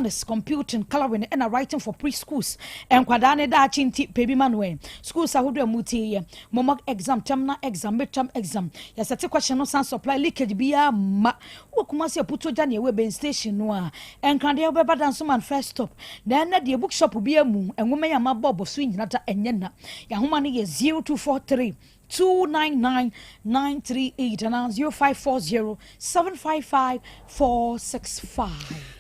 Phonics, Computing, Colouring ɛna Writing for Pre-schools. Nkwadaa ne daakye nti pɛ bi ma no ɛ. Schools ahodoɔ a mutie yɛ, mo mock exam, terminal exam, midterm exam. Yɛsɛte question no san supply leakage biara ma. Wɔ Kumasi Aputo gya ne ɛwɔ Ben station no a, Nkradeɛ wobɛba Dansoman first stop. Na ɛnɛ deɛ bookshop bi mu, nwoma yi a mabɔ bɔ so nyina da ɛnyɛ na. Yɛahoma no yɛ 0243 299 938 anaa 0540 755 465.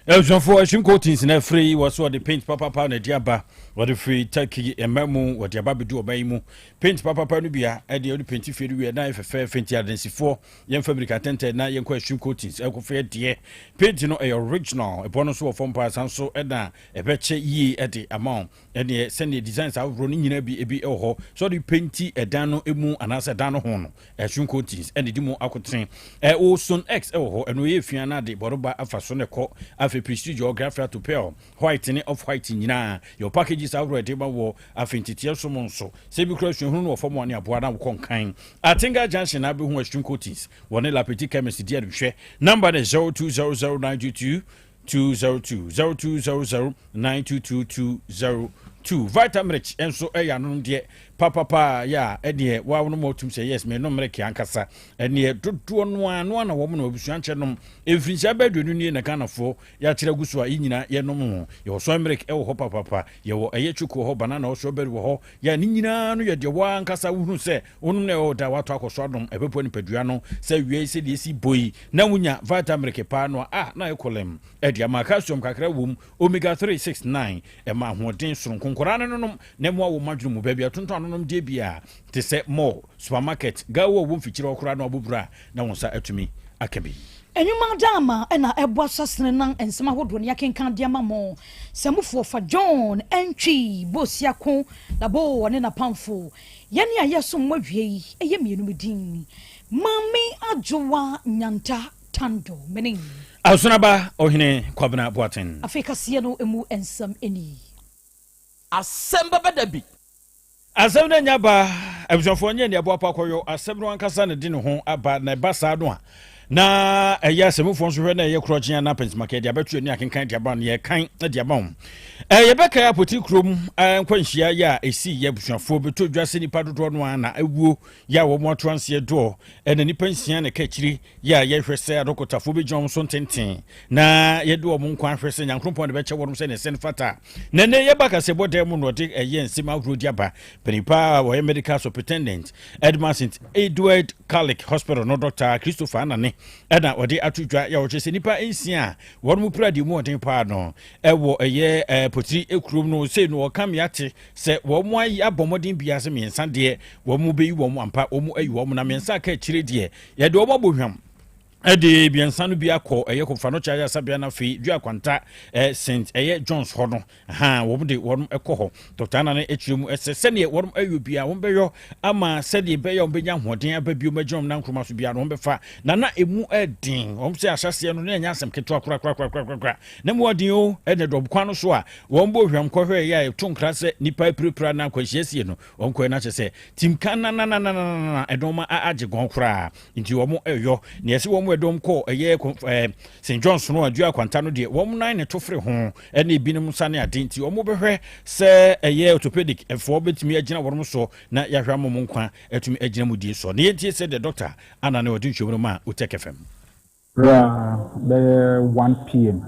Abusuafoɔ, Ahyim Coatings na afiri yi wɔ so wɔde paint papapa na ɛde aba. Wɔde firi Turkey ɛma mu wɔde aba bɛdu ɔban yi mu. Paint papapa no bia ɛde wɔde paint fie no wie na ayɛ fɛfɛɛfɛ. Nti adansifoɔ, yɛmfa mirika tɛntɛn na yɛnkɔ Ahyim Coatings ɛkɔfɛ deɛ paint no ɛyɛ original. Ɛbɔ no nso wɔ fam paa, san so ɛna ɛbɛkyɛ yie ɛde ama wo. Ɛneɛ sɛneɛ designs ahodoɔ no nyinaa bi ebi ɛwɔ hɔ sɛ ɔde paint ɛdan no mu anaasɛ ɛdan no ho no, Ahyim Coatings ɛne di mu akotene. Ɛwɔ Stone X ɛwɔ hɔ, ɛno ɛyɛ fia no ade bɔrɔba afa so ne kɔ. Afei Prestige or Graphite to Pearl White ne Off White nyinaa yɛwɔ packages ahodoɔ ɛde ma wɔ. Afei nteteɛ so mu nso sɛ bi kura suahunu no wɔ fam a ne aboa na wokɔ nkan. Atenga Junction na abɛhu Extreme Coatings wɔne Lapeti Chemist di adehwɛ. Number ne 0200 922 202, 0200 922 202. Vitamilk nso ɛyɛ ano deɛ papapa yɛ a ɛdeɛ wawo no ma ɔtum sɛ yes, menom milk ankasa. Ɛneɛ dodoɔ no a no a na wɔm na abusua nkyɛ nom. Mfirinhyia bɛɛ 20 nie na Ghanafoɔ yɛakyerɛ gu so a yɛ nyinaa yɛnom ho. Yɛwɔ soy milk ɛwɔ hɔ papapa, yɛwɔ ɛyɛ choco wɔ hɔ, banana wɔ, strawberry wɔ hɔ. Yɛ ne nyinaa no yɛ deɛ wɔa ankasa wohunu sɛ wonom na ɛwɔ da wato akɔ so anom ɛbɛboa nipadua no sɛ wie sɛdeɛ ɛsi bɔ yi na wonya Vitamilk paa no a na ɛkɔlɛm ɛde ama calcium kakra wɔ mu, omega 369 ɛma ahoɔden soronko. Nkwaraa no nonom na mmoa wɔ madwene mu. Baabi atontɔn anonom deɛ bi a te sɛ mall, supermarket, gawo a wɔ mfikyire hɔ koraa na wabɔbura a na wɔn nsa atumi aka bi. Enwuma dama ɛna ɛboa so asene nan nsɛm ahodoɔ ne yɛkenkan de ama mo. Sɛmufoɔ fa John Ɛntwi Bosiako na bo ɔne napamfo yɛne a yɛsom mo awie yi ɛyɛ mmienu. Mu din Maame Adwowa Nyanta Tando mene Asonaba Ɔhene Kwabena Boaten. Afei kaseɛ no emu nsɛm ani. Asɛm bɛbɛ da bi. Asɛm no anya ba. Abusuafoɔ, nyɛ nea ɛboa pa akɔyɔ asɛm no ankasa ne de ne ho aba na ɛba saa no a na ɛyɛ asɛmufoɔ nso hwɛ na ɛyɛ korɔkyen ana pɛnsimakɛ de abɛto ani akenkan de aba no yɛkan de aba ho. Yɛbɛkae Apɔtiri kurom nkwanhyia yɛ a ɛsii yɛ abusuafoɔ bɛtɔ dwa sɛ nipa dodoɔ no a na awuo yɛ a wɔn ato anseɛ doɔ ɛna nipa 6 na ɛka akyiri yɛ a yɛhwɛ sɛ adɔkotafoɔ bɛgyina wɔn so ntenten na yɛde wɔn nkwa ahwɛ sɛ Nyankopɔn de bɛkyɛ wɔn sɛ ne sɛn fata. Na ne yɛba kasɛbɔ dan mu na ɔde ɛyɛ nsɛm ahorow di aba. Panipa a wɔyɛ medical superintendent Edma St Edward Catholic Hospital no, Dr Christopher Anane, ɛna ɔde ato dwa yɛ ɔkyerɛ sɛ nipa 6 a wɔn mu pira deɛ mu ɔden paa no ɛwɔ ɛyɛ Potiri kurom no sei no ɔka mmea te sɛ wɔn mu ayi abɔ mmɔden bia sɛ mmiɛnsa deɛ wɔn mu bɛyi wɔn ampa, wɔn mu ayi wɔn na mmiɛnsa aka akyire deɛ yɛde wɔn abɔ hwam ɛde mmiɛnsa no bi akɔ ɛyɛ kɔfa no kyɛ ayasabea no. Afei Dua Kwanta St ɛyɛ Johns hɔ no ha wɔn de wɔn kɔ hɔ. Dr Anane akyerɛ mu ɛsɛ sɛdeɛ wɔn ayɔ bia wɔn bɛyɔ ama sɛdeɛ bɛyɛ wɔn bɛnya ahoɔden aba bio mɛgyina wɔn nan nkroma so bia no wɔn bɛfa na emu ɛden. Wɔn sɛ ahyɛseɛ no ne ɛnyɛ asɛm ketewa korakorakorakorakora na mu ɔden o. Ɛna dɔm kwan no so a wɔn bɔ hwam kɔhwɛ yɛ a ɛto nkra sɛ nipa apirapira na akwanhyia no wɔn kɔɛ no akyɛ sɛ timka nananananana ɛdɔm agye gɔn koraa. Nti wɔn ɛyɔ nea ɛsɛ wɔn ɛdɔm kɔ ɛyɛ St Johns no Adua Akwanta no deɛ wɔn nan ne to fere ho ɛne ebinom nsa ne ade. Nti wɔn bɛhwɛ sɛ ɛyɛ orthopedic ɛfoɔ bɛtumi agyina wɔn so na yɛahwɛ ama wɔn nkwa ɛtumi agyina mu die so. Ne yɛntie sɛ deɛ Doctor Ana ne ɔde nhwɛmu no ma Otec FM. Berɛ a bɛyɛ 1 p.m.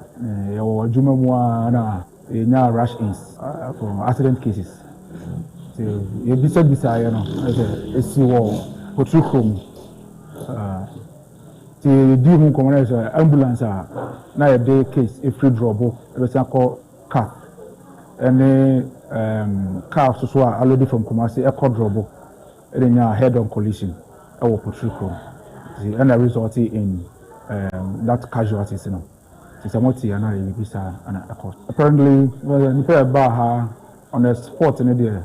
yɛwɔ adwuma mu a na yɛnya rush ins for accident cases. Nti yɛbisabisaeɛ no sɛ ɛsi wɔ Potiri kurom. Nti yɛdi ho nkɔmmɔ no sɛ ambulance a na yɛde case ɛfiri Drɔbo ɛbɛsan kɔ car ɛne car soso a aload from Kumasi ɛkɔ Drɔbo ɛde nya head on collision ɛwɔ Potiri kurom. Nti ɛna result in that casualties no. Nti sɛ mote yɛ na yɛ biribi saa ɛna ɛkɔ. Apparently nipa yɛ baa ha on the spot no deɛ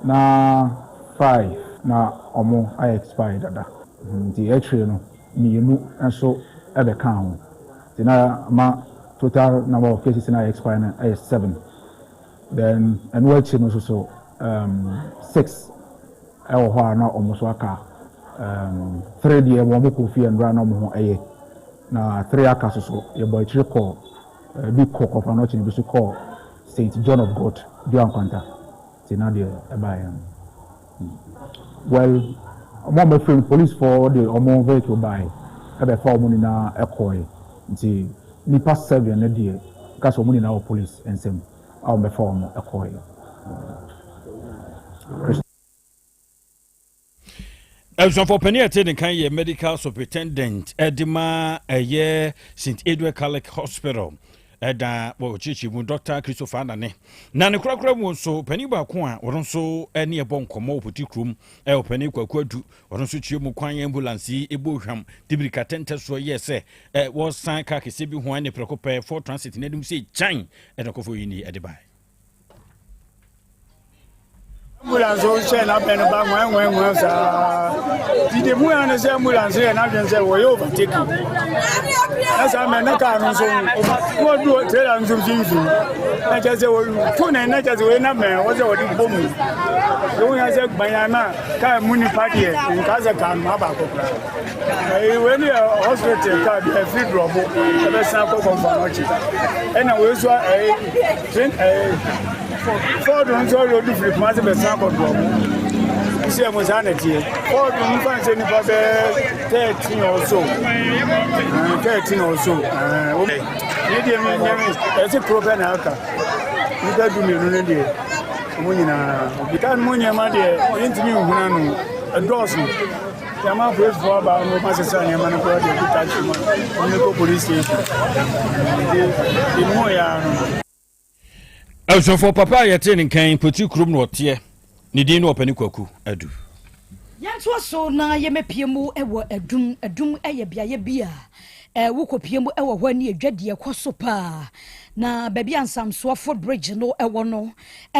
na five na ɔmo ayɛ expire dada. Nti akyire no mmienu nso ɛbɛka ho. Nti na ma total number of cases na ayɛ expire no ɛyɛ seven. Then ɛno akyi no nso so six ɛwɔ hɔ a na ɔmo nso aka. Three deɛ wɔn kɔ fie nwura na ɔmo ho ɛyɛ na three aka so so yɛbɔ akyire kɔ. Ebi kɔ Komfo Anokye na ebi nso kɔɔ Saint John of God, Dua Nkwanta. Nti na deɛ ɛbaeɛ no. Well, wɔn a wɔafiri no, policefoɔ de wɔn vehicle baeɛ bɛfa wɔn nyinaa kɔeɛ. Nti nnipa seven no deɛ, nka sɛ wɔn nyinaa wɔ police nsam a wɔbɛfa wɔn kɔeɛ. Abusuafoɔ panin a ɛte ne kan yɛ medical superintendent ɛde ma ɛyɛ St Edward Catholic Hospital ɛda wɔ kyerɛkyerɛ mu Dr. Christopher Anane na ne korakora mu nso panin baako a wɔn nso ɛne ɛbɔ nkɔmmɔ wɔ poti kurom ɛwɔ panin Kwaku Adu wɔn nso kyerɛ mu kwan ambulance yi ɛbɔ hwam de mirika tɛntɛ soɔ yɛ sɛ ɛ wɔsan kaa kɛseɛ bi ho ɛne prɛko pɛ Ford Transit n'anim sɛ kyan ɛna kɔfɔ yi ni ɛde bae. Ambulance a ɔhyɛ n'abɛn no ba nwɛnwɛnwɛn saa. Nti deɛ mu yɛ ne sɛ ambulance yɛ n'adwene sɛ wɔyɛ overtaking. Na saa mɛ ne kaa no nso wɔdu trailer nso mfimfini. Na kyerɛ sɛ wɔtu ne na kyerɛ sɛ wɔyɛ n'abɛn wɔ sɛ wɔde bɔ mu. Deɛ wonya sɛ gbanyan na kaa mu nipa deɛ nka sɛ kaa no abaako koraa. Ɛyi wei ne yɛ hospital kaa bi ɛfiri dorɔbo ɛbɛsan kɔ kɔnfa n'akyi. Ɛna wei nso ɛyi train ɛyi. Ford nso ɔyɛ odu firi Kumasi bɛsan kɔ Duamu. Nsi ɛmu saa na ɛteɛ. Ford nfa nsɛ nipa bɛɛ 13 or so. 13 or so. Ne deɛ mi nyɛ mi ɛsɛ kuro pɛ na aka. Nipa 12 no deɛ wɔn nyinaa. Obi kaa no mu nneɛma deɛ yɛntumi nhuna no ɛdɔɔso. Yɛama apolisifoɔ aba no wɔn asesa nneɛma no koraa deɛ ɛgu taxi mu a wɔn kɔ police station. Nti emu yɛ ano. Abusuafoɔ papa a yɛtee ne nkan Poti kurom na ɔteɛ. Ne din ne Ɔpani Kwaku Adu. Yɛntoa so na yɛmmɛpie mu wɔ Adum. Adum yɛ beaeɛ bi a wokɔpie mu wɔ hɔ ne adwadie kɔ so paa. Na baabi a Nsamsoɔ Foot Bridge no wɔ no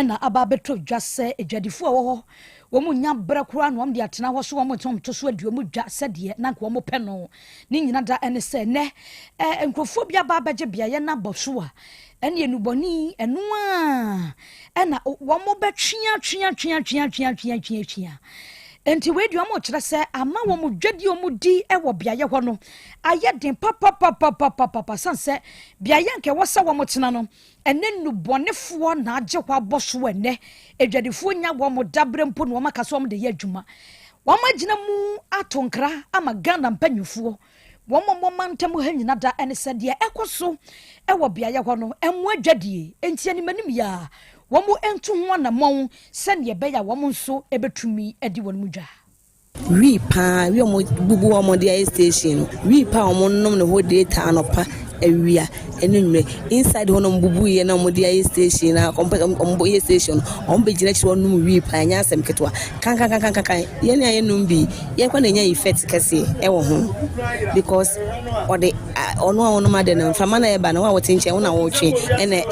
na aba abɛtɔ dwa sɛ adwadifoɔ a wɔwɔ hɔ wɔn nnya berɛ koraa na wɔn de atena hɔ so wɔn nte wɔn to so adi wɔn dwa sɛdeɛ na nka wɔn pɛ no. Ne nyina da ne sɛ nnɛ nkurɔfoɔ bi aba abɛgye beaeɛ no abɔ so a Ɛne nnubɔne yi, ɛno ara ɛna wɔbɛtwea twea twea twea twea twea twea twea. Nti wei deɛ wɔkyerɛ sɛ ama wɔn dwadie a wɔdi wɔ beaeɛ hɔ no ayɛ den papapapapapapa sane sɛ beaeɛ nka ɛwɔ sɛ wɔtena no ɛnɛ nnubɔnefoɔ na agye hɔ abɔ so ɛnɛ adwadifoɔ nya wɔn daberɛ mpo na wɔn aka sɛ wɔn de yɛ adwuma. Wɔn agyina mu ato nkra ama Ghana mpanyinfoɔ Wɔn a wɔwɔ mantam ha nyina da ne sɛ deɛ ɛkɔ so wɔ beaeɛ hɔ no mmoa dwadie, enti animanim yi ara wɔn ntu ho anammɔn sɛdeɛ ɛbɛyɛ a wɔn nso bɛtumi adi wɔn mu dwa. Wii paa, wii a ɔmo bubu hɔ a ɔmo de ayɛ station no, wii paa a ɔmo nom no hɔ daytime anɔpa, awia ɛne anwummerɛ. Inside hɔ na ɔmo bubu yɛ na ɔmo de ayɛ station na ɔmo pɛ ɔmo yɛ station no, ɔmo bɛ gyina akyire hɔ nom wii paa ɛnyɛ asɛm ketewa. Kankankankankan yɛn a yɛnom bi yɛn kora na enya effect kɛseɛ ɛwɔ ho because ɔde ɔno a ɔnom ade no mframa na ɛba no wo a wɔte nkyɛn wo na wɔtwe ɛna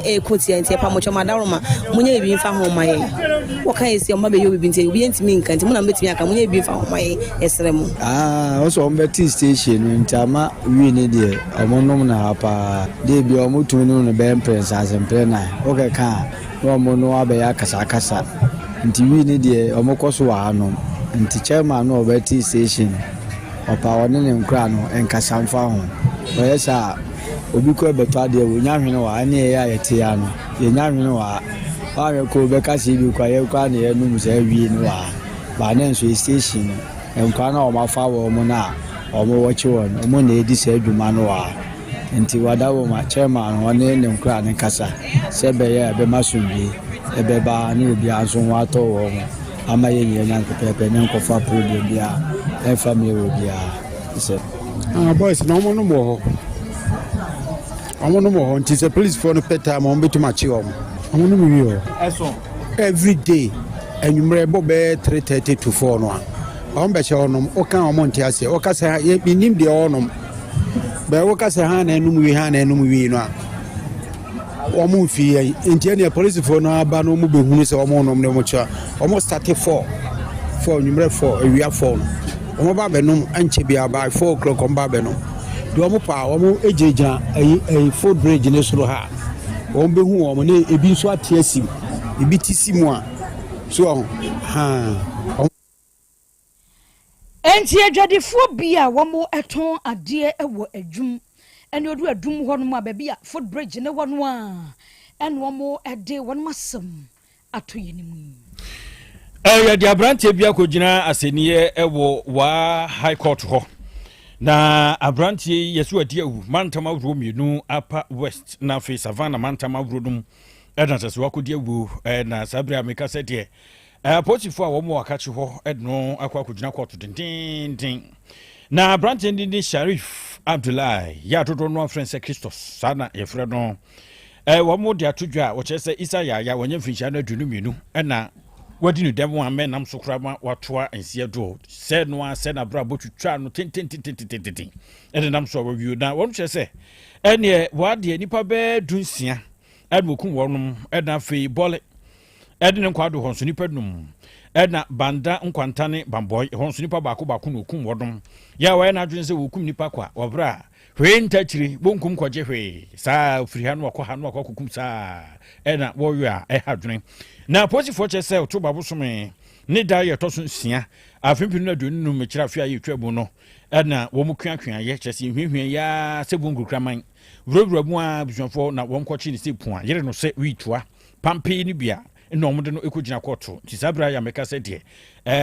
ɛko tia nti ɛpa mɔtwɛ mo adaworoma monyɛ biribi mfa ho ma yɛn wɔka yɛ si ɔmo abɛyɛ obibi nti obi ntumi nka nti mo na mobɛtumi aka monyɛ biribi mfa ho ma yɛn yɛsrɛ mo. Ah, ɔsɛ ɔmo bɛte station no nti ama wii ne deɛ ɔmo nom no ha paa. Dee bia ɔmo tumi nom no bɛyɛ mprɛnsa ase mprɛnan. Wokɛka a na ɔmo no abɛyɛ akasakasa. Nti wii ne deɛ ɔmo kɔ so wɔ ha nom. Nti chairman no a ɔbɛte station no ɔpɛ a ɔne ne nkora no nkasa mfa ho. Ɔyɛ saa a obi kɔ bɛtɔ adeɛ wɔnya hwene wɔ ha ɛne yɛn a yɛte ha no yɛnya hwene wɔ ha. Woanhwɛ koraa obi bɛka sɛ ebi koraa yɛn koraa na yɛnom saa wii no wɔ ha. But na nso station no nkora no a wɔafa wɔn no a wɔwɔkye wɔn no wɔn na ɛdi saa dwuma no wɔ ha. Nti wada wɔ ma chairman no ɔne ne nkora no nkasa sɛ ɛbɛyɛ a ɛbɛma asomdwie ɛbɛba ne obiara nso ho atɔ wɔn ama yɛn nyinaa nya nkɔpɛɛpɛ ne nkɔfa problem biara ɛmfa mmerɛ wɔ biara sɛ. Ah, boys na wɔn nom wɔ hɔ. Wɔn nom wɔ hɔ nti sɛ policefoɔ no pɛ time wɔn bɛtum akye wɔn. Wɔn nom wie hɔ. Ɛso. Every day anwummerɛ ɛbɔ bɛyɛ 3:30 to 4 no a wɔn bɛhyɛ hɔ nom woka wɔn nte aseɛ wɔka sɛ yɛ menim deɛ ɔnom bɛɛ woka sɛ ha na ɛnom wie ha na ɛnom wie no a wɔn mfi yɛn nti ɛneɛ polisifoɔ no aba no wɔn bɛhunu sɛ wɔn nom ne wɔn kyerɛ wɔn starte 4 4 anwummerɛ 4 awia 4 no wɔn ba bɛnom ɛnkyɛ biara by 4 o'clock wɔn ba bɛnom deɛ wɔn pa wɔn gyinagyina ɛyi ɛyi foot bridge ne soro ha wɔn bɛhu wɔn ne ebi nso ate asi mu ebi ti si mu a so wɔn haa wɔn. Enti adwadifoɔ bi a wɔtɔn adeɛ wɔ adwum. Ɛne odu adum hɔ nom a baabi a footbridge ne wɔ no a ɛne wɔn de wɔn asɛm ato yɛn anim yi. Yɛde aberanteɛ bi akɔgyina asɛnniɛ wɔ Waa High Court hɔ. Na aberanteɛ yi yɛsɛ wadi awu mantam ahoroɔ mmienu, Upper West na afei Savannah mantam ahoroɔ no mu ɛna sɛ sɛ wakɔdi awuo. Na saa berɛ a meka sɛ deɛ apolisifoɔ a wɔn wɔ akakye hɔ de no akɔ akɔgyina kɔɔto dendenden. Na aberanteɛ no din Sharif Abdullahi yɛ adodoɔ no afrɛ sɛ Christos, saa na yɛfrɛ no. Wɔn de ato dwa a wɔkyerɛ sɛ Isa Yahya wanya mfirinhyia no 22 ɛna wadi no dɛm a mɛnam so koraa ma watoa nseɛ doɔ sɛ no a sɛ n'abrabɔ twitwaa no tentententententen ɛde nam so a wawie. Na wɔn kyerɛ sɛ ɛneɛ wɔadeɛ nnipa bɛɛ 16 ɛna wɔkum wɔnom, ɛna afei bɔle ɛde ne nkwa do hɔ nso nipa num, ɛna banda nkwanta ne bambɔe hɔ nso nipa baako baako na okum wɔnom. Yɛ a wɔyɛ n'adwene sɛ wɔkum nipa kwa wɔbrɛ a hwee ntakyire wɔnkum kɔgye hwee saa firi ha no wakɔ ha no wakɔ akɔkum saa ɛna wɔyɛ a ɛha adwene. Na apolisifoɔ kyerɛ sɛ ɔto babosome ne da yɛ ɛtɔ so 6 afe 2025, mekyerɛ afe a yɛtwa mu no, ɛna wɔn kuakuayɛ kyerɛ sɛ yɛhwiahwia yaa sɛ bu nkukraman wurawura mu a abusuafoɔ na wɔn kɔkye ne sɛ pua yere no sɛ wiitoa pampee no bi a na wɔn de no kɔgyina kɔɔto. Nti saa berɛ a yɛamɛka sɛ deɛ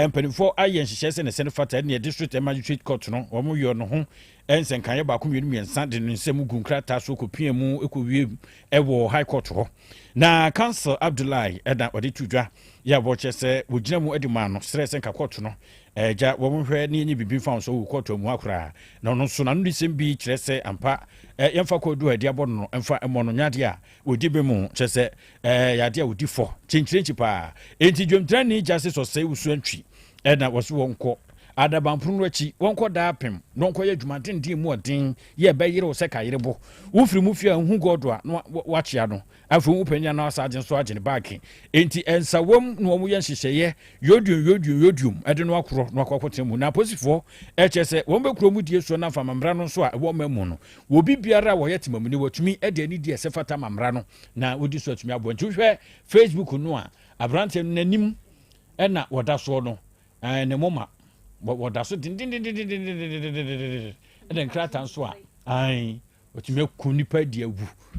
mpanimfoɔ ayɛ nhyehyɛ sɛ ne sɛ no fata ɛneɛ District Magistrate Court no wɔn yɛ no ho nsɛnkaeɛ baako mmienu mmiɛnsa de ne nsɛm gu nkrataa so kɔpia mu kɔwie ɛwɔ High Court hɔ. Na Counsel Abdullahi ɛna ɔde to dwa yɛ a wɔkyerɛ sɛ wɔgyina mu de maa no srɛ sɛ nka kɔɔto no ɛgya wɔn hwɛ ne yɛnyɛ biribi mfa wɔn so wɔ kɔɔto amu koraa. Na ɔno nso n'ano de sɛm bi kyerɛ sɛ ampa yɛmfa kɔɔdu a ɛde abɔ no mfa mmɔ no nyadeɛ a wɔdi bɛ mu, kyerɛ sɛ ɛyɛ adeɛ a wɔdi fɔ kyenkyerenkyi paa. Enti dwamtirani Justice Ɔsɛe Wusu Antwi ɛna wɔso wɔnkɔ adabanpono no akyi, wɔnkɔ daapem na wɔnkɔyɛ adwuma denden mu ɔden yɛ ɛbɛyere wo sɛ kayerebo wofiri mu fie a nhu gɔdo a na wakyea no. Afei wo panyin na asa agye nso agye ne baage. Enti ɛnsawam na wɔn yɛ nhyehyɛeɛ yodium yodium yodium ɛde no akorɔ na wakɔ akɔtena mu. Na apolisifoɔ ɛkyɛ sɛ wɔn bɛkuro mu die soɔ na afa mmara no nso a ɛwɔ ɔman mu no wɔ obi biara a wɔyɛ temamuni wɔtumi de anidie ɛsɛ fata ma mmara no na wɔdi so atumi aboa. Nti wohwɛ Facebook no a aberanteɛ no n'anim ɛna wɔda soɔ no, ne moma wɔda so dendendendendendendendenden ɛna nkrataa nso a ae wɔtumi aku nipa di awu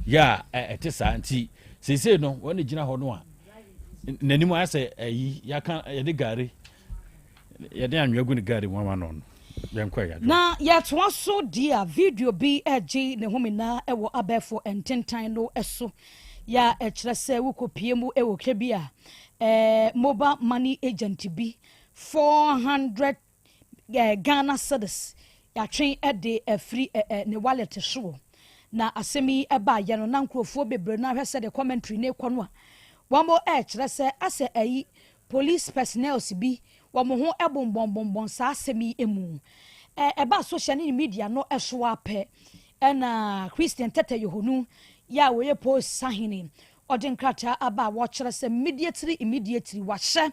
yɛ a ɛte saa. Nti seesei no wɔn gyina hɔ no a n'anim ayɛ sɛ ɛyi yɛaka yɛde gari yɛde anwea gu ne gari mu ama no no yɛnkɔ ɛyɛ. Na yɛtoa so di a video bi ɛgye ne homena ɛwɔ abɛɛfo ntentan no so yɛ a ɛkyerɛ sɛ wokɔpie mu ɛwɔ hwɛ bi a mobile money agent bi 400 Ghana cedis yɛatwe de afiri ne wallet soɔ. Na asɛm yi ɛbaayɛ no na nkurɔfoɔ bebree no ahwɛ sɛ de commentary ne kɔ no a wɔn ɛrekyerɛ sɛ asɛ ɛyi police personnels bi wɔn ho ɛbonbɔnbonbɔn saa asɛm yi mu. Ɛba social ne media no ɛso apɛ ɛna Christian Tete Yohonu yɛ a wɔyɛ post sahene ɔde nkrataa aba a wɔkyerɛ sɛ immediately immediately wahyɛ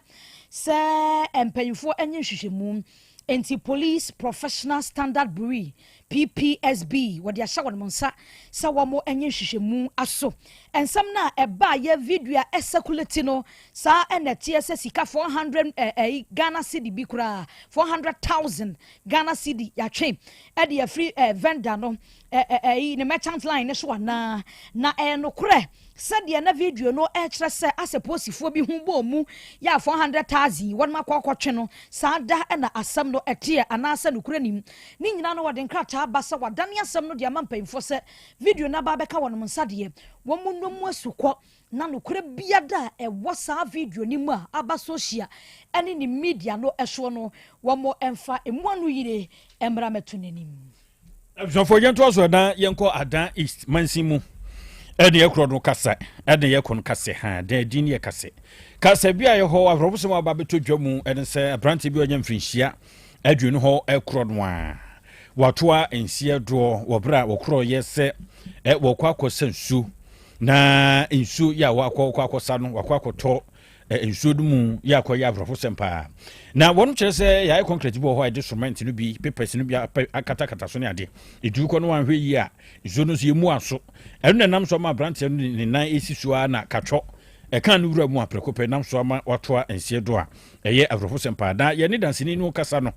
sɛ mpanyinfoɔ nye nhwehwɛmu. Nti Police Professional Standard Bureau, PPSB, wɔde ahyɛ wɔn nsa sɛ wɔn nye nhwehwɛmu aso nsɛm no a ɛbaa yɛ video a ɛcirculate no saa ɛna ɛteɛ sɛ sika 400 ɛɛ Ghana cedi bi koraa, 400,000 Ghana cedi yɛatwe ɛde afiri vendor no ɛɛ ɛɛ ne merchant line ne so anaa na ɛyɛ nokorɛ sɛdeɛ na video no ɛkyerɛ sɛ asɛ polisifoɔ bi ho bɔɔ mu yɛ a 400,000 wɔn akɔ akɔtwe no saa da ɛna asɛm no ɛteɛ anaasɛ nokorɛ nim. Ne nyinaa no wɔde nkrataa ba sɛ wadane asɛm no de ama mpanyinfoɔ sɛ video no aba abɛka wɔn nsa deɛ wɔn mu no mu asukɔ na nokorɛ biada a ɛwɔ saa video no mu a aba social ɛne ne media no ɛsoɔ no wɔn ɛmfa emu ano yie mmra mɛto n'anim. Abusuafoɔ, yɛntoa so na yɛnkɔ Adan East mansin mu ɛne yɛkorɔ no kasa ɛne yɛkɔ no kasɛ ha dan din yɛ kasɛ kasa bi a yɛhɔ awerɛhosɛm aba bɛtɔ dwa mu ɛne sɛ aberante bi a ɔnya mfirinhyia 20 hɔ ɛkorɔ no a watoa nseɛ doɔ wɔ berɛ a wɔkorɔyɛ sɛ wɔkɔ akɔsa nsuo na nsuo yɛ a wakɔ akɔsa no wakɔ akɔtɔ nsuo no mu yɛ akɔyɛ awerɛhosɛm paa. Na wɔn kyerɛ sɛ yɛayɛ concrete bi wɔ hɔ a yɛde cement no bi papers no bi akatakata so ne adeɛ ɛduru kɔ no wanhwɛ yie a nsuo no nso yɛmu aso. Ɛno na ɛnam so ama aberanteɛ no ne nan ɛsi so a na katwɔ. ɛkaa no wura mu a prɛko pɛ nam so ama watoa nseɛ do a ɛyɛ awerɛhosɛm paa. Na yɛne danseni no kasa no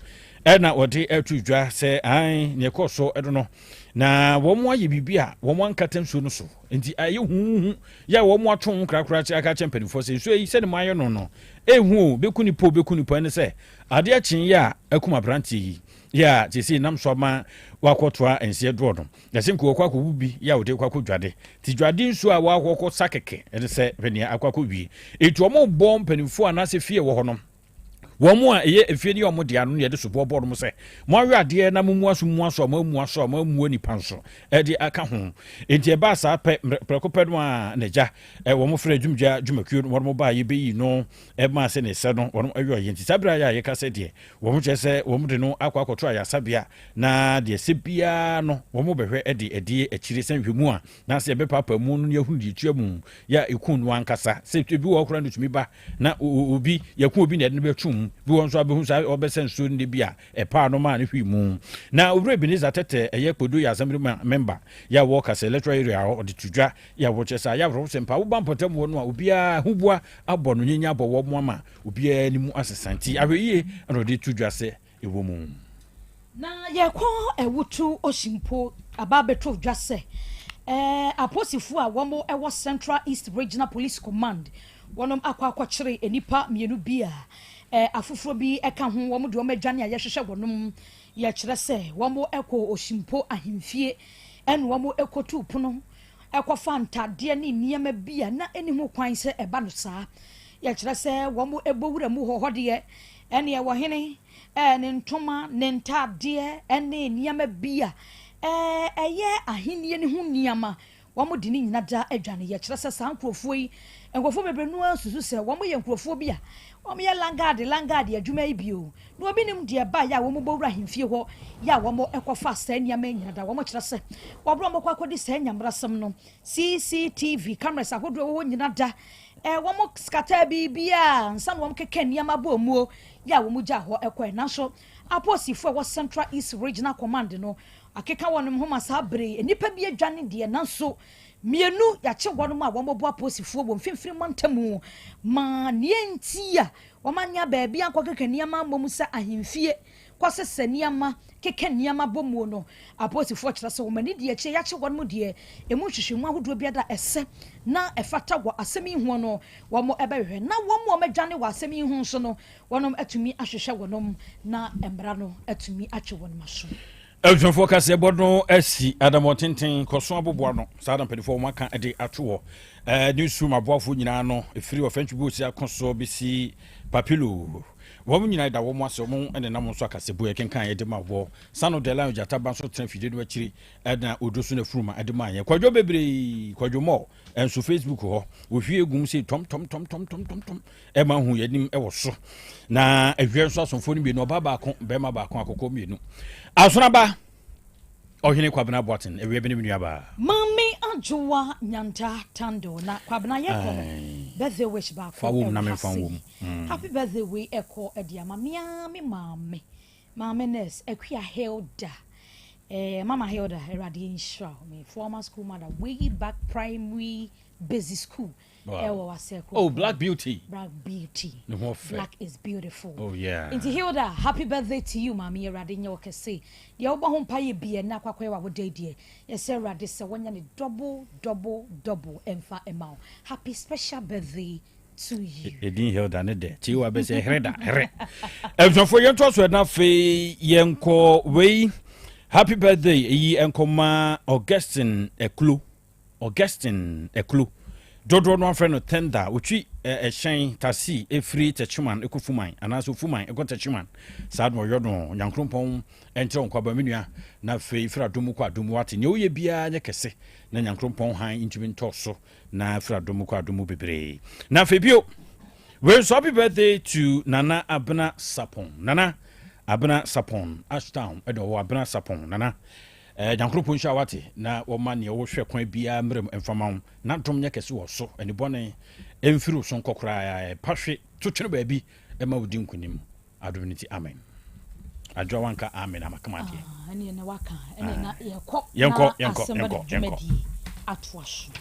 ɛna wɔde ɛto dwa sɛ ae nea ɛkɔɔ so ɛdo no na wɔn ayɛ biribi a wɔn ankata nsuo no so nti ayɛ huhu yɛ a wɔn ato ho korakora kyɛ aka kyɛ mpanimfoɔ sɛ nsuo yi sɛde mo ayɛ no no ehu o bɛku nipa o bɛku nipa ɛne sɛ adeɛ kyen yɛ a akum aberanteɛ yi yɛ a sɛsei nam so ama wakɔtoa nseɛ doɔ no. Yɛse nka wɔkɔ akɔbu bi yɛ a wɔde kɔ akɔ dwade. Nti dwade nsuo a wɔakɔkɔ sa kɛkɛ ɛne sɛ hwɛ nea akɔ akɔ wie. Enti wɔn bɔ mpanimfoɔ anaasɛ fie wɔ hɔ no, wɔn a ɛyɛ efie no yɛ wɔn dea no na yɛde soboɔ bɔ wɔn sɛ moawe adeɛ na momua so mua so a moamua so a moamua nipa nso ɛde aka ho. Enti ɛbaa saa pɛ prɛko pɛ no a na agya wɔn frɛ dwumdwa dwumakuo no wɔn baa yɛbɛyi no ɛmaa sɛ ne sɛ no wɔn ɛyɔeɛ. Nti saa berɛ a yɛka sɛ deɛ wɔn kyerɛ sɛ wɔn de no akɔ akɔto ayaresabea Na deɛ ɛsɛ biara no, wɔbɛhwɛ de adi akyire sɛ nhwɛmu a na sɛ yɛbɛpaapaa mu no na yɛahunu deɛ ɛtua mu yɛ a ɛku no ankasa. Sɛ ebi wɔ hɔ koraa no tumi ba na obi yɛku obi na yɛde no bɛto mu. Bi wɔ nso abɛhu sɛ ɔbɛsɛ nsuo no bi a ɛpaa no maa no hwii mu. Na Owura Ebenezer Tɛtɛ ɛyɛ Kpodo yɛ Assembly member yɛ a wɔ Kasa Electoral Area hɔ ɔde to dwa yɛ a wɔkyerɛ sɛ ayɛ awerɛho sɛ mpa woba mpɔtam hɔ no a obiara huboa abɔ no nyanya abɔ wɔn ama obiara anim asesa nti ahwɛyie na ɔde to dwa sɛ ɛwɔ mu. Na yɛkɔ Awutu Osimpo aba abɛto dwa sɛ aposifoɔ a wɔn wɔ Central East Regional Police Command wɔnom akɔ akɔkyere nnipa mmienu bi a afoforɔ bi ka ho, wɔn de wɔn adwane a yɛhwehwɛ wɔnom. Yɛkyerɛ sɛ wɔn kɔ Osimpo ahemfie ɛna wɔn kɔtuu pono kɔfaa ntadeɛ ne nneɛma bi a na ɛnni ho kwan sɛ ɛba no saa. Yɛkyerɛ sɛ wɔn bɔ wura mu hɔ hɔ deɛ, ɛneɛ ɔhene ne ntoma, ne ntadeɛ ne nneɛma bi a ɛyɛ ahennie no ho nneɛma, wɔn de ne nyina da adwane. Yɛkyerɛ sɛ saa nkurɔfoɔ yi, nkurɔfoɔ bebree no ara susu sɛ wɔn yɛ nkurɔfoɔ bi a wɔyɛ langard langard adwuma yi bio. Na obi nim deɛ ɛbaeɛ a wɔbɔ wura ahemfie hɔ yɛ a wɔkɔfaa saa nneɛma yi nyina da. Wɔkyerɛ sɛ wɔ berɛ a wɔkɔ akɔdi saa nyamerasɛm no, CCTV cameras ahodoɔ ɛwɔ hɔ nyina da, wɔn skataa biribiara ansa na wɔkeka nneɛma bɔɔ muo yɛ a wɔgyaa hɔ kɔɛ. Nanso apolisifoɔ a ɛwɔ Central East Regional Command no akeka wɔn ho ma saa bere yi nnipa bi adwane deɛ, nanso mmienu yɛakye wɔn a wɔbɔ apolisifoɔ wɔ mfimfini mantamu ma nea nti a Wɔannya baabi ankɔkeka nneɛma ammɔ mu sɛ ahemfie kɔsesa nneɛma, keka nneɛma bɔ muo no. Apolisifoɔ kyerɛ sɛ wɔn ani di akyire yɛakye wɔn deɛ ɛmu nhwehwɛmu ahodoɔ biara a ɛsɛ na ɛfata wɔ asɛm yi ho no wɔn bɛhwehwɛ na wɔn a wɔadwane wɔ asɛm yi ho nso no wɔn atumi ahwehwɛ wɔn na mmara no atumi atwe wɔn aso. Abusuafoɔ kaseɛbɔ no asi adammɔ tenten kɔso aboboa no saa na mpanimfoɔ wɔn aka de ato hɔ. Ɛɛ newsroom aboafoɔ nyinaa no ɛfiri ɔfɛntwi bosi ako so bɛsi papilo wɔn nyinaa da wɔn ase wɔn nenam nso akasɛbu ɛkenkan ɛde ma wɔ sano de lion gyata ba nso tena fidie no akyiri ɛna odo so na furuma ɛde ma yɛn kwadwo bebree kwadwo mɔ ɛnso facebook hɔ wɔhwie egum sɛ tɔm tɔm tɔm tɔm tɔm tɔm tɔm ɛma hu yɛn anim ɛwɔ so na ɛhwɛ nso asomfoɔ no mmienu ɔbaa baako bɛrima baako akɔkɔ mmienu asonaba ɔhene Kwabena Boateng awia bi ne me nuabaa. Maame Adwoa Nyanta Tando na Kwabena yɛkɔ no birthday wish baako Fa wom ɛwɔ na ha memfa sei. nwom. Happy birthday wei ɛkɔ ɛde ama me ara me maame Maame Nurse Akua Hilda eh, Mama Hilda Awurade nhyira wo me former school mother way back primary basic school Wow. ɛwɔ wasɛ Oh, Black Beauty. Black Beauty. Ne ho ɔfɛ. Black is beautiful. Oh yeah. Nti Hilda, happy birthday to you maame Awurade nyɛ wo kɛse. Deɛ wobɔ ho mpa yɛ bi ɛnɛ akɔ akɔyɛ w'awoda yi deɛ. Yɛsɛ Awurade sɛ wɔnyɛ ne double double double ɛmfa ɛma wo. Happy special birthday to you. Edin Hilda ne dɛ. Tiwa bɛsɛ Hereda here. Abusuafoɔ yɛntoa so ɛna afei yɛnkɔ wei happy birthday eyi ɛnkɔma Augustine Eklo. Augustine Eklu, dodoɔ no ara frɛ no Tenda, ɔtwi ɛhyɛn, taxi, firi Techiman kɔ Fuman anaasɛ Ofuman kɔ Techiman. Saa na ɔyɔ no. Nyankoropɔn nkyerɛ wo nkwaba me nua, na afei firi adom mu kɔ adom mu wate. Nea woyɛ biara nyɛ kɛse na Nyankoropɔn hann ntumi ntɔ so na firi adom mu kɔ adom mu bebree. Na afei bio, wei nso happy birthday to Nana Abena Sapon. Nana Abena Sapon, Ashtown ɛna ɔwɔ Abena Sapon. Nana Eh, Nyankoropɔn nhyira wo ate, na wɔma nea wohwɛ kwan biara mmerɛ mu mfa ma wo, na dom nyɛ kɛse wɔ so, anibɔne mfiri wo so nkɔ koraa, pa hwe to twene baabi ma wodi nkonim, adom no nti, amen. Adwoa wanka amen ama kama adeɛ. Ah, ɛne na waka, ɛne na yɛkɔ, Yɛnkɔ, na yɛnkɔ, asɛm ba yɛnkɔ, de yɛnkɔ. dwumadie atoa so.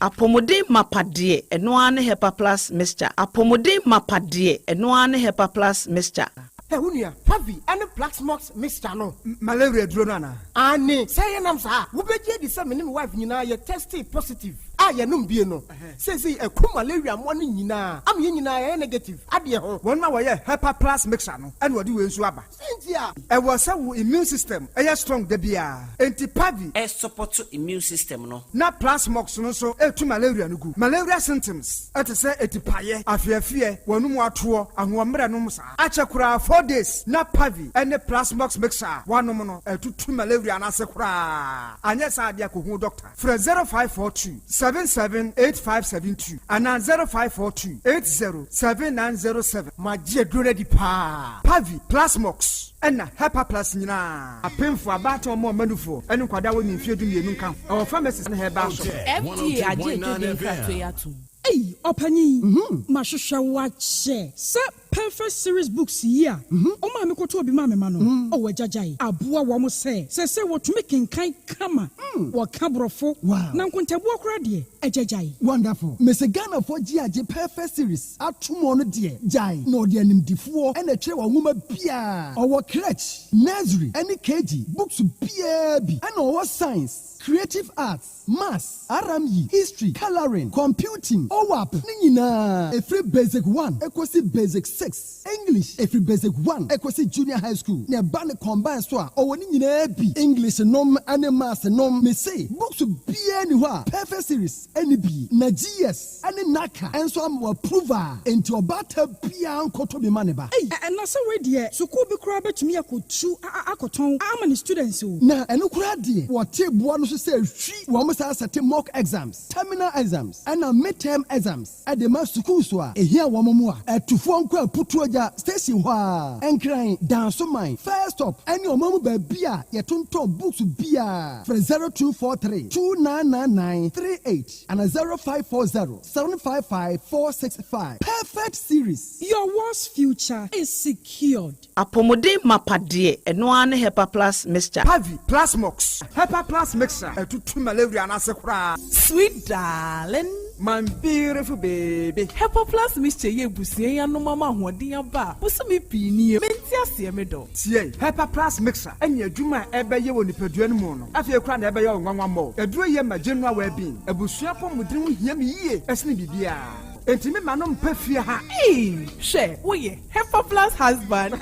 Apɔmuden mapa deɛ, ɛno ara ne Hepa Plus Mixture. Apɔmuden mapa deɛ, ɛno ara ne Hepa Plus Mixture. Hɛ, wo nua, Pavi ne Plaxmox mixture no. Malaria aduro no anaa? Aane, sɛ ɛyɛ nam saa a, wobɛgye adi sɛ me ne me wife nyinaa yɛ testee positive a yɛnom bie no. Seesei aku malaria mmoa no nyinaa ama yɛn nyinaa yɛayɛ negative adeɛ ho. Wɔn a wɔyɛ Hepa Plus mixture no na wɔde wei nso aba. Sɛn nti a? Ɛwɔ sɛ wo immune system yɛ strong da biara, enti Pavi. Ɛsupɔto immune system no. Na Plasmox no nso tu malaria no gu. Malaria symptoms te sɛ atipaeɛ, afeafeɛ, w'anum atoɔ, ahoɔmmerɛ nom saa. Akyɛ koraa 4 days na Pavi ne Plasmox mixture a woanom no atutu malaria no ase koraa. Anyɛ saa deɛ a kɔhu doctor. Frɛ 0542 77 8572 anaa 0542 80 7907. Magye aduro no adi paa. Pavi, Plasmox, ɛna Hepa Plus nyinaa. Apemfo, abaatan, ɔmo a ɔmanufoɔ, ne nkwadaa a wɔnni mfeɛ 12 nka ho. Ɛwɔ pharmacies ne herbal shop. FDA agye adwadie nkratoɔ yi atom. Ei, ɔpanyin, mahwehwɛ wo akyɛ sɛ Perfect Series books yi a ɔmaa me kɔtɔɔ bi maa me ma no. Ɔwɔ agyagyae aboa wɔn sɛ sɛsɛ wɔtumi kenkan kama, wɔka borɔfo na nkontabuo koraa deɛ agyagyae. Wonderful. Mese Ghanafoɔ gye agye Perfect Series atom no deɛ gyae na ɔde animdifoɔ ɛna ɛtwerɛ wɔ nwoma biara. Ɔwɔ crèche, nursery ɛne KG books biara bi, ɛna ɔwɔ science, creative arts, maths, RME, history, colouring, computing, OWAP ne nyinaa ɛfiri basic 1 ɛkɔsi basic 6, English ɛfiri basic 1 ɛkɔsi junior high school, na ɛba ne combine so a ɔwɔ ne nyinaa bi, English nom ne maths nom. Mese books biara ni hɔ a Perfect Series ɛne bi na GS ɛne NaCCA ɛnso ama wɔ approve a, enti ɔbaata biara nkɔtɔ bi ma ne ba. Ei, ɛna sɛ wei deɛ sukuu bi koraa bɛtumi akɔtu akɔtɔn ama ne students o. Na ɛno koraa deɛ, wɔte boa no so sɛ hwi wɔn saa sɛte mock exams, terminal exams ɛna midterm exams ɛde ma sukuu so a ehia wɔn mu a ɛtufoɔ nkɔ Aputuogya station hɔ a Nkran Dansoman first stop ɛne ɔman mu baabi a yɛtontɔn books biara. Frɛ 0243 2999 38 ana 0540 755 465. Perfect Series. Your world's future is secured. Apɔmuden mapa deɛ, ɛno ara ne Hepa Plus Mixture. Pavi, Plasmox, Hepa Plus mixture ɛtutu malaria no ase koraa. Sweet darling. My beautiful baby. Hepa Plus Mixture yɛ ebusua yi anom ama ahoɔden aba a bosome pii nie. Mente aseɛ, me dɔ. Tie, Hepa Plus mixture ɛne adwuma a ɛbɛyɛ wɔ nipadua no mu no, afei koraa na ɛbɛyɛ wo nwanwa mmɔ. Aduro yɛ ma general well-being. Abusua pɔmuden ho hia me yie ɛsene biribiara. Enti me ma no mpa fie ha. Ee, hwɛ, woyɛ Hepa Plus husband.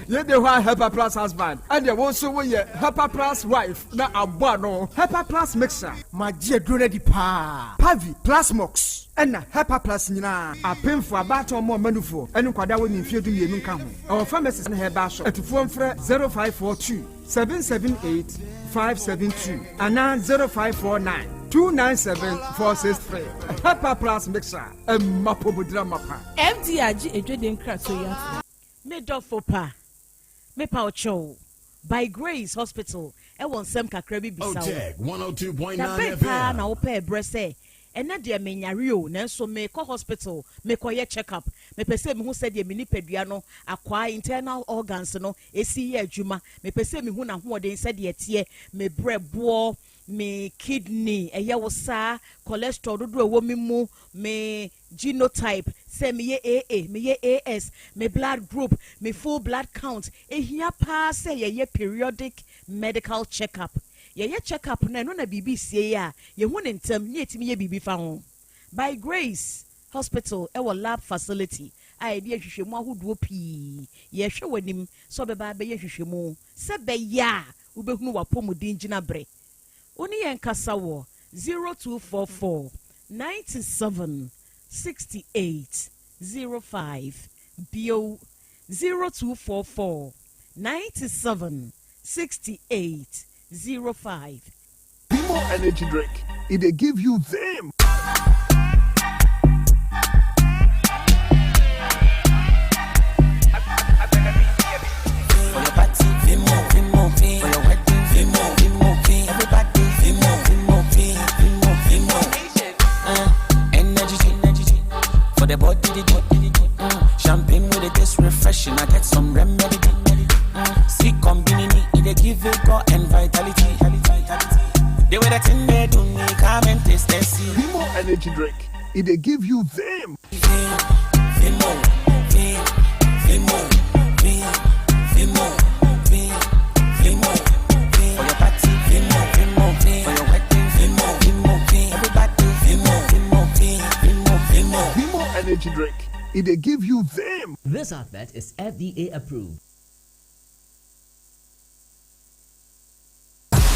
Yɛde hɔ a Hepa Plus husband, ɛdeɛ wo nso woyɛ Hepa Plus wife na abɔ ano. Hepa Plus mixture. Magye aduro no adi paa. Pavi, Plasmox, ɛna Hepa Plus nyinaa. Apemfo, abaatan, ɔmo ɔmanufoɔ ɛne nkwadaa wɔ mfeɛ 12 nka ho. Ɛwɔ pharmacies ne herbal shop. Atufoɔ mfrɛ 0542 778 572 anaa 0549 297 463. Hepa Plus mixture ɛma pomodira mapa. FDA agye adwadie nkratoɔ yi atom. Me dɔfo pa, mepa wo kyɛw, By Grace Hospital ɛwɔ nsɛm kakra bi bisa wo. Da bɛn paa na wopɛ ɛberɛ sɛ ɛnɛ deɛ menyare o, nanso mekɔ hospital mekɔyɛ check up, mepɛ sɛ mehu sɛdeɛ me nipadua no akwaa, internal organs no ɛsi yɛ adwuma, mepɛ sɛ mehu n'ahoɔden sɛdeɛ ɛteɛ, me brɛboɔ, me kidney, ɛyɛ wo saa, cholesterol dodoɔ ɛwɔ me mu, me genotype, sɛ meyɛ AA, meyɛ AS, me blood group, me full blood count? Ehia paa sɛ yɛyɛ periodic medical check up. Yɛyɛ check up no, ɛno na biribi sie yi a yɛhu ne ntɛm ne yɛtumi yɛ biribi fa ho. By Grace Hospital ɛwɔ lab facility a yɛde ahwehwɛmu ahodoɔ pii. Yɛhwɛ w'anim sɛ ɔbɛba abɛyɛ nhwehwɛmu sɛ bɛyɛ a wobɛhunu w'apɔmuden gyina berɛ. Wo ne yɛn kasa wɔ 0244 97 68 05, bio 0244 97 68 05. Vimo energy drink. It dey give you vim. For your party, Vimo, Vimo, For your wedding, Vimo, Vimo, Everybody, Vimo, Vimo, Vimo, Vimo. Energy, energy. For the body, the body. Champagne with it taste refreshing. I get some remedy. See, combini, it dey give vigor and vitality. Vitality. The way that thing they do me, Energy Drink, e dey give you vim. Vimo Energy Drink, e dey give you vim. This advert is FDA approved.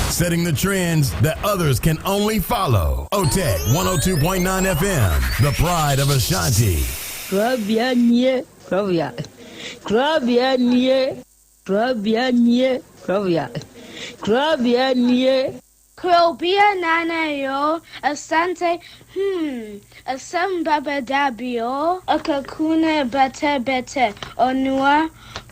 Setting the trends that others can only follow. OTEC 102.9 FM, the pride of Ashanti. Kurabea nie, kurabea. Kurabea nie, kurabea nie, kurabea. Kurabea nie. Krobea nana yo, asante, hmm, asem baba dabio, akakuna bete bete, onua,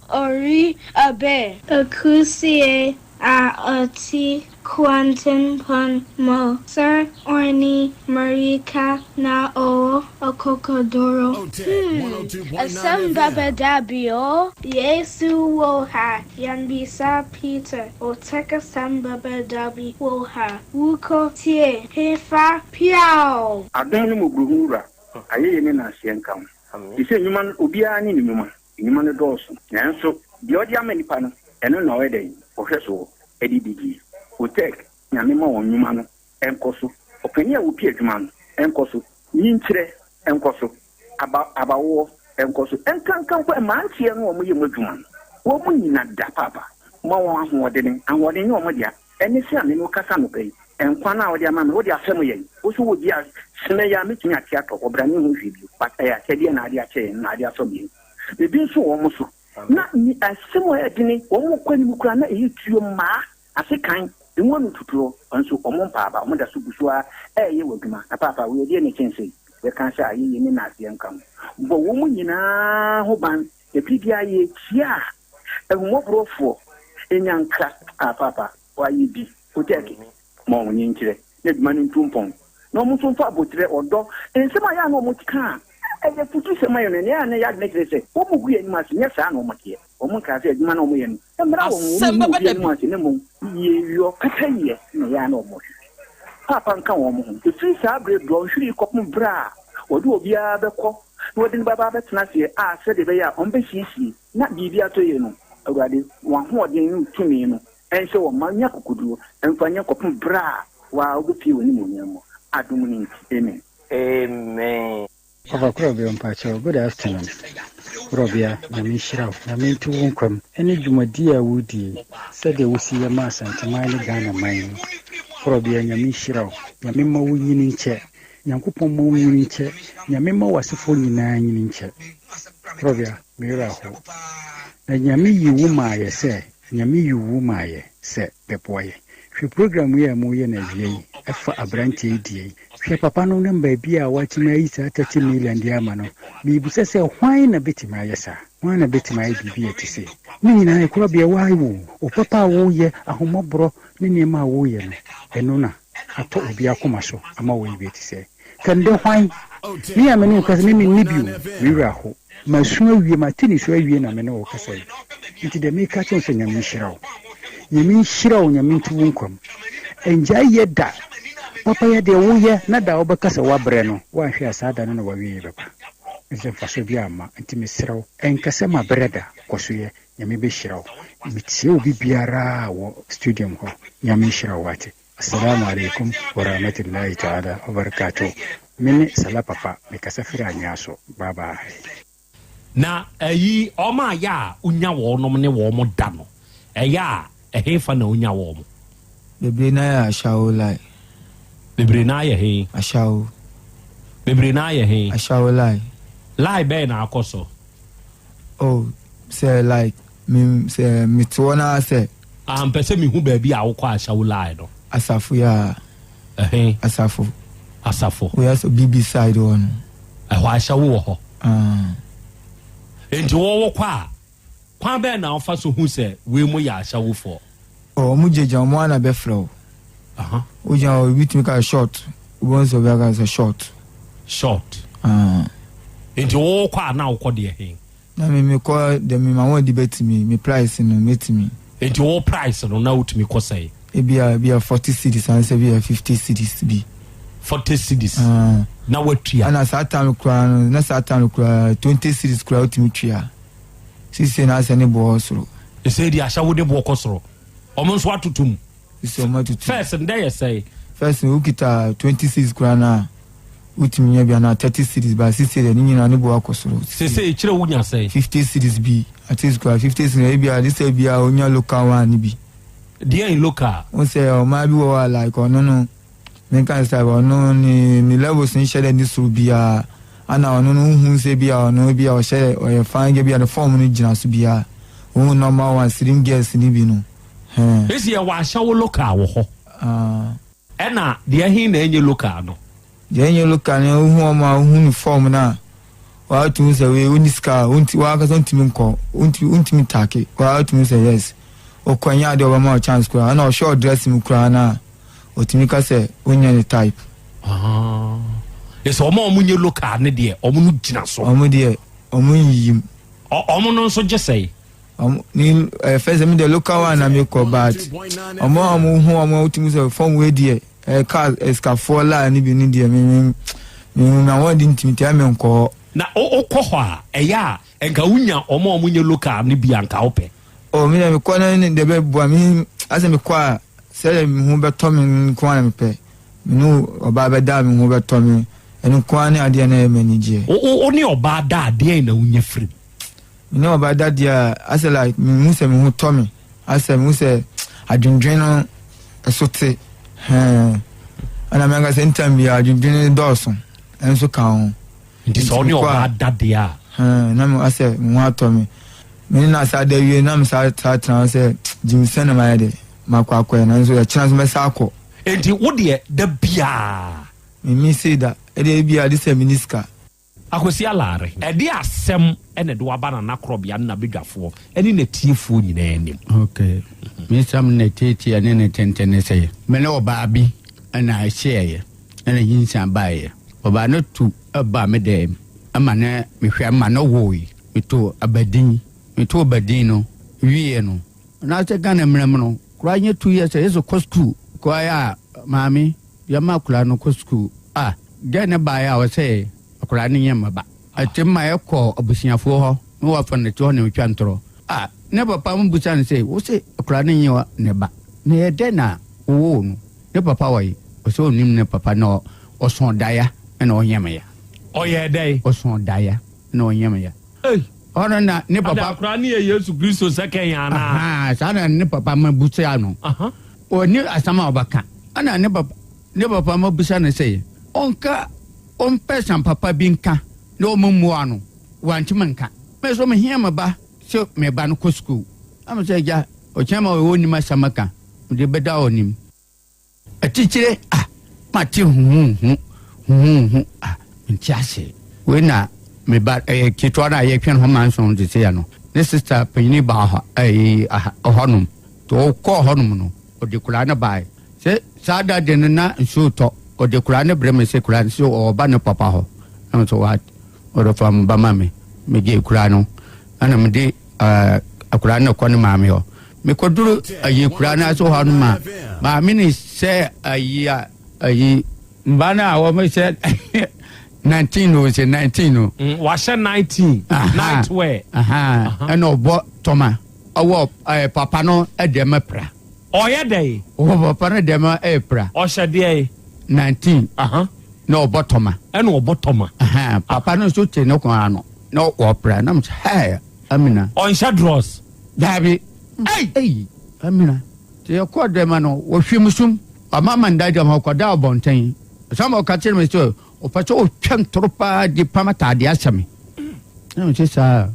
ori abe. Akusie a ɔte kwantempɔn mu sɛ ɔne mmirika na ɔwɔ akokoduru. Hmm, asɛm bɛba da bi o. Yesu wɔ ha, yɛmmisa Peter, ɔtɛk asɛm bɛba da bi wɔ ha, wokɔ tie hefa piaw! Adom ne mmɔborɔhunu Wura, ayɛyie ne nnaseɛ nka wo. Te sɛ nnwuma no, obiara ne ne nnwuma. Nnwuma no dɔɔso, nanso deɛ ɔde ama nnipa no, ɛno na ɔyɛ dɛn? Ɔhwɛ soɔ de di die. Otec, Nyame ma wɔn nnwuma no nkɔ so. Ɔpanin a ɔpi adwuma no nkɔ so. Nyinkyerɛ nkɔ so. Aba, abawoɔ nkɔ so. Ɛnkanka mpo mmeranteɛ no a wɔyɛ mu adwuma no, wɔn nyina da paapa. Ma wɔn ahoɔdene. Ahoɔden nyɛ wɔn dea. Ɛne sɛ a me ne wo kasa anɔpa yi, nkwa no a wode ama me, wode afɛm yɛn. Wo nso wɔ bi a, sene yi a mɛtumi ate atɔ hɔ, bra menhu hwee bio. But ɛyɛ akyɛdeɛ na ade akyɛ yɛn, na ade afɛm yɛn. Biribi nso wɔ wɔn so. Na ne asɛm a ɛyɛ dene, wɔn kɔ anim koraa na ɛyɛ tuo mmaa, asekan, emu ano tutuo, nso wɔn mpa aba, wɔn da so gu so ara reyɛ wɔ adwuma. Na paapa, wei ɛdeɛn na ɛkyɛn sei? Yɛka sɛ ayɛyie ne nnaseɛ nka ho. Bɔ wɔn nyinaa ho ban, na bere biara yɛretie a, Ahummɔborɔfoɔ nya nkra a paapa wayɛ bi kotɛɛke ma wɔn nkyerɛ na adwuma no ntu mpɔn na wɔn nso mfa aboterɛ, ɔdɔ, nsɛm a ɛyɛ a na wɔn ka a ɛyɛ afutusɛm ayɛ no ɛnɛ a na ɛyɛ adwene kyerɛ sɛ wɔn gu yɛn anim ase nyɛ saa na wɔn teɛ wɔn nkaa sɛ adwuma no a wɔn yɛ no mmra wɔn wɔn ngu obi anim ase na mmom yieyɔ pɛpɛyɛ na ɛyɛ a na wɔn hwehwɛ paapa nka wɔn ho ɛfiri saa berɛ dɔnhwere kɔpem berɛ a wɔde obiara bɛkɔ na wɔde no bɛba abɛtena aseɛ a sɛdeɛ ɛbɛyɛ a wɔn bɛsiesie Na biribi atɔ yie no, Awurade, wɔn ahoɔden ne wo tumi no nhyɛ wɔn ma nya akokoduo mfa nyɛ kɔpem berɛ a wo ara wobɛpue w'animuonyam mu, adom no nti, amen. Amen. Ɔfa Korɔbea mpakyɛw good afternoon Korɔbea Nyame nhyira wo Nyame nto wo nkwa mu ɛne dwumadie a wodie sɛdeɛ wosi yɛ ma Asanteman ne Ghana man yi Korɔbea Nyame nhyira wo Nyame mma wo nyini nkyɛ Nyankopɔn mma wo nyini nkyɛ Nyame mma w'asefoɔ nyinaa nyini nkyɛ Korɔbea Me werɛ ahow. Na Nyame yi wo maa yɛ sɛ Nyame yi wo maa yɛ sɛ bɛboa yɛ. Hwɛ program yi a mo yɛ no awia yi ɛfa abranteɛ yi deɛ yi. Hwɛ papa no ne baabi a watumi ayi saa 30 million de ama no. Mebisa sɛ hwan na bɛtumi ayɛ saa? Hwan na bɛtumi ayɛ biribi a ɛte sei? Ne nyinaa ɛkorabea why wo? Wo papa a woyɛ, ahomɔborɔ ne nneɛma a woyɛ no, ɛno na atɔ obi akoma so ama wayɛ bi a ɛte sɛɛ. Kɛnde hwan? Me a me ne wo kasa, me menni bi o, me werɛ aho. Masu awie, mate nisuo awie na me ne wo kasa yi. Nti deɛ meka kyerɛ wo sɛ Nyame nhyira wo. Nyame nhyira wo, Nyame nto wo nkwa mu. Ɛngyae yɛ da. Papa yɛ deɛ woyɛ na da a wobɛka sɛ woabrɛ no, woanhwɛ a saa da no na w'awieɛ bɛba. Ɛfiri sɛ mfasoɔ biara mma. Nti mesrɛ wo, ɛnka sɛ mabrɛ da, kɔ so yɛ. Nyame bɛhyira wo. Metie obi biara wɔ studium hɔ. Nyame nhyira wo wate. Assalamu alaikum warahmatullahi ta'ala wabarakatuh Me ne Salah Papa me kasa firi Anwea so bye bye. Na ɛyi wɔn a yɛ a wonya wɔnom ne wɔn da no, ɛyɛ a ɛhefa na wonya wɔn? Bebree no ara yɛ ashawo lie. Bebree no ara yɛ he? Ashawo. Bebree no ara yɛ he? Ashawo lie. Lie bɛn na akɔ so? Oh, sɛ like me sɛ mete hɔ na sɛ. Ah, mpɛ sɛ mehu baabi a wokɔ ashawo lie no. Asafo yɛ a. Ɛhe? Asafo. Asafo. Woyɛ sɛ BB side hɔ no. Ɛhɔ ashawo wɔ hɔ. Ah. Enti wo wokɔ a, kwan bɛn na wofa so hu sɛ wei mo yɛ ashawofoɔ? Oh, wɔn gyinagyina wɔn ara na bɛfrɛ wo. Aha. Wogyina hɔ, obi tumi ka short. Wobɛhu sɛ obi aka sɛ short. Short. Ah. Enti wo wokɔ a na wokɔ deɛ he? Na me mekɔ deɛ me ma wɔn de bɛtumi, me price no mɛtumi. Enti wo price no na wotumi kɔ sɛn? Ebia ebia 40 cedis anaasɛ ebia 50 cedis bi. 40 cedis na watua. Ɛna saa time koraa no na saa time koraa 20 cedis koraa wotumi tua. Sisi na asɛ ne boɔ soro. Ɛsɛ di ahyɛwo de boɔ kɔ soro. Ɔmo nso atoto mu. Sisi ɔmo atoto. First ndɛ yɛ sɛe. First no wokita 20 cedis koraa na wotumi nya bi anaa 30 cedis ba sisi deɛ ne nyinaa ne boɔ akɔ soro. Sese ekyirɛ wonya sɛe. 50 cedis bi at least koraa 50 cedis ebi a de sɛ bi a wonya local one ne bi. Deɛ in local. Wo sɛ ɔmaa bi wɔ hɔ a like ɔno no menka ne sɛ ɔno ne ne levels nhyɛ dɛ ne soro biara ana ɔno no wohu sɛ bi a ɔno bi a ɔhyɛ ɔyɛ fine girl bi a ne form no gyina so biara wohu normal one slim girls ne bi no hɛn. Esi yɛ wɔ ahyɛwo local wɔ hɔ. Ɛna deɛ he na ɛnyɛ local no. Deɛ ɛnyɛ local no wohu ɔmo a wohu ne form no a wɔatumi sɛ wei wonni sika a wonti wankasa wontumi nkɔ wontumi wontumi take wɔatumi sɛ yes wokɔ ɛnyɛ adeɛ ɔbɛma wo chance koraa ɛna ɔhwɛ ɔdress mu koraa no a ɔtumi ka sɛ wonyɛ ne type. Ɛsɛ ɔmo a ɔmo nyɛ local ne deɛ ɔmo no gyina so. Ɔmo deɛ ɔmo nyiyim. Ɔmo no nso gye sɛe. Ɔmo ni ɛɛ fɛn sɛ mi deɛ local one na mi kɔ but ɔmo a ɔmo hu ɔmo tumi sɛ fɔm wei deɛ ɛɛ kaa ɛsikafoɔ laa ne bi ne deɛ mi mi mi mi na wɔn de ntumi tia mi nkɔ hɔ. Na o kɔ hɔ a ɛyɛ a nka wonya ɔmo a ɔmo nyɛ local ne bi a nka wopɛ. Oh mi deɛ mi kɔ ne deɛ bɛ bua mi asɛ mi kɔ a sɛdeɛ mi ho bɛtɔ mi nko ara na mi pɛ mi ne ɔbaa bɛ da mi ho bɛtɔ mi ɛno nko ara ne adeɛ na ɛyɛ mi ani gyeɛ. O o ne ɔbaa da a deɛn na wonya firi mu. Me ne ɔbaa da deɛ a asɛ like mehu sɛ me ho tɔ me asɛ mehu sɛ adwendwen no ɛso te hɛn ɛna me ankasa ntam bi adwendwen no dɔɔso ɛnso ka ho. Nti sɛ ɔne ɔbaa da deɛ a. Hɛn na me asɛ me ho atɔ me me ne no asa da wie na me saa saa tena hɔ sɛ gyimi sɛ na mayɛ de makɔ akɔyɛ nanso ɛkyena nso mɛsa akɔ. Nti wo deɛ da biaa. Me mi sei da ɛdeɛ ebi a de sɛ me ni sika. Akwasi Alare, ɛde asɛm na ɛde wo aba Nana Korɔbea ne n'abadwafoɔ ne n'atiefoɔ nyinaa anim. Ok, me nsɛm ne tiatia ne ne tenten ne sɛ, me ne ɔbaa bi na ɛhyiaeɛ na nyinsɛn baeɛ. Ɔbaa no tu baa me dɛm ma ne mehwɛ ma no woe. Metoo abadin, metoo abadin no wieɛ no, anaasɛ Ghana mmara mu no, koraa nyɛ 2 years a yɛsɛ kɔ sukuu. Kɔeɛ a, maame, yɛma akwadaa no kɔ sukuu. Ah, Dɛn na ɛbaeɛ a ɔsɛee akwadaa no nyɛ mmaba? Ɛte ma ɛkɔɔ abusuafoɔ hɔ na wɔafa no te hɔ na ɔtwa ntorɔ. A Ne papa no bisa no sɛ, Wose akwadaa no nyɛ ne ba, na ɛyɛ dɛn na wowoo no? Ne papa wɔ he? Ɔse ɔnnim ne papa na ɔsõ daeɛ na ɔnyɛ me ya. Ɔyɛɛ dɛn? Ɔsõ daeɛ na ɔnyɛ me ya. Ei! Ɔno na ne papa. Ada akwadaa no yɛ Yesu Kristo sɛkɛn anaa? Ahaa, saa na ne papa ma bisa no. Ɔnni asɛm a ɔbɛka. Ɛna ne papa. Ne papa ma bisa no sɛ ɔnka ɔmpɛ sam papa bi nka na ɔma mmua no, wantumi anka. Me nso mehia me ba sɛ me ba no kɔ sukuu. Na me sɛ agya, ɔkyena ma ɔnim asɛm aka, mede bɛda ɔnim. Atitire a mate huhuhu huhuhu a mente ase. Wei na me ba ɛyɛ ketewa no a yɛtwɛn ho manson te sɛ no, ne sista panyini baa hɔ ɛyi hɔnom. Nti ɔkɔɔ hɔnom no, ɔde koraa no baeɛ. Sɛ saa da de no na nsuo retɔ, ɔde koraa no brɛ me sɛ koraa no sɛ ɔreba ne papa hɔ. Na me sɛ what? Ɔde fa me ba ma me. Megye koraa no ɛna mede ɛɛ akwadaa no kɔ ne maame hɔ. Mekɔduru ayi koraa no ase hɔ no ma maame ne sɛ ayi a ayi mba no a wɔn hyɛ 19 no sɛ 19 no. Mm, wahyɛ 19 night wear. Ɛna ɔbɔ tɔma ɔwɔ ɛɛ papa no ɛdeɛ mɛpra. Ɔyɛ dɛn? Ɔwɔ papa no dɛm ɛyɛ pra. Ɔhyɛ deɛn? 19. Na ɔbɔ tɔma. Ɛna ɔbɔ tɔma. Papa no nso te ne kɔn ano na ɔpra na mo sɛ hɛɛ Amina. Ɔnhyɛ drɔs. Daabi. Ei! Amina. Te yɛkɔɔ dɛm no wɔhwim sum. Ɔma ma nda dɛm ɔkɔda ɔbɔnten. Ɔsan ma ɔka kyerɛ me sɛ ɔpɛ sɛ ɔtwa ntoro paa de pam ataadeɛ ahyɛ me. Na me sɛ saa.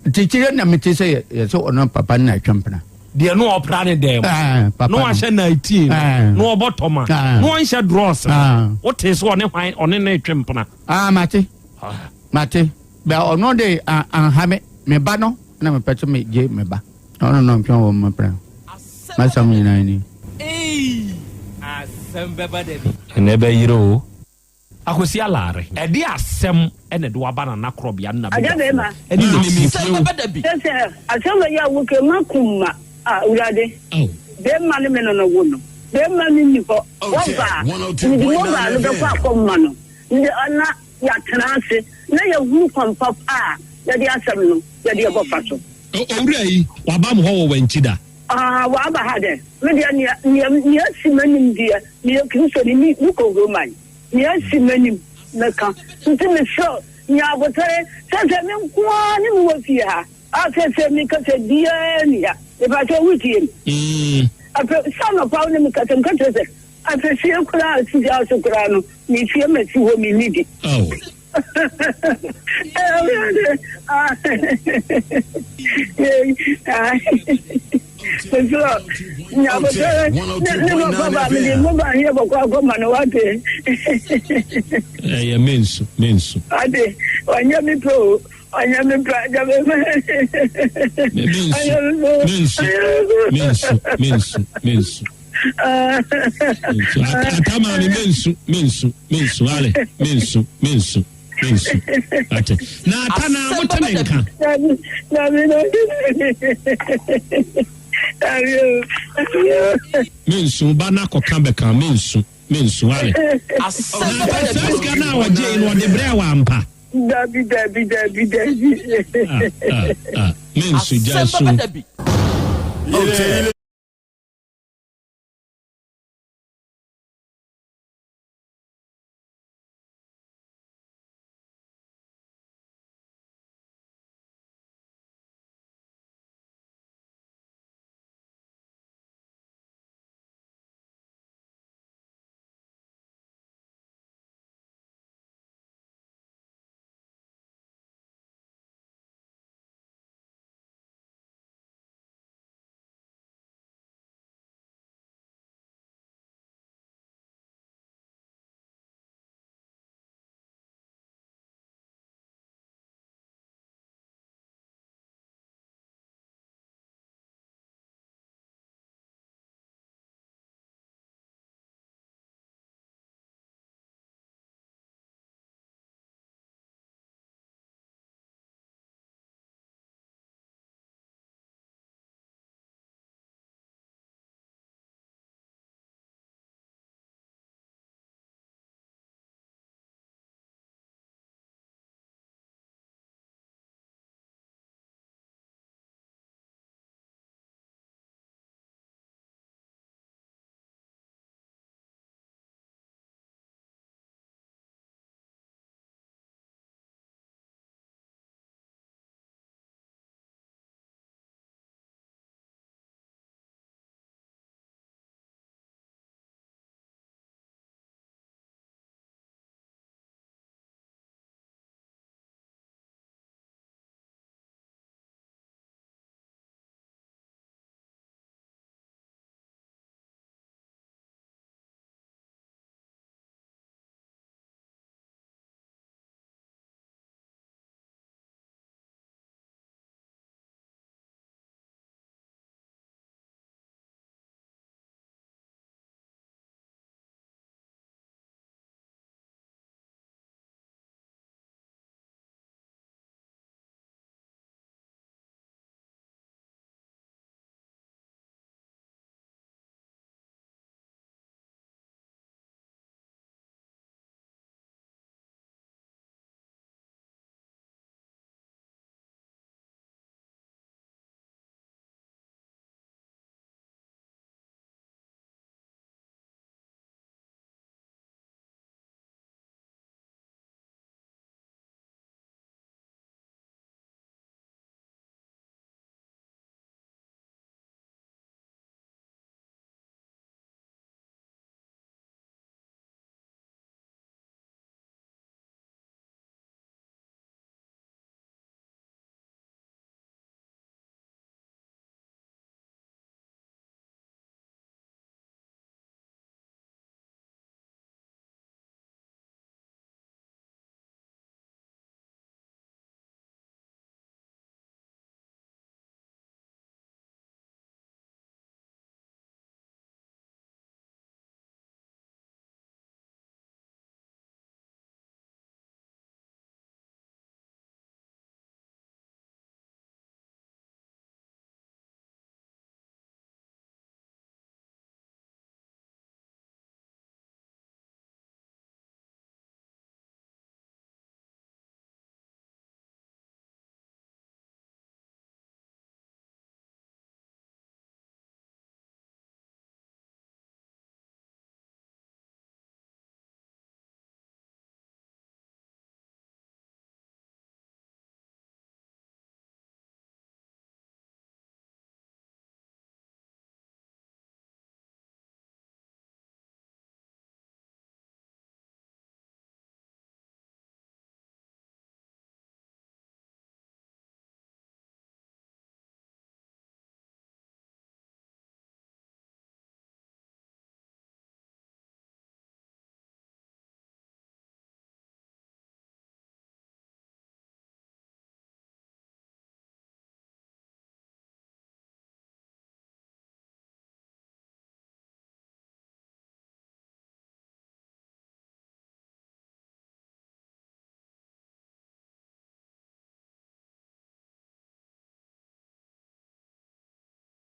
Nti kyerɛ na mete sɛ yɛ sɛ ɔno papa no na atwa mpena. Deɛ no ɔpra ne dɛm na wahyɛ 19 na ɔbɔ tɔma na ɔnhyɛ drɔs no wote sɛ ɔne hwan ɔne ne twe mpena. Ah mate mate bɛ ɔno de anha me me ba no na mepɛ sɛ megye me ba na ɔno na ɔntwe wɔ mpena masɛm nyinaa ni. Eii asɛm bɛba da bi. Ɛnɛ bɛyere o. Akwasi Alare, ɛde asɛm na ɛde wo aba Nana Korɔbea ne Agya bɛrima. n'abadwafoɔ ne n'atiefoɔ. Kyerɛ sɛ asɛm wei a woka yi makum ma ah Awurade. Bɛrima ne me no no wo no. Bɛrima no nni hɔ. Wɔba a, mede mobile no bɛkɔ akɔma no na yɛatena ase na yɛahunu kwan papa a yɛde asɛm no yɛde ɛbɔfa so. Owura yi, waba mo hɔ wɔ Wankyi da? Ah, waba ha dɛ. Me deɛ, nea, nea, nea asi m'anim deɛ, meyɛ Kristoni, me, mekɔ Roman. Nea asi m'anim, mɛka. Nti mesrɛ wo, nya abotare. Sɛsɛ me nko ara ne mewɔ fie ha. A sɛsɛ mekasa biara nni ha. Mepakyɛw wotie me? Afei, sɛ anɔpa wo ne me kasa, meka kyerɛ sɛ, afesie koraa a si gya so koraa no, mesie masi hɔ, menni bi. Awurade, ah, yei, ah, mesrɛ nya abotare ne ne papa ba mede mo ba heɛ bɔkɔ akɔma no wate. Ɛyɛ mensu, mensu. Ate, ɔnyɛ me pɛ o. Ɔnyɛ me pɛ, ɔnyɛ me pɛ. Mensu, mensu, mensu, mensu, mensu. Ata maame mensu, mensu, mensu, ale, mensu, mensu, mensu. Ate. Na ata na mo te ne nka. Dabi, dabi, dabi. Dabi o. Mensu, ba na kɔka bɛka, mensu, mensu, ale. Na ata saa sika no a ɔgye yi no ɔde brɛ wɔ ampa. Dabi dabi dabi dabi. Ah ah ah mensu gya su. Okay.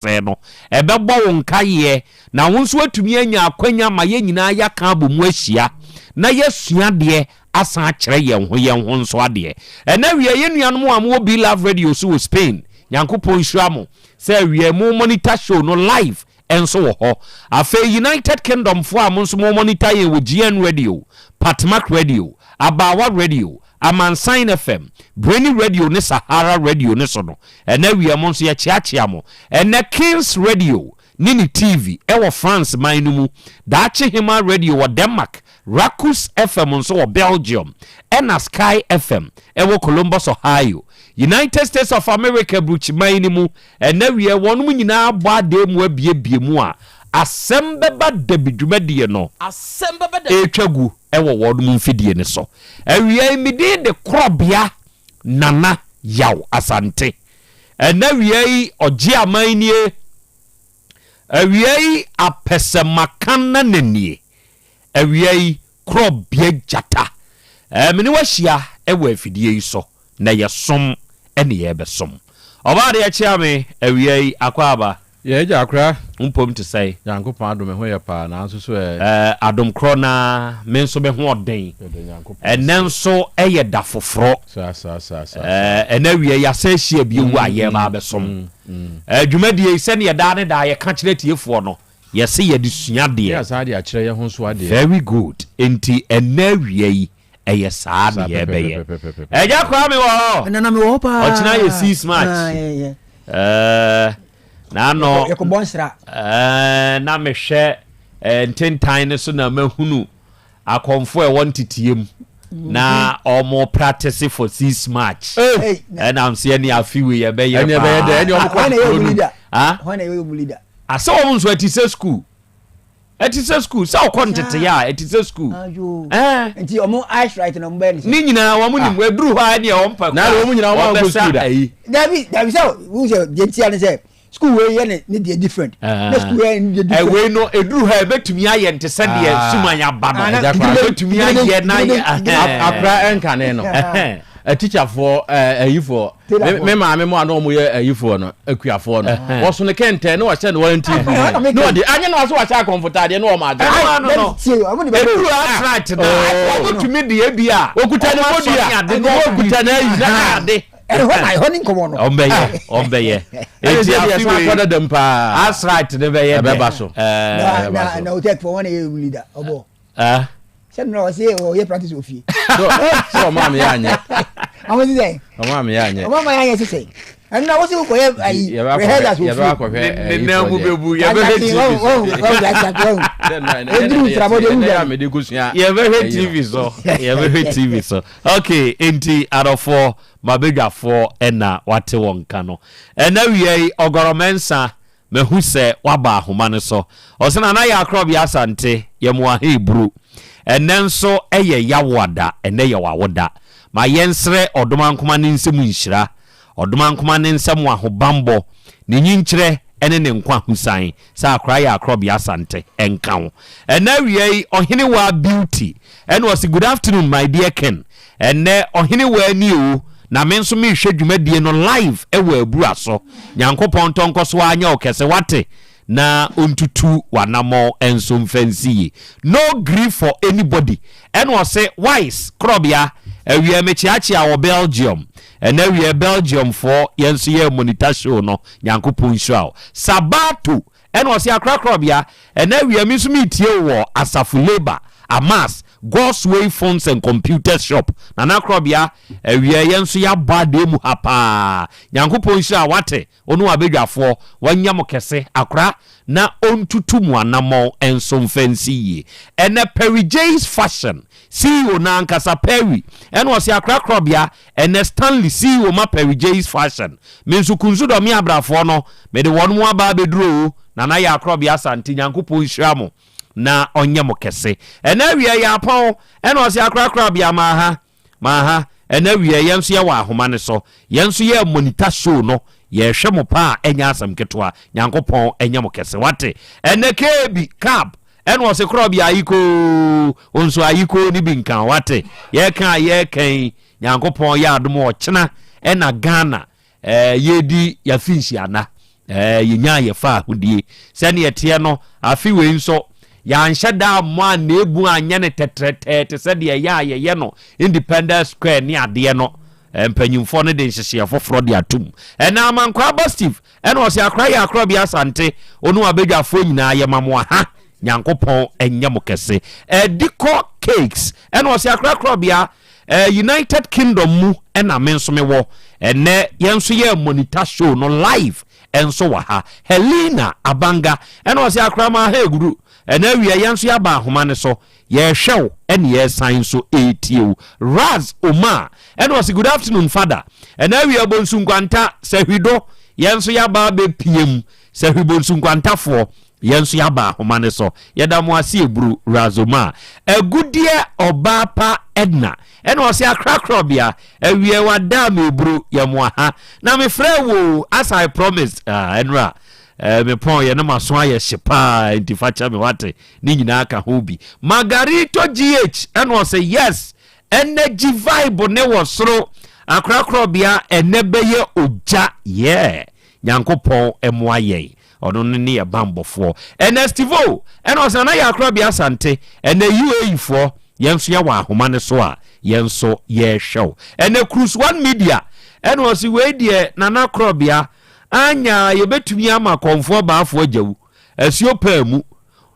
Sɛɛ no, ɛbɛbɔ wo nkaeɛ na wo nso woatumi anya akwanya ma yɛn nyinaa yɛaka abɔ mu ahyia na yɛasua adeɛ asan akyerɛ yɛn ho yɛn ho nso adeɛ. Ɛnnɛ awia yɛn nuanom a mowɔ Be Love Radio so wɔ Spain, Nyankopɔn nhyira mo sɛ awia mo monitor show no live nso wɔ hɔ. Afei United Kingdom foɔ a mo nso mo monitor yɛn wɔ GN Radio, Patmak Radio, Abaawa Radio, Amansan FM, Brainy Radio ne Sahara Radio no so no, ɛnnɛ awia mo nso yɛkyeakyea mo. Ɛnnɛ Kings Radio ne ne TV wɔ France man no mu, Daakye Hemaa Radio wɔ Denmark, Rakus FM nso wɔ Belgium, ɛna Sky FM wɔ Columbus, Ohio, United States of America aburukyiman no mu. Ɛnnɛ awia wɔnom nyinaa abɔ adee mu abiebie mu a asɛm bɛba dabi dwumadie no retwa gu wɔ wɔnom mfidie no so. Awia yi me din de Korɔbea Nana Yaw Asante. Ɛnnɛ awia yi ɔgye aman nie. Awia yi apɛsɛmaka nana nie. Awia yi Korɔbea Gyata. Ɛɛ me ne wo ahyia wɔ afidie yi so na yɛsom ne yɛrebɛsom. Ɔbaa deɛ kyea me awia yi akwaaba. Yɛ agya akora. Wo mpom te sɛn? Nyankopɔn adom me ho yɛ paa nanso so ɛ. Ɛɛ adom korɔ no ara me nso me ho ɔden. Yɛda Nyankopɔn ase. Ɛnɛ nso yɛ da foforɔ. Saa saa saa saa. Ɛɛ ɛnɛ awia yi yɛasan ahyia bio a yɛreba abɛsom. Ɛɛ dwumadie yi sɛdeɛ daa ne daa yɛka kyerɛ atiefoɔ no yɛse yɛde sua adeɛ. Ne yɛasan de akyerɛ yɛn ho nso adeɛ. Very good enti ɛnɛ awia yi ɛyɛ saa na yɛbɛyɛ. Ɛgya Kwame wɔ hɔ. Nana mewɔ hɔ paa. Ɔkyena yɛ 6 March. Ɛɛ n'ano. Yɛkɔbɔ nsra. Ɛɛ na mehwɛ ntentan no so na mahunu akɔmfo a ɛwɔ nteteɛ mu na ɔmo practice for 6 March. Ɛnam sɛ ɛne afi wei yɛbɛyɛ paa. Ɛne ɔmo kɔ kuro no. Asɛ wɔn nso ɛte sɛ school. Ɛte sɛ sukuu sɛ ɔkɔ nteteyɛ a ɛte sɛ sukuu. Ɛɛ. Nti ɔmo eyes right na ɔmo bɛyɛ ne sɛ. Ne nyinaa wɔn nim ah. eduru hɔ a ɛne wɔn pɛ kora. Na wɔn nyinaa wɔn ankɔ sukuu da. Dabi dabi sɛ wɔn sɛ deɛ ntia ne sɛ sukuu wei yɛ ne ne deɛ different. Ne sukuu yɛ ne deɛ different. Ɛwei no eduru hɔ a ebetumi ayɛ nte sɛ deɛ ah. suman aba no. Ebetumi ayɛ na yɛ. Akora ɛnkane no. Atikyafoɔ ayifoɔ me maame mu a na wɔn yɛ ayifoɔ no akuafoɔ no wɔso ne kɛntɛn na wɔhyɛ no wɔn ti bu na wɔde anyɛ na wɔso wɔahyɛ akɔnfotaadeɛ na wɔn agye. Eduru asrat na wɔn tumi de ebi a okuta ne bodua okuta n'ayi na ade. Ɛhɔ na ɛhɔ ne nkɔmɔ no. Ɔmbɛyɛ ɔmbɛyɛ. Eti afi wei akɔda dɛm paa. Asrat ne bɛyɛ dɛ. Ɛbɛba so. Na na na o tɛ fɔ wɔn na yɛ leader ɔbɔ. Ah. Sɛ nora ɔsɛ ɔyɛ practice wɔ fie. Sɛ ɔma me yɛ anyɛ. Ɔmo si sɛ. Ɔma me yɛ anyɛ. Ɔma ma yɛ anyɛ sisɛ. Ɛno na wosi kɔ yɛ ayi rehearsals wɔ fie. Yɛbɛ akɔhwɛ Ne nan mu bɛbu yɛbɛhwɛ TV so. Eduru nsirabɔ de ewura. Ɛnna mede kosua. Yɛbɛhwɛ TV so. Yɛbɛhwɛ TV so. Okay, enti adɔfoɔ mabadwafoɔ ɛna wate wɔn nka no. Ɛna wia yi ɔgɔrɔmɛnsa Mahu sɛ woaba ahoma no so. Ɔse Nana Yaakrɔbea Asante, yɛ mo aheebru. Ɛnnɛ nso yɛ Yawoada, ɛnnɛ yɛ w'awoda. Ma yɛnsrɛ Ɔdomankoma ne nsam nhyira, Ɔdomankoma ne nsam ahobanbɔ, ne nyinkyerɛ ne ne nkwa husan sɛ Akora Yaakrɔbea Asante nka wo. Ɛnnɛ awia yi Ɔhenewaa Beauty ɛna ɔse Good afternoon my dear Ken, Ɛnnɛ ɔhene waa ni oo, na me nso merehwɛ dwumadie no live wɔ abura so. Nyankopɔn ntɔ nkɔ so ara nyɛ wo kɛse wate, na ɔntutu w'anamɔn nso mfa nsi yie. No grief for anybody. Ɛna ɔse wise korɔbea, awia mekyeakyea wɔ Belgium. Ɛnnɛ awia Belgium foɔ yɛn nso yɛ monitor show no, Nyankopɔn nhyira wo. Sabato Ɛna ɔse akora korɔbea, ɛnɛ awia me nso meretie wo wɔ Asafo Labour, Amas, God's Way Phones and Computers Shop, Nana Korɔbea, awia yɛn nso yɛabɔ adeɛ mu ha paa, Nyankopɔn nhyira wo wate, wo ne w'abadwafoɔ, wanya mo kɛse, akora, na ɔntutu mo anamɔn nso mfa nsi yie. Ɛnɛ Perry J's Fashion, CEO no ankasa Perry, ɛna ɔse akora korɔbea, Ɛnɛ Stanley CEO ma Perry J's Fashion. Me nso Kunsu dɔ me abrafoɔ no, mede wɔn mo aba abɛduru oo, Nana Yaa Korɔbea Asante, Nyankopɔn nhyira mo na ɔnyɛ mo kɛse. Ɛnɛ awia yi apɔn, ɛna ɔse Akora Korɔbea maaha, maaha, ɛnɛ awia yɛn nso yɛwɔ ahoma no so, yɛn nso yɛ monitor show no, yɛhwɛ mo paa ɛnyɛ asɛm ketewa, Nyankopɔn nyɛ mo kɛse, wate. Ɛnɛ KB, Cab, Ɛna ɔse korɔ bi ayikoo onso ayikoo ne bi nka wate yɛka a yɛka yi Nyankopɔn yɛ adom ɔkyena ɛna Ghana ɛɛ yɛdi yafi nhyiana Ɛɛ, yɛnyaa yɛ faahodie. Sɛdeɛ ɛteɛ no, afe wei nso, yɛanhyɛ da ammɔ aneebu anyɛ no tɛtrɛtɛɛ te sɛ deɛ ɛyɛ a yɛyɛ no Independence Square ne adeɛ no. Mpanyimfoɔ no de nhyehyeɛ foforɔ de atom. Ɛnna Amankwaa ba Steve ɛna ɔse akora yɛ akora bi Asante, wo ne w'abadwafoɔ nyinaa yɛma mo aha. Nyankopɔn nyɛ mo kɛse. Ɛdikɔ Cakes ɛna ɔse akora korɔbea Eh, United Kingdom mu ɛna me nso mewɔ. Ɛnɛ yɛn nso yɛ monitor show no live ɛnso wɔ ha. Helena Abanga ɛna ɔsɛ akorama ha eguru. Ɛnɛ awia yɛn nso yɛaba ahoma no so. Yɛrehwɛ wo ɛne yɛresan nso ɛretie wo. Raz Omar ɛna ɔsɛ good afternoon father. Ɛnɛ awia Bonsu Nkwanta Sahwido yɛn nso yɛaba abɛpiem. Sahwi Bonsu Nkwantafoɔ Yɛn nso yɛaba ahoma no so. Yɛda mo ase eburu Razoma. Agudeɛ ɔbaa pa Edna. Ɛna ɔse akra korɔbea. Awiɛ wadaa me eburu yɛ mo aha. Na me frɛ wo o as I promised. Ah ɛnora eh, me pɔn yɛ na maso ayɛ hye paa nti fa kyɛ me wate. Ne nyinaa ka ho bi. Margarito GH ɛna ɔse yes energy vibe ne wɔ soro. Akra korɔbea ɛnɛ bɛyɛ ogya yeah. Nyankopɔn mmoa yɛn. Ɔno no ne yɛ banbɔfoɔ. Ɛnɛ Stivo ɛna ɔsɛ Nana Yaa Korabea Asante. Ɛnɛ UAE foɔ yɛn nso yɛwɔ ahoma no so a yɛn nso yɛrehwɛ wo. Ɛnɛ Cruise One Media ɛna ɔse wei deɛ Nana Korabea anya a yɛbɛtumi ama kɔmfoɔ baafoɔ agyawu asuo paa mu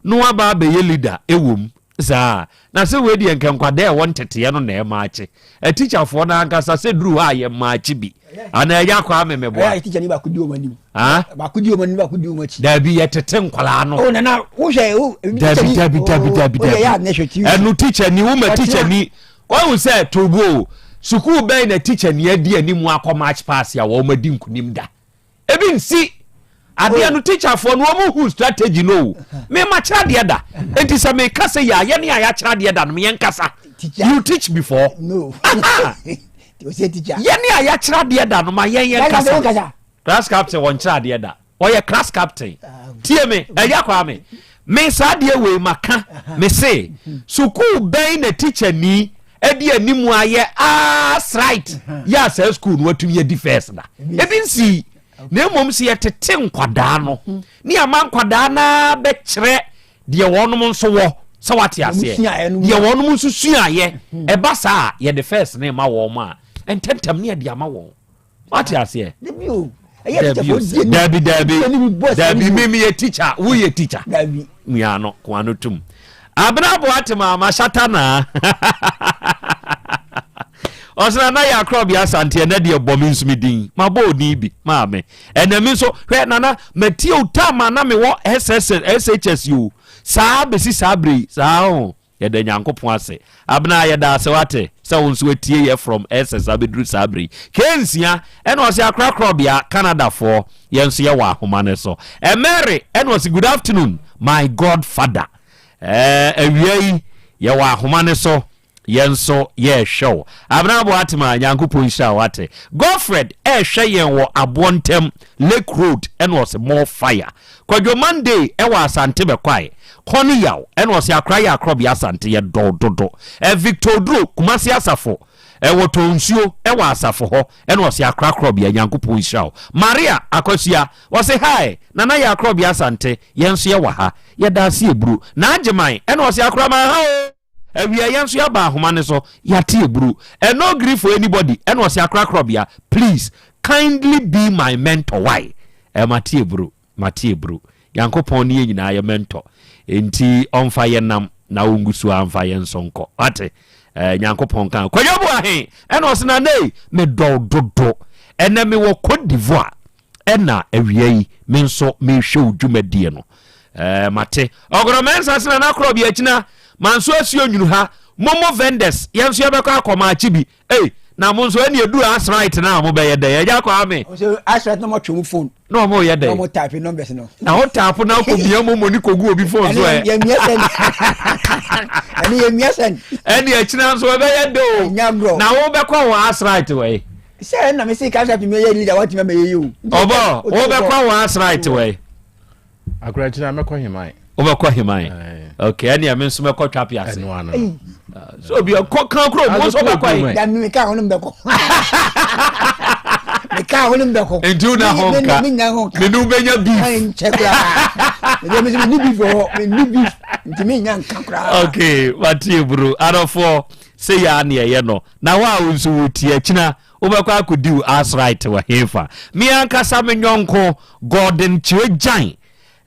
na waba abɛyɛ leader ɛwɔ mu. Saa. Na sɛ wei deɛ nka nkwadaa ɛwɔ nteteɛ no na ɛmaakye. Atikyafoɔ no ankasa sɛ duru hɔ a yɛ maakye bi. Ana ɛyɛ akɔ ame meboa. Ɛyɛ tikya ni baako di wɔn anim. Baako di wɔn anim baako di wɔn akyi. Dabi yɛ tete nkwadaa no. O nana wohwɛ o. Dabi dabi dabi dabi dabi. Ɛnu tikya ni wo ma tikya ni. Wɔn sɛ tobo sukuu bɛn na tikya ni adi anim akɔ match pass a wɔn adi nkunim da. Ebi nsi. Adeɛ no teacherfoɔ no wɔn hu strategy no o. Me ma kyerɛ adeɛ da. Enti sɛ me ka sɛ yɛ a yɛne a yɛakyerɛ adeɛ da no me yɛn kasa. You teach before. No. Yɛne a yɛakyerɛ adeɛ da no ma yɛn yɛn kasa. Class captain wɔn kyerɛ adeɛ da. Ɔyɛ class captain. Tie me, ɛyɛ akɔ ame. Me saa adeɛ wei ma ka me se sukuu bɛn na teacher ni ɛde anim ayɛ aas right yɛ a saa sukuu no watumi adi first da ebi nsii na mmom sɛ yɛtete nkwadaa no ne ama nkwadaa no bɛkyerɛ deɛ wɔnom nso wɔ sɛ wate aseɛ deɛ wɔnom nso suaeɛ ɛba saa a yɛde first no ma wɔn a ntɛntɛm ne yɛde ama wɔn wate aseɛ dabi dabi dabi mi mi yɛ teacher wo yɛ teacher nua no koa no tum abena bo ate ma ma shata na ɔsena na yɛ akorɔ bi asante ɛnɛ deɛ bɔ me nso me din ma bɔ odin bi maa me ɛnɛ mi nso hwɛ nana matie o tam a na mewɔ sss shs o saa bɛsi saa bere yi saa o Yɛda Nyankopɔn ase. Abena yɛda ase wate sɛ wo nso atie yɛ from SS abɛduru saa berɛ yi. K6 ɛna ɔse akorakorɔbea Canada foɔ yɛn nso yɛwɔ ahoma no so. Mary ɛna ɔse good afternoon my God father. Ɛɛ awia yi yɛwɔ ahoma no so yɛn nso yɛrehwɛ wo. Abena Boatema Nyankopɔn nhyira wo wate. Godfred ɛrehwɛ yɛn wɔ aboɔ ntam Lake Road ɛna ɔse more fire. Kwadwo Monday ɛwɔ Asante Bɛkwae, Kɔne Yaw ɛna ɔse akora yɛ akorɔbea Asante yɛ dɔw dodo. Ɛ Victor Oduro Kumasi Asafo ɛwɔ tɔ nsuo ɛwɔ Asafo hɔ ɛna ɔse akora korɔbea Nyankopɔn nhyira wo. Maria Akosua ɔse hi Nana yɛ akorɔbea Asante yɛn nso yɛ wɔ ha yɛda ase eburu. Naagyemang ɛna ɔse akora maha oo. Awia yɛn nso yɛaba ahoma no so yɛate eburu. Ɛ no gree for anybody ɛna ɔse akora korɔbea please kindly be my mentor why Ɛ mate eburu mate eburu Nyankopɔn ne yɛn nyinaa yɛ mentor enti ɔmfa yɛn nam na ɔngu so ara mfa yɛn nso nkɔ wate Ɛ Nyankopɔn ka Kwadwo Boahen ɛna ɔse Nana ei medɔ wo dodo ɛnɛ mewɔ Cote d'Ivoire ɛna awia yi me nso mehwɛ wo dwumadie no ɛɛ mate ɔgorɔ mɛnsa sena na korɔ bi akyina manso asuo nwunu ha momo vendors yɛn nso yɛbɛkɔ akɔ maakye bi ei na mo nso ɛne ɛduru asrite no a mobɛyɛ dɛn ɛgya kɔ ame asrite na mɔtwe mo phone na ɔmo yɛ dɛn na ɔmo type numbers no na wo type na kɔ mia momo ne kɔgu obi phone so ɛ yɛ mia sɛn ɛne yɛ mia sɛn ɛne akyina nso ɛbɛyɛ dɛ o na wobɛkɔ wɔ asrite wɔ yi Sɛ ɛna me se kasa tumi yɛ leader watumi ama yɛ yi o. Ɔbɔ wobɛkɔ wɔ asrite wɔ yi. Akora kyina mɛkɔ heman. Wobɛkɔ heman. Okay ɛnea me nso mɛkɔ twape ase. Ɛno ano. So obi kɔ kan kuro mu nso bɛkɔ yi. Dabi mi ka ɔno mbɛkɔ. Kaa wo ne mbɛkɔ. Nti wo na ho nka. Me nya ho nka. Me ne wo bɛnya beef. Nkyɛ koraa. Me deɛ me ni beef wɔ hɔ. Me ni beef. Nti me nya nka koraa. Okay, mate eburu. Adɔfoɔ, sɛ yɛ a ne ɛyɛ no. Na wo a wo nso wotie akyina, wobɛkɔ akɔdi wo ass right wɔ hefa? Me ankasa me nyɔnko, Gordon Kyerɛ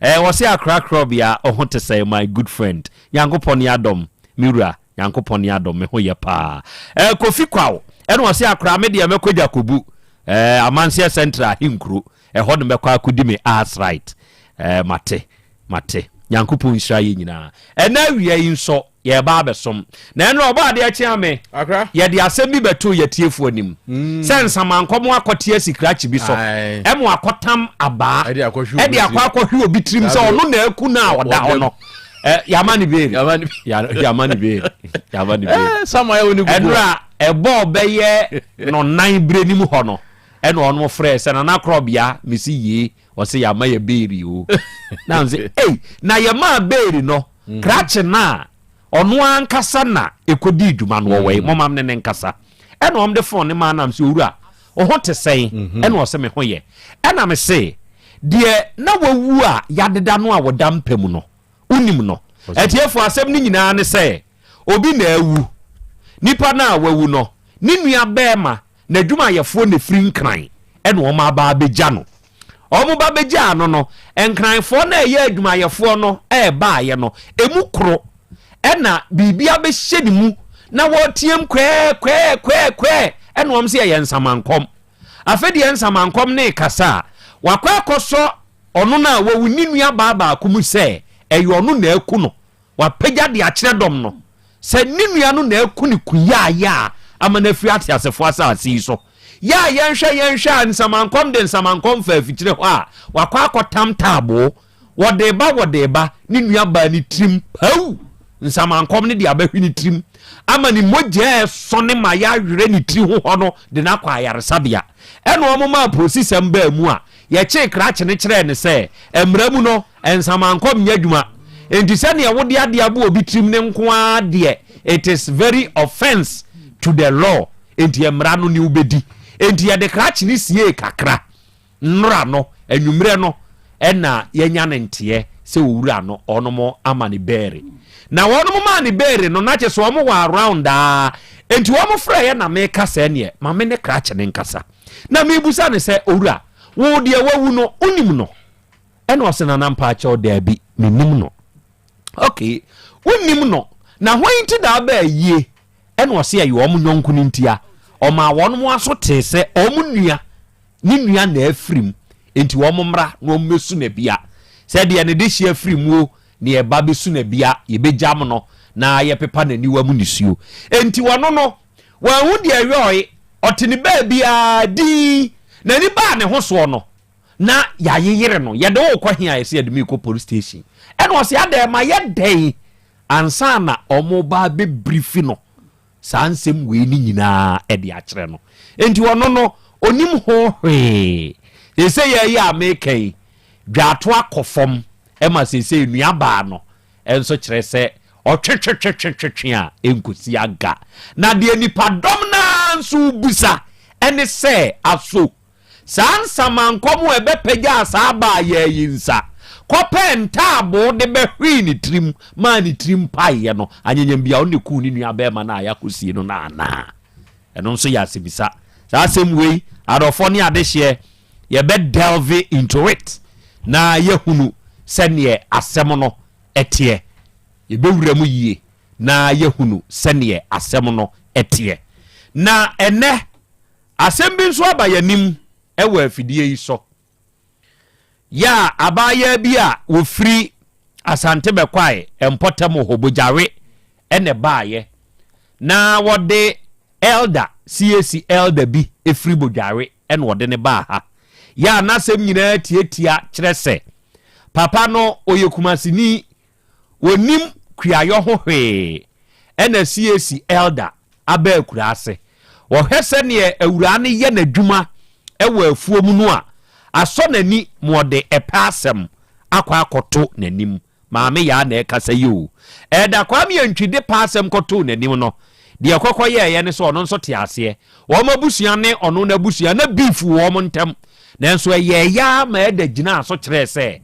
Eh, wɔse akra krɔbea oho te sɛn my good friend. Nyankopɔn ne adɔm, me wura, Nyankopɔn ne adɔm, me ho yɛ paa. Eh, Kofi Kwaw, ɛna ɔse akra me deɛ mɛkɔ Gyakobu, eh, Amanseɛ Central ahenkuro, ɛhɔ ne mɛkɔ akɔdi me ass right. Eh, mate, mate. Nyankopɔn nhyira yɛ nyinaa. Ɛnɛ awia yi nso, yɛreba abɛsom. Na ɛno ɔbɔ adeɛ kye ame. Yɛde asɛm bi bɛtoo yɛtiefoɔ anim. Mm. Sɛ nsamankɔ mo akɔte asi krakye bi so. Ɛmo akɔtam abaa. Ɛde akɔ akɔhwe obi tirim sɛ ɔno na aku no a ɔda hɔ no. Yama ne beeri. Yama ne beeri. Yama ne beeri. Ɛnora ɛbɔ bɛyɛ no nan bere nim hɔ no. Ɛna ɔno frɛ sɛ nana korɔbea mesi yie ɔsɛ yama yɛ beeri o. Na ɔsɛ ei na yɛmaa beeri no. Krakye no a ɔno ankasa na ɛkɔdii dwuma no ɔwɔ yi, momma me ne no nkasa. Ɛna wɔde fon no maa no a mese, Owura, wo ho te sɛn? Ɛna ɔse, Me ho yɛ. Ɛna mese, Deɛ na wawu a yɛadeda no a ɔda mpa mu no, wonim no? Atiefoɔ, asɛm no nyinaa ne sɛ, obi na awu. Nipa no a wawu no, ne nua barima N'adwumayɛfoɔ na ɛfiri Nkran na wɔn aba abɛgya no. Wɔn ba bɛgyaa no no, Nkranfoɔ no a ɛyɛ adwumayɛfoɔ no ɛrebaeɛ no, ɛmu koro ɛna biribi abɛhyɛ ne mu na wɔreteam kwɛɛ kwɛɛ kwɛɛ kwɛɛ ɛna wɔn sɛ ɛyɛ nsamankɔm. Afei deɛ nsamankɔm no rekasa a, wakɔ akɔsɔ ɔno no a wawu ne nua baa baako mu sɛ ɛyɛ ɔno na aku no. Wapagya de akyerɛ dɔm no sɛ ne nua no na aku no kuyaayɛ a ama no afiri ateasefo asase yi so. Yɛ a yɛnhwɛ yɛnhwɛ a nsamankɔm de nsamankɔm fa afikyire hɔ a, wakɔ akɔtam taaboo. Wɔde reba wɔde reba, ne nua baa ne tirim paw! Nsamankɔm no de abɛhwe ne tirim ama ne mogya a ɛsɔne ma yɛawerɛ ne tiri ho hɔ no de no akɔ ayaresabea. Ɛna wɔmaa apolisisɛm baa mu a Yɛkyee krakye no kyerɛɛ no sɛ, mmara mu no, nsamankɔm nyɛ adwuma. Enti sɛdeɛ wode adeɛ abɔ obi tirim no nko ara deɛ, it is very offence to the law. Enti mmara no ne wobɛdi. Enti yɛde krakye no siee kakra. Nnora no, anwummerɛ no, ɛna yɛanya no nteɛ sɛ owura no, wɔnom ama no beere. Na wɔnom maa no beere no, na kyerɛ sɛ wɔn wɔ around aa. Enti wɔn frɛeɛ na meka sɛ ɛneɛ, ma me ne krakye no nkasa. Na mebisa no sɛ, Owura, wo deɛ wawu no, wonim no? Ɛna ɔse, Nana mpaakyɛw, daabi, mennim no. Ok, wonnim no, na hwan nti na aba ayie? Ɛna ɔse, ɛyɛ wɔn yɔnko no ntia. Ɔmaa wɔn aso tee sɛ wɔn nua, ne nua na afiri mu, enti wɔn mmra na wɔn mmɛsu no abia. Sɛ deɛ ne dehye afiri mu o, ne ɛba bɛsu no abia, yɛbɛgyam no na yɛpepa n'aniwa mu nisuo. Enti ɔno no, Wanhu deɛ ɛyɔɔe, ɔte ne baabi ara dinn. N'ani baa ne ho soɔ no, na yɛayeyere no. Yɛde wo rekɔ he a? Yɛse yɛde me rekɔ police station. Ɛna ɔse adɛn, mayɛ dɛn? Ansa na wɔreba abɛbrifi no saa nsɛm wei no nyinaa de akyerɛ no. Enti ɔno no, ɔnim ho hwee. Seesei yɛyɛ a meka yi, dwaato akɔ fam ma seesei nuabaa no nso kyerɛ sɛ ɔtwetwetwetwetwe a ɛnkɔsi aga. Na deɛ nnipadɔm no ara nso rebisa ne sɛ, Aso saa nsamankɔm a ɛbɛpagyaa saa abaayaa yi nsa kɔpɛɛ ntaaboo de bɛhwee ne tirim maa ne tirim paeɛ no, anyanyam biara ɔno na ɛkuu ne nuabarima no a yɛakɔsie no no anaa? Ɛno nso yɛ asɛmmisa. Saa asɛm wei, adɔfoɔ ne adehyeɛ, yɛbɛ delve into it na yɛahunu sɛdeɛ asɛm no teɛ. Yɛbɛwura mu yie na yɛahunu sɛdeɛ asɛm no teɛ. Na ɛnnɛ, asɛm bi nso aba yɛn anim wɔ afidie yi so. Yɛ a abaayaa bi a wɔfiri Asante Bɛkwae mpɔtam hɔ, Bogyawe na ɛbaeɛ, na wɔde Elder, CAC Elder bi firi Bodware na ɔde no baa ha. Yɛ a n'asɛm nyinaa tiatia kyerɛ sɛ papa no ɔyɛ Kumasini, ɔnnim kuayɔ ho hwee ɛna CAC Elder aba akuraase. Ɔhwɛ sɛdeɛ awuraa no yɛ n'adwuma wɔ afuo mu no a, asɔ n'ani ma ɔde ɛpɛ asɛm akɔ akɔto n'anim. Maame Yaa na ɛkasa yi o. Ɛda Kwame Antwi de pɛ asɛm kɔtoo n'anim no, Deɛ ɛkɔkɔ yɛeɛ ne sɛ ɔno nso te aseɛ. Wɔn abusua ne ɔno n'abusua na beef wɔ wɔn ntam. Nanso ɛyɛeɛ ara ma Ɛda gyinaa so kyerɛɛ sɛ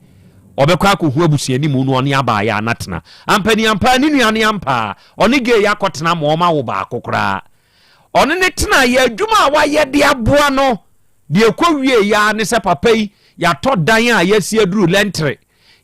ɔbɛkɔ akɔhu abusuani mu na ɔne abaayaa no atena. Ampaniampaa ne nua no ampaa, ɔne gay akɔtena ma wɔawo baako koraa. Ɔne no tenaeɛ, adwuma a wayɛ de aboa no, deɛ ɛkɔwieeɛ ara ne sɛ papa yi, yɛatɔ dan a yɛasi aduru lɛntere,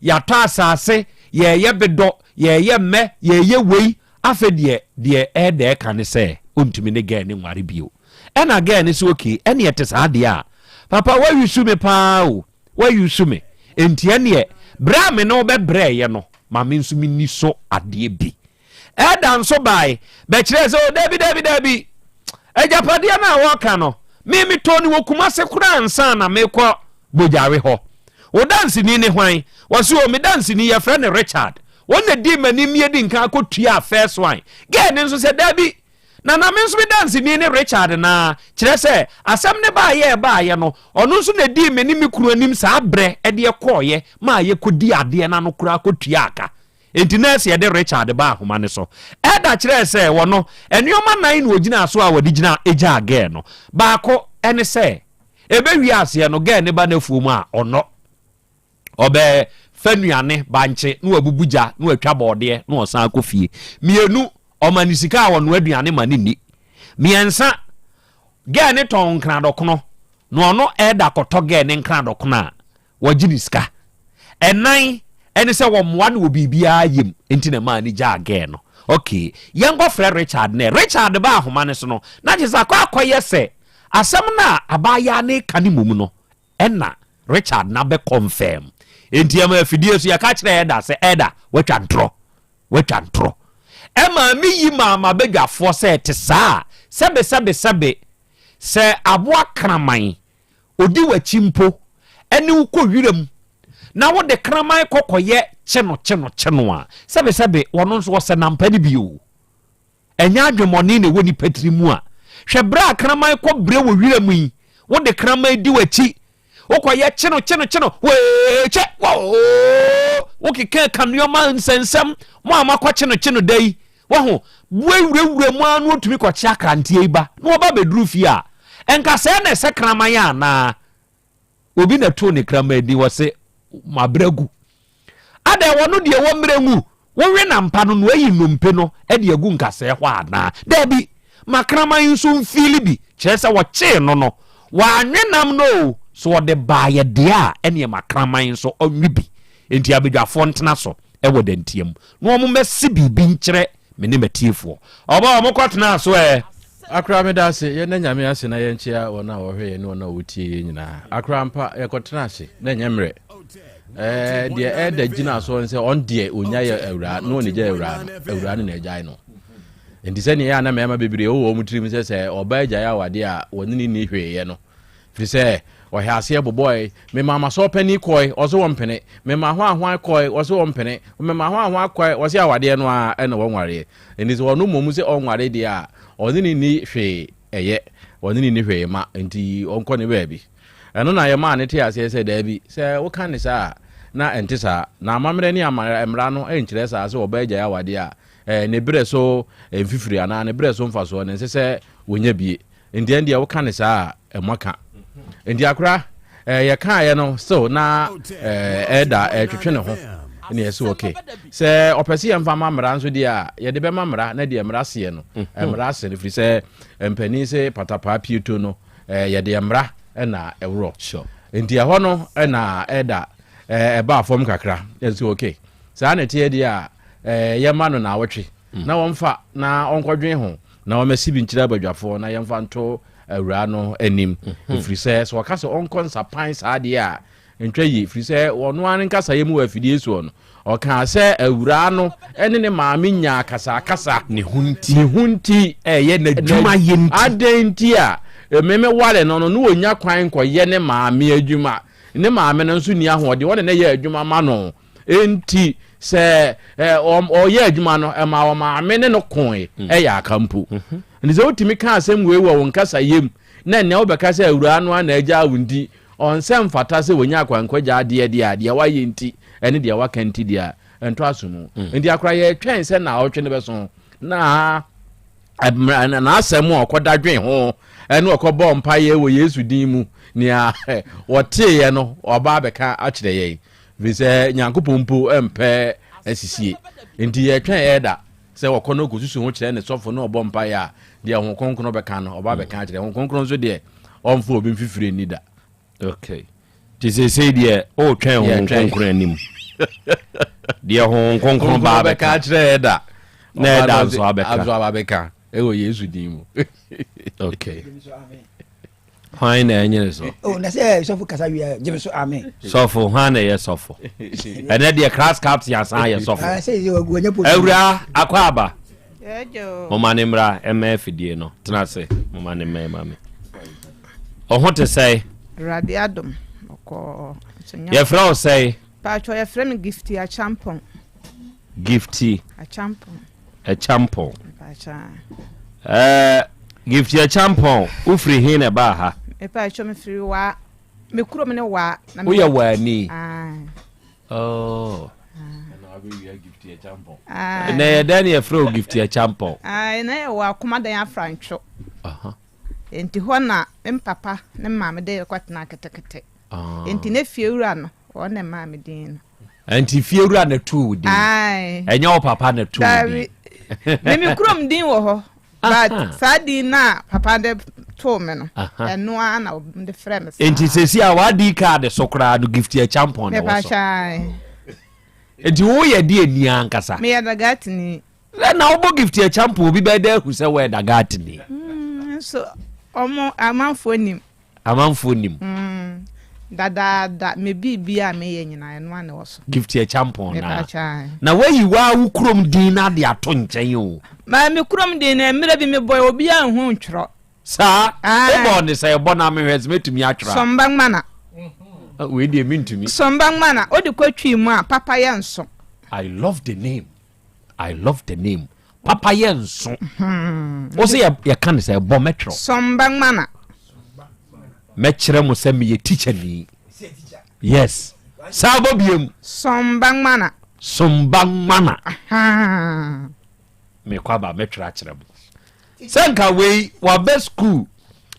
yɛatɔ asase, yɛreyɛ bedɔ, yɛreyɛ mmɛ, yɛreyɛ wei, afei deɛ, deɛ ɛɛdɛ ɛka ne sɛ ɔntumi ne gɛɛ no nware bio. Ɛna gɛɛ no sɛ okay, ɛneɛ ɛte saa deɛ a, papa woayusu me paa o, woayusu me, enti ɛneɛ berɛ a me ne wo bɛbrɛeɛ no, ma me nso menni so adeɛ bi. Ɛda nso bae bɛkyerɛɛ sɛ, O dabi, dabi, dabi! Agyapadeɛ no a wɔreka no, me metɔɔ no wɔ Kumase koraa ansa na merekɔ Bogyawe hɔ. Wo danseni ne hwan? Wɔse, O me danseni, yɛfrɛ no Richard. Wɔn na dii m'anim yɛdi nkan kɔtuaa first one. Girl no nso sɛ, Dabi, Nana, me nso me danseni ne Richard no ara. Kyerɛ sɛ, asɛm no baeɛ a ɛbaeɛ no, ɔno nso na ɛdii me ne me kunu anim saa berɛ deɛ kɔeɛ maa yɛkɔdii adeɛ no ano koraa kɔtuaa ka. Enti na ɛsɛ yɛde Richard ba ahoma no so. Elder kyerɛɛ sɛ wɔ no, nneɛma nan na ogyinaa so a wɔde gyina gyaa girl no. Baako ne sɛ, ɛbɛwie aseɛ no, girl no ba n'afuo mu a, ɔnnɔ. Ɔbɛfa nnuane, bankye, na wabubu gya, na watwa bɔɔdeɛ, na ɔsan akɔ fie. Mmienu, ɔma no sika a ɔnoa aduane ma no nni. Mmiɛnsa, girl no tɔn nkradɔkono, na ɔno Elder kɔtɔ girl no nkradɔkono a, wɔgye ne sika. Ɛnan ɛne sɛ wɔmmoa no wɔ biribiara yɛ mu nti na ɛmaa no gyaa girl no. Okay, yɛnkɔfrɛ Richard nɛ. Richard baa ahoma no so no, na kyerɛ sɛ akɔ akɔyɛ sɛ asɛm no a abaayaa no reka no mmom no ɛna Richard na bɛ confirm. Enti ɛma afidie so yɛka kyerɛ Ɛda sɛ Ɛda, watwa ntorɔ. Watwa ntorɔ. Ɛmaa me yi maa m'abadwafoɔ sɛ ɛte saa a, sɛbe sɛbe sɛbe, sɛ aboa kraman ɔdi w'akyi mpo ne wo kɔ wiram na wode kraman kɔ kɔyɛ kyeno kyeno kyeno a, sɛbesɛbe ɔno nso ɔsɛ nampa no bi o. Ɛnyɛ adwemmɔne na ɛwɔ nipa tiri mu a. Hwɛ berɛ a kraman kɔ brɛ wɔ wiram yi, wode kraman di w'akyi, wokɔyɛ kyeno kyeno kyeno, wee kyɛ, woo, wokeka ka nneɛma nsɛnsɛm, mo a moakɔ kyeno kyeno da yi, Wahu? Bue wurawura mu ara na otumi kɔkye akranteɛ yi ba, na ɔba bɛduru fie a, nka sɛɛ na ɛsɛ kraman anaa? Obi na ɛtoo ne kraman din, ɔse, mabrɛ agu. Adɛn, wɔno deɛ wɔ mmerɛ ngu, wowe nampa no na wayi nnompe no de agu nkasɛɛ hɔ anaa? Daabi, ma kraman yi nso mfiili bi, kyerɛ sɛ wɔkyee no no, wanwe nam no o, so ɔde baeɛ deɛ a, ɛneɛ ma kraman nso ɔnwe bi. Enti abadwafoɔ ntena so wɔ dantia mu, na wɔmmɛse biribi nkyerɛ me ne m'atiefoɔ. Ɔba a wɔkɔtenaa so ɛ. Akora meda ase, yɛnda Nyame ase na yɛnkyea wɔn a wɔhwɛ yɛn ne wɔn a wɔtie yɛn nyinaa. Akora ampa yɛkɔtena ase na ɛnyɛ mmerɛ. Ɛɛ deɛ ɛda gyina soɔ ne sɛ ɔn deɛ ɔnya yɛ awuraa na ɔne gya awuraa no, awuraa no na agyae no. Nti sɛdeɛ ɛyɛ a na mmarima bebree wɔ wɔn tirim sɛ sɛ ɔbaa agyae awadeɛ a wɔne ne nni hwee yɛ no, Firi sɛ ɔhɛ aseɛ bobɔe. Memaa m'asɔɔpanin kɔe, ɔse ɔmpene. Memaa hwanhwan kɔe, ɔse ɔmpene. Memaa hwanhwan kɔe, ɔse awadeɛ no ara na wɔnwareɛ. Enti sɛ ɔno mmom se ɔnware deɛ a, ɔne no nni hwee yɛ, ɔne no nni hwee ma, enti ɔnkɔ ne baabi. Ɛno na yɛmaa no tee aseɛ sɛ, Daabi, sɛ woka no saa a, na ɛnte saa. Na amammerɛ ne mmara no nkyerɛ saa sɛ ɔbaa gyae awadeɛ a, ne berɛ so mfifire anaa ne berɛ so mfasoɔ no, ɛnsɛ sɛ ɔnya bie. Nti ɛndeɛ woka no saa a ɛmɔ ka. Nti akora eh, yɛkaeɛ no still na eh, ɛda ɛtwetwe ne ho ne ɛsɛ okay. Sɛ ɔpɛ sɛ yɛmfa ma mmara nso deɛ a yɛde bɛma mmara na deɛ mmara seɛ no mhm. mmara ase no firi sɛ mpanin sɛ patapaa pieto no eh, yɛde mmara na ɛworɔ. Nti ɛhɔ no na ɛda ɛbaa fam kakra ɛsɛ okay. Saa na ɛteɛ deɛ a yɛma no naawɔtwe. na wɔmfa na ɔnkɔdwen ho, na wɔmmɛsi bi nkyerɛ abadwafoɔ na yɛmfa nto awuraa no anim, mhm. ɛfiri sɛ sɛ ɔka sɛ ɔnkɔ nsapan saa deɛ a ntwa yie, ɛfiri sɛ ɔno ara ne nkasaeɛ mu wɔ afidie soɔ no, ɔkaa sɛ awuraa no ne ne maame nyaa kasakasa ne ho nti, ne ho nti ɛyɛ n'adwuma yɛ nti, adɛn nti a meme ware no no na ɔnya kwan nkɔyɛ ne maame adwuma, ne maame no nso nni ahoɔden, ɔne ne yɛ adwuma ma no. Enti sɛ ɔyɛ adwuma no, ɛma ɔmaame ne no koe mm. ɛyɛ aka mpo. Mhm. Nti sɛ wotumi ka asɛm wei wɔ wo nkasayɛ mu na nea wobɛka sɛ awuraa no ana agya wo nti ɔnsɛ mfata sɛ wɔnya akwankwagya adeɛ deɛ a deɛ wayɛ nti ɛne deɛ waka nti deɛ a ɛntɔ aso mu. Mm. Nti akora yɛtwɛn sɛ na ɔtwe no bɛso na N'asɛm a ɔkɔda dwen ho ɛne ɔkɔbɔ mpaeɛ wɔ Yesu din mu nea wɔteeɛ no ɔba abɛka akyerɛ yɛn firi sɛ Nyankopɔn mpo mpɛ asisie nti yɛtwɛn ɛda sɛ ɔkɔ no kɔsusu ho kyerɛ ne sɔfo na ɔbɔ mpaeɛ a deɛ Honhom Kronkron bɛka no ɔba abɛka akyerɛ Honhom Kronkron nso deɛ ɔmfa obi mfifire nni da. Okay. Nti seesei deɛ ɔretwɛn Honhom Kronkron anim. Deɛ Honhom Kronkron ba abɛka akyerɛ ɛda. Na ɛda nso abɛka. Nso abɛka ɛwɔ Yesu din mu. Okay. Hwan na ɛnyere so? Oh, na sɛ sɔfo kasa wie a, gyeme so amen. Sɔfo, hwan na ɛyɛ sɔfo? Ɛnɛ deɛ class captain asan ayɛ sɔfo. Ah, sɛ yɛ wɔnyɛ post. Awura akɔ aba. Moma ne mmra ɛmɛ afidie no. Tena ase. Moma ne mmɛ ma me. Ɔho te sɛe? Awurade adom. Ɔkɔ. Yɛfrɛ wo sɛe? Paatwa yɛfrɛ me Gifty Achampɔn. Gifty. Achampɔn. Achampɔn. Ɛɛ Gifty Achampɔn, wofiri he na ɛbaa ha? Mepaatwa mefiri waa. Me kurom ne waa. Woyɛ waani? Oh. Na yɛ dɛn na yɛfrɛ wo Gifty Achampɔn? Na yɛ wɔ Akomadan Afrantwo. Nti hɔ na me papa ne maame de kɔtena ketekete. Nti ne fiewura no, wɔn na ɛmaa me din no. Nti fiewura na too wo din? Ɛnyɛ wo papa na too wo din? Me me kurom din wɔ hɔ. But saa din na papa de too me no, ɛno ara na wɔde frɛ me saa. Nti sɛsi a w'adi kaade so koraa no Gifty Acheampong na ɛwɔ so. Nti woyɛ deɛ ni ankasa? Meyɛ Dagatini. Na wobɔ Gifty Acheampong obi bɛyɛ dɛ ahu sɛ woyɛ Dagatini. Nso ɔmo amanfoɔ nim. Amanfoɔ nim. Mm, dadaada, me biribiara a meyɛ nyinaa ɛno ara na ɛwɔ so. Gifty Acheampong naa. Na woayi waa wo kurom din no ade ato nkyɛn o. Ma me kurom din no mmerɛ bi mebɔe obiara nhu ntwerɛ. Saa? Wobɔɔ ne sɛ ɛbɔ na mehwɛ sɛ mɛtumi atwerɛ a. Somba Ngmana. Ah, wei deɛ mentumi. Somba Ngmana, wode kɔ Twi mu a, papa yɛ nso. I love the name. I love the name. Papa yɛ nso. Wo sɛ yɛka ne sɛ ɛbɔ mɛtwerɛ. Sɔmba ngmana. Mɛkyerɛ mo sɛ meyɛ teacher ni. Yes. Saa bɔ biem. Sɔmba ngmana. Sɔmba ngmana. Mekɔ aba mɛtwerɛ akyerɛ mo. Sɛ nka wei waba school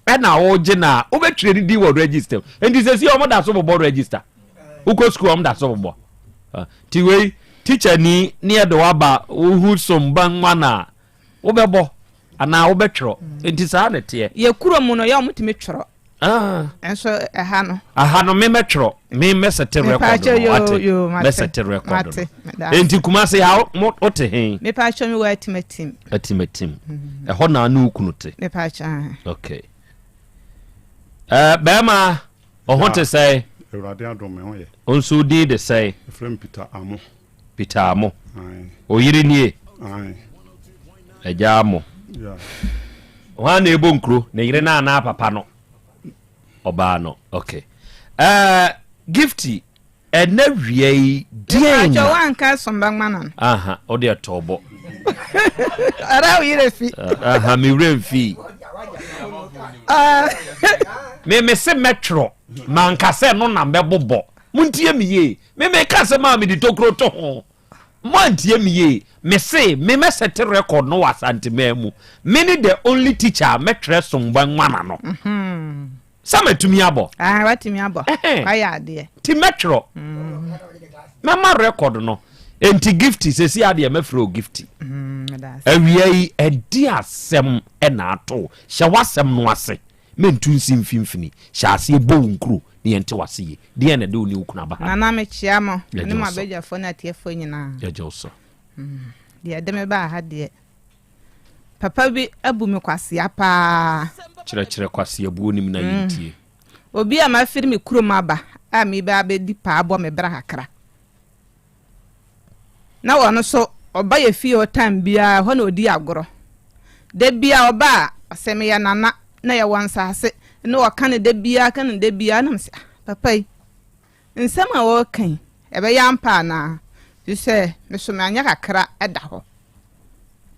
ɛna wogye na wobɛtwerɛ ne din wɔ register nti sɛ si ɔmo da so bobɔ register wokɔ school ɔmo da so bobɔ ah, nti wei teacher ni ne yɛde waba wohu somba nwa no a wobɛbɔ anaa wobɛtwerɛ nti saa na ɛteɛ yɛ kuro mu no yɛ ɔmo tumi twerɛ Ah. Nso ɛha no. Aha no me mɛtwerɛ me mɛsɛte record no wate mɛsɛte record no enti Kumasi ha wote he. Mepatwa mi wɔ Atimatim. Atimatim mm. ɛhɔ na ne wo kunu te. Mepatwa. Okay. Uh, bɛrima ɔho te sɛe. Awurade adom me ho yɛ. Nso din de sɛe. Ɛfrɛ me Peter Amo. Peter Amo. Oyere nie. Agya Amo. Hwan na ɛbɔ nkuro? Ne yere no anaa papa no? Ɔbaa no. Okay. Uh, Gifty, ɛnɛ wia yi deɛn na. Wanka sɔmba ngma no. Aha, ɔde ɛtɔ bɔ. Ara wo yerɛ fi. Aha, me werɛ mfi. Me me se mɛtwerɛ, manka sɛ no na mɛbobɔ. Montie me yie. Me meka asɛm a mede tokuro to ho. Moantie me yie. Me se me mɛsɛte record no wɔ Asanteman mu. Me ne the only teacher a mɛtwerɛ Songba Nwana no. Sɛ matumi abɔ. Ah, watumi abɔ. Wayɛ adeɛ. Nti mɛtwerɛ. Mɛma record no. Enti Gifty, sɛsi adeɛ mɛfrɛ o Gifty. Awia yi, ɛde asɛm na ato. Hyɛ w'asɛm no ase. Mentu nsi mfimfini. Hyɛ aseɛ bɔ wo nkuro na yɛnte w'ase yie. Deɛn na ɛde wo ne wo kunu aba ha? Nana mekyea mo ne mo abadwafoɔ ne atiefoɔ nyinaa. Yɛgye wo so. Deɛ ɛde me baa ha deɛ, papa bi abu me kwasea paa. Kyerɛkyerɛ kwaseabuo no mu na yɛntie. Obi a mafiri me kurom aba a mereba abɛdi paa bɔ me bra kakra. Na ɔno nso ɔba yɛ fie hɔ time biara ɛhɔ na ɔdi agorɔ. Da biara ɔba a ɔsɛ meyɛ nana na yɛwɔ nsaase na ɔka no da biara ka no da biara na mesɛ ah papa yi nsɛm a ɔreka yi ɛbɛyɛ ampa anaa firi sɛ me so manyɛ kakra da hɔ.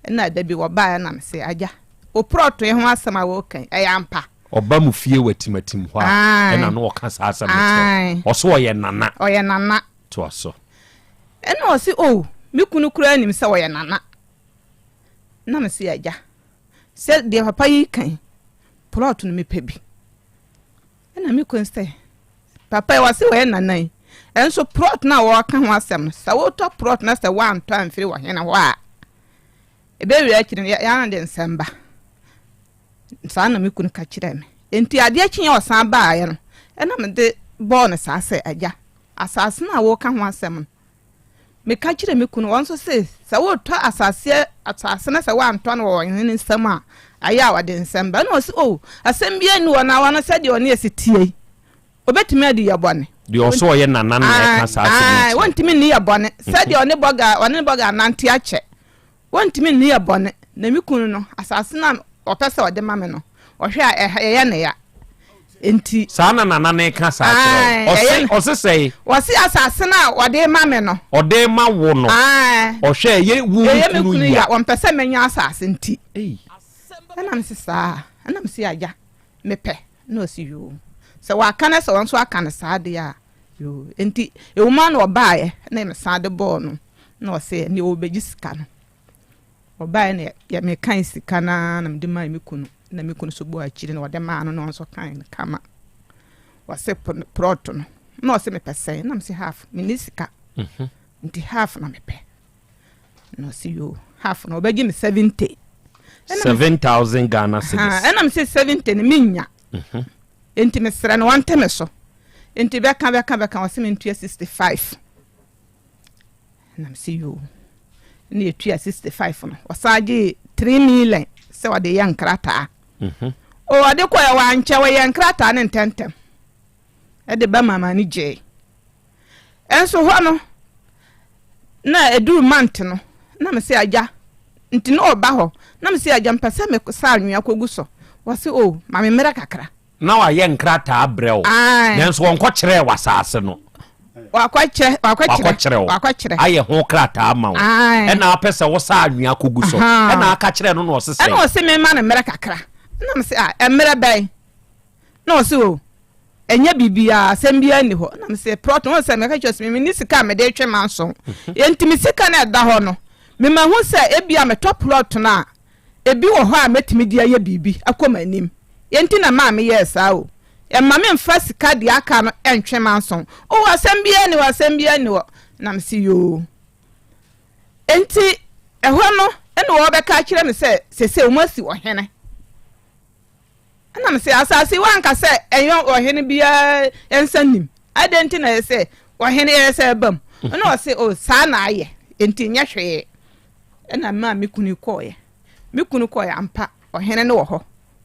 Ɛna da bi wɔbaeɛ na mese agya wo prɔtoe ho asɛm a wɔreka yi ɛyɛ ampa. Ɔba mo fie wɔ atimatim hɔ a ɛna na ɔka saa asɛm no kyerɛ wo. Ɔse ɔyɛ nana. Ɔyɛ nana. Toa so. Ɛna ɔse oh me kunu koraa nim sɛ ɔyɛ nana. Na mese agya. Sɛ deɛ papa yi ka yi, plot no mepɛ bi. Ɛna me kunu sɛ, papa yi wɔse wɔyɛ nana yi, ɛnso plot no a wɔreka ho asɛm no, sɛ wotɔ plot na sɛ woantɔ amfiri ɔhene hɔ a, ɛbɛwie akyiri no, yɛn de nsɛm ba. Saa na me kunu ka kyerɛɛ me. Enti adeɛ kyeeɛ a ɔsan baeɛ no, ɛna mede bɔɔ no saa sɛ, agya, asase no a woreka ho asɛm no, Meka kyerɛɛ me kunu, ɔno nso se, sɛ woretɔ asase asase na sɛ woantɔ no wɔ ɔhene nsam a, ayɛ a ɔde nsɛm ba. Ɛna ɔse, oh, asɛm biara nni hɔ, na ɔno sɛdeɛ ɔne ɛsi teɛ yi, ɔbɛtumi adi yɛ bɔne. Deɛ ɔsɛ ɔyɛ nana na ɛka saa asɛm yi kyerɛ. Wɔntumi nni yɛ bɔne. Sɛdeɛ ɔne bɔga ɔne bɔga anante akyɛ. Wɔntumi nni yɛ bɔne. Na me kunu no, asase no a ɔpɛ sɛ ɔde ma me no, ɔhwɛ a ɛyɛ ne ya. Nti. Saa na nana no reka saa kyerɛ wo. Ɔse, ɔse sɛe? Ɔse asase no a ɔde ma me no. Ɔde ma wo no. Ɔhwɛ a ɛyɛ wo kunu ya. Ɔmpɛ sɛ mɛnya asase nti. Ɛna mese saa. Ɛna mese agya, mepɛ. Ɛna ɔse yoo. Sɛ waka no sɛ ɔno nso aka no saa deɛ a, yoo. Nti, ɛwom ara na ɔbaeɛ na mesan de bɔɔ no. Na ɔse ɛnneɛ ɔrebɛgye sika no. Ɔbaeɛ na yɛ mekae sika no ara na mede maa me kunu na me kunu nso bɔɔ akyire na ɔde maa no na ɔno nso kae no kama. Ɔse prɔto no na ɔse mepɛ sɛn na mese half menni sika mhm. nti half na mepɛ na ɔse yoo half na ɔbɛgye me 70 7000 Ghana cedis ɛna mese 70 no menya mhm. nti mesrɛ no wɔnte me so nti bɛka bɛka bɛka ɔse mentua 65 Na mese yoo. Ɛna yɛtua 65 no, ɔsan gyee 3 million sɛ ɔde yɛ nkrataa. Mhm. O ɔde kɔɛ wankyɛ wɔyɛ nkrataa no ntɛntɛm ɛde ba ma m'ani gyee. Ɛnso hɔ no na ɛduru mant no na mese agya nti na ɔba hɔ na mese agya mpɛ sɛ mesa anwea kɔgu so. Wɔse o ma me mmerɛ kakra. Na wayɛ nkrataa abrɛ wo, nanso ɔnkɔkyerɛɛ wo asase no. Wakɔkyerɛ, wakɔkyerɛ wo, wakɔkyerɛ, ayɛ ho krataa ama wo, ɛna apɛ sɛ wosa anwea kɔgu so, ɛna aka kyerɛ no na ɔse sɛ. Ɛna ɔse mema no mmerɛ kakra, ɛna mese a mmerɛ bɛn? Na ɔse o ɛnyɛ biribiara, asɛm biara nni hɔ. Ɛna mese prɔto, wɔn sɛ meka kyerɛ sɛ menni sika a mede retwe manso, enti me sika no ɛda hɔ no, mema hu sɛ ebia metɔ plɔt no a, Ebi wɔ hɔ a mɛtumi de ayɛ biribi akɔ m'anim. Enti na ɛmaa meyɛɛ saa o. Ɛmma memfa sika deɛ aka no ntwe m'aso. O, asɛm biara nni hɔ, asɛm biara nni hɔ. Na mese, Yoo. Enti ɛhɔ no na wɔrebɛka akyerɛ me sɛ seesei wɔasi ɔhene. Ɛna mese, Asase yi woanka sɛ ɛnyɛ ɔhene biara nsa nnim. Adɛn nti na ɛyɛ sɛ ɔhene ɛyɛ sɛ ɛba mu? Ɛna ɔse, o saa na ayɛ, enti nyɛ hwee. Ɛna maa me kunu kɔɔeɛ. Me kunu kɔɔeɛ ampa, ɔhene no wɔ hɔ.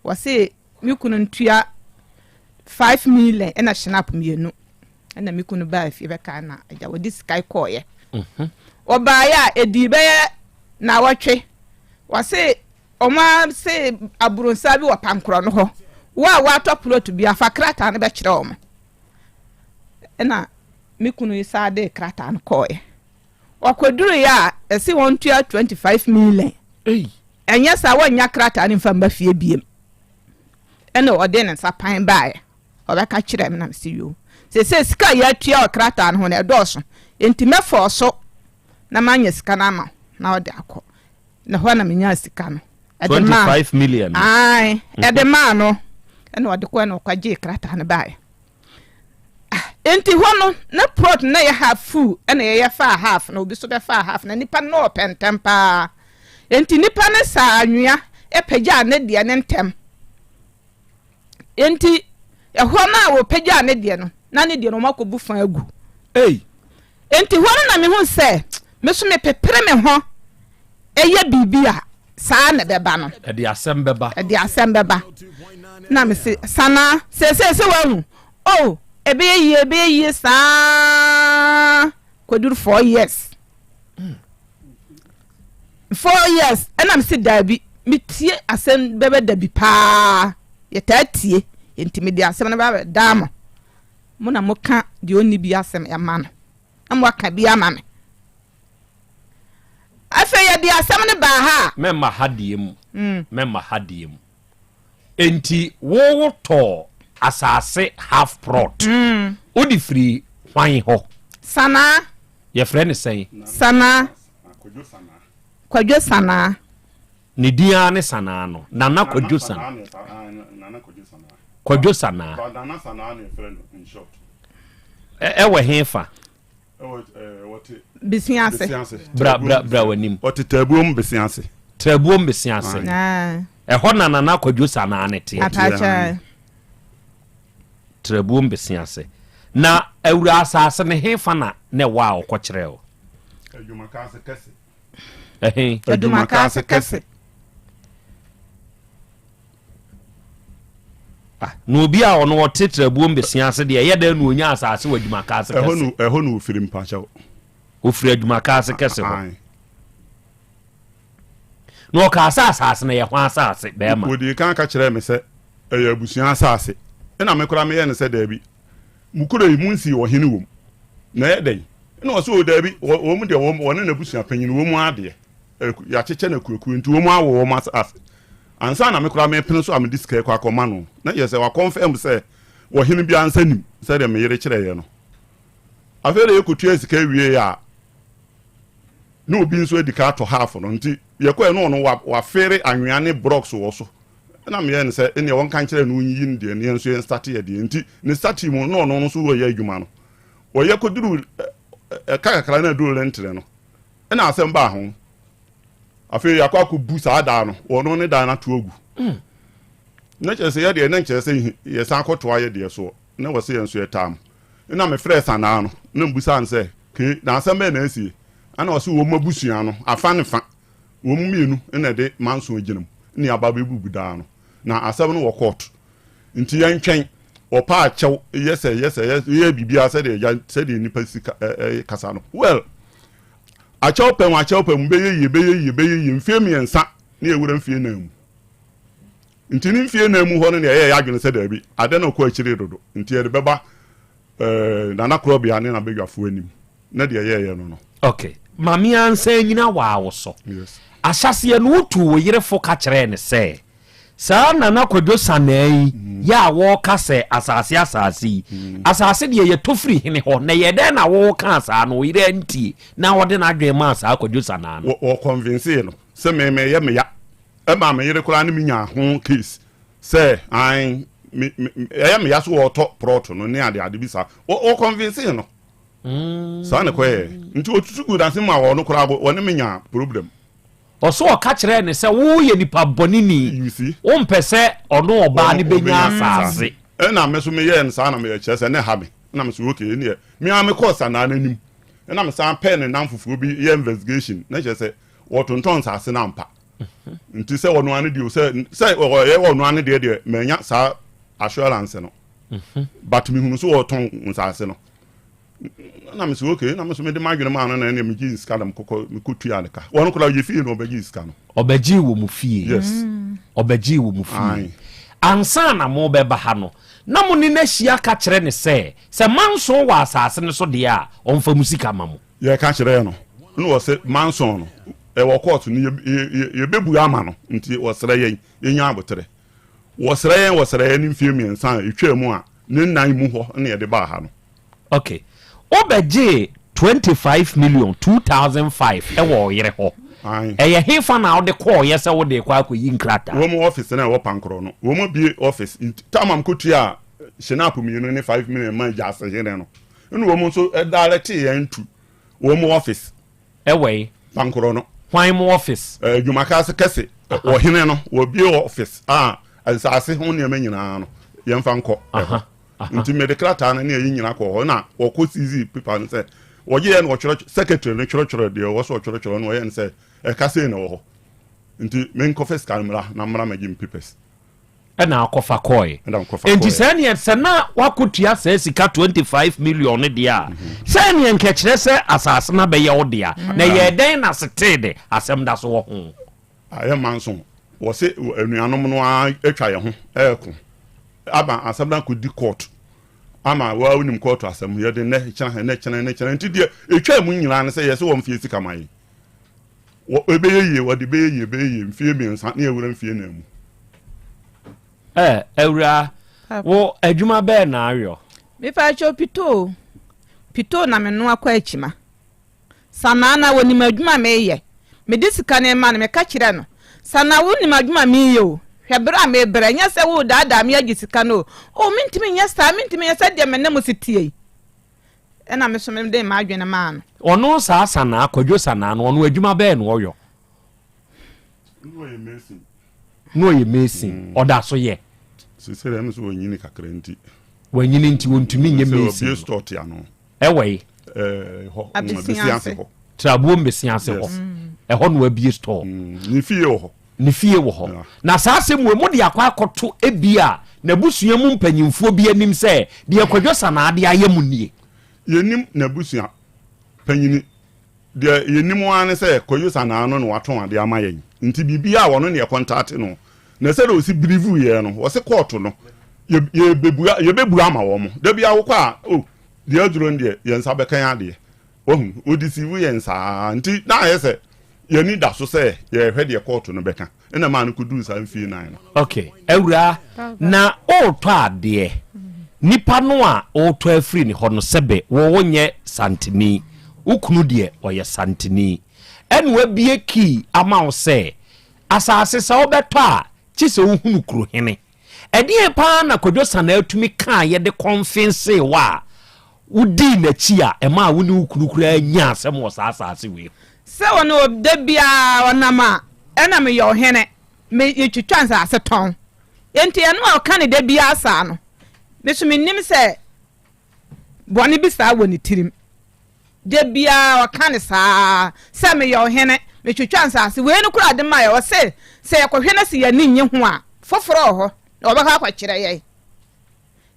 Wɔse me kunu ntua 5 million ɛna shinap mmienu. Ɛna me kunu baa fie bɛka na agya wɔde sika kɔɔeɛ. Mhm. Ɔbaeɛ a ɛdii bɛyɛ naawɔtwe. Wɔse Wɔn se aburonsaa bi wɔ pankorɔ no hɔ. Wo a woatɔ plot bi a, fa krataa no bɛkyerɛ wɔn. Ɛna me kunu yi saa de krataa no kɔɔeɛ. Wɔkɔduruiɛ a, ɛse wɔntua 25 million. Ɛnyɛ saa wɔnnya krataa no mfa mma fie biem. Ɛna ɔde ne nsa pan baeɛ. Ɔbɛka kyerɛɛ me na mese yoo. Seesei sika a yɛatua wɔ krataa no ho no ɛdɔɔso. Enti mɛfɔɔ so na manya sika no ama wo na wode akɔ. Na hɔ na menyaa sika no. Ɛde maa 25 million. Ae, mhm. ɛde maa no. Ɛna ɔde kɔɛ na ɔkɔgyee krataa no baeɛ. Ah, enti hɔ no, na plot na yɛ half full ɛna yɛyɛ faa half na obi so bɛfaa half na nipa no ɔpɛ ntɛm paa. Enti nipa no saa anwea ɛpagyaa ne deɛ ne ntɛm. Enti ɛhɔ no a wɔpagyaa ne deɛ no, na ne deɛ no wɔakɔbu fa agu. Ei! Enti hɔ no na mehu sɛ me so mepepere me ho yɛ biribi a, saa na ɛbɛba no. Ɛde asɛm bɛba. Ɛde asɛm bɛba. Na mese, Sanaa, seesei sɛ woahu, oh, ɛbɛyɛ yie, ɛbɛyɛ yie saa kɔduru four years. Hmm. 4 years ɛna mese daabi metie asɛm bɛbɛ da bi paa yɛtaa tie nti mede asɛm no bɛbɛ daa mo mo na moka deɛ ɔnni bi asɛm ɛma no na moaka bi ama me afei yɛde asɛm no baa ha a mɛma ha deɛ mu mm. mɛma ha deɛ mu enti wowo tɔɔ asase half plot mm. wode firi hwan hɔ sanaa yɛfrɛ ne sɛn sanaa Kwadwo Sanaa. Ne din ara ne Sanaa no. Nana Kwadwo Sanaa. Kwadwo Sanaa. Ɛwɔ he fa? Besiase. Bra bra bra w'anim. Ɔte Taabuom Besiase. Taabuom Besiase. Ɛhɔ na Nana Kwadwo Sanaa ne teɛ. Apakyɛ. Taabuom Besiase. Na awura asase ne he fa na na ɛwɔ a ɔkɔkyerɛ o? Adwumakaase kɛse. Ɛhe? Adwumakaase kɛse. Ah, na obi a ɔno ɔte Trabuom besia ase deɛ ɛyɛ dɛn na onya asase wɔ Adwumakaase kɛse? Ɛhɔ na ofiri mpakyɛw. Ofiri Adwumakaase kɛse hɔ. Na ɔkaa sɛ asase no yɛ hwan asase bɛrima? Wɔdii kan ka kyerɛɛ me sɛ ɛyɛ abusua asase. Ɛna me koraa meyɛɛ no sɛ daabi, mo kuro yi monsii ɔhene wom, na ɛyɛ dɛn? Ɛna ɔse o daabi, wɔn deɛ wɔne n'abusua panyin wɔn adeɛ, yɛakyekyɛ no akuakuo nti wɔn awɔ wɔn asase. Ansa na me koraa mepene so a mede sika rekɔ akɔma no, na kyerɛ sɛ wakɔnfɛm sɛ ɔhene biara nsa nim sɛdeɛ me yere kyerɛeɛ no. Afei deɛ yɛkɔtuaa sika wieeɛ a, na obi nso adi ka atɔ half no nti yɛkɔɛ na ɔno wafere anwea ne blocks wɔ so. Ɛna meyɛɛ no sɛ ɛneɛ wɔnka nkyerɛ no ɔnyiyi no deɛ ne yɛn nso yɛn starte yɛ deɛ nti ne starte mu na ɔno nso wɔyɛ adwuma no. Wɔyɛ kɔduru ɛka kakra na aduru lentere no ɛna asɛm baa ho. Afei yɛakɔ akɔbu saa dan no, ɔno ne dan no ato agu. Mm. Na kyerɛ sɛ yɛdeɛ na nkyerɛ sɛ yɛsan akɔtoa yɛ deɛ soɔ na wɔ sɛ yɛn nso yɛtaa mu. Na mefrɛɛ Sanaa no na mbusaa no sɛ ke na asɛm bɛn na asie? Ɛna ɔse wɔn abusua no afa ne fa wɔn mmienu na ɛde manso agyina mu ne aba bɛbubu dan no na asɛm no wɔ court nti yɛntwɛn ɔpa akyɛw yɛ sɛ yɛ sɛ yɛ biribiara sɛdeɛ sɛdeɛ nipa si kasa no well Akyɛw pɛ mu akyɛw pɛ mu bɛyɛ yie bɛyɛ yie bɛyɛ yie mfie mmiɛnsa ne yɛwura mfie nan mu nti ne mfie nan mu hɔ no na yɛyɛ yɛadwene sɛ daabi ade no kɔ akyiri dodo nti yɛde bɛba eh, Nana Korɔbea ne n'abadwafoɔ anim na deɛ yɛyɛ no no. Ok maame ansa nyina waa wo so. Yes. Ahyɛseɛ no wotuu wo yere fo ka kyerɛɛ no sɛ Saa Nana Kwadwo Sanaa yi yɛ a wɔka sɛ asase asase yi, asase deɛ yɛtɔ firi hene hɔ, na ɛyɛɛ dɛn na wokaa saa no, wo yere antie na ɔde n'adwene maa saa Kwadwo Sanaa no? Wɔ convincee no sɛ me meyɛ me ya, ɛmaa me yere koraa ne me nyaa ho case sɛ ae me me ɛyɛ me ya so wɔtɔ prɔt no ne ade ade bi saa, wɔ convincee no. Saa na ɛkɔyɛɛ, nti ɔtutu guu n'ase maa ɔno koraa wɔne me nyaa problem. Ɔso ɔka kyerɛɛ no sɛ, Woyɛ nipa bɔneni, wompɛ sɛ ɔno ɔbaa no bɛnya asaase. Ɛna me nso meyɛɛ no saa na meyɛ kyerɛ sɛ na ɛha me. Ɛna me nso okay ɛneɛ me ara mekɔɔ Sanaa no anim ɛna me san pɛɛ ne nnamfofoɔ bi yɛ investigation na kyerɛ sɛ wɔtontɔn nsaase no ampa. Nti sɛ ɔno ara ne deɛ o sɛ sɛ ɔyɛ ɔno ara ne deɛ deɛ manya saa assurance no but mehunu sɛ wɔtɔn nsaase no. Na me sɛ okay, na me nso mede m'adwene maa no na ɛnna megye sika na mekɔkɔ mekɔtua ne ka. Wɔn koraa yɛ fie na ɔbɛgye sika no. Ɔbɛgyee wɔ mo fie. Yes. Ɔbɛgyee wɔ mo fie. Ansa na mobɛba ha no, na mo ne no ahyia ka kyerɛ no sɛ, sɛ manson wɔ asase no so deɛ a, ɔmfa mo sika ma mo. Yɛka kyerɛɛ no, na ɔse manson no ɛwɔ court no yɛbɛbua ama no, nti ɔsrɛ yɛn yɛnya aboterɛ. Wɔsrɛ yɛn wɔsrɛ yɛn ne mfeɛ mmiɛnsa a ɛtwaa mu a ne nnan mu hɔ na yɛde baa ha no. Ok. Wobɛgyee 25 million 2005 wɔ wo yere hɔ. Ae. Ɛyɛ hefa na wode kɔɔeɛ sɛ wode rekɔ akɔyi nkrataa? Wɔn office no a ɛwɔ Pankorɔ no, wɔn abue office. Nti time a mekɔtuaa Schnapp mmienu ne 5 million maa Gyasehene no, ɛna wɔn nso directee yɛn to wɔn office. Ɛwɔ he? Pankorɔ no. Hwan mo office? Adwumakaase kɛse. Ɔhene no, wɔabue office a nsaase ho nneɛma nyinaa no, yɛmfa nkɔ ɛhɔ. Nti mede krataa no ne ayi nyinaa kɔɔ hɔ na wɔkɔ seize paper no sɛ wɔgyeeɛ na wɔtwerɛ secretary no twerɛtwerɛ deɛ ɔwɔ sɛ ɔtwerɛtwerɛ no wɔyɛ no sɛ ɛka sei na ɛwɔ hɔ nti menkɔfa sika no mmra na mmra mɛgye me papers. Ɛna akɔfa kɔɔe. Ɛna akɔfa kɔɔe. Nti sɛ neɛ sɛ na wakɔtua saa sika 25 million no deɛ a sɛ neɛ nkɛkyerɛ sɛ asase no abɛyɛ wo dea na ɛyɛɛ dɛn na setee de asɛm da so wɔ ho? Ayɛ manso. Wɔse anuanom no ara atwa yɛn ho reko ama asɛm no akɔdi kɔɔto ama waa wonim kɔɔto asɛm yɛde nnɛ kyena ɛnɛ kyena ɛnɛ kyena nti deɛ ɛtwaa mu nyinaa ne sɛ yɛse wɔn mfie sika ma yɛn wɔ ɛbɛyɛ yie wɔde bɛyɛ yie bɛyɛ yie mfie mmiɛnsa ne awura mfie nan mu. Ɛ awura wo adwuma bɛɛ na ayɔ. Mepa kyɛw pitoo pitoo na menoa kɔ akyima. Sanaa na wɔnim adwuma a meyɛ. Mede sika no rema no, meka kyerɛɛ no. Sana wonim adwuma a mereyɛ o, hwɛ berɛ a merebrɛ, nyɛ sɛ woredaadaa me agye sika no o, oh mentumi nyɛ saa, mentumi nyɛ sɛdeɛ me ne mo se teɛ yi. Ɛna me nso mede m'adwene maa no. Ɔno saa Sanaa, Kwadwo Sanaa no, ɔno adwuma bɛɛ na ɔyɔ? Na ɔyɛ mason. Mm. Ɔda so yɛ? Sese dɛ ɛmu sɛ ɔnyini kakra nti. Wanyini nti ɔntumi nyɛ mason. Ɔbie store te ano. Ɛwɔ yi? Ɛhɔ, Abesi ase hɔ. Trabuo Mbesi ase hɔ. Ɛhɔ na wabie store. Mm, ne fie wɔ hɔ. Ne fie wɔ hɔ. Na saa asɛm wei mode akɔ akɔto ebia n'abusua mu mpanyimfoɔ bi anim sɛ deɛ Kwadwo Sanaa de ayɛ mo nie. Yɛnnim n'abusua panyini. Deɛ yɛnim ara ne sɛ Kwadwo Sanaa no na watɔn adeɛ ama yɛn. Nti biribiara a ɔno na yɛkɔntate no. Na sɛdeɛ ɔsi believe yɛn no, ɔse kɔɔto no, yɛbɛbua, yɛbɛbua ama wɔn. Da biara wokɔ a, oh, deɛ aduro no deɛ, yɛn nsa bɛka yɛn adeɛ. Wahu? Wɔdeceive yɛn saa. Nti na ayɛ sɛ yɛn ani da so sɛ yɛrehwɛ deɛ kɔɔto no bɛka. Ɛna ɛmaa no kɔduu saa mfie nan no. Ok, awuraa, na woretɔ adeɛ, nipa no a woretɔ afiri ne hɔ no sɛbe wo wonyɛ Santini, wo kunu deɛ ɔyɛ Santini, ɛna wabue key ama wo sɛ asase sɛ wobɛtɔ a kye sɛ wohunu kurohene. Ɛdeɛn paa na Kwadwo Sanaa tumi kaeɛ de kɔnfensee wo a wodii n'akyi a ɛmaa wo ne wo kunu koraa nyaa asɛm wɔ saa asaase wei ho? Sɛ ɔno da biara ɔnam a, ɛna meyɛ ɔhene, metwitwa nsaase tɔn. Enti ɛno a ɔka no da biara saa no, me nso mennim sɛ bɔne bi saa wɔ ne tirim. Da biara ɔka no saa ara, sɛ meyɛ ɔhene, metwitwa nsase. Wei no koraa de ma yɛ, ɔse sɛ yɛkɔhwɛ na sɛ yɛn ani nnye ho a, foforɔ wɔ hɔ na wɔbɛkɔ akɔkyerɛ yɛn.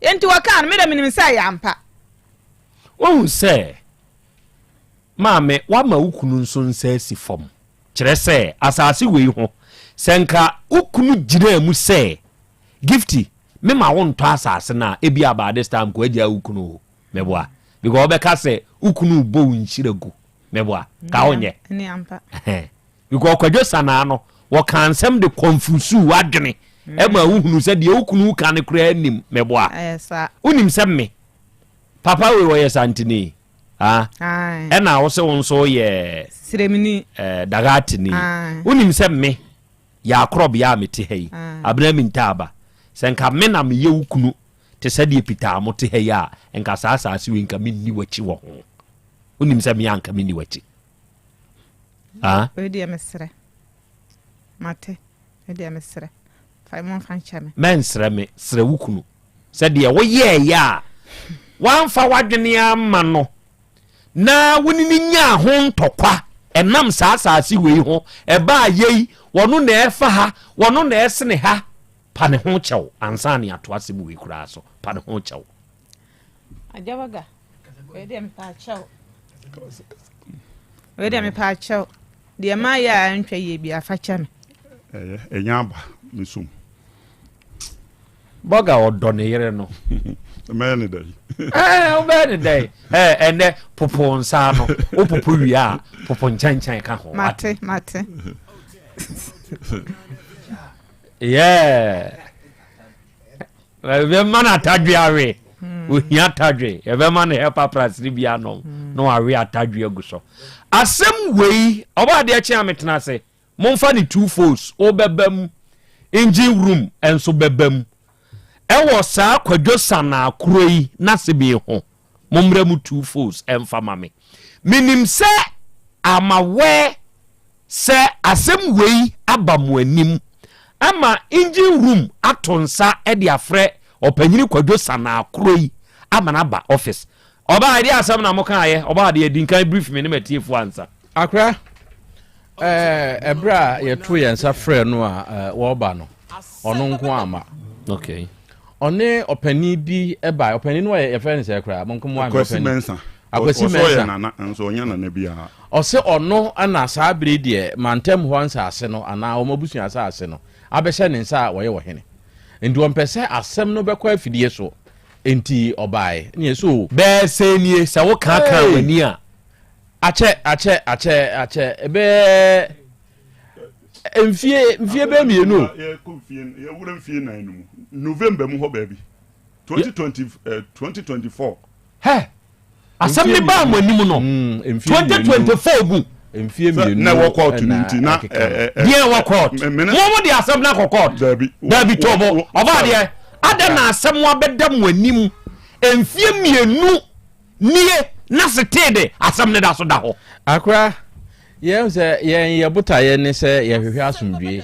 Enti wɔkaa no, me deɛ menim sɛ ɛyɛ ampa. Woahu sɛ, maame, woama wo kunu nso nsa asi fam. Kyerɛ sɛ, asase wei ho, sɛ nka wo kunu gyinaa mu sɛ, Gifty, mema wontɔ asase no a, ebia by this time nka wagyaa wo kunu o. Meboa. Because wobɛka sɛ wo kunu rebɔ wo nhyira gu. Meboa. Ka wonyɛ. Because Kwadwo Sanaa no, wɔkaa nsɛm de confuse w'adwene ɛma wohunu sɛ deɛ wo kunu ka no koraa nim. Meboa. Wonim sɛ me papa wei ɔyɛ Santini. Ah. Ɛna wo sɛ wo nso woyɛ Siremini. Eh, Dagatini. Wonim sɛ me yɛ akorɔbea a mete ha yi. Abena Mintaaba. Sɛ nka me na meyɛ wo kunu Te sɛ deɛ Peter a mote ha yi a, nka saa asase wei nka menni w'akyi wɔ ho. Wonim sɛ me a nka menni w'akyi. Ah? Wei deɛ mesrɛ. Mate. Wei deɛ mesrɛ. Fa mo mfa nkyɛ me. Mɛnsrɛ me, srɛ wo kunu. Sɛ deɛ woyɛɛyɛ a, woamfa w'adwene amma no na wo ne no nyaa ho ntɔkwa ɛnam saa asase wei ho, ɛbaa yei, wɔno na ɛfa ha, wɔno na ɛsene ha. Pa ne ho kyɛw ansa na yɛato asɛm wei koraa so. Pa ne ho kyɛw. Agyawaga, wei deɛ mepa kyɛw. Wei deɛ mepa kyɛw. Deɛ mayɛ a ɛntwa yie bi afa kyɛ me. Ɛyɛ, ɛnya aba me som. Bɔga ɔdɔ ne yere no. Mɛyɛ ne dɛn? Ɛɛ, wobɛyɛ ne dɛn? Ɛɛ, ɛnɛ popo nsa ano. Wopopo wie a, popo nkyɛnkyɛn ka ho. Mate, mate. Yeah. Yɛbɛma no atadwe awe. Hmm. Ohia atadwe. Yɛbɛma no help apras no bi anom hmm. na wawe atadwe agu so. Asɛm wei, ɔba adeɛ kye a metena ase. Momfa ne two folds, wobɛba mu. Engine room nso bɛba mu. Ɛwɔ saa kwadwo sanaa kuro yi n'asɛm yi ho. Mommrɛ mu two folds ɛmfa ma me. Menim sɛ I'm aware sɛ asɛm wei aba mo anim ama engine room ato nsa de afrɛ ɔpanyini Kwadwo Sanaa koro yi ama no aba office. Ɔbaa ɛdeɛ asɛm na mo kaayɛ? Ɔbaa deɛ di nkan brief me ne m'atiefoɔ ansa. Akora, ɛberɛ a yɛto yɛn nsa frɛ no a wɔreba no, ɔno nko amma. Okay. Ɔne ɔpanin bi bae. Ɔpanin no yɛ yɛfrɛ no sɛ koraa mo nko mo Akwasi Mensah. Akwasi Mensah. Ɔsɛ ɔyɛ nana nso ɔnyɛ nana biara. Ɔsɛ ɔno na saa bere deɛ mantam hɔ nsaase no anaa wɔn abusua asaase no abɛhyɛ ne nsa a ɔyɛ ɔhene. Nti ɔmpɛ sɛ asɛm no bɛkɔ afidie so nti ɔbae. Ne yɛ so. Bɛɛ sɛ nie sɛ wo kaa kaa w'ani a. Akyɛ akyɛ akyɛ akyɛ ɛbɛɛ. Mfie mfie bɛyɛ mmienu o. Yɛkɔ mfie yɛwura mfie nan no mu November mu hɔ baabi 2020 2024. Hɛ asɛm ne baa mo anim no 2024 mu. Mfie mmienu na ɛwɔ court no nti na deɛ ɛwɔ court mo mo de asɛm no akɔ court dabi tobo ɔbaa deɛ adɛn na asɛm abɛda mo anim mfie mmienu nie na setee de asɛm no da so da hɔ. Akora yɛn sɛ yɛn yɛ botaeɛ ne sɛ yɛhwehwɛ asomdwie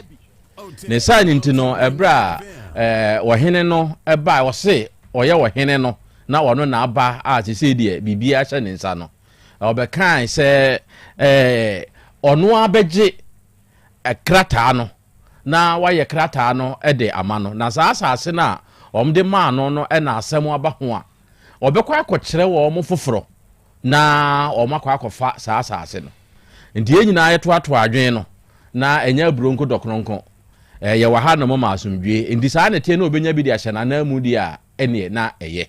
ne saa ne nti no ɛberɛ a ɛɛ ɔhene no ɛbaa ɔse ɔyɛ ɔhene no na ɔno na aba a sesei deɛ biribiara hyɛ ne nsa no Ɔbɛkae sɛ ɔno ara bɛgye krataa no na wayɛ krataa no de ama no, na saa asase no a wɔde maa no no na asɛm aba ho a, ɔbɛkɔ akɔkyerɛ wɔn foforɔ na wɔakɔ akɔfa saa asase no. Nti yɛn nyinaa yɛtoatoa adwene no, na ɛnyɛ aburo nko dɔkono nko. Yɛwɔ ha nom ma asomdwoe. Nti saa na ɛteɛ na ɔbɛnya bi de ahyɛ n'ananmu deɛ a, ɛneɛ na ɛyɛ.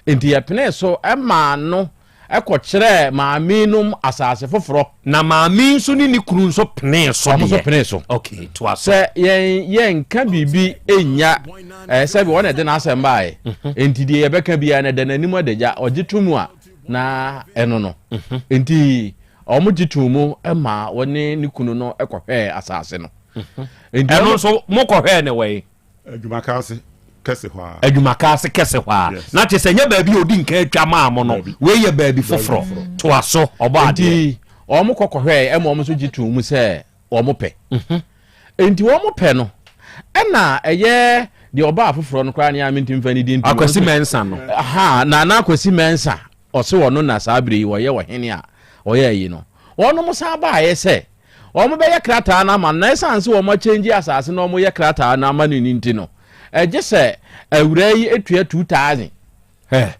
Enti yɛpenee so maa no kɔkyerɛɛ maame nom asase foforɔ. Na maame yi nso ne ne kunu nso penee so deɛ. Wɔn nso penee so. Okay, toa so. Sɛ yɛn yɛnka biribi nnya ɛɛ sɛbi wɔn na ɛde n'asɛm baeɛ. Mhm. Enti deɛ yɛbɛka biara no ɛda n'anim adagya ɔgye to mu a na ɛno no. Mhm. Enti wɔn gye to mu ma wɔne ne kunu no kɔhwɛɛ asase no. Mhm. Ɛno nso mokɔhwɛɛ ne wɔ yi? Adwumakaase kɛse hɔ ara. Adwumakaase kɛse hɔ ara. Yes. Na kyerɛ sɛ ɛnyɛ baabi a odi nkan atwa maa mo no. Daabi. Wei yɛ baabi foforɔ. Toa so, ɔbɔ adeɛ. Enti wɔn kɔ kɔhwɛɛ ɛma wɔn nso gye too mu sɛ wɔn pɛ. Enti wɔn pɛ no, ɛna ɛyɛ deɛ ɔbaa foforɔ no koraa ne a mentumi mfa ne din nto mu. Akwasi Mensah no. Aha, Nana Akwasi Mensah, ɔse ɔno na saa berɛ yi ɔyɛ ɔhene a ɔyɛ ayi no. Wɔnom san baeɛ sɛ Wɔbɛyɛ krataa no ama no, na ɛsiane sɛ wɔakyɛngyi asase na wɔyɛ krataa no ama no no nti no, ɛgye sɛ awuraa yi tua 2000. Hɛ!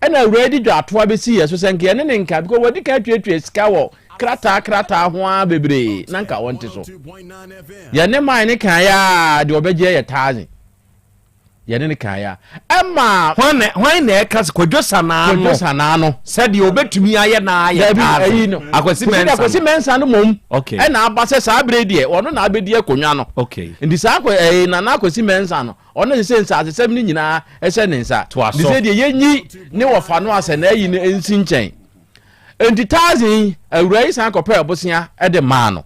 Ɛna awuraa yi de dwatoa bɛsi yɛ so sɛ nka yɛne ne nka, because wadi kan atuatua sika wɔ krataa krataa ho ara bebree, na nka wɔnte so. Yɛne man no kaeɛ a, deɛ ɔbɛgye yɛ 1000. yɛne no kaeɛ a, ɛma. Hwan na hwan na ɛka sɛ Kwadwo Sanaa no? Kwadwo Sanaa no. Sɛdeɛ ɔbɛtumi ayɛ na ayɛ Dabi, taase. ɛyi no. Akwasi Sɛ Mensah. Akwasi Mensah no mmom. Okay. Ɛna aba sɛ saa berɛ deɛ ɔno na abɛdi akonnwa no. Okay. Nti saa akɔ ɛyi Nana Akwasi Mensah no, ɔno sɛ nsaasesɛm no nyinaa ɛhyɛ ne nsa. Toa so. Nti sɛ deɛ yɛnyi ne wɔfa no asɛ na ayi no nsi nkyɛn. Nti taase yi, awura yi san kɔpɛɛ bosea de maa no.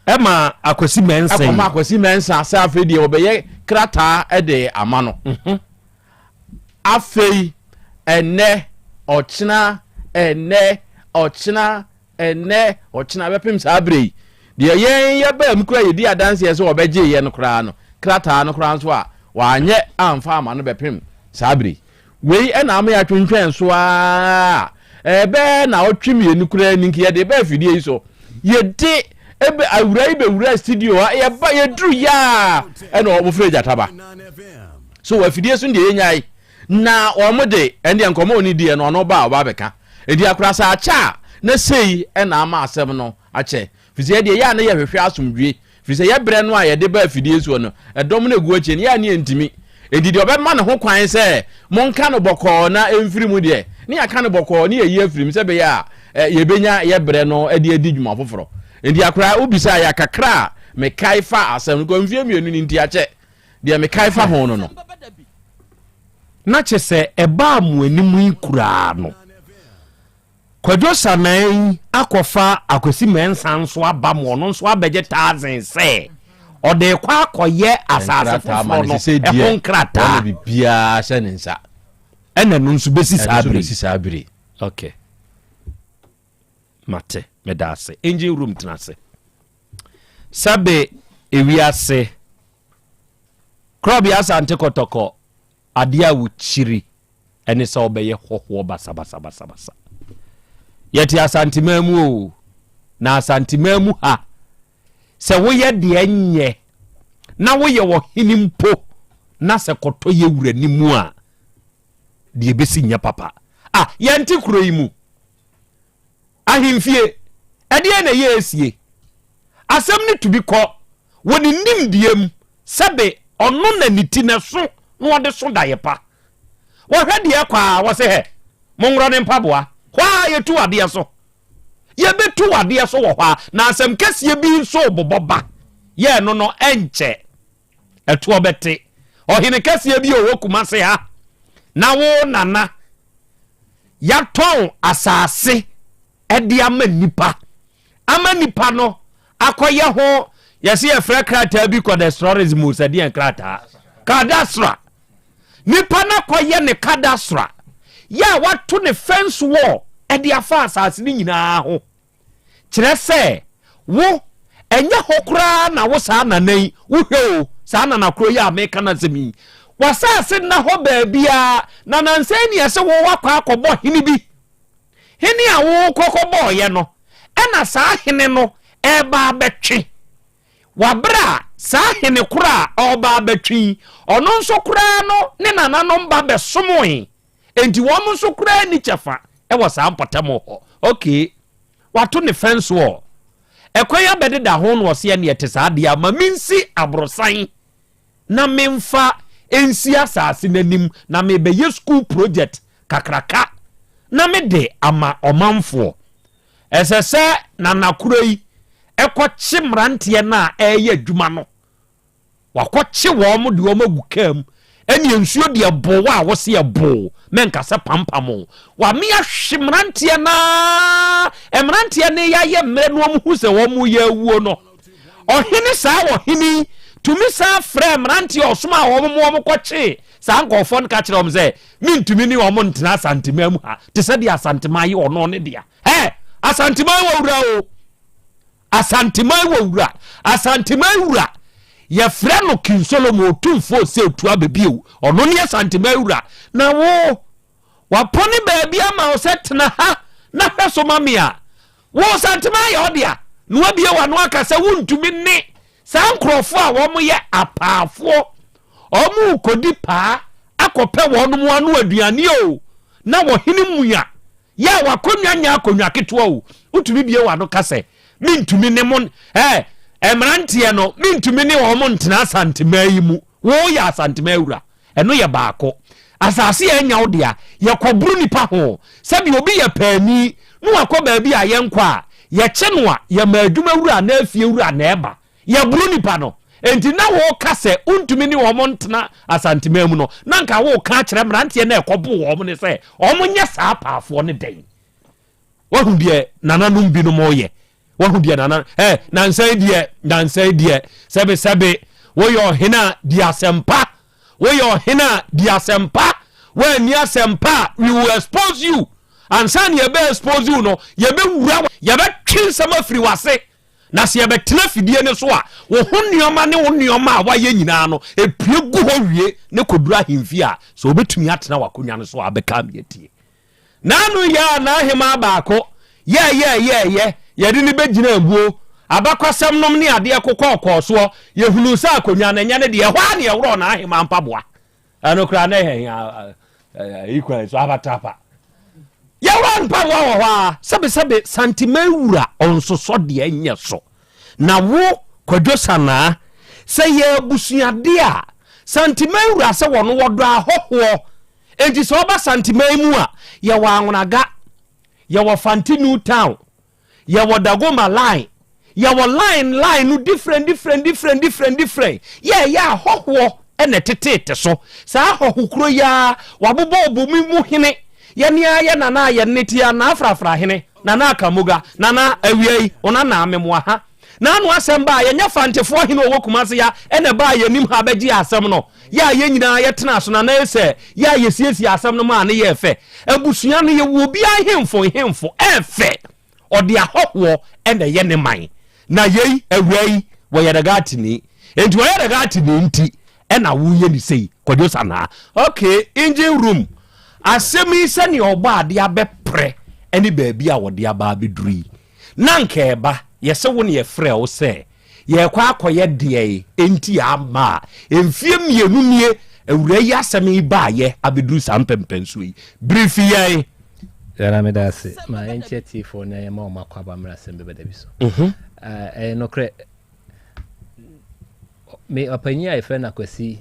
Ɛma Akwasi Mensah yi. Ɛkɔma Akwasi Mensah sɛ afei deɛ wɔbɛyɛ krataa de ama no. Mhm. Afei ɛnɛ ɔkyena ɛnɛ ɔkyena ɛnɛ ɔkyena bɛpem saa berɛ yi deɛ yɛn yɛbaa mu koraa yɛdi adanseɛ sɛ wɔbɛgye yɛ no koraa no krataa no koraa nso a wɔanyɛ amfa ama no bɛpem saa berɛ yi. Wei na ama yɛatwentwɛn so ara a, ɛbɛyɛ naawɔtwe mmienu koraa ni nka yɛde ba afidie yi so. Yɛde ebe awura yi bɛwura studio ha, yɛba yɛduru yaa ɛna wɔn frɛ gyataba. So wɔ afidie so deɛ yɛnyae na wɔn de ɛndeɛ nkɔmɔ oni deɛ no ɔno ba a ɔba abɛka. Enti akora sɛ akyɛ a na sei ɛna ama asɛm no akyɛ. Firi sɛ yɛdeɛ yɛ a na yɛhwehwɛ asomdwie Firi sɛ yɛ berɛ no a yɛde ba afidie soɔ no, ɛdɔm no ɛgu akyire no, yɛ a ne yɛntumi. Enti deɛ ɔbɛma ne ho kwan sɛ monka no bɔkɔɔ na ɛmfiri mu deɛ, ne yɛaka no bɔkɔɔ ne yɛyi afiri mu sɛ ɛbɛyɛ a yɛbɛnya yɛ berɛ no de adi dwuma foforɔ. Enti akoraa wobisaa yɛ a, kakra a mekae fa asɛm no, kɔ mfeɛ mmienu ni nti akyɛ, deɛ mekae fa ho no no. Na kyɛ sɛ ɛbaa mo anim yi koraa no. Kwadwo Sanaa yi akɔfa Akwasi Mensah nso aba ma ɔno nso abɛgye tazen sɛ ɔde rekɔ akɔyɛ asase foforɔ no ɛho nkrataa. Wɔn biribiara hyɛ ne nsa. Ɛna ɛno nso bɛsi saa bere. Ɛno nso bɛsi saa bere. Okay. Mate, meda ase. Engine room tena ase. Sɛbe ewiase. Korɔbea Asante Kɔtɔkɔ Adeɛ a wokyiri ne sɛ wobɛyɛ hɔhoɔ basabasabasabasa. Yɛte Asanteman mu o, na Asanteman mu ha, sɛ woyɛ deɛ nyɛ na woyɛ ɔhene mpo na sɛ kɔtɔ yɛ wura ne mu a, deɛ ɛbɛsi nyɛ papa. Ah, yɛnte kuro yi mu. Ahemfie, ɛdeɛn na ɛyɛ esie? Asɛm no tumi kɔ wɔ ne nimdeɛ mu sɛbe ɔno na ne ti no ɛso na ɔde so daeɛ pa. Wɔhwɛ deɛ ɛkɔ a wɔse hɛ, monworɔ ne mpaboa. Hɔ a yɛtu adeɛ so. Yɛbɛtu adeɛ so wɔ hɔ a na asɛm kɛseɛ bi nso rebobɔ ba. Yɛ ɛno no ɛnkyɛ ɛtoɔ bɛte. Ɔhene kɛseɛ bi a ɔwɔ Kumase ha na wo nana yɛatɔn asase de ama nnipa. ama nipa no akɔyɛ ho yɛse yɛfrɛ krataa bi kɔdɛstrɔrism o sɛ deɛn krataa kadastra nipa no akɔyɛ ne kadastra yɛ a wato ne fence wall ɛde afa asase no nyinaa ho Kyerɛ sɛ, wo, ɛnyɛ hɔ koraa na wo saa nana yi, wohwɛ o, saa nana korɔ yi a meka n'asɛm yi, w'asase nna hɔ baabiara, na nansa yi neɛ sɛ wo wakɔ akɔbɔ hene bi. Hene a wokɔ kɔbɔɔyɛ no, ɛna saa hene no ɛreba abɛtwe. Waberɛ a saa hene korɔ a ɔreba abɛtwe yi, ɔno nso koraa no ne nananom ba bɛsomoe. Enti wɔn nso koraa nni kyɛfa wɔ saa mpɔtam hɔ. Okay, wato ne fence wall. Ɛkwan abɛdeda ho na ɔse ɛneɛ te saa deɛ a ma mensi aborosan na memfa nsi asase no anim na mebɛyɛ school project kakraka na mede ama ɔmanfoɔ. Ɛsɛ sɛ Nana koro yi kɔkye mmeranteɛ no a ɛreyɛ adwuma no. Wakɔkye wɔn de wɔn agu kaa mu. Ɛnneɛ nsuo deɛ boo a wose ɛboo, mɛnka sɛ pampam o. Wame ahwe mmeranteɛ no ara, mmeranteɛ no yɛayɛ mmerɛ na wɔn hu sɛ wɔn reyɛ awuo no. Ɔhene saa ɔhene yi tumi san frɛɛ mmeranteɛ a ɔsomaa wɔn ma wɔn kɔkyee saa nkurɔfoɔ no ka kyerɛɛ wɔn sɛ, mentumi ne wɔn ntena Asanteman mu ha te sɛ deɛ Asanteman yɛ ɔno ne dea. Hɛ! Asanteman wɔ wura o! Asanteman wɔ wura. Asanteman wura, yɛfrɛ no King Solomon Otumfoɔ Osei Abɛbio. Ɔno ne Asanteman wura. Na wo, wapɔne baabi ama wo sɛ tena ha na hwɛ so ma me a, wo Santeman yɛ wo dea. Na wabie w'ano aka sɛ wontumi ne saa nkurɔfoɔ a wɔyɛ apaafoɔ, wɔrekɔdi paa akɔpɛ wɔn ano aduane o, na wɔhene mua. Yɛ a w'akonnwa nyɛ akonnwa ketewa o, wotumi bue w'ano ka sɛ, Mentumi ne mo, ɛ, mmeranteɛ no, mentumi ne wɔn ntena Asanteman yi mu. Woyɛ Asanteman wura. Ɛno yɛ baako. Asase a ɛnyɛ wo dea, yɛkɔboro nnipa ho. Sɛdeɛ obi yɛ paani na wakɔ baabi a yɛnkɔ a, yɛkye no a, yɛma adwuma wura anaa fie wura na ɛba. Yɛboro nipa no. Enti na woka sɛ wontumi ne wɔn ntena Asanteman mu no, na anka woreka akyerɛ mmeranteɛ no a ɛkɔboo wɔn no sɛ wɔnyɛ saa apaafoɔ no dɛn? Wahu deɛ nananom binom reyɛ? Wahu deɛ nana ɛ nansa yi deɛ nansa yi deɛ sɛbesɛbe woyɛ ɔhene a di asɛmpa woyɛ ɔhene a di asɛmpa woanni asɛmpa a we will expose you ansa na yɛbɛ expose you no yɛbɛwura yɛbɛtwe nsɛm afiri w'ase Na sɛ yɛbɛtena fidie no so a, wo ho nneɛma ne wo nneɛma a woayɛ nyinaa no, ɛpue gu hɔ wie ne kɔduru ahemfie a, sɛ wobɛtumi atena w'akonnwa no so a, bɛka me atie. N'ano yɛ a n'ahemaa baako yɛɛyɛɛyɛɛyɛ, yɛde no bɛgyina abuo, abakwasɛm nom ne adeɛ kokɔɔkɔɔ soɔ, yɛhunuu sɛ akonnwa no ɛnyɛ ne deɛ, ɛhɔ ara na yɛworɔɔ n'ahemaa mpaboa. Ɛno koraa na ɛhɛn ayi kwan so abatrapa. Yɛwura mpaboa wɔ hɔ a sɛbesɛbe santima wura ɔnsosɔ deɛ nyɛ so. Na wo Kwadwo Sanaa sɛ yɛ abusuadeɛ a santima wura sɛ wɔn wɔdɔ ahɔhoɔ enti sɛ ɔba santima mu a yɛwɔ Anwonaga yɛwɔ Fanti New Town Yɛwɔ Dagomba line, yɛwɔ line line no different different different different different. Yɛ ɛyɛ ahɔhoɔ na ɛteteete so. Saa ahɔho kuro yi ara, wɔabobɔ Obomi mu hene. Yɛne ara yɛ Nana a yɛne te ara, Nana Afrafra hene, Nana Akamoga, Nana awia yi, wo nana amemoa ha. N'ano asɛm baa, yɛnyɛ Fantefoɔ hene a ɔwɔ Kumase ya na ɛbaa yɛn anim ha bɛgyee asɛm no. Yɛ a yɛn nyinaa yɛtenaa so na na ɛsɛ yɛ a yɛsiesie asɛm no maa no yɛɛ fɛ. Abusua no, yɛwɔ obiara nhemfo nhemfo, ɛyɛ fɛ. Ɔde ahɔhoɔ na ɛyɛ ne man. Na yei, awuraa yi, wɔyɛ Dagatini. Enti ɔyɛ Dagatini nti ɛna woyɛ ne sei, Kwadwo Sanaa. Okay, engine room. Asɛm yi sɛnea ɔbɔ adeɛ abɛprɛ ne baabi a wɔde aba abɛduru yi, na anka ɛba, yɛse wo na yɛfrɛɛ wo sɛ Yɛrekɔ akɔyɛ deɛn nti a ama a mfeɛ mmienu nie awuraa yi asɛm yi baayɛ abɛduru saa mpɛmpɛnsoɔ yi? Birifi yɛn. Nana meda ase. Ma yɛnkyia tiefoɔ na yɛma wɔn akwaaba mmra asɛm bɛba da bi so. Ɛyɛ nokorɛ, me ɔpanyin a yɛfrɛ no Akwasi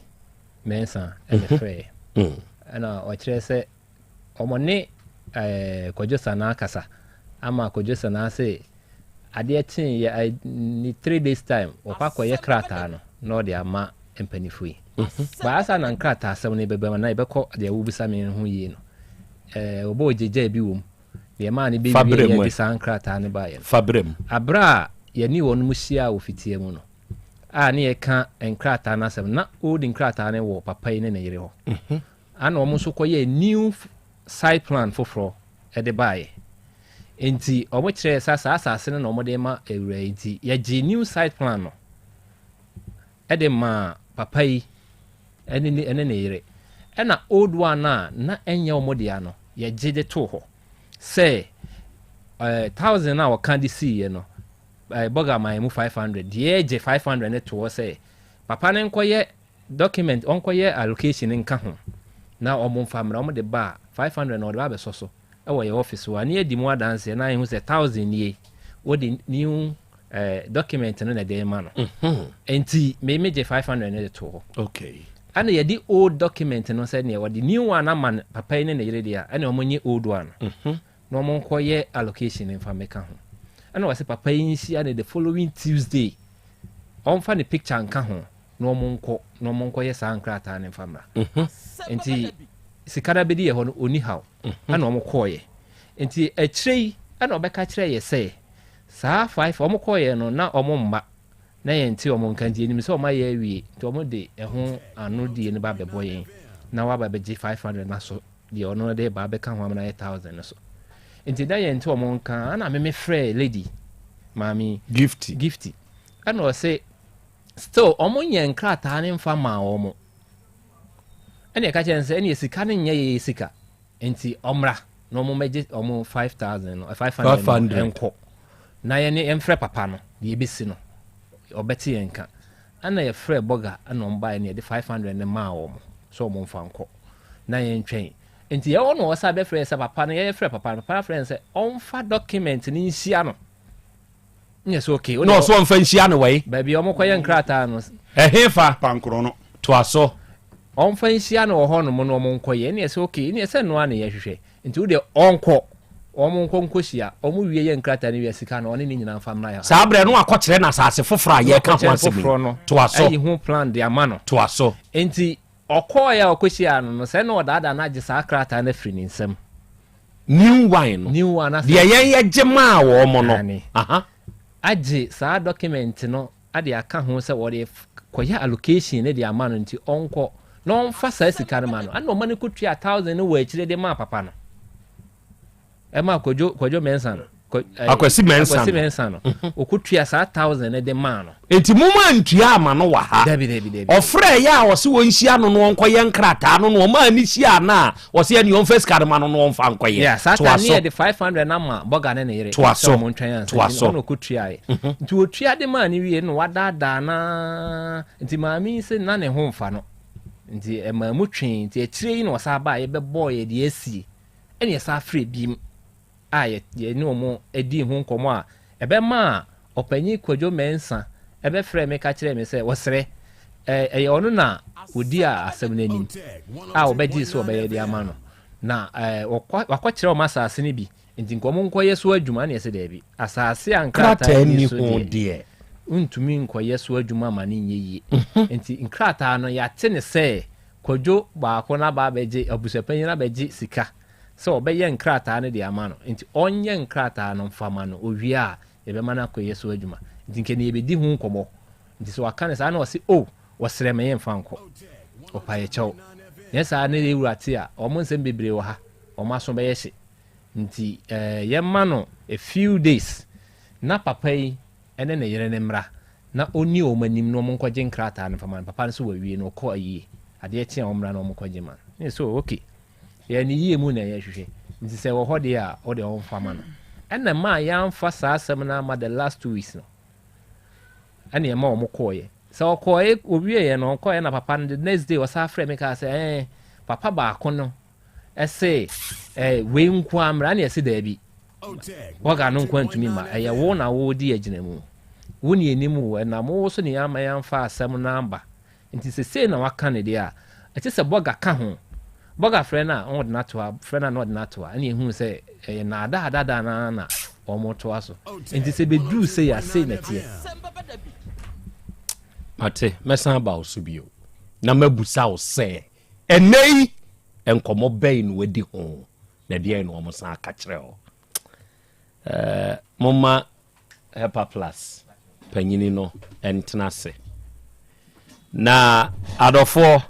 Mensah ɛna frɛɛ. Ɛna ɔkyerɛ sɛ Wɔne Kwadwo Sanaa kasa ama Kwadwo Sanaa se adeɛ kyee yɛ ne 3 days time wɔkɔ akɔyɛ krataa no na ɔde ama mpanimfoɔ yi. Baasa na nkrataa asɛm no bɛbɛma na yɛbɛkɔ deɛ wobisa me ho yie no. Wɔbɔ ogyegya bi wɔ mu. Deɛ ɛmaa no Fa brɛ bɛwieeɛ mu de ɛ. saa nkrataa no baeɛ no. Fa brɛ mu. Aberɛ a yɛne wɔnom hyiaa wɔ fitia mu no, a ne yɛka nkrataa no asɛm, na old nkrataa no wɔ papa yi ne ne yere hɔ. Ana wɔn nso kɔyɛɛ new site plan foforɔ de baeɛ. Nti wɔn kyerɛɛ sɛ saa asase no na wɔde rema awura yi nti yɛgyee new site plan no de maa papa yi ne ne ne ne yere. Ɛna old one no a na ɛnyɛ wɔn dea no yɛgye de too hɔ sɛ eh, thousand a wɔka de siiɛ no eh, bɔga maa yɛn mu 500 deɛ yɛgye 500 no too hɔ sɛ papa no nkɔyɛ Document ɔnkɔyɛ allocation nka ho na ɔmo nfa mmra ɔmo de ba a 500 na ɔde ba abɛsɔ so wɔ yɛ office hɔ a ne yɛadi mu adanseɛ na yɛhu sɛ thousand nie wode new eh, document no na ɛde rema no nti me me gye 500 no de to hɔ okay ɛna yɛde old document no sɛ neɛ wɔde new one ama no papa yi ne ne yere deɛ a ɛna ɔmo nye old one no na ɔmo nkɔyɛ allocation nfa mmɛka ho ɛna wɔsɛ papa yi nhyia ne the following Tuesday ɔmfa ne picture nka ho na wɔn nkɔ na wɔn nkɔyɛ saa nkrataa no mfa mmra. Nti sika no abɛdi yɛ hɔ no ɔni haw ɛna wɔn kɔɔyɛ. Nti akyire yi ɛna ɔbɛka kyerɛ yɛ sɛ saa five wɔn kɔɔyɛ no na wɔn mma na yɛn nte wɔn nka nti yɛnim sɛ wɔn ayɛ awie nti wɔn de ɛho ano die no ba abɛbɔ yɛn na waba abɛgye 500 na so deɛ ɔno de ba abɛka ho amena yɛ 1000 no so. Nti na yɛn nte wɔn nka ɛna meme frɛ lady maame Gifty Gifty ɛna ɔse Still ɔmo nyɛ nkrataa no nfa maa wɔn. Ɛna yɛka kyerɛ no sɛ ɛneɛ sika no nyɛ yɛyɛ sika nti ɔmmra na ɔmo mmɛgye ɔmo 5000 no 500 no nkɔ na yɛne yɛmfrɛ papa no deɛ ɛbɛsi no ɔbɛte yɛn nka. Ɛna yɛfrɛ bɔga ɛna ɔmo baeɛ na yɛde 500 no maa wɔn sɛ ɔmo mfa nkɔ na yɛntwɛn. Nti yɛwɔ na ɔsa bɛfrɛ yɛ sɛ papa no yɛfrɛ papa no papa no afrɛ no sɛ ɔmfa document no nhyia no. Nyɛ sɛ okay. Na ɔso ɔmfa nhyia no wai. Baabi a wɔkɔyɛ nkrataa no. Ɛhe fa? Pankorɔ no. Toa so. Ɔmfa nhyia no wɔ hɔnom na wɔn nkɔyɛ. Ɛne ɛsɛ okay. Ɛne ɛsɛ noa na yɛhwehwɛ. Nti wo deɛ ɔnkɔ. Wɔn nkɔ nkɔhyia. Wɔn wie yɛ nkrataa no wie a sika no ɔne ne nyinaa mfa mmra. Saa berɛ no wakɔkyerɛ no asase foforɔ a yɛreka ho asɛm yi. Toa so. Ayi ho plan de ama no. Toa so. Nti ɔkɔɔeɛ a ɔkɔhyiaa no no sɛ na ɔdaadaa no agye saa krataa no afiri ne nsam. New wine no. New one asɛ. Deɛ yɛn yɛ gye maa wɔn no. Aane. Aha. Agye saa document no de aka ho sɛ wɔde kɔyɛ allocation no de ama no nti ɔnkɔ na ɔmfa saa sika no ma no. Ɛna ɔma no kɔtua thousand no wɔ akyire de maa papa no. Ɛma Kwadwo Kwadwo Mensah no. Akwasi Mensah no. Akwasi Mensah no. Ɔkɔtua saa thousand no de maa no. Enti mo ma ntua ama no wɔ ha. Dabi dabi dabi. Ɔfrɛ yɛ a ɔse wɔnhyia no no ɔnkɔyɛ nkrataa no no ɔmaa ne hyia no a ɔse ɛne ɔmfa sika no ma no no ɔmfa nkɔyɛ. Yeah, saa Toa time ne so. yɛde 500 no ama bɔga ne ne yere Toa sɛ so. ɔmo ntwɛn ansa Toa nti so. ɔna ɔkɔtuaeɛ. Nti ɔtua de maa no wie no wadaadaa no ara nti maame yi se na ne ho mfa no nti ɛmaa mu twee nti akyire yi na ɔsan baeɛ bɛbɔɔ yɛ deɛ asie ɛna yɛsan frɛ biem. a yɛne wɔn dii ho nkɔmmɔ a ɛbɛmaa Ɔpanyin Kwadwo Mensah bɛfrɛɛ me ka kyerɛɛ me sɛ wɔsrɛ, ɛyɛ ɔno na ɔdi asɛm no anim a wɔbɛgyee sɛ wɔbɛyɛ de ama no, na wakɔkyerɛ wɔn asase no bi, nti nka wɔn nkɔyɛ so adwuma, ɛna yɛsɛ daabi, asase a nkrataa nni so deɛ, wontumi nkɔyɛ so adwuma ma no nyɛ yie. Nti nkrataa no yɛate ne sɛ Kwadwo baako no aba abɛgye, abusuapanyin no abɛgye sika sɛ ɔbɛyɛ nkrataa no de ama no, nti ɔnyɛ nkrataa no mfa ma no, ɔwie a yɛbɛma no akɔyɛ so adwuma. Nti nka ɛnɛ yɛbɛdi ho nkɔmmɔ. Nti sɛ waka no saa na ɔse oh, ɔsrɛ me yɛmfa nkɔ. Ɔpa yɛ kyɛw. Nyɛ saa na yɛn wura te a, wɔn nsɛm bebree wɔ ha, wɔn aso bɛyɛ hye. Nti eh, yɛmma no a few days na papa yi ne ne yere no mmra na ɔnni wɔn anim na wɔnkɔgye nkrataa no mfa ma no. Papa no nso wawie no, ɔkɔ ayie. Adeɛ kye a wɔmmra na wɔnkɔgye ma no. Ne so okay. Yɛ ne yie mu na yɛhwehwɛ nti sɛ ɛwɔ hɔ deɛ a wo deɛ ɔmfa ma no. Ɛna ɛmaa yɛamfa saa asɛm no amma the last 2 weeks no ɛna ɛma wɔn kɔɔeɛ. Sɛ ɔkɔɔeɛ ɔwieeɛ no ɔkɔɔeɛ na papa no the next day ɔsan frɛ me kaa sɛ ɛɛ papa baako no ɛse ɛɛ wei nko ara mmra ɛna ɛse daabi wɔga no nko antumi ma ɛyɛ wo na wodi agyina mu wo ne anim wo ɛnam wo so ne yɛama yɛamfa asɛm no amba Nti sɛ sei na waka no deɛ a, ɛte sɛ bɔga ka ho. Bɔga frɛ no a, na ɔde no ato ha, frɛ no a na ɔde no ato ha. Ɛna yɛhuu sɛ ɛyɛ nnaadaa dada no ara na wɔtoa so. Nti sɛ ɛbɛduru sei a, sei na ɛteɛ. Mate, mɛsan aba wo so bio na mabusa wo sɛ, ɛnnɛ yi, nkɔmmɔ bɛn na wɔadi ho, na ɛdeɛn na wɔsan ka kyerɛ wo? Eh, momma Hepa Plus panyini no ntena ase. Na adɔfoɔ,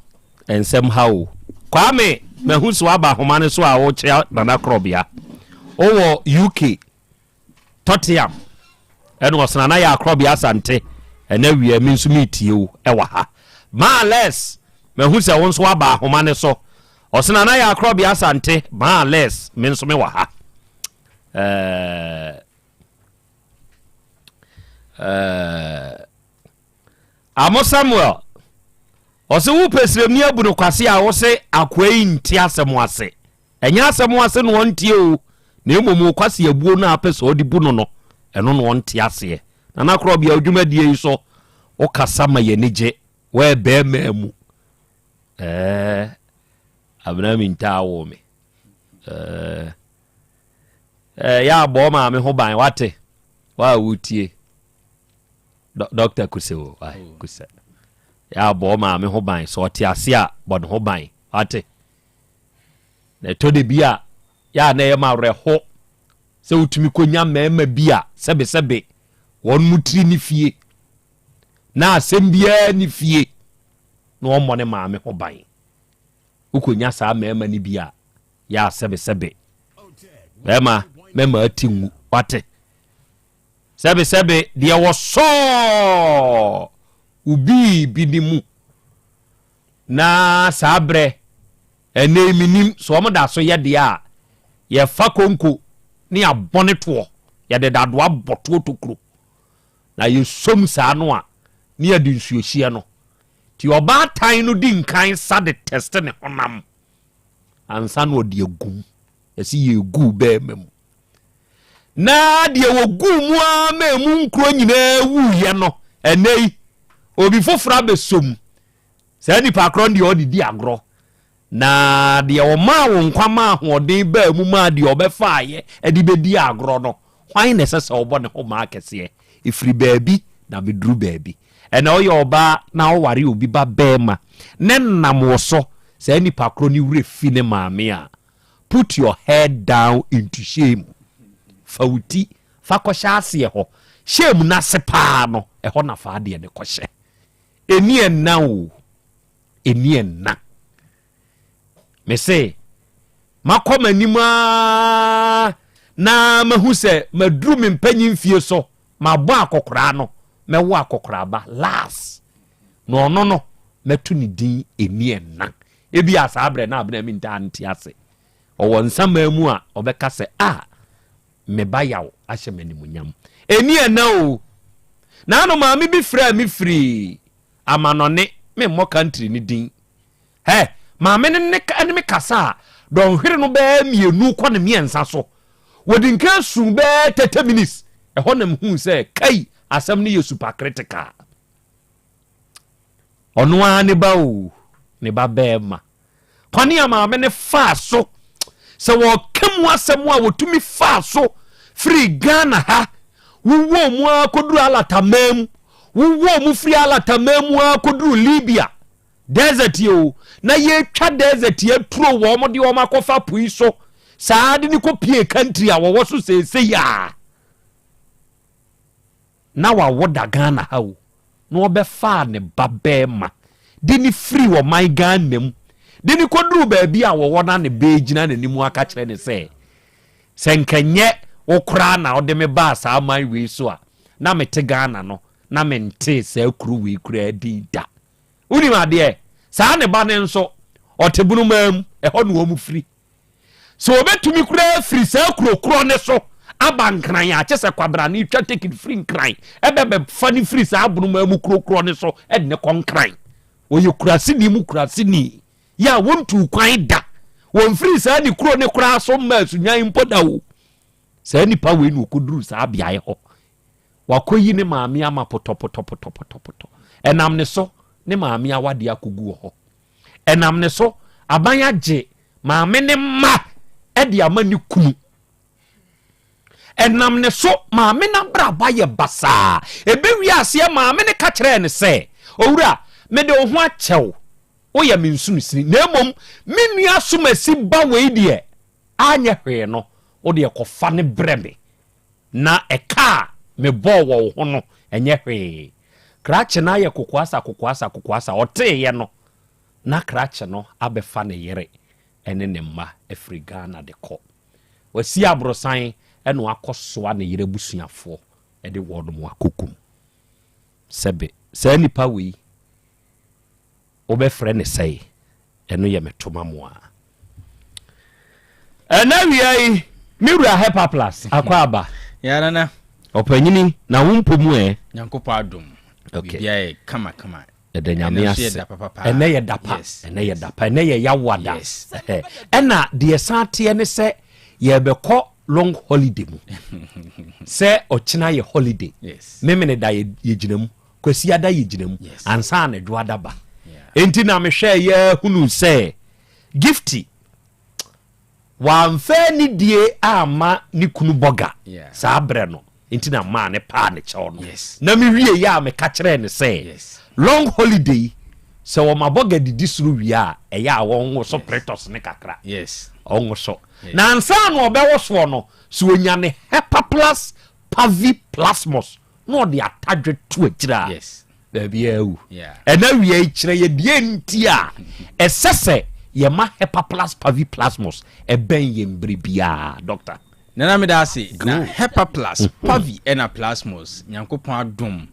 nsɛm ha o. Kwame, mahu so aba ahoma no so a wokyea Nana Korɔbea. Wowɔ UK, Tottenham, ɛna ɔsena na yɛ Akorɔbea Asante. Ɛna wia me nso metie wo ɛwɔ ha. Maa Les, mahu sɛ wo nso aba ahoma no so. Ɔsena na yɛ Akorɔbea Asante, Maa Les, me nso mewɔ ha. Ɛɛ, ɛɛ, Amo Samuel, ɔse wo pɛ sremni abu no kwase a wose akoa yi nte asɛm ase. Ɛnyɛ asɛm ase na ɔnteɛ o, na mmom wo kwase abuo no a apɛ sɛ ɔde bu no no, ɛno na ɔnte aseɛ. Nana Korɔbea, wo dwumadie yi so, wokasa ma yɛni gye, woyɛ bɛɛmaa mu. Ɛɛ, Abena Mintaa woo me. Ɛɛ, ɛɛ, yɛ abɔ maame ho ban, wate? Wa a wotie. Dɔkta Kuse o, wa oh. Kuse. Yɛ abɔ maame ho ban, sɛ ɔte ase a, bɔ ne ho ban, wate? Na ɛtɔ de bi a, yɛ a na ɛyɛ ma awerɛho sɛ wotumi kɔnya mmarima bi a sɛbesɛbe wɔn mu tiri ne fie na asɛm biara ne fie na wɔmmɔ ne maame ho ban. Wokɔnya saa mmarima no bi a, yɛ a sɛbesɛbe. Bɛrima, mɛma ati ngu, wate? Sɛbesɛbe, deɛ wɔsɔɔ wo biribi no mu na saa berɛ, ɛnɛ yi menim sɛ wɔn da so yɛ deɛ a, yɛfa konko ne yɛabɔ ne toɔ, yɛde dadoa bɔ toɔ tokuro, na yɛsom saa no a, ne yɛde nsuohyeɛ no. Nti ɔbaatan no di nkan sa de tɛste ne honam ansa na ɔde agum. Yɛsi yɛgu bɛrima mu. Na deɛ wɔguu mu ara ma emu nkuro nyinaa wuiɛ no, ɛnɛ yi, obi foforɔ abɛsɔ mu. Saa nipa korɔ no deɛ ɔde di agorɔ. Na deɛ ɔmaa wo nkwa maa ahoɔden baa mu maa deɛ ɔbɛfaeɛ de bɛdi agorɔ no, hwan na ɛsɛ sɛ ɔbɔ ne ho maa kɛseɛ? Ɛfiri baabi na bɛduru baabi. Ɛnɛ woyɛ ɔbaa na woware obi ba barima ne nam wo so, saa nipa korɔ no werɛ fi ne maame a, put your head down into shame. Fa wo ti fa kɔhyɛ aseɛ hɔ. Shame no ase paa no, ɛhɔ na fa adeɛ no kɔhyɛ. Ɛni ɛnna o. Ɛni ɛnna. Me se, makɔ m'anim aa na mahu sɛ maduru me mpanyin fie so, mabɔ akɔkoraa no, mɛwo akɔkoraa ba last. Na ɔno no, mɛto ne din Ɛni ɛnna. Ebi a saa berɛ na Abena Mintaa nte ase. Ɔwɔ nsamaa mu a ɔbɛka sɛ, ah, me ba yaw ahyɛ me animuonyam. Ɛni ɛnna o. Naano maame bi frɛɛ me firii amanɔne, memmɔ country no din. Hɛ, maame no ne ne me kasa a, dɔnhwere no bɛyɛ mmienu kɔ ne mmiɛnsa so. Wɔdi nka su bɛyɛ 30 minutes. Ɛhɔ na mehuu sɛ kai asɛm no yɛ super critical. Ɔno ara ne ba o, ne ba bɛɛma. Kwane a maame no faa so, sɛ wɔka mu asɛm a wɔtumi faa so firi Ghana ha, wowɔ mu ara kɔduru Alataman mu, wowɔ mu firi Alataman mu ara kɔduru Libya desert yi o, na yɛtwa desert yi aturo wɔn de wɔn akɔfa po yi so, saa de ne kɔpie country a wɔwɔ so seesei a. Na wawo da Ghana ha o, na ɔbɛfaa ne ba bɛɛma de no firii ɔman Ghana mu de no kɔduruu baabi a wɔwɔ na ne ba gyina n'anim aka kyerɛ no sɛ, sɛ nka nyɛ wo koraa na wode me baa saa man wei so a, na mete Ghana no, na mentee saa kuro wei koraa din da. Wonim adeɛ? Saa ne ba no nso, ɔte Bonomaa mu, ɛhɔ na wɔn firi. Sɛ wɔbɛtumi koraa afiri saa kuro korɔ no so aba Nkran a, kyɛ sɛ kwabrane twa tekit firi Nkran ɛbɛbɛfa no firi saa Abonomaa mu kuro korɔ no so de no kɔ Nkran. Ɔyɛ kuraseni mu kuraseni yɛ a wɔntuu kwan da. Wɔmfiri saa ne kuro no koraa so mmaa Sunyani mpo da o. Saa nipa wei na ɔkɔduruu saa beaeɛ hɔ. Wakɔyi ne maame ama potɔpotɔpotɔpotɔ. Ɛnam ne so ne maame awadeɛ akɔgu wɔ hɔ. Ɛnam ne so, aban agye maame ne mma de ama ne kunu. Ɛnam ne so, maame no abrabɔ ayɛ basaa. Ɛbɛwie aseɛ, maame no ka kyerɛɛ no sɛ, Owura, mede wo ho akyɛ wo, woyɛ me nsonosini, na mmom me nua Asomasi ba wei deɛ, anyɛ hwee no, wo deɛ kɔfa no brɛ me. Na ɛka a mebɔɔ wɔ wo ho no, ɛnyɛ hwee. Krakye no ayɛ kokoasa kokoasa kokoasa. Ɔteeɛ no, na krakye no abɛfa ne yere ne ne mma afiri Ghana de kɔ. Wasi aborosan na wakɔsoa ne yere abusuafoɔ de wɔnom akɔkum. Sɛbe, saa nipa wei, wobɛfrɛ no sɛe? Ɛno yɛ me toma mo a. Ɛna wia yi, me wura Hepaplas akɔ aba. Ya nana. Ɔpanyini, na wo mpo mu ɛ? Nyankopɔn adom. Okay. Biribiara yɛ kama kama. Ɛda Nyame ase. Ɛnɛ yɛ da pa. Ɛnɛ yɛ da pa. Ɛnɛ yɛ yawa da. Ɛna deɛ san teɛ ne sɛ yɛbɛkɔ long holiday mu. Sɛ ɔkyena yɛ holiday. Memene da yɛgyina mu. Kwasiada yɛgyina mu. Ansa na dwoada ba. Enti na mehwɛɛ yɛ hunu sɛ Gifty wamfa anidie amma ne kunu bɔga saa berɛ no nti na maa ne paa ne kyɛw no. Na mewie yɛ a meka kyerɛɛ no sɛ long holiday yi sɛ wɔma bɔga didi soro wie a ɛyɛ a wɔnwoso pretos ne kakra. Ɔnwoso. Na ansa na ɔbɛwosoɔ no sɛ ɔnya ne Hepaplus paviplasmus na ɔde atadwe to akyire a baabi awu. Ɛna wia yi kyerɛ yɛ deɛ nti a ɛsɛ sɛ yɛma Hepaplus paviplasmus ɛbɛn yɛn bere biara, Doctor. Nana meda ase. Na Hepaplus pavi ɛna plasmos Nyankopɔn adom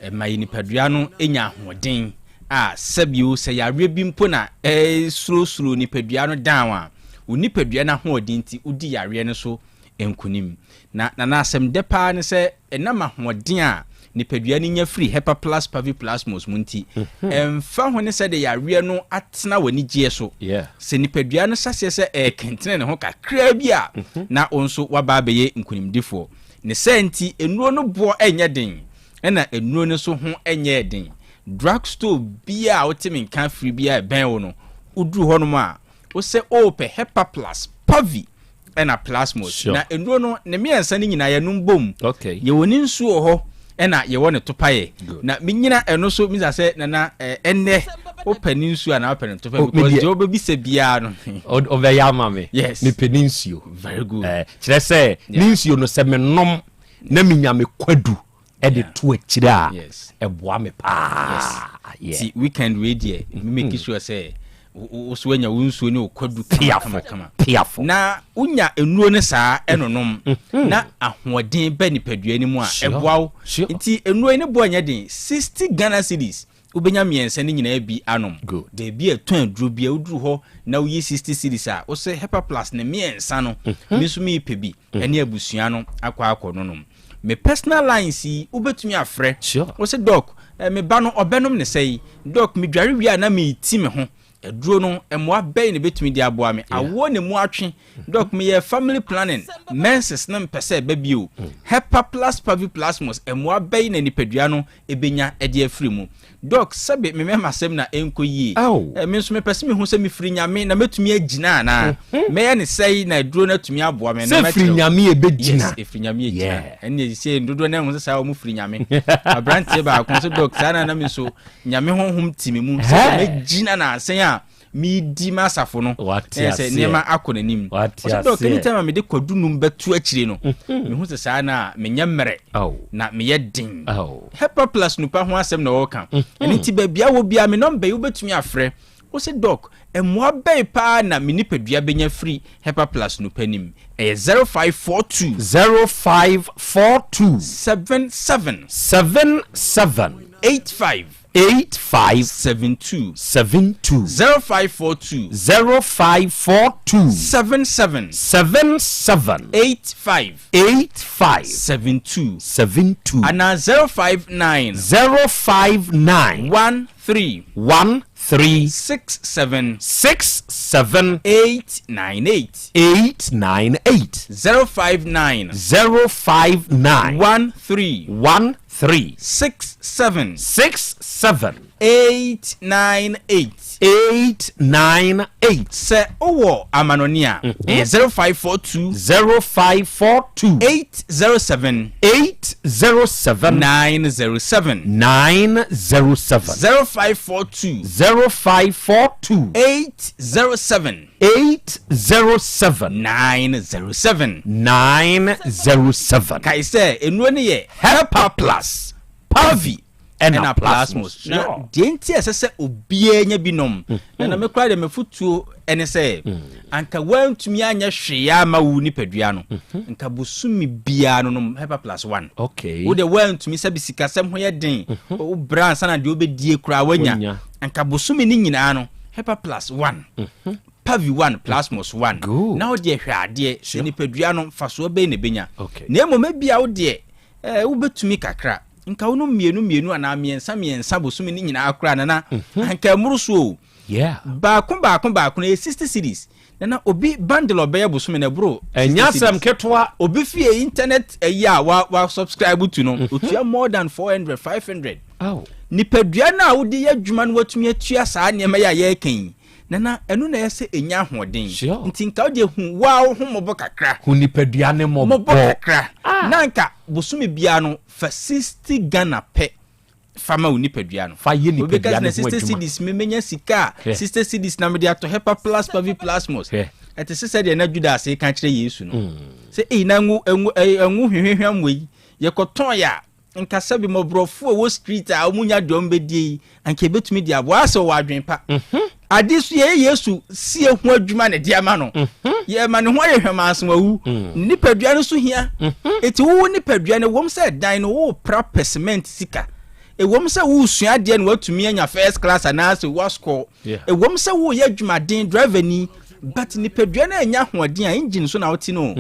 ɛma yɛ nipadua no nya ahoɔden a sɛbio sɛ yareɛ bi mpo na ɛsurosuro nipadua no down a, wo nipadua no ahoɔden nti wodi yareɛ no so nkonim. Na na n'asɛm dɛ paa ne sɛ, ɛnam ahoɔden a nipadua no nya firi Hepaplus parviplasmos mu nti, ɛmfa ho ne sɛdeɛ yareɛ no atena w'anigyeɛ so, sɛ nipadua no hyɛ aseɛ sɛ ɛrekentene ne ho kakraa bi a, na wo nso woaba abɛyɛ nkonimdifoɔ. Ne saa nti, nnuro no boɔ nyɛ den, ɛna nnuro no nso ho nyɛɛ den. Drug store biara a wote me nka firi biara a ɛbɛn wo no, woduru hɔnom a, Wo sɛ oopɛ Hepaplus, Pavi ɛna Plasmos. Sure. Na nnuro no ne mmiɛnsa no nyinaa yɛnom bom. Okay. Yɛwɔ ne nsuo wɔ hɔ ɛna yɛwɔ ne topaeɛ. Good. Na menyina ɛno so misa sɛ nana eh, ɛnnɛ wopɛ ne nsuo anaa wopɛ ne topaeɛ Oh, me because deɛ- deɛ wobɛbisa biara no. Ɔbɛyɛ ama me. Yes. Mepɛ ne nsuo. Very good. Eh, kyerɛ sɛ ne nsuo no sɛ menom na menya me kwadu de to akyire a ɛboa me paa. Ti weekend wei deɛ me make sure sɛ wo so anya wo nsuo ne wo kwadu kama kama kama. Piafo. Na wonya nnuro no saa ɛnonom mm-hmm. na ahoɔden bɛ nipadua no mu a ɛboa wo. Nti nnuro yi ne boɔ nyɛ den 60 Ghana cedis wobɛnya mmiɛnsa no nyinaa bi anom. Baabi a ɛtɔn aduro bi a woduru hɔ na woyi 60 cedis a wosɛ Hepa Plus ne mmiɛnsa no mm-hmm. me nso meyɛ bi. ɛne abusua no akɔ akɔ no nom. Me personal lines yi wobɛtumi afrɛ. Sure. Wo se doc, eh, me ba no ɔbɛnom ne sɛi. Doc, medware wie a na meti me ho. Aduro no, mmoa bɛn na ɛbɛtumi de aboa me? Awoɔ na mu atwe. Doc, meyɛ family planning, menses no mpɛ sɛ ɛba bio. Hepaplus paviplasmus, mmoa bɛn na nipadua no ɛbɛnya de afiri mu? Doc, sɛbe me mɛmasɛm na ɛnkɔ yie. Ao. Me nso mepɛ sɛ mehu sɛ mefiri Nyame na mɛtumi agyina anaa? Mɛyɛ ne sɛi na aduro no atumi aboa me. Sɛ firi Nyame ɛbɛgyina. Yes, ɛfiri Nyame ɛgyina. Ɛnneɛ sɛ dodoɔ no ahu sɛ saa wɔn firi Nyame. Aberanteɛ baako nso Doc, saa na na me nso Nyame honhom te me mu. Sɛ mɛgyina na asɛn a medi m'asafo no. Wate Ɛyɛ sɛ aseɛ. nneɛma akɔ n'anim. Wate Ɔsɛ Doc, aseɛ. anytime a mede kwadu num bɛto akyire no, mehu sɛ saa na menyɛ mmerɛ Ao. na meyɛ den. Ao. Hepa Plus nupa ho asɛm na ɔreka. Ɛno nti baabi a wɔ biara me nɔmba yi wobɛtumi afrɛ. Wo se Doc, mmoa bɛn paa na me nipadua bɛnya firi Hepa Plus nupa nim? Ɛyɛ 0542. 0542. 77. 77. 85. 85. 72. 72. 0542. 0542. 77. 77. 85. 85. 72. 72. Anaa 059. 059. 13. 13. 67. 67. 898. 898. 059. 059. 13. 13. 67. 67. 898. 898. Sɛ wowɔ amanɔne a, ɛyɛ 0542. 0542. 807. 807. 907. 907. 0542. 0542. 807. 807. 907. 907. Kae sɛ, nnuro no yɛ Hepa Plus, Pavi, ɛna ɛna Plasmos. Plasmos. Na deɛ nti a ɛsɛ sɛ obiara nya bi nom, na na me koraa deɛ m'afotuo ɛne sɛ, anka woantumi anyɛ hwee ama wo nipadua no, nka bosome biara no nom Hepa Plus 1. Okay. Wo deɛ woantumi sɛbi sikasɛm ho yɛ den, wo brɛ ansa na deɛ wobɛdie koraa woanya, Woanya. anka bosome no nyinaa no Hepa Plus 1. Pavi 1, Plasmos 1. Good. Na wo deɛ hwɛ adeɛ sɛ nipadua no mfasoɔ bɛn na ɛbɛnya. Okay. Na mmom ebia wo deɛ eh, wobɛtumi kakra nka wonom mmienu mmienu anaa mmiɛnsa mmiɛnsa bosome no nyinaa koraa nana anka ɛmmoro so o. Yeah. Baako baako baako no ɛyɛ 60 cedis. Nana obi bundle a ɔbɛyɛ bosome no ɛboro 60 Ɛnyɛ asɛm cedis. ketewa. Obi fie internet ɛyi a wa wa subscribe to no otua more than 400 500. Aw. Nipadua no a wode yɛ adwuma no watumi atua saa nneɛma yi a yɛreka yi nana ɛno na ɛyɛ sɛ ɛnya ahoɔden. Sure. Nti nka wode hu waa wo ho mmɔbɔ kakra. Hu nipadua ne Mmɔbɔ mmɔbɔ. kakra. Na nka bosome biara no fa 60 Ghana pɛ fa ma wo nipadua no. Fa yɛ Obi bɛka nipadua sɛ ne na ho 60 adwuma. cedis me menya sika a Hwɛ. 60 cedis na mede atɔ Hepa Plus Pavi Plasmos. Hwɛ. Ɛte sɛ sɛdeɛ na Judas ka kyerɛ Yesu no. Sɛ ei na ngo ngo ɛyi ngo hwehwehwam wei yɛkɔtɔn yɛ a nka sɛbi mmɔborɔfo a ɛwɔ street a wɔn nya deɛ wɔn bɛdie yi anka ebɛtumi de aboa asɛ wɔ adwene pa. Ade so yɛyɛ Yesu sie ho adwuma na ɛde ama no. Yɛma ne ho ayɛ hwɛmanso awu. Ne nipadua no so hia. Eti wowo nipadua no ɛwom sɛ dan no wopra pɛ cement sika. Ɛwom sɛ wosua adeɛ na watumi anya first class anaasɛ wascore. Yeah. Ɛwom sɛ woyɛ adwumaden driver ni but nipadua no anya ahoɔden a engine so na wote no.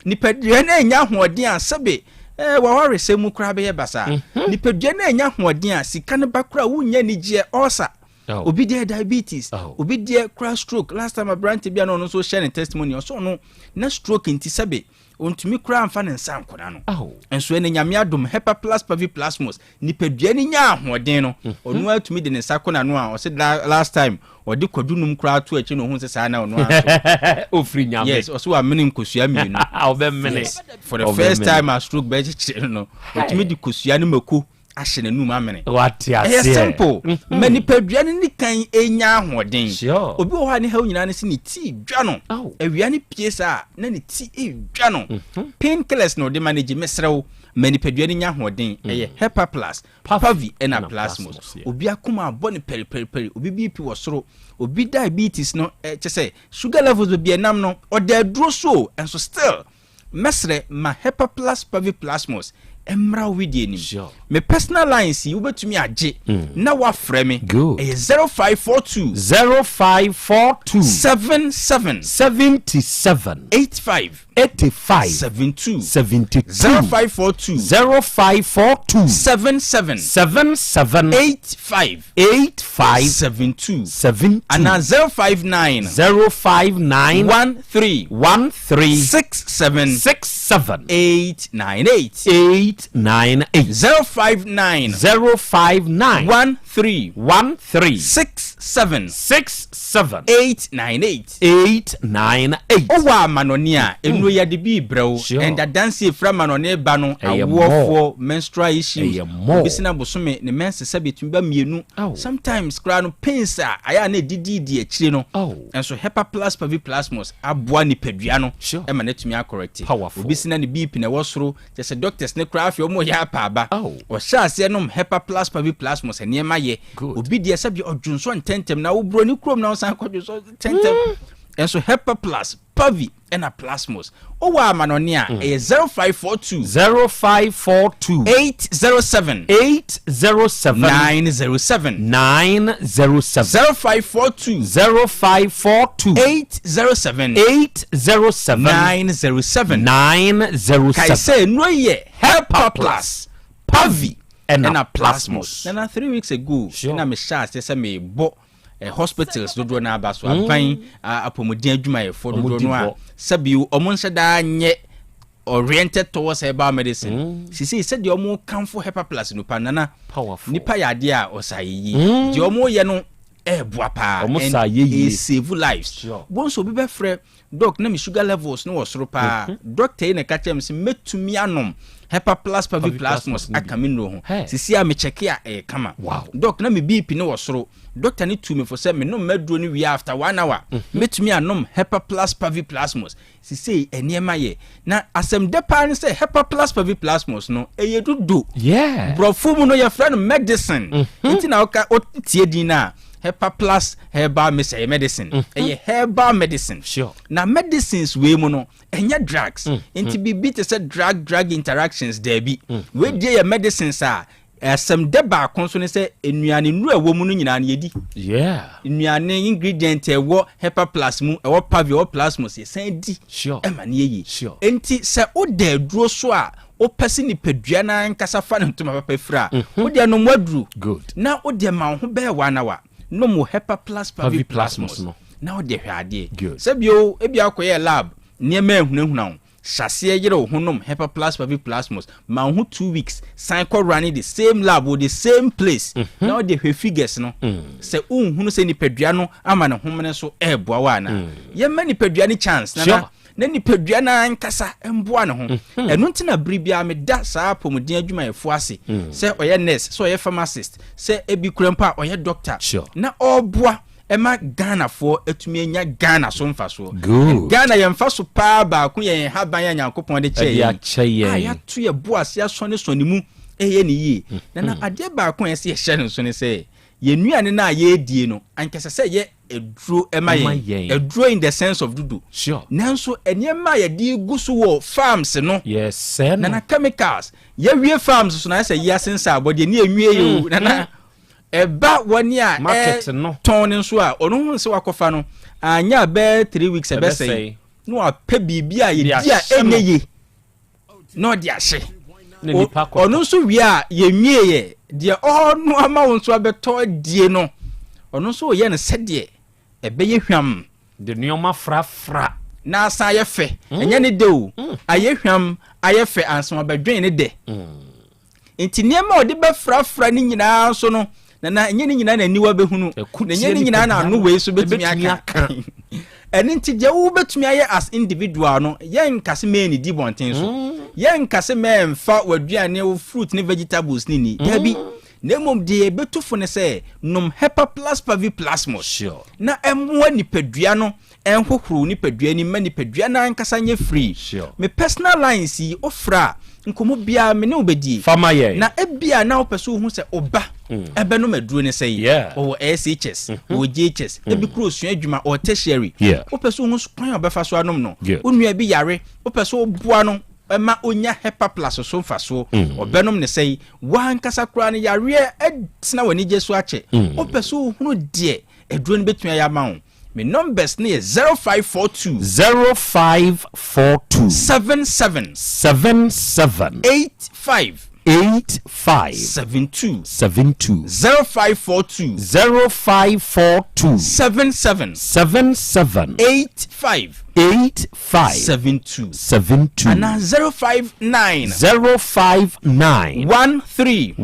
Nipadua no anya ahoɔden a sɛbe eh, wawaresɛm mu koraa bɛyɛ basaa. Nipadua no anya ahoɔden a sika no ba koraa wonnya anigyeɛ ulcer. Oh. Obi deɛ diabetes, Oh. obi deɛ kora stroke. Last time aberante bi a na ɔno nso hyɛ ne testimony ɔsɛ ɔno na stroke nti sɛbe ɔntumi koraa mfa ne nsa nkɔda no. Oh. Nso ɛnɛ Nyame adom Hepa Plus Pavi Plasmos nipadua no nya ahoɔden no ɔno atumi de ne nsa kɔ n'ano a ɔsɛ last time ɔde kwadu num koraa to akyi na ohun sɛ saa na ɔno aso. Ofiri Nyame. Yes, ɔsɛ wamene nkosua mmienu. Ɔbɛmene. Yes. For the Ɔbɛmene. first time a stroke bɛkyekyere no no ɔtumi de kosua ne mako ahyɛ n'anum amene. Wate Ɛyɛ aseɛ. simple. Ma nipadua no ne kan enya ahoɔden. Sure. Obi wɔ hɔ a ne haw nyinaa ne sɛ ne ti dwa no. Aw. Awia no pie saa a, na ne ti dwa no. Pain killers na ɔde manage. Mesrɛ wo, ma nipadua no nya ahoɔden. Ɛyɛ Hepa Plus, Pavi ɛna ɛna Plasmos. Plasmos, yeah. Obi akoma abɔ no pɛripɛripɛri, obi BP wɔ soro, obi diabetes no eh, kyɛ sɛ sugar levels baabi a ɛnam no, ɔda aduro so o, ɛnso still mɛsrɛ ma Hepa Plus Pavi Plasmos mmra wo wedeɛ nim. Sure. Me personal lines yi wobɛtumi agye na woafrɛ me. Good. Ɛyɛ 0542 0542 77 77 85 85 72 72 0542 0542 77 77 85 85 72 72 anaa 059 059 13 13 67 67 898 898 059 059 13 13 67 67 898 898. Wowɔ amanɔne a nnuro yi ade bi rebrɛ wo. Sure. And adanse efiri amanɔne ba no Ɛyɛ awoɔfoɔ menstrual issues Ɛyɛ more. obi sena bosome ne menses sɛ betumi ba mmienu Aw. sometimes koraa no pains a ayɛ a na ɛdidi di akyire no Aw. nso Hepa Plus Pavi Plasmos aboa nipadua no Sure. ɛma no atumi akɔrɛte. Powerful. Obi sena ne BP na ɛwɔ soro kyɛ sɛ doctors ne koraa afei wɔn yɛ apaaba. Aw. Ɔhyɛ aseɛ nom Hepa Plus Pavi Plasmos nneɛma yɛ. Good. Obi deɛ sɛbi ɔdwonsɔ ntɛntɛm na wo buroni kurom na ɔsan kɔ dwonsɔ ntɛntɛm. Ɛnso Hepa Plus Pavi ɛna Plasmos. Wowɔ amanɔne a ɛyɛ 0542 0542 807 807 907 907 0542 0542 807 807 907 907. Kae sɛ nnuro yi yɛ Hepa Plus, Pavi ɛna ɛna Plasmos. Plasmos. Nana 3 weeks ago Sure. ɛna mehyɛ aseɛ sɛ mebɔ eh, hospitals dodoɔ no aba so aban apɔmuden adwumayɛfoɔ Ɔmo dodoɔ di no a bɔ. sɛbi ɔmo nhyɛ daa nyɛ oriented towards herbal medicine. Sisei sɛdeɛ ɔmo kamfo Hepa Plus no pa, Nana, nipa yɛ adeɛ a ɔsa yɛyi. Deɛ ɔmo yɛ no ɛɛboa paa. Ɔmo and sa yɛ yie. ɛsave lives. Wɔn nso obi bɛfrɛ, "Doc, na mi sugar levels no wɔ soro paa. Doctor yi na ɛka kyerɛ mi sɛ mɛtumi anom Hepa Plus Pavi Pavi Plasmos Plasmos no bi. aka me nnuro ho. Hey. Sisi a mekyɛke a, ɛyɛ kama. Doc, na me BP no wɔ soro. Doctor ne tu me fo sɛ menom maduro no wie after one hour mɛtumi anom Hepa Plus Pavi Plasmos. Sisei nneɛma yɛ na asɛm dɛ paa ne sɛ Hepa Plus Pavi Plasmos no ɛyɛ dudo. Borɔfo mu no yɛfrɛ no medicine. Nti na woka wotie din no a, Hepa Plus herbal mix ɛyɛ medicine. Ɛyɛ herbal medicine. Na medicines wei mu no ɛnyɛ drugs. Nti biribi te sɛ drug drug interactions daabi. Wei deɛ yɛ medicines a asɛm dɛ baako nso ne sɛ nnuane nnuro a ɛwɔ mu no nyinaa no yɛdi. Nnuane ingredient a ɛwɔ Hepa Plus mu, ɛwɔ Pavi, ɛwɔ Plasmos, yɛsan di ɛma no yɛ yie. Nti sɛ woda aduro so a, wopɛ sɛ nipadua no ankasa fa ne ntoma papa firi a, wode nom waduro na wode ma wo ho bɛyɛ one hour, nom wo Hepa Plus Pavi Pavi Plasmos Plasmos no. na wode hwɛ adeɛ. Sɛbio ebi akɔyɛ lab nneɛma ehunahuna wo, hyɛseɛ yere wo ho nom Hepa Plus Pavi Plasmos, ma wo ho 2 weeks, san kɔ running the same lab wɔ the same place na wode hwɛ figures no sɛ wonhunu sɛ nipadua no ama ne homene so ɛɛboa wo anaa. Yɛma nipadua no chance na na nipadua no ankasa mboa ne ho. Ɛno nti na bere biara meda saa apɔmuden adwumayɛfoɔ ase, sɛ ɔyɛ nurse, sɛ ɔyɛ pharmacist, sɛ ebi kura mpo a ɔyɛ doctor na ɔreboa ɛma Ghanafoɔ atumi anya Ghana so mfasoɔ. Ghana yɛn mfa so paa baako yɛ yɛn haban a Nyankopɔn de kyɛɛ Ɛde yɛn akyɛ yɛn. a yɛato yɛ bo ase asɔne mu ɛyɛ ne yie. Na adeɛ baako a yɛsɛ yɛhyɛ no nso ne sɛ yɛn nnuane no a yɛredie no ankasa sɛ yɛ aduro ɛma Ɛma yɛn. yɛn. Aduro in the sense of dudu. Nanso nneɛma a yɛde gu so wɔ farms no, Yɛsɛe no. Nana, chemicals. Yɛwie farms so na ayɛ sɛ yi asensa abɔdeɛ ne yɛnwie yɛ o. Nana, ɛba wɔne a Market no. tɔn no nso a, ɔno ho sɛ wakɔfa no anya bɛɛ 3 weeks ɛbɛsɛe Ɛbɛsɛe. na wapɛ biribi a De yɛdi a ahyɛ no. ɛnyɛ ye na ɔde ahyɛ. Na nipa kɔtɔ. Ɔno nso wie a, yɛnwie yɛ deɛ ɔno ama wo nso abɛtɔ die no, ɔno nso ɔyɛ no sɛdeɛ ɛbɛyɛ hwam. De nneɛma frafra. Na asan ayɛ fɛ. Ɛnyɛ ne de o, ayɛ hwam, ayɛ fɛ ansa wabɛdwen ne dɛ. Nti nneɛma a ɔde bɛfrafra ne nyinaa nso no, Nana, ɛnyɛ ne nyinaa na aniwa bɛhunu, na ɛnyɛ ne nyinaa na ano wei so bɛtumi Ɛbɛtumi aka. Ɛno nti deɛ wobɛtumi ayɛ as individual no, yɛnka sɛ mɛn di bɔnten so, yɛnka sɛ mɛmfa w'aduane, wo fruit ne vegetables ne ni, daabi. Na mmom deɛ yɛbɛtu fo ne sɛ nom Hepa Plus Pavi Plasmos na ɛmmoa nipadua no, ɛnhohoro nipadua ni ma nipadua no ankasa nyɛ free. Me personal lines yi, wofrɛ a, nkɔmmɔ biara me ne wo bɛdie. Fama yɛn. Na ebia na wopɛ sɛ wohu sɛ ɔba ɛbɛnom aduro ne sɛ yi ɔwɔ SHS, ɔwɔ JHS, ebi kuro osua adwuma, ɔwɔ tertiary, wopɛ sɛ wohu kwan a ɔbɛfa so anom no. Wo nua bi yare, wopɛ sɛ woboa no ɛma onya Hepa Plus so mfasoɔ, ɔbɛnom ne sɛ yi wankasa koraa no yareɛ ɛtena w'anigye so akyɛ. Wopɛ sɛ wohunu deɛ aduro no bɛtumi ayɛ ama wo, me numbers no yɛ 0542 0542 77 77 85 85 72. 72. 0542 0542 77 77 85 85 72 72. Anaa 059 059 13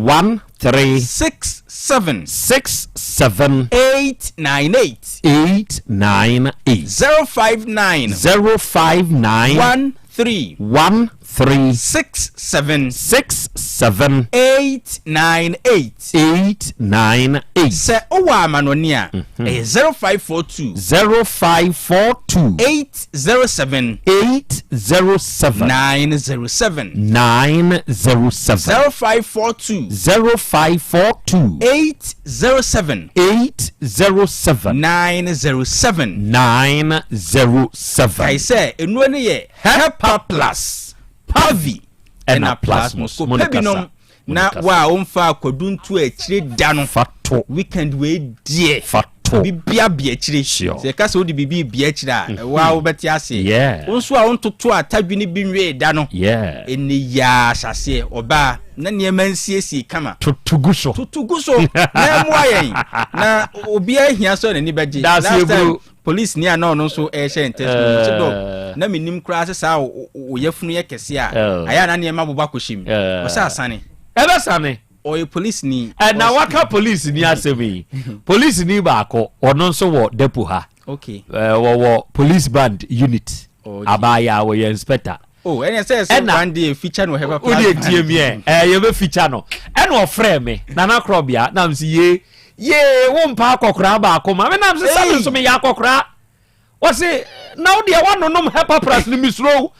13 67 67 898. 898. 059 059 13 13 67 67 898. 898. Sɛ wowɔ amanɔne a, ɛyɛ 0542 0542 807 807 907. 907. 0542 0542 807 807 907. 907. Kae sɛ nnuro no yɛ Hepa Plus Pavi ɛna Ɛna Plasmos. Plasmos. Kɔpɛ binom na Monikasa. wo a womfa akwadu nto akyire da no Fa to. weekend wei deɛ Fa to. Po. Biribi abia akyire. Sure. Sɛ yɛka sɛ wode biribi rebia akyire a, ɛwɔ a wobɛte aseɛ. Yeah. Wo nso a wontoto atadwene bi nwee da no, Yeah. ɛnnɛ yi ara hyɛ aseɛ. Ɔbaa, na nneɛma nsiesie kama. Toto gu so. Toto gu so na ɛmmoa yɛn. Na obiara hia sɛ n'ani bɛgye. That's Last it, time, bro. Police ni a na ɔno nso ɛrehyɛ ntɛs no, ɔse dɔk, Eh. na menim koraa sɛ saa wo wo yafunu yɛ kɛse a, Eh. ayɛ a na nneɛma bobɔ akɔhyɛ mu. Eh. Ɔsɛ asane. Ɛbɛsane. Ɔyɛ police ni. Ɛna waka police ni asɛm yi. Police ni baako, ɔno nso wɔ depo ha. Okay. Wɔwɔ police band unit. Okay. Abaayaa wɔyɛ inspector. Oh, ɛnna sɛ sɛ one day feature no wɔ Hepa Plus. Wode tie mi ɛ, ɛɛ yɛbɛ feature no. Ɛna ɔfrɛ me, Nana Korɔbea, na msi ye, ye, wo mpa akɔkoraa baako ma me, na msi sɛ me nso meyɛ akɔkoraa. Wɔse, na wo deɛ woanonom Hepa Plus no mesuro wo.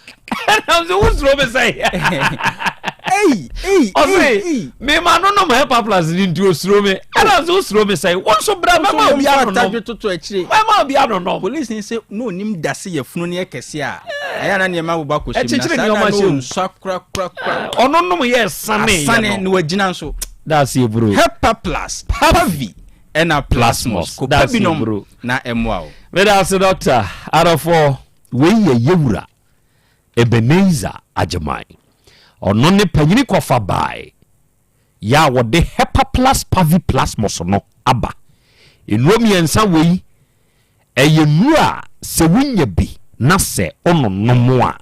Ɛna msi wo suro me sɛ. Ɔse, mema nonom Hepa Plus no nti osuro me. Ɛna msi wo suro me sɛ, wo nso bra mɛma obi anonom. Mɛma obi anonom. Police ni sɛ na onim da se yafunu no yɛ kɛse a, ɛyɛ a na nneɛma bobɔ akɔhyɛ mu, na Ɛkyekyere saa na nneɛma na hyɛ mu. onsua korakorakora. Ɔno nom yɛ sane yɛ Asane no. na wagyina nso. That's it bro. Hepa Plus, Pavi ɛna Plasmos. Kɔpɛ That's bi it nom bro. na ɛmmoa wo. Meda ase doctor. Adɔfoɔ, wei yɛ yɛwura Ebenezer Agyeman. Ɔno ne panyini kɔfa bae yɛ a wɔde Hepa Plus Pavi Plasmos no aba. Nnuro mmiɛnsa wei, ɛyɛ nnuro a sɛ wonya bi na sɛ wononom a,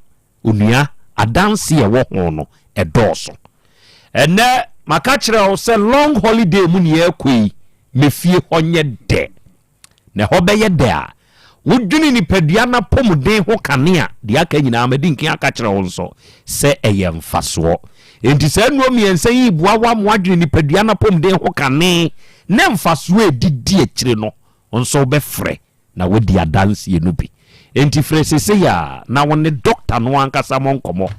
onua, adanse a ɛwɔ ho no, ɛdɔɔso. Ɛnnɛ, maka kyerɛ wo sɛ long holiday mu ne yɛrekɔ yi, me fie hɔ nyɛ dɛ. Na ɛhɔ bɛyɛ dɛ a, wodwene nipadua no apɔmuden ho kane a, deɛ aka nyinaa madi nkan aka kyerɛ wo nso sɛ ɛyɛ mfasoɔ. Enti saa nnuro mmiɛnsa yi reboa wo ama woadwene nipadua no apɔmuden ho kane ne mfasoɔ a ɛdidi akyire no nso wobɛfrɛ na woadi adanseɛ no bi. Enti frɛ seesei ara na wo ne dɔkta no ankasa mmɔ nkɔmmɔ.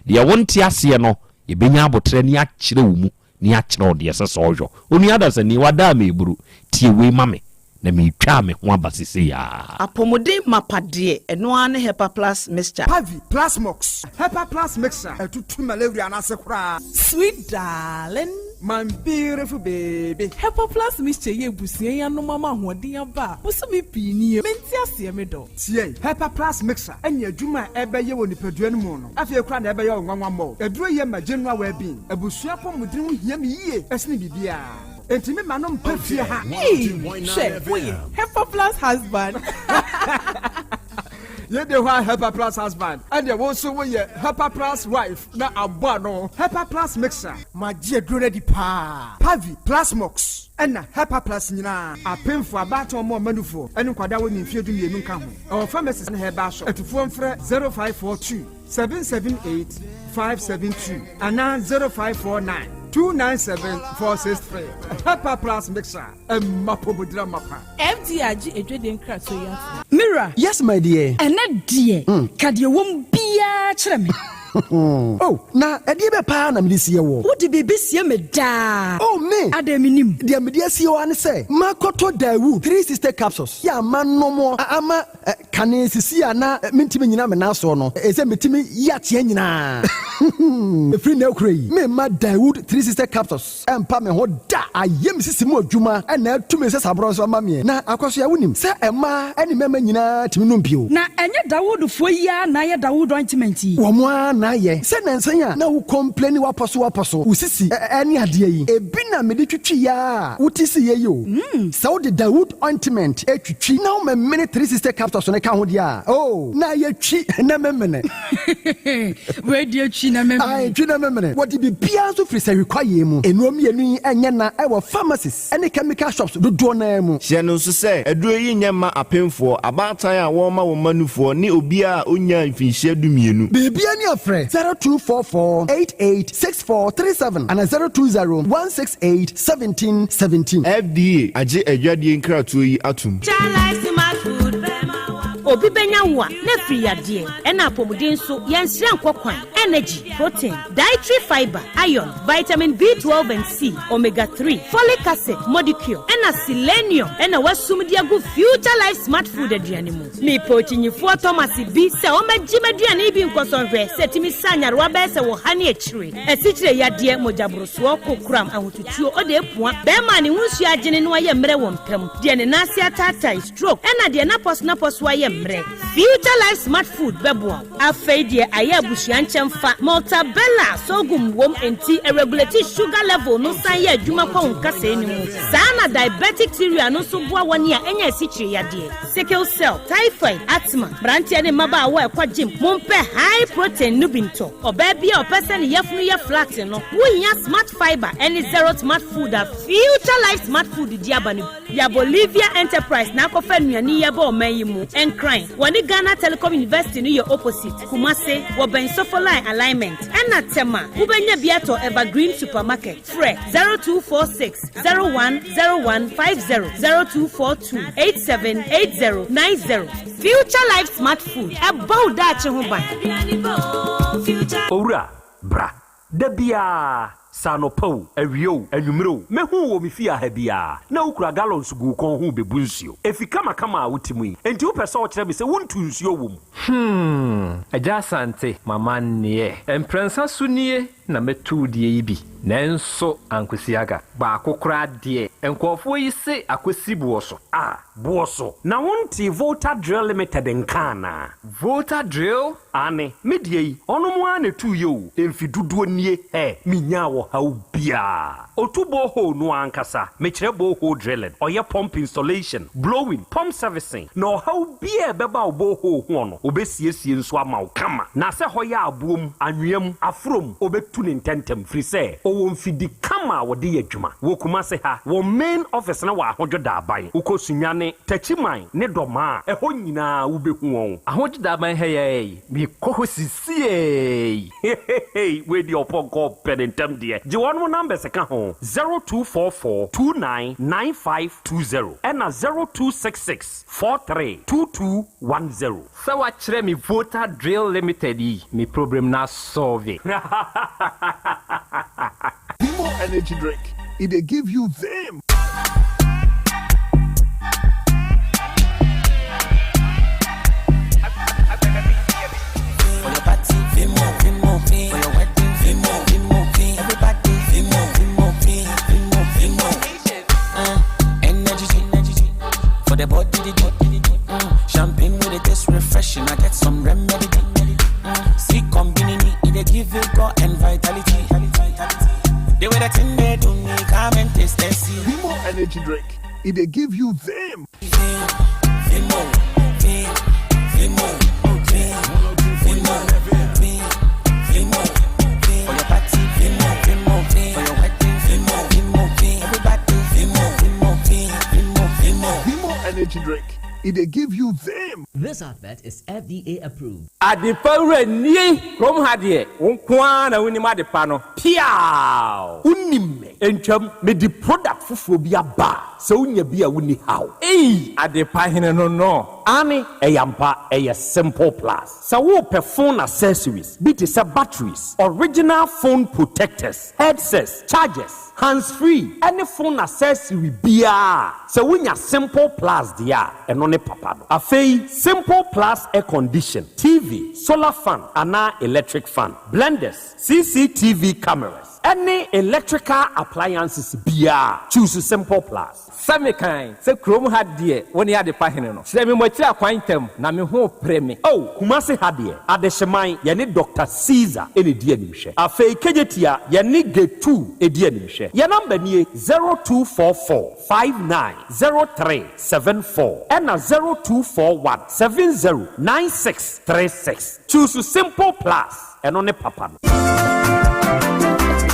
Deɛ wonte aseɛ no, yɛbɛnya aboterɛ ne akyerɛ wo mu ne akyerɛ wo deɛ ɛsɛ sɛ ɔyɔ. Onua dasani, wada a mereburu, tie wei ma me, na meretwa me ho aba seesei ara. Apɔmuden mapa deɛ, ɛno ara ne Hepa Plus Mixture. Pavi, Plasmox, Hepa Plus Mixture, ɛtutu malaria no ase koraa. Sweet darling. My beautiful baby. Hepa Plus Mixture yi abusua yi anom ama ahoɔden aba a bosome pii nie. Mente aseɛ me dɔ. Tie, Hepa Plus Mixture ne adwuma a ɛbɛyɛ wɔ nipadua no mu no, afei koraa na ɛbɛyɛ wo nwanwa mmɔ. Aduro yi ma general well-being. Abusua apɔmuden ho hia me yie sene biribiara. Enti me ma no mpa fie ha. Eii hwɛ woyɛ Hepa Plus husband. Yei de hɔ a Hepa Plus husband ɛneɛ wo nso woyɛ Hepa Plus wife na abɔ ano. Hepa Plus mixer. Magye aduro no adi paa. Pavi, Plasmox ɛna Hepa Plus nyinaa. Apemfoɔ, abaatan ɔmo ɔma nufoɔ ɛne nkwadaa a wɔnni mfeɛ 12 nka ho. Ɛwɔ pharmacies ne herbal shop. Atufoɔ mfrɛ 0542 778 572 anaa 0549 297 463. Hepa Plus mixer ɛma pomodira mapa. FDA agye adwadie nkratoɔ yi atom. Me wura. Yes my dear. Ɛnɛ deɛ, ka deɛ ɛwɔ mu biara kyerɛ me. Oh, na ɛdeɛ bɛ paa na mede sie woɔ? Wode biribi sie me daa. Oh, me! Adɛn mennim? Deɛ mede asie wo ara ne sɛ, makɔtɔ Daewoo 360 capsules yɛ a manom a ama kane sisi a na mentumi nnyina me nan soɔ no, ɛsɛ metumi yi ateɛ nyinaa. Ɛfiri nnɛ rekora yi, meremma Daewoo 360 capsules ɛmpa me ho da. Ayɛ me sisi mu adwuma na atu me nsasaborɔ nso ama meɛ. Na Akwasoa, wonim sɛ mmaa ne mmarima nyinaa tumi nom bio? Na ɛnyɛ Dawoodfoɔ yi ara na ayɛ Dawood ointment yi? Wɔn ara na ayɛ. Sɛ nnansa yi a na wo complaini w'apɔ so w'apɔ so, wo sisi ne adeɛ yi, ebi na mede twitwi ara a wote siiɛ yi o. Sɛ wode Dawood ointment twitwi na womemene 360 capsules no ka ho deɛ a, oh, na ayɛ twi na memene. Wei deɛ twi na memene. Ae, twi na memene. Wɔde biribiara nso firi sahwi kwaeɛ mu. Nnuro mmienu yi nyɛ na ɛwɔ pharmacies ne chemical shops dodoɔ no ara mu. Hyɛ no nso sɛ, aduro yi nyɛ mma apemfoɔ, abaatan a wɔrema wɔn mma nufoɔ, ne obiara a ɔnnyaa mfinhyia dumienu. Biribiara ni a frɛ 0244 88 6437 anaa 020 168 17 17. FDA agye adwadie nkratoɔ yi atom. Obi bɛnya wo a, na afiri yadeɛ. Ɛna apɔmuden nso, yɛnsrɛ nkɔ kwan. Energy, protein, dietary fibre, iron, vitamin B12 and C, omega 3, folic acid, modicure, ɛna selenium ɛna wɔasum de agu Future Life Smart Food aduane mu. Mepɛ okyinyifoɔ Thomas bi sɛ ɔmmɛgye m'aduane yi bi nkɔsɔ nhwɛ sɛ ɛtumi sa nyarewa bɛyɛ sɛ wɔ ne akyire. Asikyire yadeɛ, mogyaborosoɔ, kokoram, ahotutuo, ɔde epua, bɛrima a ne ho nsuo agyene no ayɛ mmerɛ wɔ mpam, deɛ ne nan ase ataatae, stroke, ɛna deɛ n'apɔso n'apɔso ayɛ mmerɛ. Future Life Smart Food bɛboa wo. Afei deɛ ayɛ abusua nkyɛn fa Maltabella sorghum wom nti ɛregulate sugar level no san yɛ adwuma kɔ wo nkasɛɛ no mu. Saa na diabetic cereal no nso boa wɔn a ɛnyɛ asikyire yadeɛ, sickle cell, typhoid, asthma, mmeranteɛ ne mmabaawa a ɛkɔ gym, mompɛ high protein no bi ntɔ. Ɔbaa bi a ɔpɛ sɛ ne yafunu yɛ flat no, wohia smart fibre ɛne zero smart food a Future Life Smart Food di aba no bi. Ya Bolivia Enterprise na akɔfa nnuane yi aba ɔman yi mu. Nkran, wɔne Ghana Telecom University no yɛ opposite. Kumase, wɔbɛn Sofoline alignment. Ɛna Tema, wobɛnya bi atɔ Evergreen Supermarket. Frɛ 0246 010150 0242 878090. Future Life Smart Food, ɛbɔ wo daakye ho ban. Owura, bra. Da biara, sɛ anɔpa o, awia o, anwummere o, mehu wo wɔ me fie ha biara na wokura gallons gu wo kɔn ho bɛbu nsuo. Efi kamakama a wote mu yi, enti wopɛ sɛ ɔkyerɛ me sɛ wontu nsuo wɔ mu? Agya Asante, mama nneɛ. Mprɛnsa so nie na mɛtu deɛ yi bi. Nanso ankosi aga. Baako koraa deɛ, nkurɔfoɔ yi se akɔsi boɔ so. A, boɔ so. Na wonte Volta Drill Limited nka anaa? Volta Drill? Ane, me deɛ yi, ɔno mo ara na ɛtuu yɛ o, mfi dodoɔ nie, ɛ, menyaa ɔhaw biara. Otu borehole no ankasa, mekyerɛ borehole drilling, ɔyɛ pump installation, blowing, pump servicing, na ɔhaw biara a ɛbɛba wo borehole ho no, obɛsiesie nso ama wo kama. Na sɛ hɔ yɛ aboɔ mu, anwea mu, aforo mu, obɛtu ne ntɛntɛm, firi sɛ ɔwɔ mfidi kama a wɔde yɛ adwuma. Wɔ Kumase ha, wɔ main office no wɔ Ahodwo Daaban. Wokɔ Sunyani, Takyiman ne Dɔmaa a, ɛhɔ nyinaa wobɛhu wɔn. Ahodwo Daaban ha yi, mekɔ hɔ sisiei. Hehehe, wei deɛ ɔpɔnkɔ pɛ ne ntɛm deɛ. Gye wɔn numbers ka ho, 0244 29 9520 ɛna 0266 43 2210. Sɛ wakyerɛ me Volta Drill Limited yi, me problem na solve. Vimo energy drink. It dey give you vim. For your party, Vimo, Vimo, For your wedding, Vimo, Vimo, Everybody, Vimo, Vimo, Vimo, Vimo. Energy, energy. For the body, the body. Champagne with it taste refreshing. I get some remedy. See, combinini, it dey give vigor and vitality. The way that thing they do me, come and taste and see. Vimo energy drink. It dey give you vim. Vimo, Vimo, Vimo, Vimo, Vimo. For your party, Vimo, Vimo, For your wedding, Vimo, Vimo, Everybody, Vimo, Vimo, Vimo, Vimo. Vimo energy drink. It dey give you vim. This advert is FDA approved. Adepa wura nie kurom ha deɛ wo nko ara na wonim adepa no. Piaw! Wonim me. Ntwam, mede product foforɔ bi aba a, sɛ wonya bi a wonni haw. Ei! Adepa hene no. Ane, ɛyɛ ampa, ɛyɛ Simple Plus. Sɛ wopɛ phone accessories bi te sɛ batteries, original phone protectors, headsets, chargers, hands-free, ɛne phone accessory biara, sɛ wonya Simple Plus deɛ a, ɛno ne papa no. Afei, Simple Plus air condition, TV, solar fan anaa electric fan, blenders, CCTV cameras, ɛne electrical appliances biara, choose Simple Plus. Sɛ mekan sɛ kurom ha deɛ wo ne adepa hene no. Kyerɛ me mmɔkyerɛ akwan ntam na me ho pere me. Oh, Kumase ha deɛ, Adehyeman, yɛne Dr. Caesar ɛna di animhwɛ. Afei Kejetia, yɛne Gate 2 ɛdi animhwɛ. Yɛn number nie 0244 590374 ɛna 0241 709636. Choose Simple Plus, ɛno ne papa no.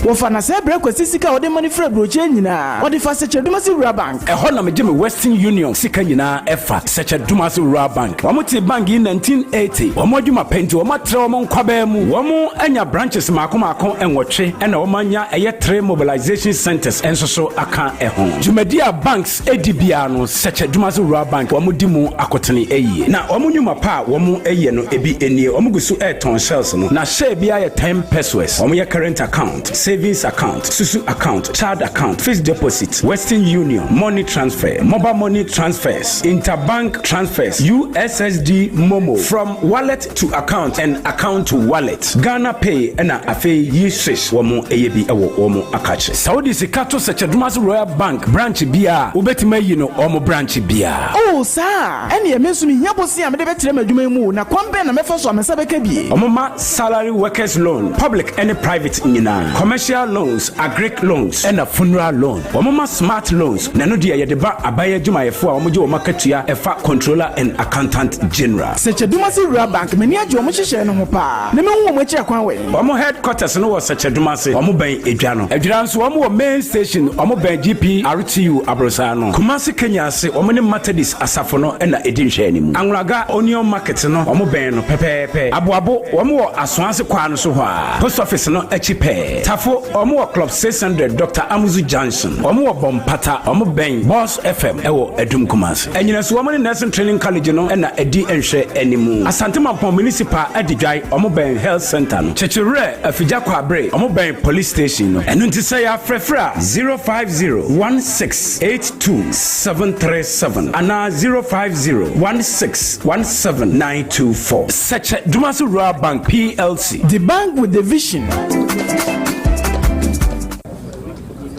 Wɔfa na sɛɛ brɛ Kwasi sika a ɔde ma no firi aburokyire nyinaa, ɔde fa Sɛkyɛ-Dumasi Rural Bank. Ɛhɔ na megye me Western Union sika nyinaa ɛfa, Sɛkyɛ-Dumasi Rural Bank. Wɔn tee bank yi 1980. Wɔn adwuma pɛ nti wɔn atrɛ wɔn nkwabaa mu. Wɔn anya branches mmaako mmaako nwɔtwe ɛna wɔn anya ɛyɛ three mobilization centers nso so aka ɛho. Dwumadi a banks di biara no Sɛkyɛ Dumase Rural Bank wɔn di mu akotene yie. Na wɔn nnwuma pa a wɔn yɛ no ebi nie, wɔn gu so retɔn shells no na share biara yɛ ten pesewas. Wɔn yɛ current account, savings account, susu account, child account, fixed deposit, Western Union, money transfer, mobile money transfers, interbank transfers, USSD MoMo, from wallet to account and account to wallet, Ghana Pay ɛna afei yi swish wɔn yɛ bi wɔ wɔn akakye. Sɛ wode sika to Sɛkyɛdumase Royal Bank branch biara a, wobɛtumi ayi no wɔn branch biara. Oh, saa a? Ɛnneɛ me nso mehia bosea a mede bɛtrɛ m'adwuma yi mu o, na kwan bɛn na mɛfa so a me nsa bɛka bi? Wɔma salary workers loan, public ne private nyinaa, commercial loans, agric loans ɛna funeral loan. Wɔma smart loans, na ɛno deɛ yɛde ba aban adwumayɛfoɔ a wɔgye wɔn akatua ɛfa Controller and Accountant General. Sɛkyɛdumase Rural Bank, m'ani agye wɔn nhyehyɛe no ho paa, na mehu wɔn akyiri akwan wɛn? Wɔn headquarters no wɔ Sɛkyɛdumase, wɔn bɛn Edwa no. Adwira nso wɔn wɔ main station, wɔn bɛn GPRTU aborosaa no. Kumasi Kenya ase, wɔn ne Methodist asafo no na ɛdi nhwɛanimu. Anwulaga Onion Market no, wɔn bɛn no pɛpɛɛpɛ. Aboabo, wɔn wɔ Asoase kwaa no so hɔ ara, Post Office no akyi pɛɛ. Tafo, wɔn wɔ Club 600 Doctor Amuzu Junction. Wɔn wɔ Bɔmpata, wɔn bɛn Boss FM wɔ Adum Kumasi. Anyinaso, wɔn ne Nursing Training College no na ɛdi nhwɛanimu. Asante Mampong Municipal Adidwae, wɔn bɛn Health Centre no. Kyekyewerɛ, Afigya Kwabre, wɔn bɛn Police Station no. Ɛno nti sɛ yɛafrɛfrɛ a, 050 1682 737 anaa 050 1617 924. Sɛkyɛ Dumasi Rural Bank PLC. The bank with the vision.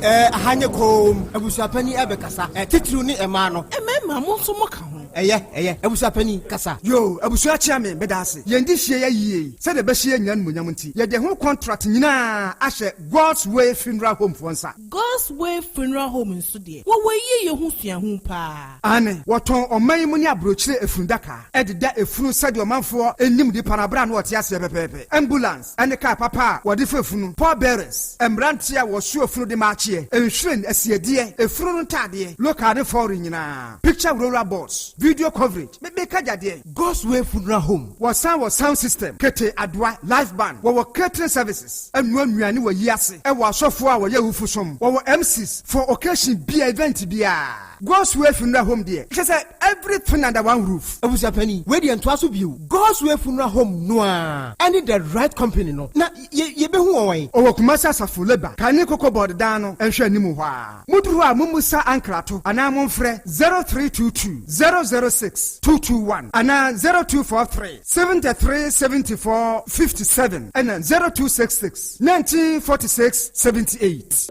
Eh, aha nyɛ koom. Abusuapani ɛbɛkasa. Eh, titiriw ne mmaa no. Mmarima, mo nso mo ka ho. Ɛyɛ, ɛyɛ. Abusuapani, kasa. Yoo, abusua kyea me, meda ase. Yɛn de hyia yɛ yie yi, sɛdeɛ ɛbɛhyɛ yɛn nyinaa animuonyam nti, yɛde ho contract nyinaa ahyɛ God's Way Funeral Home foɔ nsa. God's Way Funeral Home nso deɛ, wɔwɔ yieyɛ ho suahu paa. Aane, wɔtɔn ɔman yi mu ne aburokyire efunu-daka, de da efunu sɛdeɛ ɔmanfoɔ nim nipa no berɛ a na ɔte aseɛ pɛpɛɛpɛ, ambulance ne kaa papa a wɔde fa efunu, pallbearers, mmeranteɛ a wɔsoa efunu de ma akyeɛ, nhwiren, asiedeɛ, efunu no ntaadeɛ, local ne foreign nyinaa, picture roller boards, video coverage, me meka gyadeɛ. God's Way Funeral Home, wɔsan wɔ sound system, kete, adoa, live band, wɔwɔ catering services, ɛnoa nnuane wɔ ayi ase, ɛwɔ asɔfoɔ a wɔyɛ awufo som, wɔwɔ MCs for occasion biara, event biara. God's Way Funeral Home deɛ, kyerɛ sɛ everything under one roof. Abusuapanin, wei deɛ ntoa so bio. God's Way Funeral Home no ara ɛne the right company no, na yɛ yɛbɛhu wɔn wɛn? Ɔwɔ Kumasi Asafo Labour kane Cocoa Board dan no nhwɛ anim hɔ ara. Moduru hɔ a mommusa ankrato anaa momfrɛ 0322 006 221 anaa 0243 73 74 57 ɛna 0266 1946 78.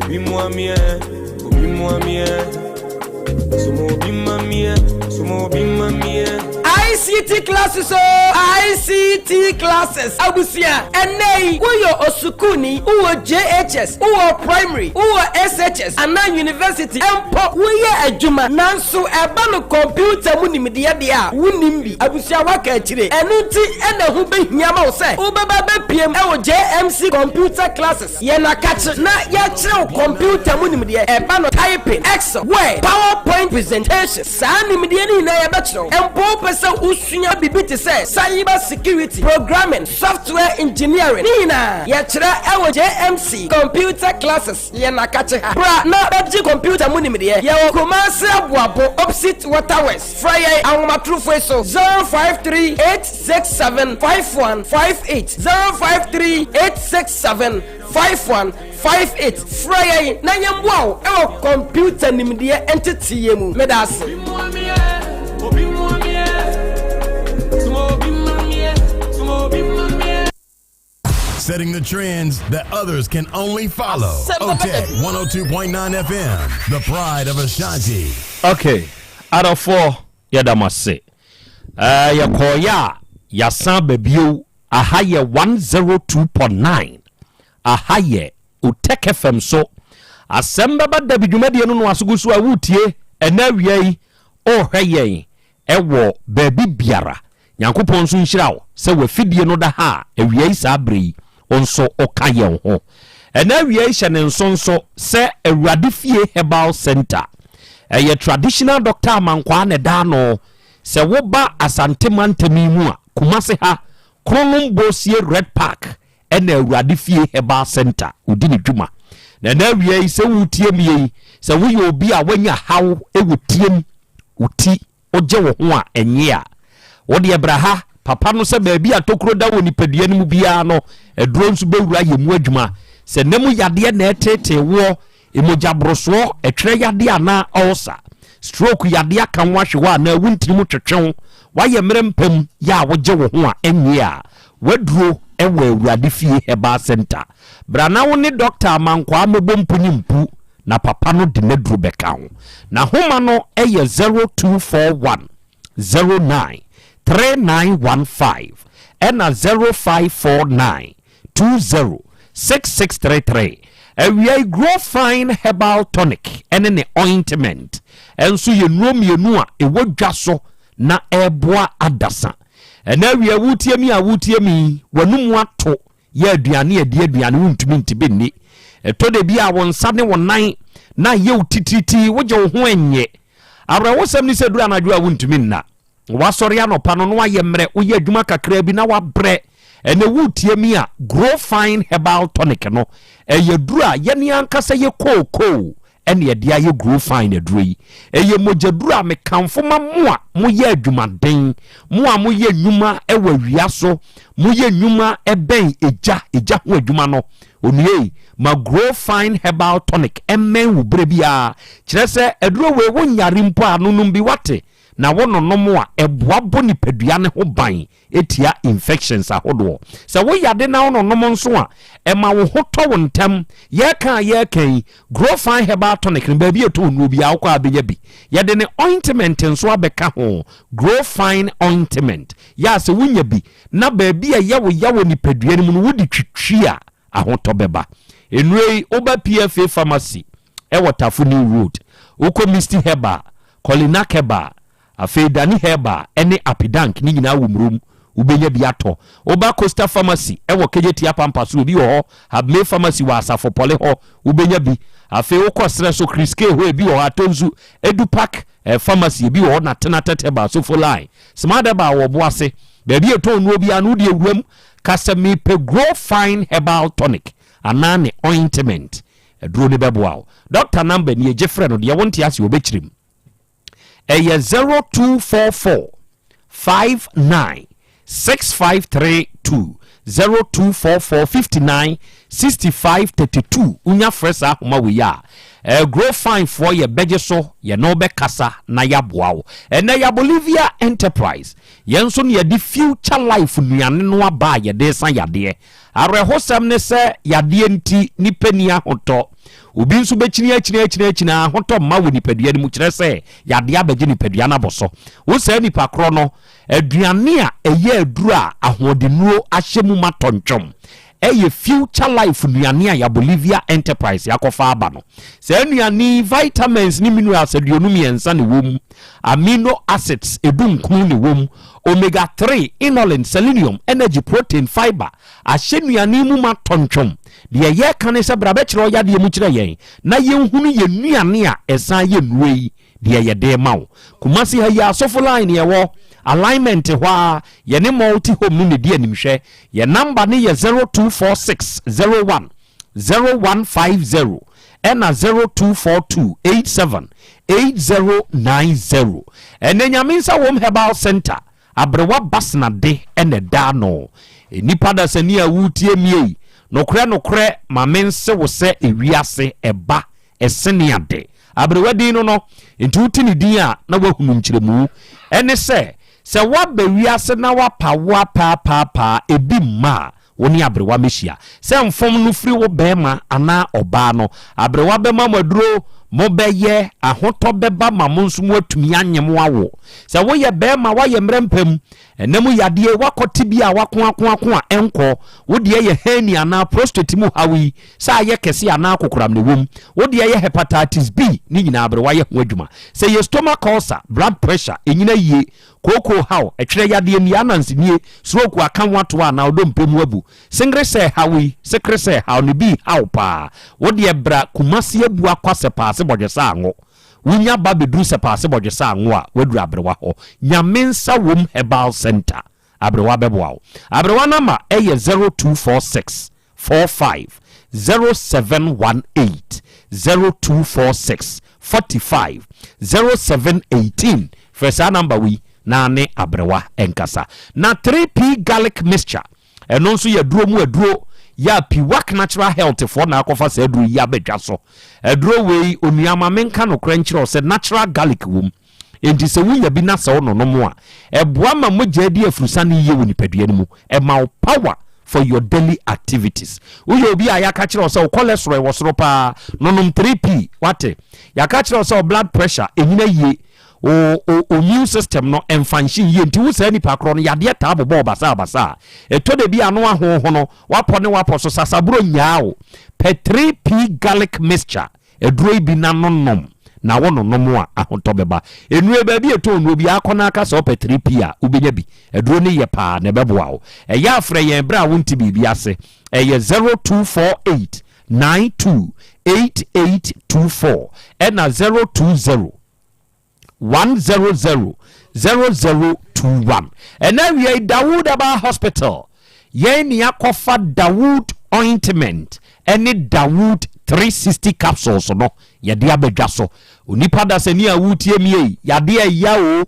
Obi mua miɛ, obi mua miɛ, sumo obi ma miɛ, sumo obi ma miɛ. ICT classes o ICT classes abusua ɛnɛ yi woyɛ osukuuni wowɔ JHS wowɔ primary wowɔ SHS anaa university mpo woyɛ adwuma nanso ɛba no kɔmputa mu nimdeɛ deɛ a wonim bi abusua waka akyire ɛno nti ɛna ɛho bɛhia ma wo sɛ wobɛba bɛpiem ɛwɔ JMC computer classes yɛn akakye na yɛakyerɛ wo kɔmputa mu nimdeɛ ɛba no typing excel word powerpoint presentation saa nimdeɛ no nyinaa yɛbɛkyerɛ wo mpo wopɛ sɛ wosua biribi te sɛ cyber security programming software engineering ne nyinaa yɛkyerɛ ɛwɔ JMC computer classes yɛn akakye ha bra na bɛgye kɔmputa mu nimdeɛ yɛwɔ Kumasi Aboabo opposite waterworks frɛ yɛn ahomatorofo yi so 053 867 5158 053 867 5158 frɛ yɛn na yɛmmoa wo ɛwɔ kɔmputa nimdeɛ nteteyɛ mu meda ase. Obi mua miɛ, sumo obi ma miɛ, sumo obi ma miɛ. Setting the trends that others can only follow. OTEC 102.9 FM, the pride of Ashanti. Okay, adɔfoɔ yɛda mo ase. Uh, yɛkɔɔyɛ a yɛasan aba bio. Aha yɛ 102.9. Aha yɛ Otec FM so. Asɛm bɛba dabi dwumadie no no aso gu so a woretie ɛnɛ awia yi ɔrehwɛ yɛn ɛwɔ baabi biara. Nyankopɔn nso nhyira wo sɛ w'afidie no da ha a awia yi saa berɛ yi wo nso woka yɛn ho. Ɛna awia yi hyɛ ne nso nso sɛ Awurade Fie Herbal Center. Ɛyɛ traditional doctor Amankwaa na ɛda ano. Sɛ woba Asante mantam yi mu a, Kumase ha, Kronom Bosie Red Park ɛna Awurade Fie Herbal Center odi ne dwuma. Na ɛna awia yi sɛ wotie me yi, sɛ woyɛ obi a woanya haw wɔ tiem, wo ti, wogye wo ho a ɛnye a, wo deɛ bra ha, papa no sɛ baabi a tokuro da wɔ nipadua no mu biara no, aduro nso bɛwura yɛ mu adwuma. Sɛ nna mu yadeɛ na ɛtetee woɔ, mogyaborosoɔ, ɛtwerɛ yadeɛ anaa ulcer, stroke yadeɛ aka wo ahwe hɔ anaa wo ntini mu twetwe wo, woayɛ mmerɛ mpam yɛ a wogye wo ho a ɛnye a, w'aduro wɔ Awurade Fie Herbal Center. Bra na wo ne Dɔkta Amankwaa mmɛbɔ mpu ne mpu na papa no de n'aduro bɛka ho. N'ahoma no yɛ 0241 09 3915 ɛna 0549 20 6633. Awia yi Grow Fine Herbal Tonic ne ne ointment nso yɛ nnuro mmienu a ɛwɔ dwa so na ɛreboa adasa. Ɛna awia wotie mi a wotie mi w'anum ato yɛ aduane a ɛdi aduane wontumi nti bi nni. Ɛtɔ da bi a wo nsa ne wo nan na ayɛ wo titiritii wogye wo ho ɛnyɛ. Awerɛhosɛm ne sɛ duru anadwo a wontumi nna. Wasɔre anɔpa no na wayɛ mmerɛ, woyɛ adwuma kakraa bi na wabrɛ. Ɛnɛ woretie mi a, Grow Fine Herbal Tonic no, ɛyɛ duru a yɛne ankasa yɛ kookoo ɛne ɛde ayɛ Grow Fine aduro yi. Ɛyɛ mogyaduro a mekamfo ma mo a moyɛ adwumaden, mo a moyɛ nnwuma wɔ awia so, moyɛ nnwuma ɛbɛn egya, egya ho adwuma no. Onua yi, ma Grow Fine Herbal Tonic ɛmmɛn wo berɛ biara. Kyerɛ sɛ aduro wei wonyare mpo a, nonom bi wate. Na wononom a, ɛboa bɔ nipadua no ho ban tia infections ahodoɔ. Sɛ woyade na wononom nso a, ɛma wo ho tɔ wo ntɛm. Yɛreka a yɛreka yi, Grow Fine Herbal Tonic no, baabi a ɛtɔ nnuro biara wokɔ a bɛnya bi. Yɛde ne ointment nso abɛka ho, Grow Fine Ointment. Yɛ a sɛ wonya bi na baabi a ɛyɛ wo ya wɔ nipadua no mu no wode twitwi a, ahotɔ bɛba. Nnuro yi, woba PFA Pharmacy ɛwɔ Tafo New Road, wokɔ Misty Herbal, Kolinak Herbal, afei Dani Herbal ne Apidank ne nyinaa wɔ Murom, wobɛnya bi atɔ. Woba Coastal Pharmacy ɛwɔ Kejetia Pampa so, ebi wɔ hɔ. Habmay Pharmacy wɔ Asafo Pɔle hɔ, wobɛnya bi. Afei wokɔ serɛ so, Chris K hɔ, ebi wɔ hɔ. Atonsu, Edu Park eh, Pharmacy, ebi wɔ hɔ. Na Tenatet Herbal, Sofo Line, Smart Herbal wɔ Ɔboase. Baabi a ɛtɔn nnuro biara no, wode awuram ka sɛ mepɛ Grow Fine Herbal Tonic anaa ne ointment. Aduro no bɛboa wo. Doctor number nie, gye frɛ no, deɛ wonte aseɛ ɔbɛkyerɛ mu. Ɛyɛ 0244 59 6532 0244 59 65 32 wonya frɛ saa ahoma wei a eh, Grow Fine foɔ yɛ bɛgye so yɛne wo bɛkasa na yɛaboa wo. Ɛnɛ yɛ Bolivia Enterprise yɛn nso ne yɛde Future Life nnuane no aba a yɛde sa yadeɛ. Awerɛhosɛm ne sɛ yadeɛ nti nnipa nni ahotɔ. Obi nso bɛkyini akyini akyini akyini a ahotɔ mma wɔ nipadua no mu kyerɛ sɛ yadeɛ abɛgye nipadua no abɔ so. Wo saa nipa korɔ no, aduane a ɛyɛ aduro a ahoɔdennuro ahyɛ mu ma tɔntwom ɛyɛ Future Life nnuane a Yabolivia Enterprise akɔfa aba no. Saa nnuane yi vitamins ne minerals 23 na ɛwɔ mu, amino acids 19 na ɛwɔ mu, omega 3, inulin, selenium, energy, protein, fiber ahyɛ nnuane yi mu ma tɔntwom. Deɛ yɛreka ne sɛ bra bɛkyerɛ ɔyadeɛ mu kyerɛ yɛn na yɛnhunu yɛn nnuane a ɛsan yɛ nnuro yi deɛ yɛde rema wo. Kumasi ha yi Asɔfo line yɛwɔ alignment hɔ ara yɛne Multi Home no na ɛdi animhwɛ. Yɛn number no yɛ 0246 01 0150 ɛna 0242 87 8090. Ɛnɛ Nyame nsa wom Herbal Center Aberewa Basena de na ɛda ano. Nnipa dasani a woretie me ei, nokorɛ nokorɛ ma me nse wo sɛ ewiase ɛba ɛsene ade. Aberewa din no no, nti wote ne din a na woahunu nkyerɛmu. Ɛne sɛ, sɛ woaba wiase na woapa wo apaapaapaa ebi mma a, Wo ne aberewa mmɛhyia. Sɛ mfom no firi wo barima anaa ɔbaa no, aberewa bɛma mo aduro. Mobɛyɛ, ahotɔ bɛba ma mo nso moatumi anye mo awo. Sɛ woyɛ barima, woayɛ mmerɛ mpa mu, ɛna mu yadeɛ, woakɔ tebea a woako ako ako a ɛnkɔ, wo deɛ yɛ hernia anaa prostate mu haw yi, sɛ ayɛ kɛse anaa kokoram na ɛwɔ mu, wo deɛ yɛ hepatitis B, ne nyinaa bere woayɛ ho adwuma. Sɛ ɛyɛ stomach ulcer, blood pressure, ɛnyina yie, kooko haw, ɛtwerɛ yadeɛ, nnua ananse nie, stroke aka ho atoa anaa odompe mu abu, Sengere sɛ haw yi, sekere sɛ haw no bi haw paa. Wo deɛ bra Kumasi Abua kwa Sɛpaase Bɔdwesa Ango. Wo nya ba bɛduru Sɛpaase Bɔdwesa Ango a, woaduru Aberewa hɔ. Nyame nsa wom Herbal Centre. Aberewa bɛboa wo. Aberewa number yɛ 0246 45 0718, 0246 45 0718. Frɛ saa number wei na ne Aberewa nkasa. Na 3P Garlic Mixture. Ɛno nso yɛ aduro mu aduro yɛ a Piwak Natural Health foɔ na akɔfa saa aduro yi aba dwa so. Aduro wei, onua ma menka nokorɛ nkyerɛ wo sɛ natural garlic wɔ mu. Enti sɛ wonya bi na sɛ wononom a, ɛboa ma mogya di afurusane yie wɔ nipadua no mu. Ɛma wo power for your daily activities. Woyɛ obi a yɛaka kyerɛ wo sɛ wo cholesterol wɔ soro paa, nonom 3P, wate? Yɛaka kyerɛ wo sɛ wo blood pressure ɛnyina yie, wo wo immune system no ɛnfanhye yie nti wo saa nipa korɔ no yadeɛ taa bobɔ wo basaa basaa ɛtɔ da bi ano ahohono wapɔ ne wapɔ so sasaburo nyaa wo pɛ 3P garlic mixture aduro yi bi na no nom na wo nonom a ahotɔ bɛba nnuro baabi ɛtɔ nnuro bi akɔ na aka sɛ wopɛ 3P a wobɛnya bi aduro no yɛ paa na ɛbɛboa wo ɛyɛ afrɛ yɛn berɛ a wonte biribi ase ɛyɛ 0248 92 8824 ɛna 020 100 0021. Ɛna awia yi Dawood Herbal Hospital yɛn ne akɔfa Dawood ointment ɛne Dawood 360 capsules no yɛde abɛdwa so. Onipa dasani a wotie mi yi yadeɛ ɛya o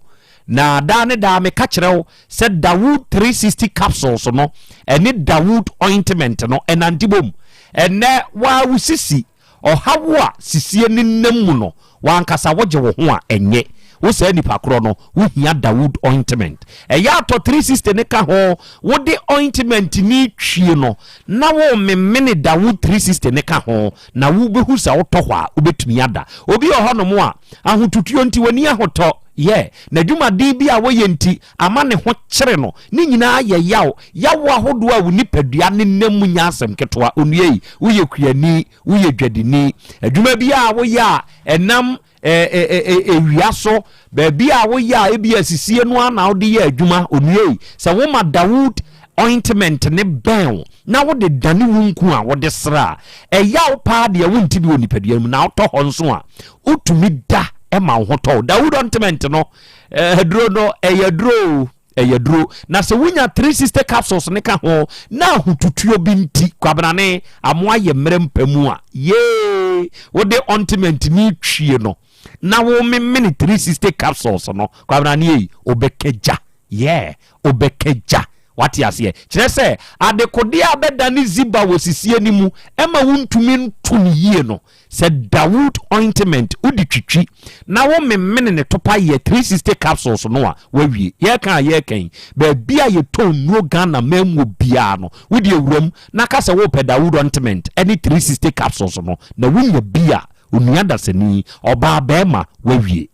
na daa ne daa meka kyerɛ wo sɛ Dawood 360 capsules no ɛne Dawood ointment no ɛnante bom. Ɛnɛ waa wo sisi Ɔhaw a sisie no nam mu no, w'ankasa wogye wo ho a, ɛnyɛ. Wo saa nipa korɔ no, wohia Dawood ointment. Ɛyɛ a tɔ 360 no ka ho, wode ointment no retwie no na worememene Dawood 360 no ka ho, na wobɛhu sɛ wotɔ hɔ a, wobɛtumi ada. Obi wɔ hɔnom a, ahotutuo nti ɔnni ahotɔ, yeah, n'adwumaden bi a wɔyɛ nti ama ne ho kyere no, ne nyinaa yɛ yaw, yaw ahodoɔ a wo nipadua nenam mu nyɛ asɛm ketewa. Onua yi, woyɛ kuani, woyɛ dwadini, adwuma bi a woyɛ a ɛnam ewia so, baabi a woyɛ a ebi asisie no ara na wode yɛ adwuma. Onua yi, sɛ woma Dawood ointment ne bɛn wo na wode dane wo nku a wode sra a, ɛyaw paa deɛ wonte bi wɔ nipadua no mu, na wotɔ hɔ nso a, wotumi da ma wo ho tɔ wo. Dawood ointment no, aduro no, ɛyɛ aduro o. Ɛyɛ aduro. Na sɛ wonya 360 capsules ne ka ho na ahotutuo bi nti kwabenane amoa yɛ mmerɛ mpa mu a, yee, wode ointment ne twie no na womemene 360 capsules no, kwabenane ei, wobɛka gya. Yeah, wobɛka gya. Wate aseɛ? Kyerɛ sɛ adekodeɛ a bɛda ne ziba wɔ sisie no mu ɛma wontumi nto no yie no, Sɛ Dawood ointment wode twitwi na wo memene ne topa yɛ 360 capsules no a, wawie. Yɛreka a yɛreka yi, baabi a yɛtɔn nnuro Ghana man mu biara no, wode awura mu na ka sɛ worepɛ Dawood ointment ne 360 capsules no, na wonya bi a, onua dasani, ɔbaa, barima, wawie.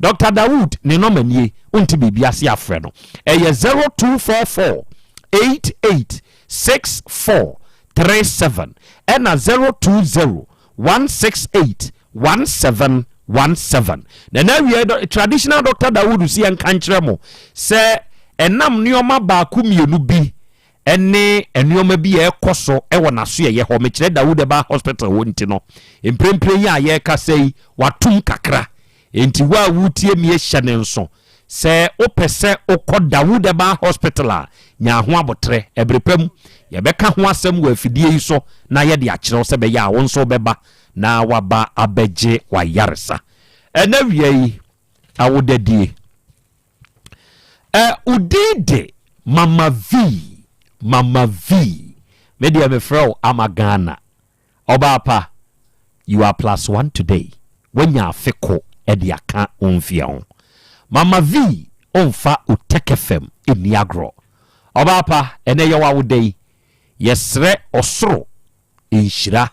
Doctor Dawood ne nɔma nie, wonte biribi ase a frɛ no. Ɛyɛ 0244 88 64 37 ɛna 020 168 1717. Na ɛna awiei no, traditional Doctor Dawood si yɛnka nkyerɛ mo sɛ ɛnam nneɛma baako mmienu bi ne nneɛma bi a ɛkɔ so wɔ n'asoɛeɛ hɔ, mekyerɛ Dawood Herbal Hospital hɔ nti no, mprempren yi a yɛrekasa yi, watom kakra. Enti wo a woretie me hyɛ no nso, sɛ wopɛ sɛ wokɔ Dawood Herbal Hospital a, nya ho aboterɛ. Ɛbere pa mu, yɛbɛka ho asɛm wɔ afidie yi so na yɛde akyerɛ wo sɛ ɛbɛyɛ a wo nso wobɛba na woaba abɛgye w'ayaresa. Ɛnnɛ awia yi, awodadie. Ɛ wo din de Mama V, Mama V. Me deɛ mefrɛ wo Ama Ghana. Ɔbaa pa, you are plus one today. Woanya afe ko de aka wo mfeɛ ho. Mama V ɔmfa Otec FM nni agorɔ. Ɔbaa pa, ɛnɛ yɛ w'awoda yi, yɛsrɛ ɔsoro nhyira.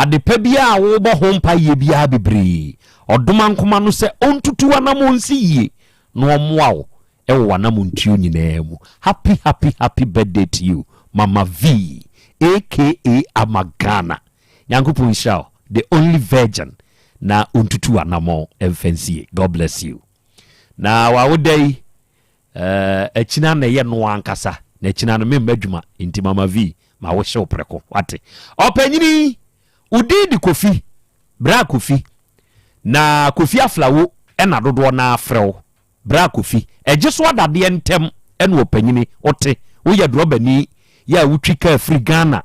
Adepa biara a wobɔ ho mpaeɛ biara bebree, Ɔdomankoma no sɛ ɔntutu w'anammɔn nsi yie na ɔmmoa wo wɔ w'anamontuo nyinaa mu. Happy happy happy birthday to you Mama Vee aka Ama Ghana. Nyankopɔn nhyira wo, the only virgin na ɔntutu w'anammɔn mfa nsie. God bless you. Na w'awoda yi, eh, akyina na ɛyɛ noa ankasa, na akyina no memma adwuma, nti Mama Vee ma wo hyew prɛko, wate. Ɔpanyini, wo din de Kofi, Bra Kofi, na Kofi Aflawo na dodoɔ no ara frɛ wo. Bra Kofi, ɛgye so adadeɛ ntɛm ɛna ɔpanyini, wote, woyɛ drɔbani yɛ a wotwi kaa firi Ghana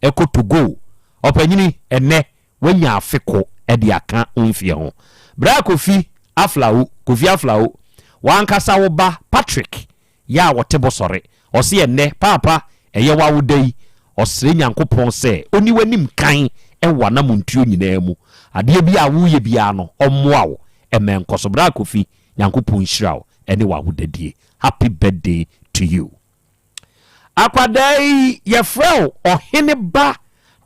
ɛkɔ Togo, ɔpanyini, ɛnɛ wanya afe ko de aka wo mfeɛ ho. Bra Kofi Aflawo, Kofi Aflawo, w'ankasa wo ba Patrick yɛ a ɔte Bosɔre, ɔse ɛnnɛ Paapa ɛyɛ w'awoda yi, ɔsrɛ Nyankopɔn sɛ ɔni w'anim kan wɔ w'anamontuo nyinaa mu, adeɛ biara a woreyɛ biara no ɔmmoa wo ɛmɛ nkɔso. Bra Kofi, Nyankopɔn nhyira wo ɛne w'awodadie. Happy birthday to you. Akwadaa yi yɛfrɛ wo Ɔhene Ba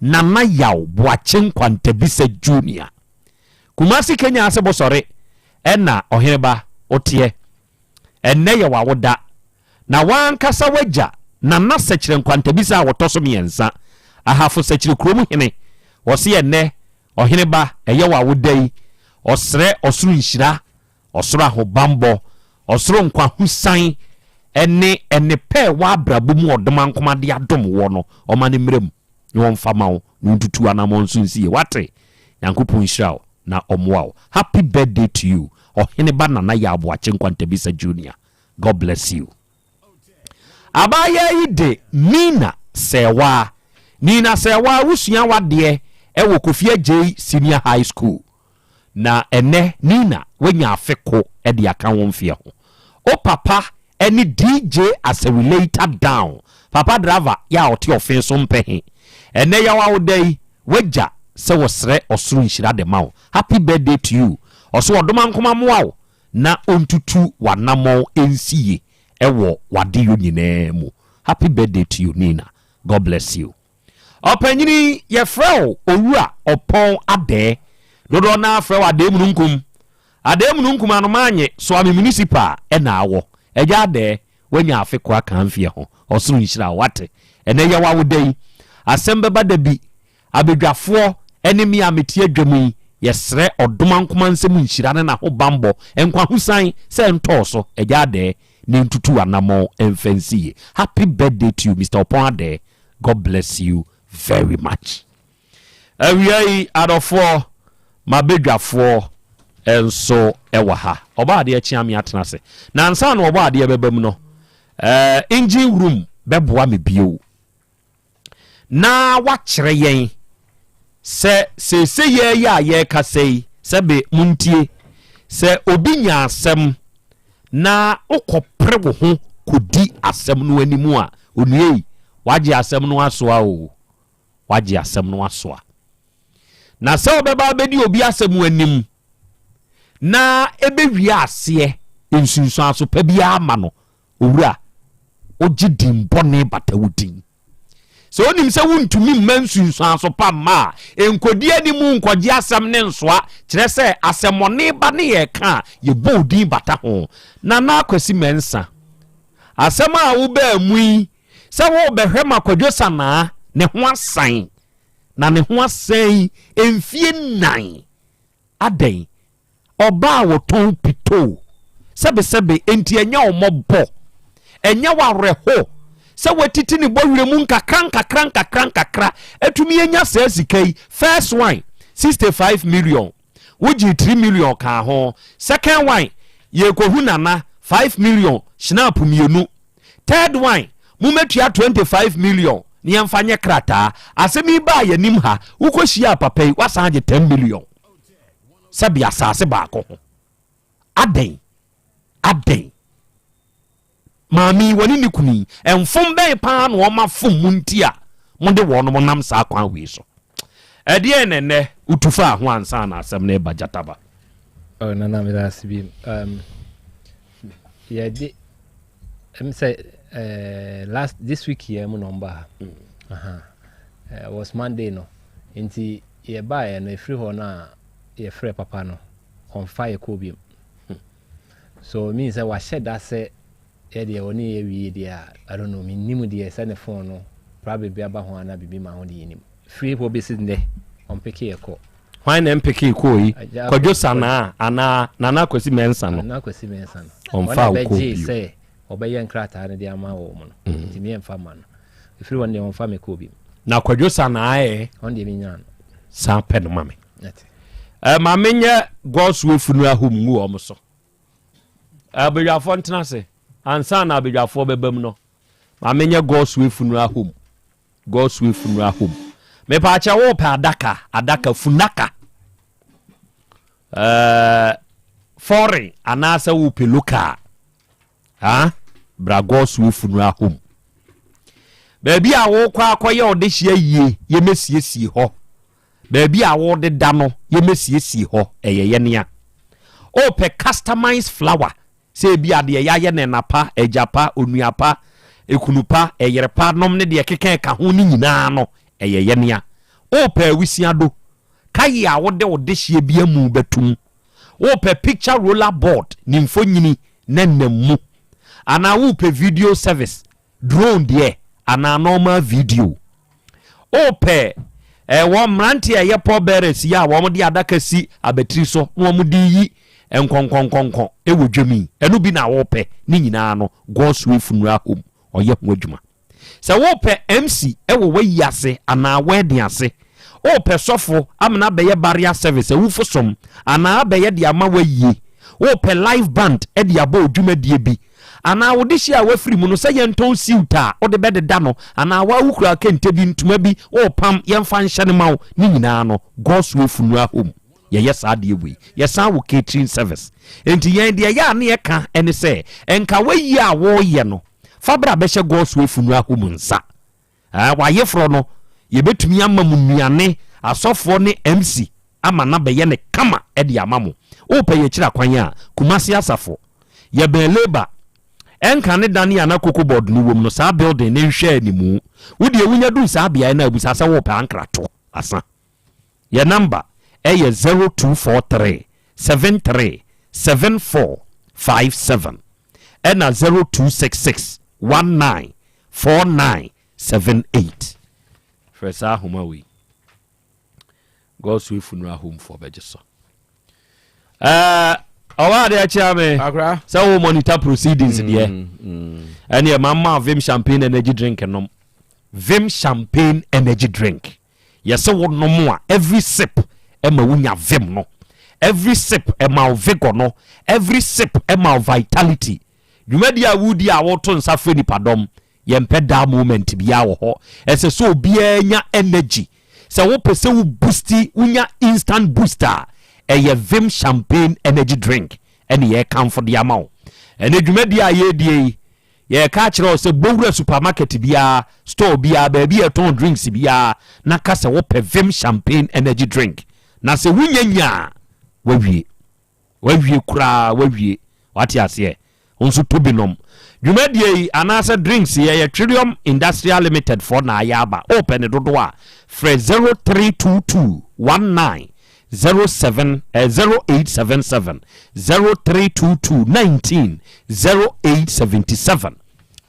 Nana Yaw Boakye Nkwantabisa Junior. Kumasi Kenya ase Bosɔre ɛna Ɔhene Ba woteɛ. Ɛnnɛ yɛ w'awoda, na w'ankasa w'agya Nana Sɛkyerɛ Nkwantabisa a ɔtɔ so miɛnsa, Ahafo Sɛkyerɛ kurom hene, ɔse ɛnnɛ Ɔhene ba, ɛyɛ w'awoda yi, ɔsrɛ ɔsoro nhyira, ɔsoro ahobanbɔ, ɔsoro nkwahosan ne nnepa a ɛwɔ abrabɔ mu a Ɔdomankoma de adom woɔ no, ɔma no mmra mu na ɔmfa ma wo na ɔntutu w'anamɔn nso nsi yie. Woate? Nyankopɔn nhyira wo. na ɔmoa wo happy birthday to you ɔhene ba Nana Yaw Boakye Nkwantabisa Junior God bless you Abaayaa yi de Nina Sɛɛwaa Nina Sɛɛwaa wosua wadeɛ ɛwɔ Kofi Adjei Senior High School na ɛnɛ Nina wanya afe ko ɛde aka wo mfeɛ ho wo papa ɛne DJ Accelerator Down papa driver yɛ a ɔte ɔfe so mpɛ he ɛnɛ yaw awoda yi W'agya sɛ wɔsrɛ ɔsoro nhyira de ma wo Happy birthday to you Ɔso ɔdomankoma moa wo na ɔntutu w'anamɔn nsi ye wɔ w'adeyɔ nyinaa mu Happy birthday to you Nina God bless you Ɔpanyini yɛfrɛ wo Owura Ɔpɔn Adɛɛ Dodoɔ no ara frɛ wo Adɛɛ Mununkum Adɛɛ Mununkum Anomaanye Soame Municipal ɛna awɔ Agya Adɛɛ Wanya afe koro aka mfeɛ ho. Ɔsoro nhyira wo, wate? Ɛnɛ yɛ w'awoda yi. Asɛm bɛba da bi, abadwafoɔ ne me a mete adwa mu yi, yɛsrɛ Ɔdomankoma nsam nhyira ne n'ahobanbɔ, nkwahosan sɛ ɛntɔɔ so, Agya Adɛɛ, na ɛntutu w'anammɔn mfa nsi yie. Happy birthday to you, Mister Ɔpɔn Adɛɛ. God bless you very much. Awia yi, adɔfoɔ, m'abadwafoɔ nso wɔ ha. Ɔbɔadeɛ kyea me atena ase. Na ansa na ɔbɔadeɛ bɛba mu no, eh, engine room bɛboa me bio. Na wakyerɛ yɛn sɛ seesei yɛ yi a yɛrekasa yi, sɛbe montie, sɛ obi nya asɛm na wokɔpere wo ho kɔdi asɛm no anim a, onua yi, wagye asɛm no asoa o. wagye asɛm no asoa. Na sɛ ɔbɛba abɛdi obi asɛm anim na ɛbɛwie aseɛ nsunsuanso pa biara ma no, owura, wogye din bɔne bata wo din. Sɛ wonim sɛ wontumi mma nsunsuanso pa mma a, nkɔdi anim nkɔgye asɛm ne nsoa, kyerɛ sɛ asɛmmɔne ba ne yɛka a, yɛbɔ wo din bata ho. Nana Akwasi Mensah, asɛm a wobaa mu yi, Sɛ worebɛhwɛ ma Kwadwo Sanaa ne ho asan, na ne ho asan yi mfie nnan. Adɛn? Ɔbaa a wɔtɔn pitoo. Sɛbesɛbe, enti ɛnyɛ wo mmɔbɔ? Ɛnyɛ wo awerɛho sɛ watiti ne bɔwerɛ mu nkakra nkakra nkakra nkakra atumi anya saa sika yi? First one, 65 million. Wogyee 3 million kaa ho. Second one, yɛrekɔhu Nana, 5 million, schnapp mmienu. Third one, mommɛtua 25 million na yɛmfa nyɛ krataa. Asɛm yi baa yɛnim ha, wokɔhyiaa papa yi, woasan agye 10 million sɛbe asase baako ho. Adɛn? Adɛn? Maame yi, wɔne ne kunu yi, mfom bɛn paa na wɔn afom mo nti a mode wɔn nam saa kwan wei so? Ɛdeɛn na ɛnnɛ wotu faa ho ansa na asɛm no reba Gyataba? Oh, Nana, meda ase bi. Um, yɛde ɛm sɛ eh, last this week yɛ mu na ɔmba ha. Mm. Uh -huh. uh, was Monday no. Nti Yɛbaeɛ no, ɛfiri hɔ no a yɛfrɛɛ papa no, ɔmfa yɛ kɔɔ biom. So it means sɛ wahyɛ da sɛ yɛ deɛ ɔne yɛ wie deɛ a, I don't know, mennim deɛ sɛ ne phone no problem bi aba ho anaa biribi ma ho deɛ yɛnnim. Firi hɔ bɛsi nnɛ, ɔmpeke yɛ kɔ. Hwan na ɛmpekee kɔɔ yi? Kwadwo Sanaa anaa Nana Kwasi Mensah no? Nana Kwasi Mensah no. Ɔmfaa wo kɔɔ bio. Ɔna bɛgyee sɛ ɔbɛyɛ nkrataa no de ama wɔn no, nti me yɛmfa mma no. Ɛfiri hɔ no deɛ ɔmfa me kɔɔ bio. Na Kwadwo Sanaa ɛ? Ɔno deɛ menyaa no. San pɛ no ma me. Ɛ ma menyɛ Godswill funeral home ngu wɔn so. Abadwafoɔ ntena ase ansa na abadwafoɔ bɛba mu no. Ma menyɛ Godswill funeral home. Godswill funeral home. Mepaakyɛ wo pɛ adaka, adaka funaka. Ɛɛ foreign anaasɛ wo pɛ local. Ha? Bra Godswill funeral home. Baabi a wokɔ akɔyɛ ɔdehyeɛ yie yɛmɛsiesie hɔ. Baabi a wodeda no yɛmɛsiesie hɔ ɛyɛ yɛnea. Wopɛ customized flower sɛ ebi a deɛ yɛayɛ no ɛna pa, agya pa, onua pa, ekunu pa, ɛyere pa nom ne deɛ ɛkeka ɛka ho no nyinaa no ɛyɛ yɛnea. Wopɛ awisiado, kaye a wode wo dehyeɛ bi amu bɛtum. Wopɛ picture roller board ne mfonyini na nam mu anaa wopɛ video service Drone deɛ anaa normal video. Wopɛ eh, wɔn mmeranteɛ a ɛyɛ pall bearers yi a wɔn de adaka si abatiri so na wɔn de yi nkɔnkɔnkɔnkɔn wɔ dwam yi, ɛno bi na wopɛ ne nyinaa no, God's Way Funeral Home ɔyɛ ho adwuma. Sɛ wopɛ MC wɔ w'ayi ase anaa wedding ase, wopɛ sɔfo amena abɛyɛ burial service, awufo som, anaa abɛyɛ de ama w'ayie, wopɛ live band de abɔ odwumadie bi, Anaa wo dehye a woafiri mu no, sɛ yɛntɔn siwt a wode bɛdeda no, anaa wo ara wokura kente bi, ntoma bi, worepam, yɛmfa nhyɛ no ma wo, ne nyinaa no, God's Way Funeral Home, yɛyɛ saa adeɛ wei. Yɛsan wɔ catering service. Enti yɛn deɛ ɛyɛ a na yɛka ne sɛ, nka w'ayie a woreyɛ no, fa bra bɛhyɛ God's Way Funeral Home nsa. Ɛɛ, w'ayeforɔ no, yɛbɛtumi ama mo nnuane, asɔfoɔ ne MC ama no abɛyɛ no kama de ama mo. Wopɛ yɛn akyiri akwan a, Kumasi Asafo. Yɛbɛn Labour. Ɛnka ne dan a na Cocoa Board no wom no, saa building no nhwɛ animu. Wo deɛ wonya duru saa beaeɛ no a, bisa sɛ wopɛ ankrato asa. Yɛn number yɛ 0243 73 74 57 ɛna 0266 19 4978. Frɛ saa ahoma wei. God's Way Funeral Home foɔ bɛgye so. Ɔwɔ adeɛ akyea me sɛ wo monitor proceedings deɛ ɛneɛ mamma Vim Champagne Energy Drink nom. Vim Champagne Energy Drink yɛsɛ wo nom a every sip ɛma wonya vim no, every sip ɛma wo vigor no, every sip ɛma wo vitality. Dwumadi a woredi a woto nsa frɛ nnipadɔm, yɛmpɛ dull moment biara wɔ hɔ. Ɛsɛ sɛ obiara nya energy. Sɛ wopɛ sɛ wo boosti, wonya instant boost a, ɛyɛ Vim Champagne Energy Drink ɛne yɛrekamfo de ama wo. Ɛnɛ dwumadi a yɛredie yi, yɛreka akyerɛ wo sɛ bɔ wura supermarket biara, store biara, baabi a yɛtɔn drinks biara na ka sɛ wopɛ Vim Champagne Energy Drink. Na sɛ wonya nya a, wawie. Wawie koraa wawie wate aseɛ wo nso tɔ bi nom. Dwumadie yi anaasɛ drinks yi ɛyɛ Twerium Industrial Limited foɔ na ayɛ aba wopɛ ne dodoɔ a frɛ 0322 19 07 eh, 0877 0322 19 0877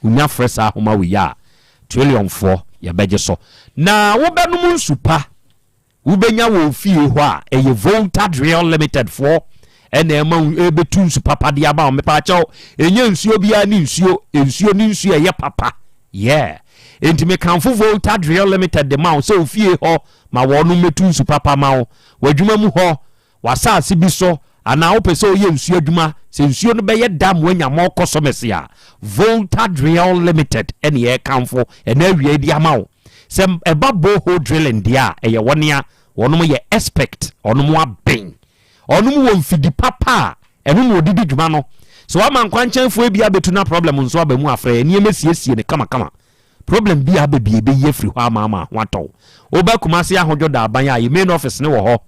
wonya frɛ saa ahoma wei a Twerium foɔ yɛbɛgye so na wobɛnom nsu pa Wobɛnya wɔ wo fie hɔ a, ɛyɛ Volta Drill Limited foɔ ɛna ɛma wo ɛbɛtu nsu papa de ama wo. Mepaakyɛw, ɛnyɛ nsuo biara ne nsuo, nsuo ne nsuo ɛyɛ papa. Yeah. Enti mekamfo Volta Drill Limited de ma wo sɛ wo fie hɔ ma wɔnom mɛtu nsu papa ma wo. W'adwuma mu hɔ, w'asase bi so anaa wopɛ sɛ woyɛ nsuo adwuma, sɛ nsuo no bɛyɛ dam woanya more customers a, Volta Drill Limited ɛne yɛrekamfo ɛna awia yi de ama wo. Sɛ ɛba borehole drilling deɛ a, ɛyɛ wɔn a wɔnom yɛ expect, wɔnom aben, wɔnom wɔ mfidi papa a ɛno na wɔde di dwuma no. Sɛ wama nkwankyɛnfoɔ bi abɛtu na problem nso aba mu a, frɛ yɛn na yɛmmɛsiesie no kamakama. Problem bi a aba bi yɛbɛyi afiri hɔ ama ama ho atɔ wo. Woba Kumasi Ahodwo Daaban a, yɛn main office no wɔ hɔ.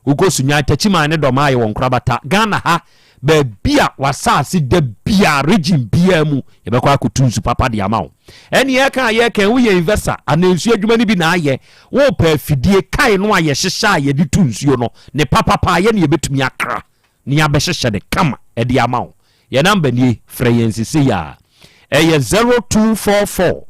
Wokɔ Sunyani, Takyiman ne Dɔmaa yɛwɔ Nkorabata. Ghana ha, Baabi a w'asase da biara, region biara mu, yɛbɛkɔ akɔtu nsu papa de ama wo. Ɛne yɛka a yɛka, woyɛ investor anaa nsuo adwuma no bi na ayɛ, wopɛ afidie kae no a yɛhyehyɛ a yɛde tu nsuo no, ne papapa yɛ ne yɛbɛtumi akra ne yɛabɛhyehyɛ no kama de ama wo. Yɛn namba nie, frɛ yɛn sesei a. Ɛyɛ 0244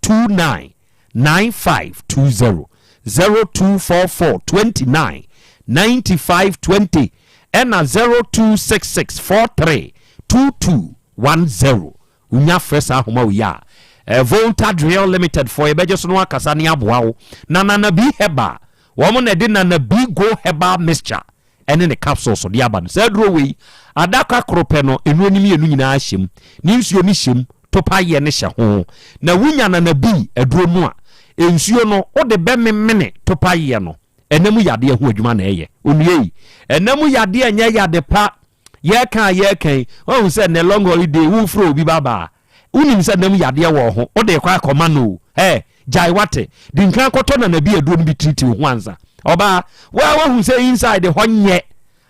29 9520, 0244 29 95 20 ɛna 0266 43 22 10. Wonya frɛ saa ahoma wei a, eh, Volta Drill Limited foɔ yɛbɛgye so no akasa ne aboa wo. Na Nana B Herbal, wɔn na ɛde Nana B Go Herbal Mixture ɛne ne capsules de aba no. Saa aduro wei, adaka koro pɛ no, nnuro no mmienu nyinaa hyɛ mu. Ne nsuo no hyɛ mu, topaeɛ no hyɛ ho. Na wonya nanabii aduro no a, nsuo no, wode bɛmemene topaeɛ no. Ɛna mu yadeɛ ho adwuma na ɛyɛ. Onua yi, ɛna mu yadeɛ nyɛ yade pa. Yɛreka a yɛreka yi, woahu sɛ nnɛ long holiday, wofrɛ obi ba baa. Wonim sɛ nam yadeɛ wɔ wo ho, wode rekɔ akɔma no o. Ɛ, gyae wate. Di nkan kɔtɔ nanabi aduro no bi tiriti wo ho ansa. Ɔbaa, wo a woahu sɛ inside hɔ nyɛ,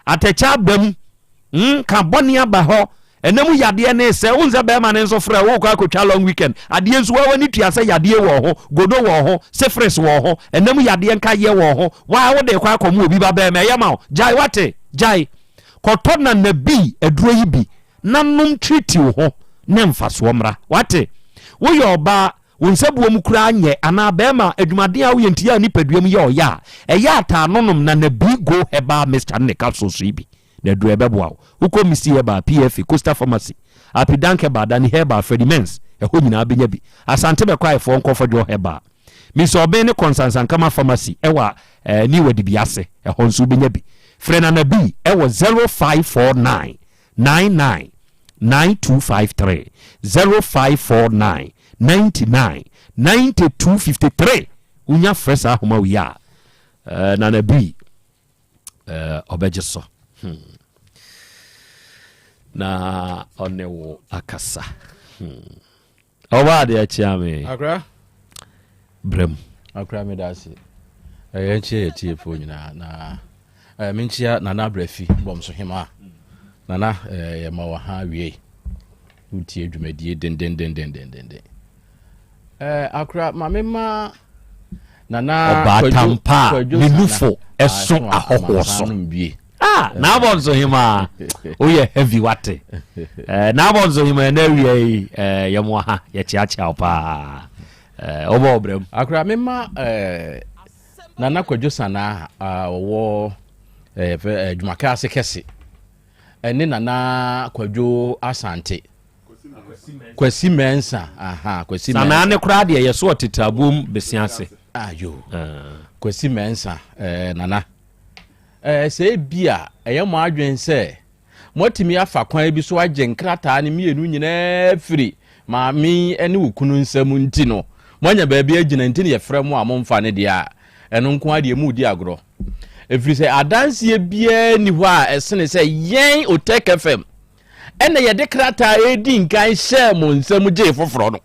atɛkyɛ aba mu, mm, ka bɔne aba hɔ, ɛna mu yadeɛ ne sɛ, wohu sɛ bɛrima no nso frɛ wo, wokɔ akɔtwa long weekend, adeɛ nso woa w'ani tua sɛ yadeɛ wɔ ho, gono wɔ ho, syphilis wɔ ho, ɛna mu yadeɛ nkaeɛ wɔ ho, wo a wode rekɔ akɔma obi ba bɛrima, ɛyɛ ma wo. Gyae wate, gyae. Kɔtɔ nanabi aduro yi bi na nom treatiw ho ne mfasoɔ mmra. Wate? Woyɛ ɔbaa, wo nsabuo mu koraa nyɛ, anaa barima, adwumaden a woyɛ nti yɛ a nipadua mu yɛ ɔya a, ɛyɛ a taa nonom Nana B Go Herbal Mixture ne ne capsules yi bi, na aduro a ɛbɛboa wo. Wokɔ Misty Herbal, PFA, Coastal Pharmacy, Apidank Herbal, Danny Herbal, Freddie Mens, ɛhɔ nyinaa wobɛnya bi. Asante Bɛkwaefoɔ nkɔ Fɔdwoɔ Herbal. Mister Obeng ne Kɔnsansankama Pharmacy ɛwɔ eh, New Adibiase, ɛhɔ nso wobɛnya bi. Frɛ Nana B ɛwɔ 0549 99 9253 0549 99 9253 wonya frɛ saa ahoma wei a eh, Nana B eh, ɔbɛgye so hmm. na ɔne wo akasa hmm. Ɔba adeɛ kyea me. Akra. Brɛ mu. Akra me da ase. Ɛyɛ nkyia yɛ tiefoɔ nyinaa na ɛɛ menkyia Nana Abrafi bɔmso hema. Nana ɛɛ yɛ ma wɔ ha wie. Wotie dwumadie dendendendendenden. Ɛɛ akra ma me ma Nana Ɔbaatan pa a ne nufo so ahɔhoɔ so. Ah, n'abɔ nso hemaa woyɛ heavy wate. Eh, n'abɔ nso hemaa ɛnɛ awia yi eh, yɛ mo ha yɛkyeakyea wo paa. Eh, wobɔ ɔbrɛ mu. Akora mema eh, Nana Kwadwo Sanaa a ɔwɔ eh, fɛ, eh, dwumaka ase kɛse ɛne Nana Kwadwo Asante Kwasi Mensah aha Kwasi Mensah. Sanaa ne koraa deɛ yɛso ɔtete aboom bese ase. Ayo. Ah. Kwasi Mensah eh, Nana. Eh, sɛ ebi a ɛyɛ mo adwene sɛ moatumi afa kwan bi so agye nkrataa no mmienu nyinaa firi maame yi ne wo kunu nsam nti no moanya baabi agyina nti na yɛfrɛ mo a momfa no deɛ a ɛno nko ara deɛ muredi agorɔ ɛfiri sɛ adanseɛ biara nni hɔ a ɛsene sɛ yɛn Otec FM ɛna yɛde krataa ɛredi nkan hyɛɛ mo nsam gyee foforɔ no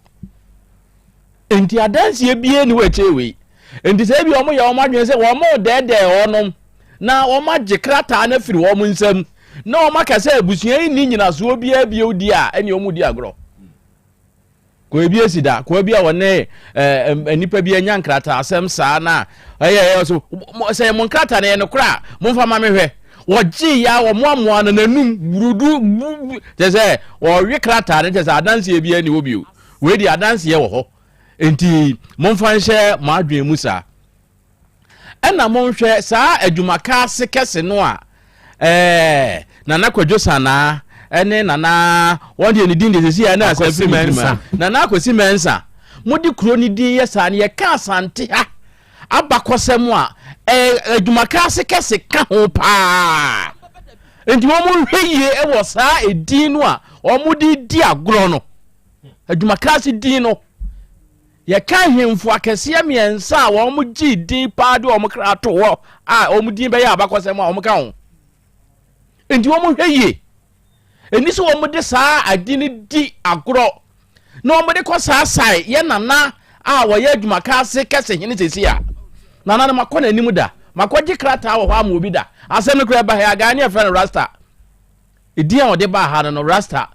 nti adanseɛ biara ni hɔ ɛkyɛ wei nti sɛ ebi wɔn yɛ wɔn adwene sɛ wɔn dɛɛdɛɛ wɔnom na wɔn agye krataa no afiri wɔn nsam na wɔn aka sɛ abusua yi nni nyinasoɔ biara bio di a ɛne wɔn di agorɔ Kɔ ebi esi da, kɔ bi a wɔne ɛɛ nnipa bi anya nkrataasɛm saa na ɛyɛ ɛyɛ so sɛ mo nkrataa no yɛ nokorɛ a momfa ma me hwɛ. Wɔgye ya wɔmoamoa no n'anum wurudu bu kyɛ sɛ wɔwe krataa no kyɛ sɛ adanseɛ bi ani hɔ bio. Wei deɛ adanseɛ wɔ hɔ nti momfa nhyɛ mo adwene mu saa. Ɛna monhwɛ saa adwumaka ase kɛse no a ɛɛ Nana Kwadwo Sanaa ɛne Nana wɔn deɛ ne din deɛ sisi a ɛna asɛm firi me tirim Nana Akwasi Mensah mode kuro ne din yɛ saa no yɛka Asante ha abakɔsɛm a ɛɛ adwumaka ase kɛse ka ho paa nti wɔn nhwɛ yie wɔ saa edin no a wɔn de di agorɔ no adwumaka ase din no. Yɛka ahemfo akɛseɛ mmiɛnsa a wɔgyee din paa de wɔn kra too hɔ a wɔn din bɛyɛ abakɔsɛm a wɔka ho. Enti wɔhwɛ yie. Ɛni sɛ wɔde saa ade no di agorɔ na wɔde kɔ saa sae yɛ nana a wɔyɛ adwumaka ase kɛse hene sɛsi a. Nana no makɔ n'anim da. Makɔgye krataa wɔ hɔ ama obi da. Asɛm no koraa ɛba ha agaa ne yɛfrɛ no rasta. Edin a ɔde baa ha no no Rasta.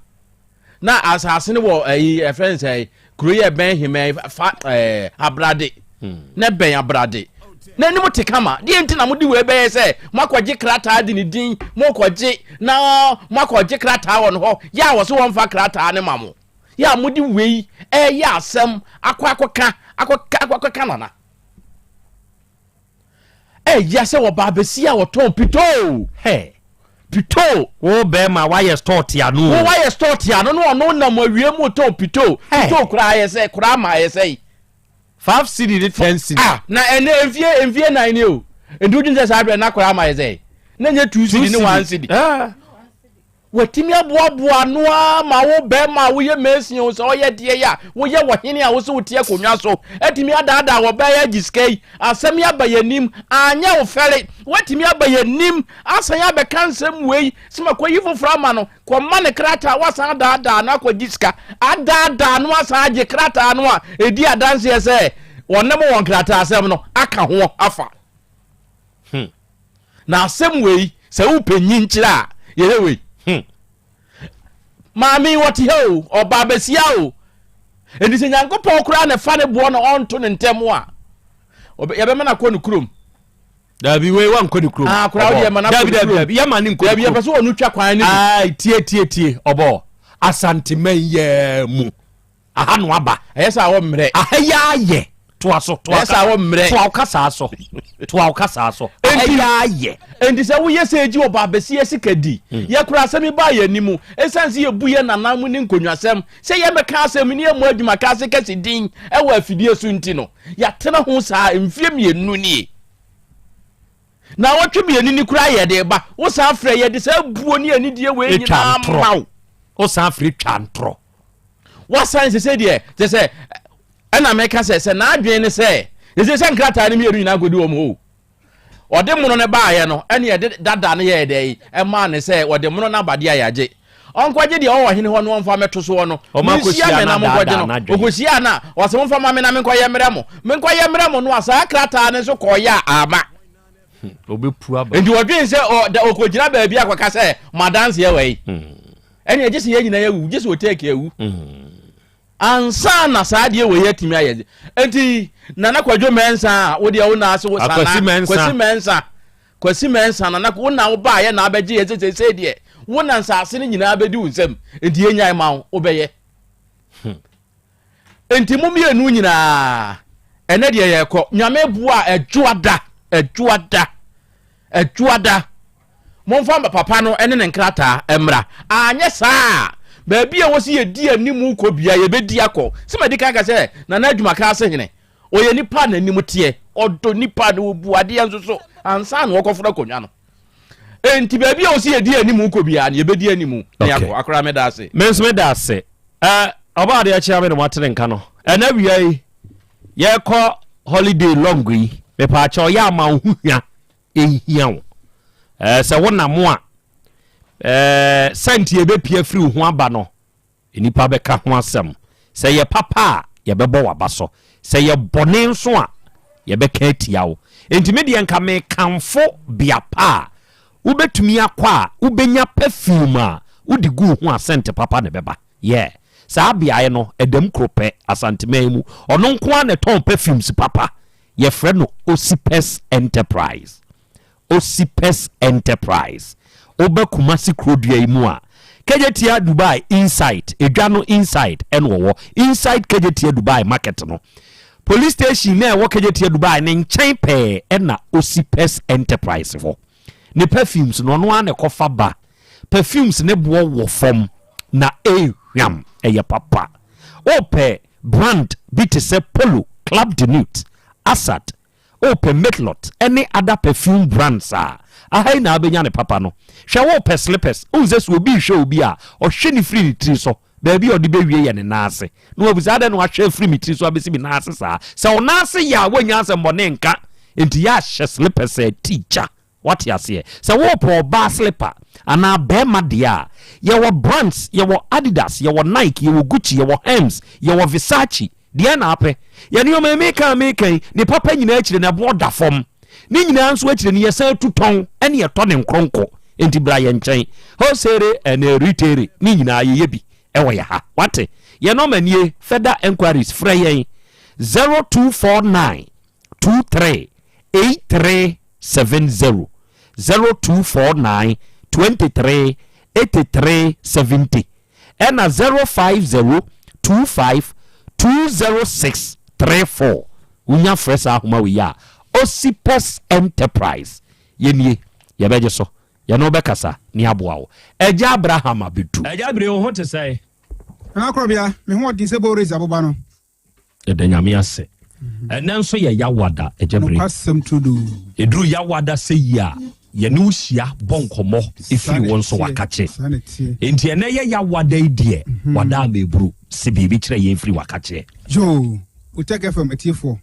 Na asase no wɔ ɛyi ɛfrɛ no sɛ kuro yi ɛbɛn hemɛ fa ɛɛ abrade. Na ɛbɛn abrade. Na anim te kama. Deɛ nti na mode wei bɛyɛ sɛ moakɔgye krataa de ne din mokɔgye na moakɔgye krataa wɔ no hɔ yɛ a wɔso wɔmfa krataa no ma mo. Yɛ a mode wei ɛyɛ asɛm akɔ akɔka akɔka akɔka nana. Ɛya sɛ wɔba abɛsi a wɔtɔn pitoo. Hɛ. Pitoo. Wo bɛrima wayɛ store tia no. Wo wayɛ store tia no na ɔno nam awie mu tɔn pitoo. Pitoo koraa ayɛ sɛ koraa ma ayɛ sɛ yi. 5 cedi ne 10 cedi. Ah na ɛnɛ mfie mfie nan ni o. Nti wodwene sɛ saa berɛ na koraa ma ayɛ sɛ yi. Na nyɛ 2 cedi ne 1 cedi. Ah. Watumi aboaboa ano ara ma wo barima a woyɛ mason o, sɛ ɔyɛ deɛ yi a woyɛ ɔhene a wo sɛ wote akonnwa so atumi adaadaa ɔbaa yi agye sika yi. Asɛm yi aba yɛn anim, anyɛ wo fɛre. Woatumi aba yɛn anim asan abɛka nsɛm wei sɛ makɔyi foforɔ ama no, kɔma no krataa, woasan adaadaa no akɔgye sika, adaadaa no asan agye krataa no a ɛdi adanseɛ sɛ wɔne mo wɔ nkrataasɛm no aka ho afa. Na asɛm wei, sɛ wopɛ nyinkyerɛ a, yɛyɛ wei. Maame yi wɔte ha o, ɔbaa basia o. Enti sɛ Nyankopɔn koraa na ɛfa ne boɔ na ɔnto ne ntɛm a, yɛbɛma no akɔ ne kurom. Dabi wei wankɔ ne kurom. Ah, koraa wodeɛ ma no akɔ ne kurom. Dabi, yɛma ne nkɔ ne Dabi, yɛpɛ sɛ ɔno twa kwan no bi. Ai, tie, tie, tie, ɔbɔ. Asanteman yɛɛ mu. Aha no aba. Ɛyɛ sɛ awɔ mmerɛ. Aha yi ayɛ. Toa so. Toa Ɛyɛ sɛ awɔ mmerɛ. Toa wo kasaa so. Toa wo kasaa so. Aha yi ayɛ. Enti sɛ woyɛ sɛ egye ɔbaa basia sika di. Hmm. Yɛkora asɛm yi baa yɛn anim. Esiane sɛ yɛbu yɛn nananom ne nkonnwasɛm sɛ yɛmmɛka asɛm ne yɛmmɔ adwuma ka ase kɛse din wɔ afidie so nti no, yɛatena ho saa mfeɛ mmienu nie. Naawɔtwe mmienu ni koraa yɛde reba. Wosan frɛ yɛde saa buo ne anidie wei nyinaa ma wo. Wosan frɛ twa ntorɔ. Wasan sese deɛ kyɛ sɛ ɛna meka sɛ sɛ n'adwene ne sɛ sese sɛ nkrataa no mmienu nyinaa kɔdi wɔn hɔ ɔde mono no baayɛ no ɛne ɛde dada no yɛɛ dɛ yi ɛmaa ne sɛ wɔde mono no abadeɛ a yɛagye ɔnkɔgye deɛ ɔwɔ hene hɔ no ɔmfa mɛto soɔ no menhyia me na monkɔgye no ɔkɔhyia no a ɔsɛ momfa ma me na menkɔyɛ mmerɛ mo menkɔyɛ mmerɛ mo no a saa krataa no nso kɔɔyɛ a ama ɔbɛpu aba nti ɔdwen sɛ ɔkɔgyina baabi akɔka sɛ madanseɛ wɔ yi hmm. ɛne ɛgye sɛ yɛn nyinaa yɛwu gye sɛ ɔtɛki awu hmm. ansa na saa adeɛ wɔ yi atumi ayɛ nti nana kwadwo mɛnsa a wodeɛ wo na ase wo sana kwasi mɛnsa kwasi mɛnsa nana wo na wo baayɛ na abɛgye yɛ sɛ sɛ deɛ wo na nsaase no nyinaa bɛdi wo nsam nti yɛnyae ma wo wobɛyɛ hmm. Enti mo mmienu nyinaa, ɛnɛ deɛ yɛrekɔ. Nyame boa a, Ɛdwoada, Ɛdwoada, Ɛdwoada. Momfa papa no ne ne nkrataa mmra. Anyɛ saa a, baabi a ɛwɔ sɛ yɛdi anim kɔ bia, yɛbɛdi akɔ. Sɛ madi kan ka sɛ, Nana Adwumaka ase hene, ɔyɛ nipa a n'anim teɛ, ɔdɔ nipa na ɔbu adeɛ nso so ansa na ɔkɔforo akonnwa no. Enti baabi a ɛwɔ sɛ yɛdi anim kɔ biara no, yɛbɛdi anim na yɛakɔ. Akora, meda ase. Me nso meda ase. Ɛ ɔbaa adeɛ kyea me na moatene nka no. Ɛnɛ awia yi yɛkɔ holiday long yi mepaakyɛw yɛ ama wo ho hwa ɛnhia wo. Ɛ sɛ wo nam a ɛ sɛnti ɛbɛpia firi wo ho aba no nnipa bɛka ho asɛm. Sɛ yɛ papa a yɛbɛbɔ w'aba so. Sɛ yɛ bɔne nso a yɛbɛka atia wo. Enti me deɛ nka mekamfo bea pa a Wobɛtumi akɔ a wobɛnya perfume a wode gu wo ho a scent papa na ɛbɛba. Yeah. Saa beaeɛ no, ɛdam koro pɛ, Asanteman mu. Ɔno nko ara na ɛtɔn perfumes papa. Yɛfrɛ no Osipes Enterprise. Osipes Enterprise. Woba Kumasi kurodua yi mu a, Kejetia Dubai inside, edwa no inside ɛna ɔwɔ. Inside Kejetia Dubai market no. Police station na ɛwɔ Kejetia Dubai ne nkyɛn pɛɛ ɛna Osipes Enterprise wɔ. Ne perfumes no ɔno ara na ɛkɔfa ba. Perfumes ne boɔ wɔ fam na ɛhwam, ɛyɛ papa. Wopɛ brand bi te sɛ Polo, Club de Nuit, Assad, wopɛ Matelot ne other perfume brands a, aha yi na wobɛnya ne papa no. Hwɛ wopɛ slippers, wohu sɛ sɛ obi rehwɛ obi a, ɔhwɛ ne firi ne tiri so, baabi a ɔde bɛwie yɛ ne nan ase. Na wabisa adɛn na wahwɛ afiri me tiri so abɛsi me nan ase saa? Sɛ wo nan ase yɛ a, woannya asɛmmɔne nka. Enti yɛahyɛ slippers a ɛti gya. Wate aseɛ? Sɛ worepɛ ɔbaa slipper anaa barima deɛ a, yɛwɔ brands, yɛwɔ Adidas, yɛwɔ Nike, yɛwɔ Gucci, yɛwɔ Hermes, yɛwɔ Versace. Deɛn na apɛ? Yɛ nneɛma yi meka a meka yi, ne papa nyinaa akyire no ɛboɔ da fam. Ne nyinaa nso akyire no yɛsan tu tɔn ɛne yɛtɔ ne nkronko. Enti bra yɛn nkyɛn. Wholesale and retail ne nyinaa yɛyɛ bi wɔ yɛ ha. Wate? Yɛn nɔma nie, further enquiries frɛ yɛn 0249 23 8370, 0249 23 83 70 ɛna 050 25 206 34. Wonya frɛ saa ahoma wei a, Osipes Enterprise yɛnie, yɛbɛgye so, yɛne wo bɛkasa ne aboa wo. Agya Abraham abɛdu. Agya Bire, wo ho te sɛn? Nana Korɔbea, me ho ɔden sɛ Boris aboba no. Yɛda Nyame ase. Ɛnɛ nso yɛ Yawada, Agya Bire. Nokwasɛm turodoo. Ɛduru Yawada sɛ yi a, yɛne wo hyia bɔ nkɔmmɔ ɛfiri wo nso wakakye. Enti ɛnɛ yɛ Yawada yi deɛ, wada ama ɛburu se biribi kyerɛ yɛn firi wakakyeɛ. Yoo, Otec FM atiefoɔ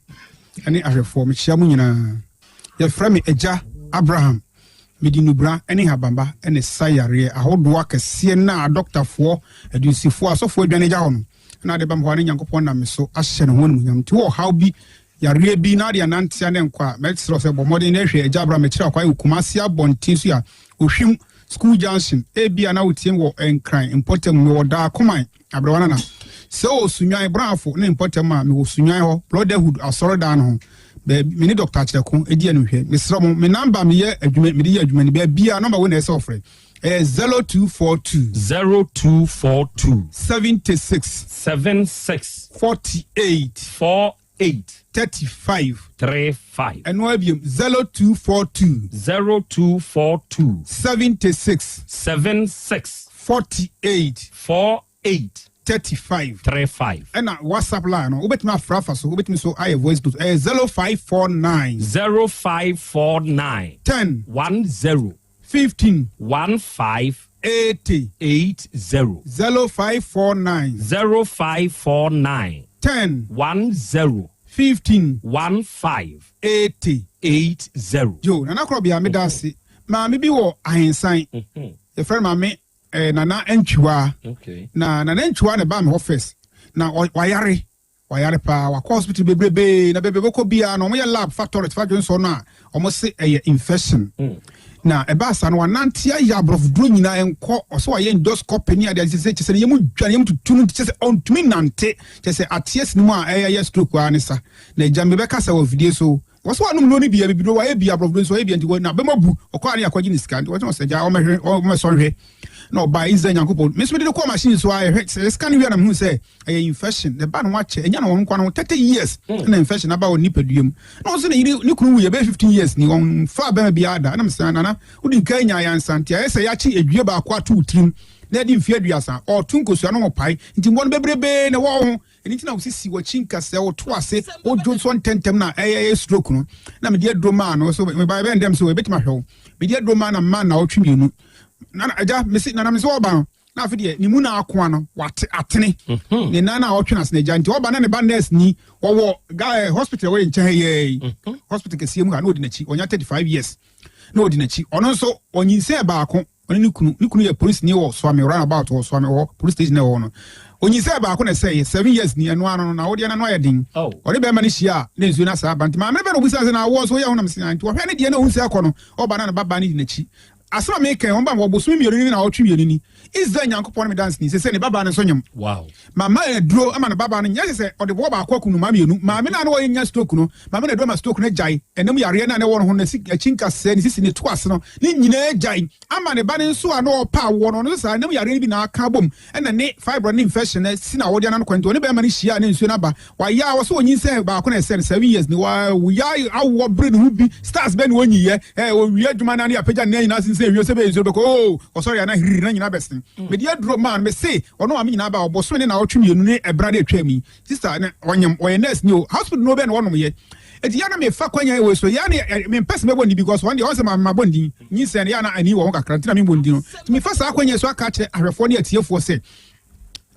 ne ahwɛfoɔ, mekyea mo nyinaa. Yɛfrɛ me Agya Abraham. Mede nnubra ne nhabamba na ɛsa yareɛ ahodoɔ akɛseɛ no a adɔktafoɔ, adunsifoɔ, asɔfoɔ adwane agya hɔ no, na ade ba me hɔ a na Nyankopɔn nam me so ahyɛ ne ho animuonyam. Nti wowɔ ɔhaw bi, yareɛ bi, na ade anante a na ɛnkɔ a, mɛsrɛ wo sɛ bɔ mmɔden na hwɛ Agya Abraham akyiri akwan wɔ Kumasi abɔnten so a Ohwim School Junction. Ebia na wotie me wɔ Nkran mpɔtam, mewɔ Dakoman. Aberewa Nana, sɛ ɔwɔ Sunyani Brafo ne mpɔtam a, mewɔ Sunyani hɔ, Brotherhood asɔredan no ho, baabi me ne Dɔkta Akyerɛko di animhwɛ. Mesrɛ mo, me namba a meyɛ adwuma, mede yɛ adwuma ni, baabiara nɔmba wei na ɛsɛ sɛ wɔfrɛ. Ɛyɛ 0242. 0242. 76. 76. 48. 48. 35. 35. Ɛno ara biom, 0242. 0242. 76. 76. 48. 48. 35. 35. Ɛna WhatsApp line no, wobɛtumi afra afa so, wobɛtumi nso ayɛ voice note. Ɛyɛ 0549. 0549. 10. 10. 15. 15. 80. 80. 0549. 0549. 10. 10. 15. 15. 80. 80. Yo, Nana Korɔbea, meda ase. Maame bi wɔ Ahensan. Yɛfrɛ no Maame eh, Nana Antwiwaa. Okay. Na Nana Antwiwaa na ɛbaa me hɔ first. Na wayare. Wayare paa. Wakɔ hospital bebrebe. Na baabi a ɔbɛkɔ biara no, wɔyɛ lab fa toilet fa dwonsɔ no a, wɔse ɛyɛ infection. Na ɛbaa saa no, wanante ayɛ aborɔfoduro nyinaa ɛnkɔ. Ɔsɛ wayɛ endoscopy ne adeade sɛ kyɛ sɛ ne yam dwa, ne yam tutu no, kyɛ sɛ ɔntumi nnante. Kyɛ sɛ ateɛ sini mu a ɛyɛ stroke ara ne sa. Na agya mebɛkasa wɔ afidie so. Wɔsɛ wanom nnuro no bi, abibiduro wayɛ bi, aborɔfoduro nso wayɛ bi, nti n'abam abu. Ɔkɔ a ne yɛakɔgye ne sika, nti wɔsɛ ɔsɛ gya ɔmmɛhwɛ, ɔmmɛsɔ nhwɛ. Na ɔbaa Israel Nyankopɔn. Me nso mede no kɔɔ machine so a ɛhwɛ sɛ sika no wie a na mehunu sɛ ɛyɛ infection. Na ɛbaa ne ho akyɛ, ɛnya na wɔn nkwa no ho 30 years na infection aba wɔ nipadua mu. Na ɔnso ne yere ne kunu wuiɛ bɛyɛ 15 years ni, ɔmfaa bɛrima biara da. Ɛna mesɛ nana wodi nkan nyaa yansa nti ayɛ sɛ yɛakye edwie baako ato wo tirim na ɛde mfeɛ 30 ɔɔto nkosua no ho pae nti mmoa no bebrebee na ɛwɔ wo ho. Ɛno nti na wosisi w'akyi nkasɛɛ, woto ase, wodwo nso ntɛmntɛm na ɛyɛ ɛyɛ stroke no. Na mede aduro maa no, so mebaeɛ bɛyɛ ndɛm so ɛbɛtumi ahwɛ wo. Mede aduro maa na mmaa nnawɔtwe mmienu. Na agya, mese, nana mese ɔba no, na afe deɛ ne mu na akoa no, wate atene. Mhm. Ne nan na ɔtwe n'ase n'agya nti ɔba na ne ba nurse ni, ɔwɔ ga eh, hospital ɛwɔ yɛ nkyɛn ha yɛ yi. Mhm. Hospital kɛseɛ mu ha na ɔdi n'akyi, ɔnya 35 years na ɔdi n'akyi. Ɔno nso ɔnyinsɛn baako. Ɔne ne kunu, ne kunu yɛ polisini wɔ Suame roundabout wɔ Suame hɔ police station na ɛwɔ hɔ no. Onyinsɛn baako na ɛsɛeɛ, 7 years ni, ɛno ano no, na awodeɛ no ano ayɛ den. Ɔne bɛrima no hyia a, na nsuo no asa aba. Nti maame no bɛ na ɔbisaa sɛ, na awoɔ nso woyɛ ho nam sɛ, nti ɔhwɛ ne deɛ na ɔhu sɛ ɛkɔ no, ɔba na ne ba baa no di n'akyi. Asɛm a meka yi, wɔn ba wɔ bosome mmienu ni na awɔtwe mmienu ni. Israel Nyankopɔn ne me danseni, seesei ne babaa no nso nyem. Wow. Mama aduro ama ne babaa no, nyɛ sɛ sɛ ɔde boɔ baako akum no mmaa mmienu. Maame no a na ɔyɛ nya stroke no, maame no aduro ama stroke no agyae. Ɛnam yareɛ no a na ɛwɔ ne ho no, n'akyi nkasɛɛ, ne sisi, ne to ase no, ne nyinaa agyae. Ama ne ba no nso a na ɔrepɛ awoɔ no, ɔno nso saa, ɛnam yareɛ no bi na aka abom, ɛna ne fibroid ne infection no si n'awodeɛ no ano kwan nti, ɔne barima no hyiaa na nsuo no aba. Wayɛ a, ɔsɛ ɔnyinsɛn baako na ɛsɛ no, 7 years ni, wayɛ awoɔ bere ne ho bi, stars bɛn na ɔnyiiɛ, ɛɛ, ɔwie adwuma no a na yɛapagya ne nan nyinaa sensɛn wiem sɛ ɛbɛyɛ nsuo no bɛkɔ, oo, ɔsɔre a na hiriri na nyinaa bɛsen. Mede aduro maa no, mese ɔno maame nyinaa ba, ɔbosome ne naawɔtwe mmienu ne ɛbra de atwam yi, sister, na ɔnyem, ɔyɛ nurse ni o, hospital no bɛn na ɔnom yɛ. Eti yɛ na mefa kwan yɛ wei so, yɛ na mempɛ sɛ mɛbɔ ne because wɔn deɛ wɔn sɛ maame mabɔ ne din, nyinsɛn no yɛ na ani wɔ ho kakra nti na membɔ ne din no. Nti mefa saa kwan yɛ so aka akyerɛ ahwɛfoɔ ne atiefoɔ sɛ,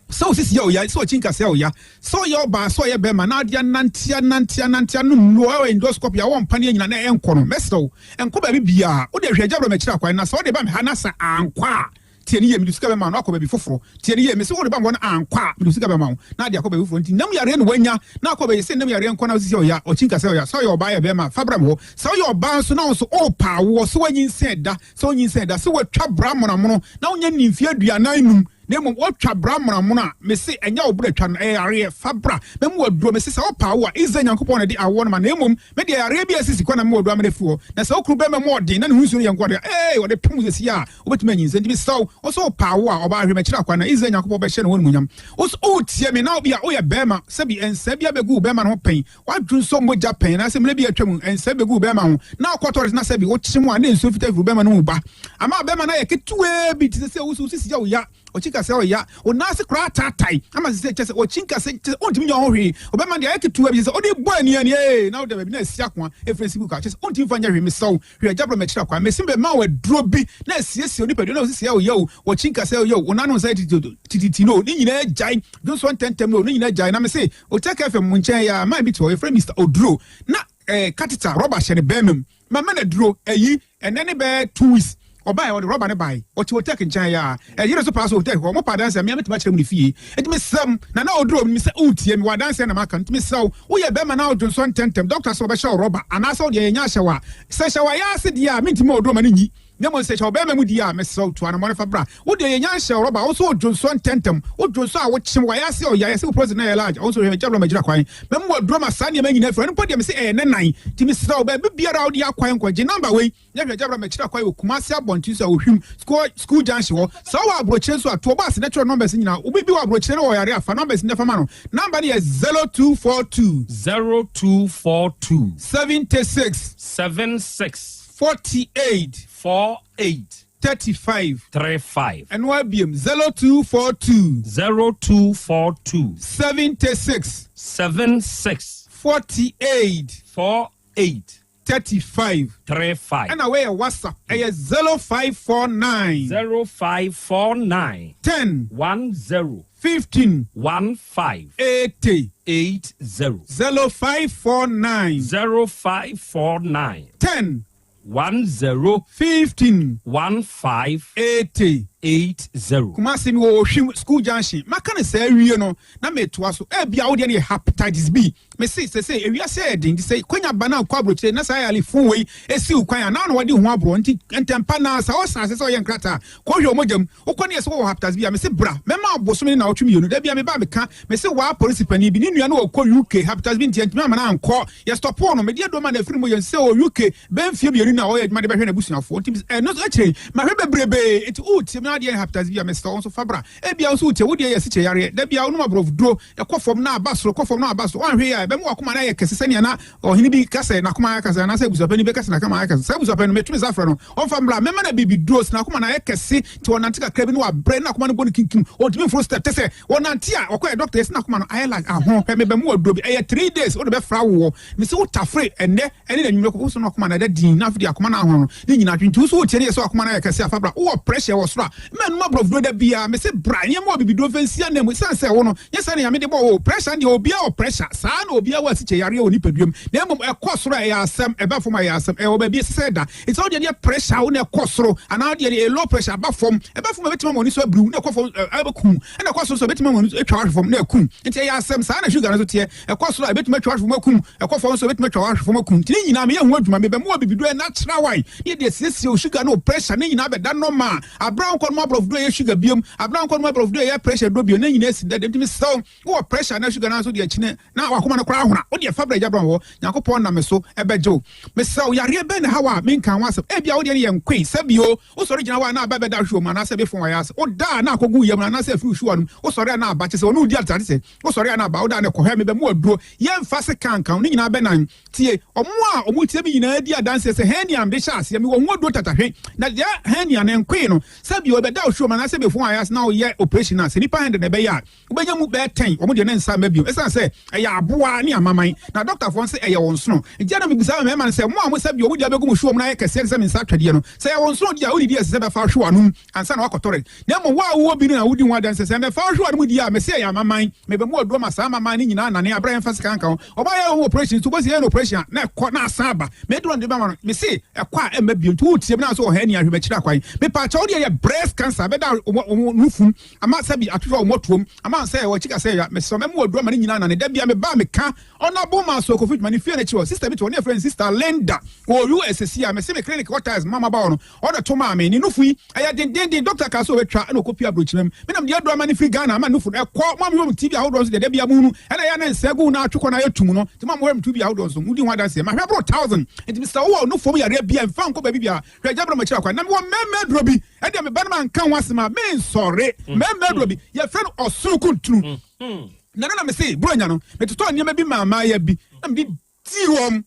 sɛ osisi yɛ oya, sɛ ɔkyi nkasɛɛ oya, sɛ ɔyɛ ɔbaa, sɛ ɔyɛ bɛrima, na adeɛ anante anante anante anom nnuro, ɔyɛ endoscopy a wɔmpa ne nyina na ɛnkɔ no, mɛsrɛ wo, ɛnkɔ baabi biara, wode hwɛ agya brɛ m'akyiri akwan, na sɛ wode ba me ha na sɛ ankɔ a, Tie no yie, mede sika bɛma wo na woakɔ baabi foforɔ. Tie no yie, mese wode ba me hɔ no ankɔ a, mede sika bɛma wo na ade akɔ baabi foforɔ. Nti nam yareɛ na woanya na akɔ baabi, sɛ nam yareɛ nkɔ na wosisi ɔya, ɔkyi nka sɛ ɔya. Sɛ ɔyɛ ɔbaa yɛ bɛrima a, fa bra me hɔ. Sɛ woyɛ ɔbaa nso na wo nso worepɛ awoɔ, sɛ woanyinsɛn da, sɛ wonyinsɛn da, sɛ woatwa bra monamono na wonya nnii mfeɛ 45, na mmom woatwa bra monamono a, mese ɛnyɛ wo bra twa no, ɛyɛ yareɛ, fa bra, mɛma wo aduro. Mese sɛ wopɛ awoɔ a, Israel Nyankopɔn na ɛde awoɔ no ma, na mmom me deɛ yareɛ bi a ɛsisi kwa na mema wo aduro ama no afiri hɔ. Na sɛ wo kunu bɛrima mu ɔden na ne ho nsuo no yɛ nkoa deɛ, ee, ɔde pem wo seesei a, wobɛtumi anyinsɛn. Enti mesrɛ wo, wo nso wopɛ awoɔ a, ɔbaa hwɛ m'akyiri akwan, na Israel Nyankopɔn bɛhyɛ ne ho animuonyam. Wo nso woretie me, na obi a woyɛ barima, sɛbi nsa bi abɛgu wo bɛrima no ho pɛn, W'adwene sɔ mogya pɛn anaasɛ mmerɛ bi a atwa mu nsa bɛgu wo bɛrima ho na wokɔ tɔlɛt na sɛbi wokye mu a na nsuo fitaa firi wo bɛrima no mu ba ama bɛrima no ayɛ ketewaa bi te sɛ sɛ wo sisi yɛ wo ya, ɔkyi ka sɛ ɔya, wo nan ase koraa ataatae ama sɛ sɛ kyɛ sɛ ɔkyi nka sɛ kyɛ sɛ wontumi nyɛ ho hwee, wo bɛrima deɛ ayɛ ketewaa bi sɛ sɛ wode bɔ ani ani ee na woda baabi na asi akoa ɛfiri asi gu ka kyɛ sɛ wontumi fa nyɛ hwee. Mesrɛ wo hwɛ agya brɛ mɛkyerɛ kwan mesi bɛma wo aduro bi na asiesie wo nipadua na wo sisi yɛ wo ya o, wɔkyi nka sɛ ɔya o, wo nan no nsa yɛ tititi no ne nyinaa gyae dwonsɔ ntɛntɛm no ne nyinaa gyae na mese Otec FM mo nkyɛn yi ara, man bi te hɔ, yɛfrɛ no Mister Oduro. Na eh, catheter, rɔba hyɛ ne bɛrima mu. Mama no aduro, ayi, ɛnnɛ ne bɛyɛ 2 weeks. Ɔbaeɛ, ɔde rɔba no baeɛ. Ɔte Otec nkyɛn yi ara. Ɛyere so paa sɛ Otec hɔ. Wɔpɛ adanseɛ a, me ara mɛtumi akyerɛ mu ne fie. Enti mesrɛ mo, Nana Oduro, menim sɛ woretie me, wɔ adanseɛ na maka no. Enti mesrɛ wo, woyɛ bɛrima na wodwonsɔ ntɛmntɛm, dɔkta sɛ ɔbɛhyɛ wo rɔba, anaasɛ wo deɛ yɛnya ahyɛ wo a, sɛ hyɛ wo ayaase deɛ a, mentumi ma oduro ma no nyi. Na mmom sɛ hyɛ ɔbarima mu di a, mesrɛ wo, tu anammɔn fa bra. Wo deɛ, yɛnya nhyɛ wo rɔba, wo nso wodwo nsɔ ntɛmntɛm. Wodwo nsɔ a, wokyem, w'ayɛ ase ɔya, yɛse wo prostate no ayɛ large, wo nso hwɛ, gya brɛ magyina kwan. Mɛma w'aduro ma saa nneɛma nyinaa afiri hɔ. Ɛno mpo deɛ, mese ɛyɛ nnɛ nan. Nti mesrɛ wo, baabi biara a wode akwan nkɔ, gye number wei, na hwɛ, gya brɛ makyira kwan wɔ Kumasi abɔnten so a Ohwim, School, School Junction hɔ. Sɛ wowɔ aburokyire nso a, to wo bo ase na twerɛ numbers no nyinaa. Obi bi wɔ aburokyire na ɔwɔ yare a, fa numbers no na fa ma no. Number no yɛ 0242. 0242. 76. 76. 48. 48. 35. 35. Ɛno ara biom, 0242. 0242. 76. 76. 48. 48. 35. 35. Ɛna wei yɛ WhatsApp, ɛyɛ 0549. 0549. 10. 10. 15. 15. 80. 80. 0549. 0549. 10. 10. 15. 15. 80. 80. Kumasi mi wɔ Ohwim school junction. Maka no saa awie no na metoa so. Ebia wo deɛ no yɛ hepatitis B. Mese sese ewiase ayɛ den nti sɛ kwanya ba na wokɔ aburokyire na saa yare fun wei esi wo kwan a na na wadi ho aborɔ nti ntɛmpa na saa ɔsan ase sɛ ɔyɛ nkrataa kɔhwɛ ɔmogya mu wokɔ ne yɛ sɛ wɔwɔ hepatitis B a mese bra mɛma wo bosome ne naawɔtwe mmienu da bia meba a meka mese waa polisi panin bi ne nua no ɔkɔ UK hepatitis B nti yɛntumi ama no ankɔ yɛ stɔpoo no mede aduro ma no afiri mu yɛn sɛ ɔwɔ UK bɛyɛ mfeɛ mmienu na ɔyɛ adwuma de bɛhwɛ n'abusuafoɔ nti ɛno nso akyire yi mahwɛ bebrebee nti wotie me adeɛ hepatitis B a mesrɛ wo nso fa bra ebia wo nso wotie wo deɛ yɛ asikyire yareɛ da bia wonom aborɔfoduro ɛkɔ fam na aba soro kɔ fam na aba soro woanhwɛ yie a ɛbɛma wakoma no ayɛ kɛse sɛnea na ɔhene bi ka sɛ n'akoma ayɛ kɛse anaasɛ abusuapanin bi ka sɛ n'akoma ayɛ kɛse saa abusuapanin no metumi sa frɛ no ɔmfa mmra mɛma no abibiduro sɛ n'akoma no ayɛ kɛse nti ɔnante kakra bi na wabrɛ na n'akoma no bɔ no kinkim ɔntumi mforo step te sɛ ɔnante a ɔkɔyɛ dɔkta yɛsɛ n'akoma no ayɛ like aho hwɛ mebɛmu aduro bi ɛyɛ 3 days wode bɛfra woɔ mese wotafere ɛnnɛ ɛne na nwumere kɔkɔ so no akoma no ɛda din na afei de akoma no ahono no ne nyinaa twinti wo so wotie ne yɛ sɛ akoma no ayɛ kɛse afa bra wowɔ pressure wɔ soro a ma num aborɔfoduro da biara mese bra nneɛma wɔ bibiduro mfa nsia nam ɛsiane sɛ wo no nyɛ sɛ ne Nyame de bɔ wo pressure deɛ obiara wɔ pressure saa na obiara wɔ asikyɛ yareɛ wɔ nipaduam na mmom ɛkɔ soro a ɛyɛ asɛm ɛba fam a ɛyɛ asɛm ɛwɔ baabi ɛsɛ sɛ ɛda nti sɛ wodeɛ deɛ pressure wo na ɛkɔ soro anaa wodeɛ deɛ low pressure aba fam ɛba fam a ɛbɛtumi ama w'ani so abiriw na ɛkɔ fam ɛbɛkum ɛna ɛkɔ soro so ɛbɛtumi ama w'ani so atwa wahwe fam na ɛkum nti ɛyɛ asɛm saa na sugar no so teɛ ɛkɔ soro a ɛbɛtumi atwa wahwe fam akum ɛkɔ fam nso ɛbɛtumi atwa wahwe fam akum nti ne nyinaa meyɛ ho adwuma mebɛmo wɔ bibiduro ɛ natural wine ne yɛde asiesie wo sugar ne wo pressure ne nyinaa bɛda normal abira nkɔ no mu aborɔfo ɛyɛ sugar biom abira nkɔ no mu aborɔfo ɛyɛ pressure duro biom ne nyinaa si dɛ dɛm sɛw wowɔ pressure na sugar na nso deɛ kyene na wakoma no koraa ahona wodeɛ fa brɛ gya brɛ hɔ Nyankopɔn nam so ɛbɛgye wo. Mesrɛ wo, yareɛ bɛn na ɛha wo a menka ho asɛm? Ebia wo deɛ no yɛ nkoe, sɛbio wosɔre gyina hɔ a na aba bɛda wo hwewa mu anaasɛ ɛbɛfon w'ayɛ ase. Woda a na akɔgu wo yam anaasɛ afiri wo hwewa no mu. Wosɔre a na aba, kyerɛ sɛ wɔne wo di atrate sɛ wosɔre a na aba, woda a na ɛkɔ. Hwɛ, mebɛma wo aduro, yɛmfa sekan nka wo, ne nyinaa bɛnan. Tie, wɔn a wɔtie me nyinaa di adanseɛ sɛ hernia a mede hyɛ aseɛ, mewɔ ho aduro tatahwe. Na deɛ hernia no nkoe no, sɛbio ɛbɛda wo hwewa mu anaasɛ ɛbɛfon w'ayɛ ase na woyɛ operation a, sɛ nnipa 100 na ɛbɛyɛ a, Wobɛnya mu bɛyɛ tɛn, wɔn deɛ ne nsa mma bio, ɛsiane sɛ ɛyɛ aboa ne amaman, na dɔktafoɔ nso ɛyɛ wɔn nsono. Enti ɛna mebisa mmarima no sɛ, Mo a mo sɛ bio, mo deɛ bɛgu mo hwewa mu na ayɛ kɛseɛ te sɛ me nsa atwɛdeɛ no, sɛ ɛyɛ wɔn nsono deɛ a, wodidi a ɛsɛ sɛ bɛfa hwewa no mu ansa na woakɔtɔre? Na mmom wo a wowɔ bi no na wodi ho adanseɛ sɛ mɛfa wo hwewa no mu di a, mese ɛyɛ amaman. Mebɛmu aduro ma saa amaman no nyinaa anane aberɛ a yɛmfa sika nka ho. Ɔbaa yɛ ho operation nso, wobɛsi yɛyɛ no operation a, na ɛkɔ na asan aba. M'aduro no de bɛma no, mese ɛkɔ a ɛmma bio. Nti woretie me na nso wɔ ha ani ahwɛ m'akyiri akwan. Mepaakyɛw, wo deɛ yɛ brɛ. Breast cancer bɛda wɔn nufum ama sɛbi atwehwɛ wɔn atuom ama sɛ wɔkyi ka sɛ ya mesrɛ mɛmo aduro ama ne nyinaa na ne da bia meba meka ɔnabo ma so kofi dwuma ne fie n'akyi hɔ sister bi te hɔ ne yɛfrɛ no sister Linda wɔ US si a mese me clinic hɔ tiles mama ba hɔ no ɔna to maa me ne nufu yi ɛyɛ dendenden doctor kaa sɛ ɔbɛtwa ɛna ɔkɔpie aburokyima mu me nam deɛ aduro ama ne firi Ghana ama nufu no ɛkɔ mo a mehwɛ mo TV ahodoɔ nso deɛ da bia mo hunu ɛna ɛyɛ na nsa gu na atwe kɔ na ayɛ tum no nti mo a mohwɛ mo TV ahodoɔ nso modi ho adanseɛ mahwɛ boro thousand nti mesrɛ wowɔ nufu mu yareɛ bia mfa nkɔ baabi bia hwɛ agya brɛ makyerɛ kwan na mewɔ mmarima aduro bi ɛdeɛ me ba no manka ho asɛm a mensɔre mmarima aduro bi yɛfrɛ no ɔsoro kuntunu na no na mese buronya no metotɔ nneɛma bi maa maayɛ bi na mede dii wɔn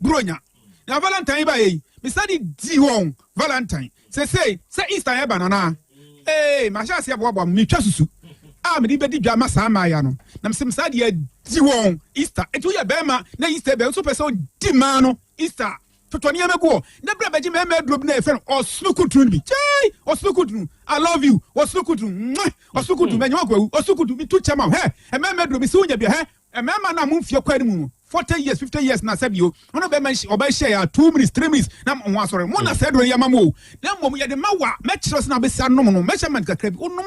buronya na valentine ba yɛ yi mesa de dii wɔn valentine sesei sɛ easter yɛ ba nana ee mahyɛ aseɛ boaboa mo metwa susu a mede bɛdi dwa ma saa mmaayɛ no na mesɛ mesa de adi wɔn easter enti woyɛ bɛrima na easter bɛ nso pɛ sɛ ɔdi maa no easter Totɔ nneɛma gu hɔ na bra bɛgye mmarima aduro bi na yɛfrɛ no ɔsono kuntunu no bi. Kyɛi! Ɔsono kuntunu, I love you. Ɔsono kuntunu, mwah! Ɔsono kuntunu, mɛnyɛ wakɔ awu. Ɔsono kuntunu, metu kyɛ ma wo. Hɛ! Mmarima aduro, mese wonya bi a, hɛ! Mmarima no a mo mfeɛ kɔ anim no, 40 years, 50 years na sɛbi o, mo ne bɛrima nhyia, ɔbaa hyia yɛ a, 2 minutes, 3 minutes na mo ho asɔre. Mo na saa aduro no yɛma mo o. Na mmom yɛde ma wo a, mɛkyerɛ wo sɛnea wobɛsi anom no. Measurement kakra bi, wonom a,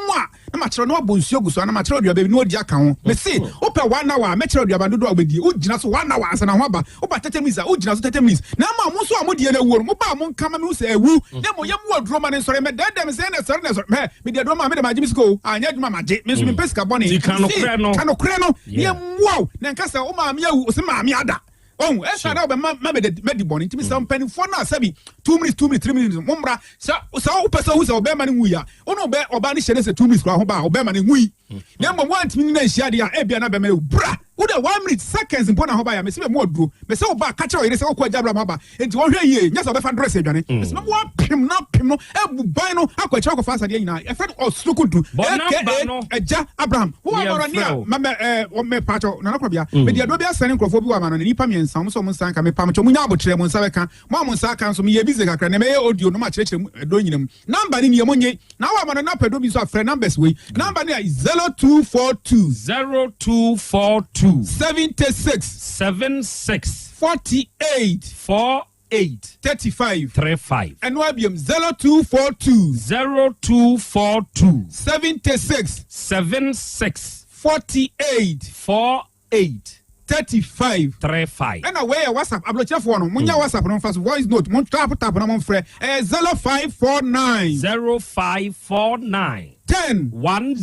na makyerɛ na wabɔ nsuo agu so anaa makyerɛ aduaba bi na wadi aka ho. Mese, wopɛ one hour a, mɛkyerɛ aduaba dodoɔ a wobɛdie. Wogyina so one hour ansa na ho aba. Woba 30 minutes a, wogyina so 30 minutes. Na ama mo nso a modeɛ no awuo no, moba a monka ma mehu sɛ awu. Na mmom yɛmmoa aduro ma no nsɔre. Mɛdɛɛdɛɛ me sɛ ɛna ɛsɔre na ɛsɔre. Hɛ, mede aduro ma a, mede magye me sika o. Anyɛ adwuma a, magye. Me nso mempɛ sika bɔne. Nti ka Mese, nokorɛ no. ka nokorɛ no na yɛmmoa wo. Na nka sɛ wo maame awu, wo se maame ada. Ɔhu, ɛsa na ɔbɛma ma mɛde mɛdi bɔne. Nti mesrɛ mpanimfoɔ no a sɛbi 2 minutes, 2 minutes, 3 minutes, mommra. Sɛ sɛ wopɛ sɛ wohu sɛ ɔbɛrima no nwui a, wo ne ɔbɛ ɔbaa no hyɛ ne sɛ 2 minutes koraa ho ba a, ɔbɛrima no nwui. Na mmom woantumi ne no anhyia deɛ a, ebia na bɛrima no awu. Bra! Wo deɛ 1 minute, seconds mpo na ho ba yɛ a, mese mɛmu aduro. Mese wo ba a, ka kyerɛ ɔyere sɛ wokɔ agya Abraham aba. Enti wɔnhwɛ yie, nyɛ sɛ ɔbɛfa dress adwane. Mese mɛmu apem no apem no, abu ban no akɔ akyire akɔfa asadeɛ nyinaa. Yɛfrɛ no ɔsoro kuntu, Bɔ aka number no. Agya Abraham. Wo Ne amanɔne yɛmfrɛ a, wo. ma mɛ ɛɛ wɔ mɛ paatwɔ, Nana Kɔbea, mede aduro bi asɛne nkurɔfoɔ bi wɔ amanɔne, nnipa mmiɛnsa, wɔn nso wɔn nsa nka, mepa mo kyɛw, monya abotrɛ, mo nsa bɛka. Mo a mo nsa aka nso, meyɛ busy kakra, nnɛ mɛyɛ audio no makyerɛkyerɛ mu aduro nyina mu. Number no nie, monnye. Na wɔ amanɔne na wopɛ aduro bi nso a, frɛ numbers wei. Number no yɛ 0242. 0242. 76. 76. 48. 48. 35. 35. Ɛno ara biom, 0242. 0242. 76. 76. 48. 48. 35. 35. Ɛna wei yɛ WhatsApp, aburokyerɛfoɔ no, monya WhatsApp no mfa so, voice note, mo tap tap na momfrɛ, ɛyɛ 0549. 0549. 10. 10.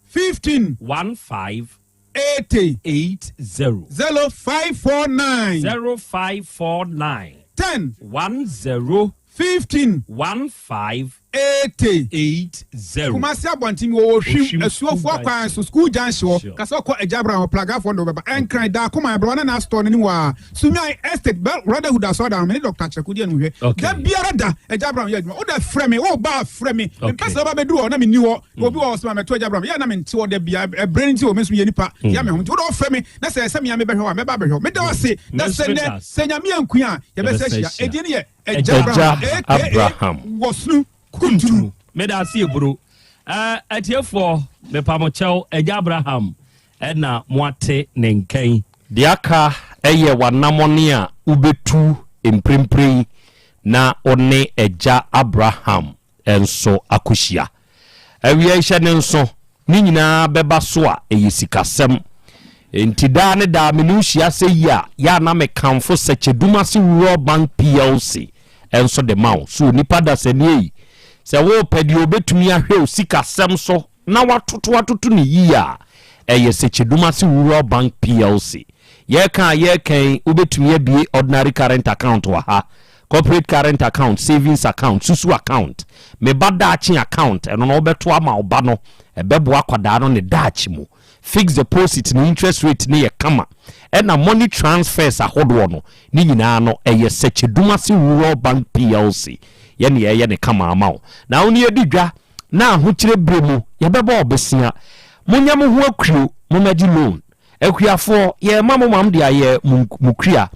15. 15. 80. 80. 0549. 0549. 10. 10. 15. 15. 80. 80. Kumasi abɔnten wɔ Ohwim Ohwim asuofoɔ School kwan so school junction hɔ. Sure. Kasa ɔkɔ Agya Abraham hɔ Plagafoɔ no bɛba. Ɛnkran Daakoma Aberewa na na store no anim hɔ a. Sunyani Estate Bell Brotherhood asɔredan no me ne Dr. Kyerɛku di anim hwɛ. Okay. Da biara da Agya Abraham yɛ adwuma. Wo da frɛ me, wo ba frɛ me. Okay. Mempɛ sɛ woba bɛduru hɔ na menni hɔ. Na obi wɔ hɔ sɛ ma mɛto Agya Abraham. Yɛ a na mente hɔ da biara. Ɛberɛ no nti o me nso meyɛ nipa. Yɛ me ho nti wo da ɔfrɛ me na sɛ ɛsɛ me a mebɛhwɛ hɔ a mɛba abɛhwɛ hɔ. Meda wo ase. Na Me nso sɛ meda nnɛ ase. sɛ Nyame ankua a yɛbɛsa Yɛbɛsa ahyia. ahyia. Edin no yɛ Agya Agya Abraham aka Abraham. Wɔsunu Kuntunu. Meda ase eburo. Eh, atiefoɔ, mepa mo kyɛw, Agya Abraham ɛna moate ne nkan. Deɛ aka yɛ w'anamɔne a wobɛtu mprempren yi na wo ne Agya Abraham nso akɔhyia. Awia yi hyɛ ne nso, ne nyinaa bɛba so a, ɛyɛ sikasɛm. Enti daa ne daa me ne wo hyia sɛ yi a, yɛ a na mekamfo Sɛkyɛdumase Rural Bank PLC nso de ma wo. So onipa dasani ei, sɛ worepɛ deɛ ɔbɛtumi ahwɛ wo sikasɛm so na watoto atoto no yie a, ɛyɛ Sɛkyɛdumase Rural Bank PLC. Yɛreka a yɛreka yi, wobɛtumi abue ordinary current account wɔ ha, corporate current account, savings account, susu account, me ba daakye account, ɛno no wobɛto ama wo ba no, ɛbɛboa akwadaa no ne daakye mu. Fixed deposit ne interest rate no yɛ kama, ɛna money transfers ahodoɔ no, ne nyinaa no ɛyɛ Sɛkyɛdumase Rural Bank PLC yɛ ne yɛyɛ ne kama ama wo. Na wo ne yɛdi dwa na ahokyerɛ berɛ mu yɛbɛbɔ wo bosea. Monyɛ mo ho akuo, mommɛgye loan. Akuafoɔ, yɛrema mo mam de ayɛ mo mo kua.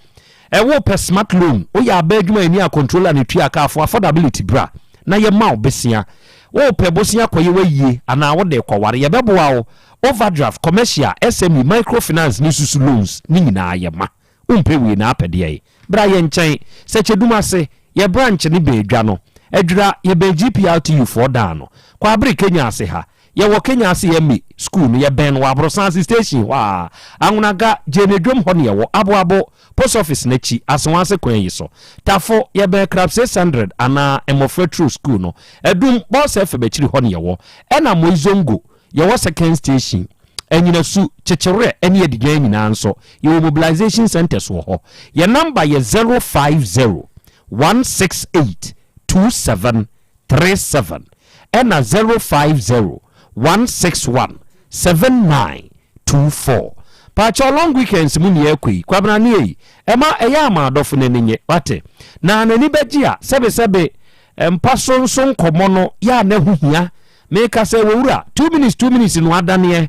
Ɛ wo pɛ smart loan, wo yɛ aba adwuma yɛni a controller na etua ka for affordability bra na yɛ ma wo besia. Wo pɛ bosea kɔ yɛ w'ayie anaa wo de kɔ ware yɛ bɛ boa wo. Overdraft, commercial, SME, microfinance ne susu loans ne nyinaa yɛ ma. Wo mpɛ wei na apɛ deɛn? Bra yɛ nkyɛn. Sɛkyɛdum ase, yɛ branch ne bɛn dwa no. Adwira, yɛbɛn GPRTU foɔ dan no. Kwaabere Kenya ase ha. Yɛwɔ Kenya ase MA school no, yɛbɛn no wɔ Aborosan ase station hɔ ara. Anwonaga, Gyene dwom hɔ na yɛwɔ. Aboabo, post office no akyi, Asewase kwan yi so. Tafo, yɛbɛn Krab 600 anaa Mmɔfra Turo school no. Adum, Bɔs FM akyiri hɔ na yɛwɔ. Ɛna Moizongo, yɛwɔ second station. Anyinasu, Kyekyewerɛ ne Adigyan nyinaa nso, yɛwɔ mobilization centres wɔ hɔ. Yɛn number yɛ 050 168 2737 ɛna 050 161 7924. Paakyɛw long weekends mu nea ɛkɔ yi, Kwabena ne ei, ɛma ɛyɛ a ma adɔfo no ani nye, wate? Na n'ani bɛgye a, sɛbesɛbe mpa so nso nkɔmmɔ no yɛ a na ɛho hia. Meka sɛ, Owura, 2 minutes, 2 minutes no adaneɛ.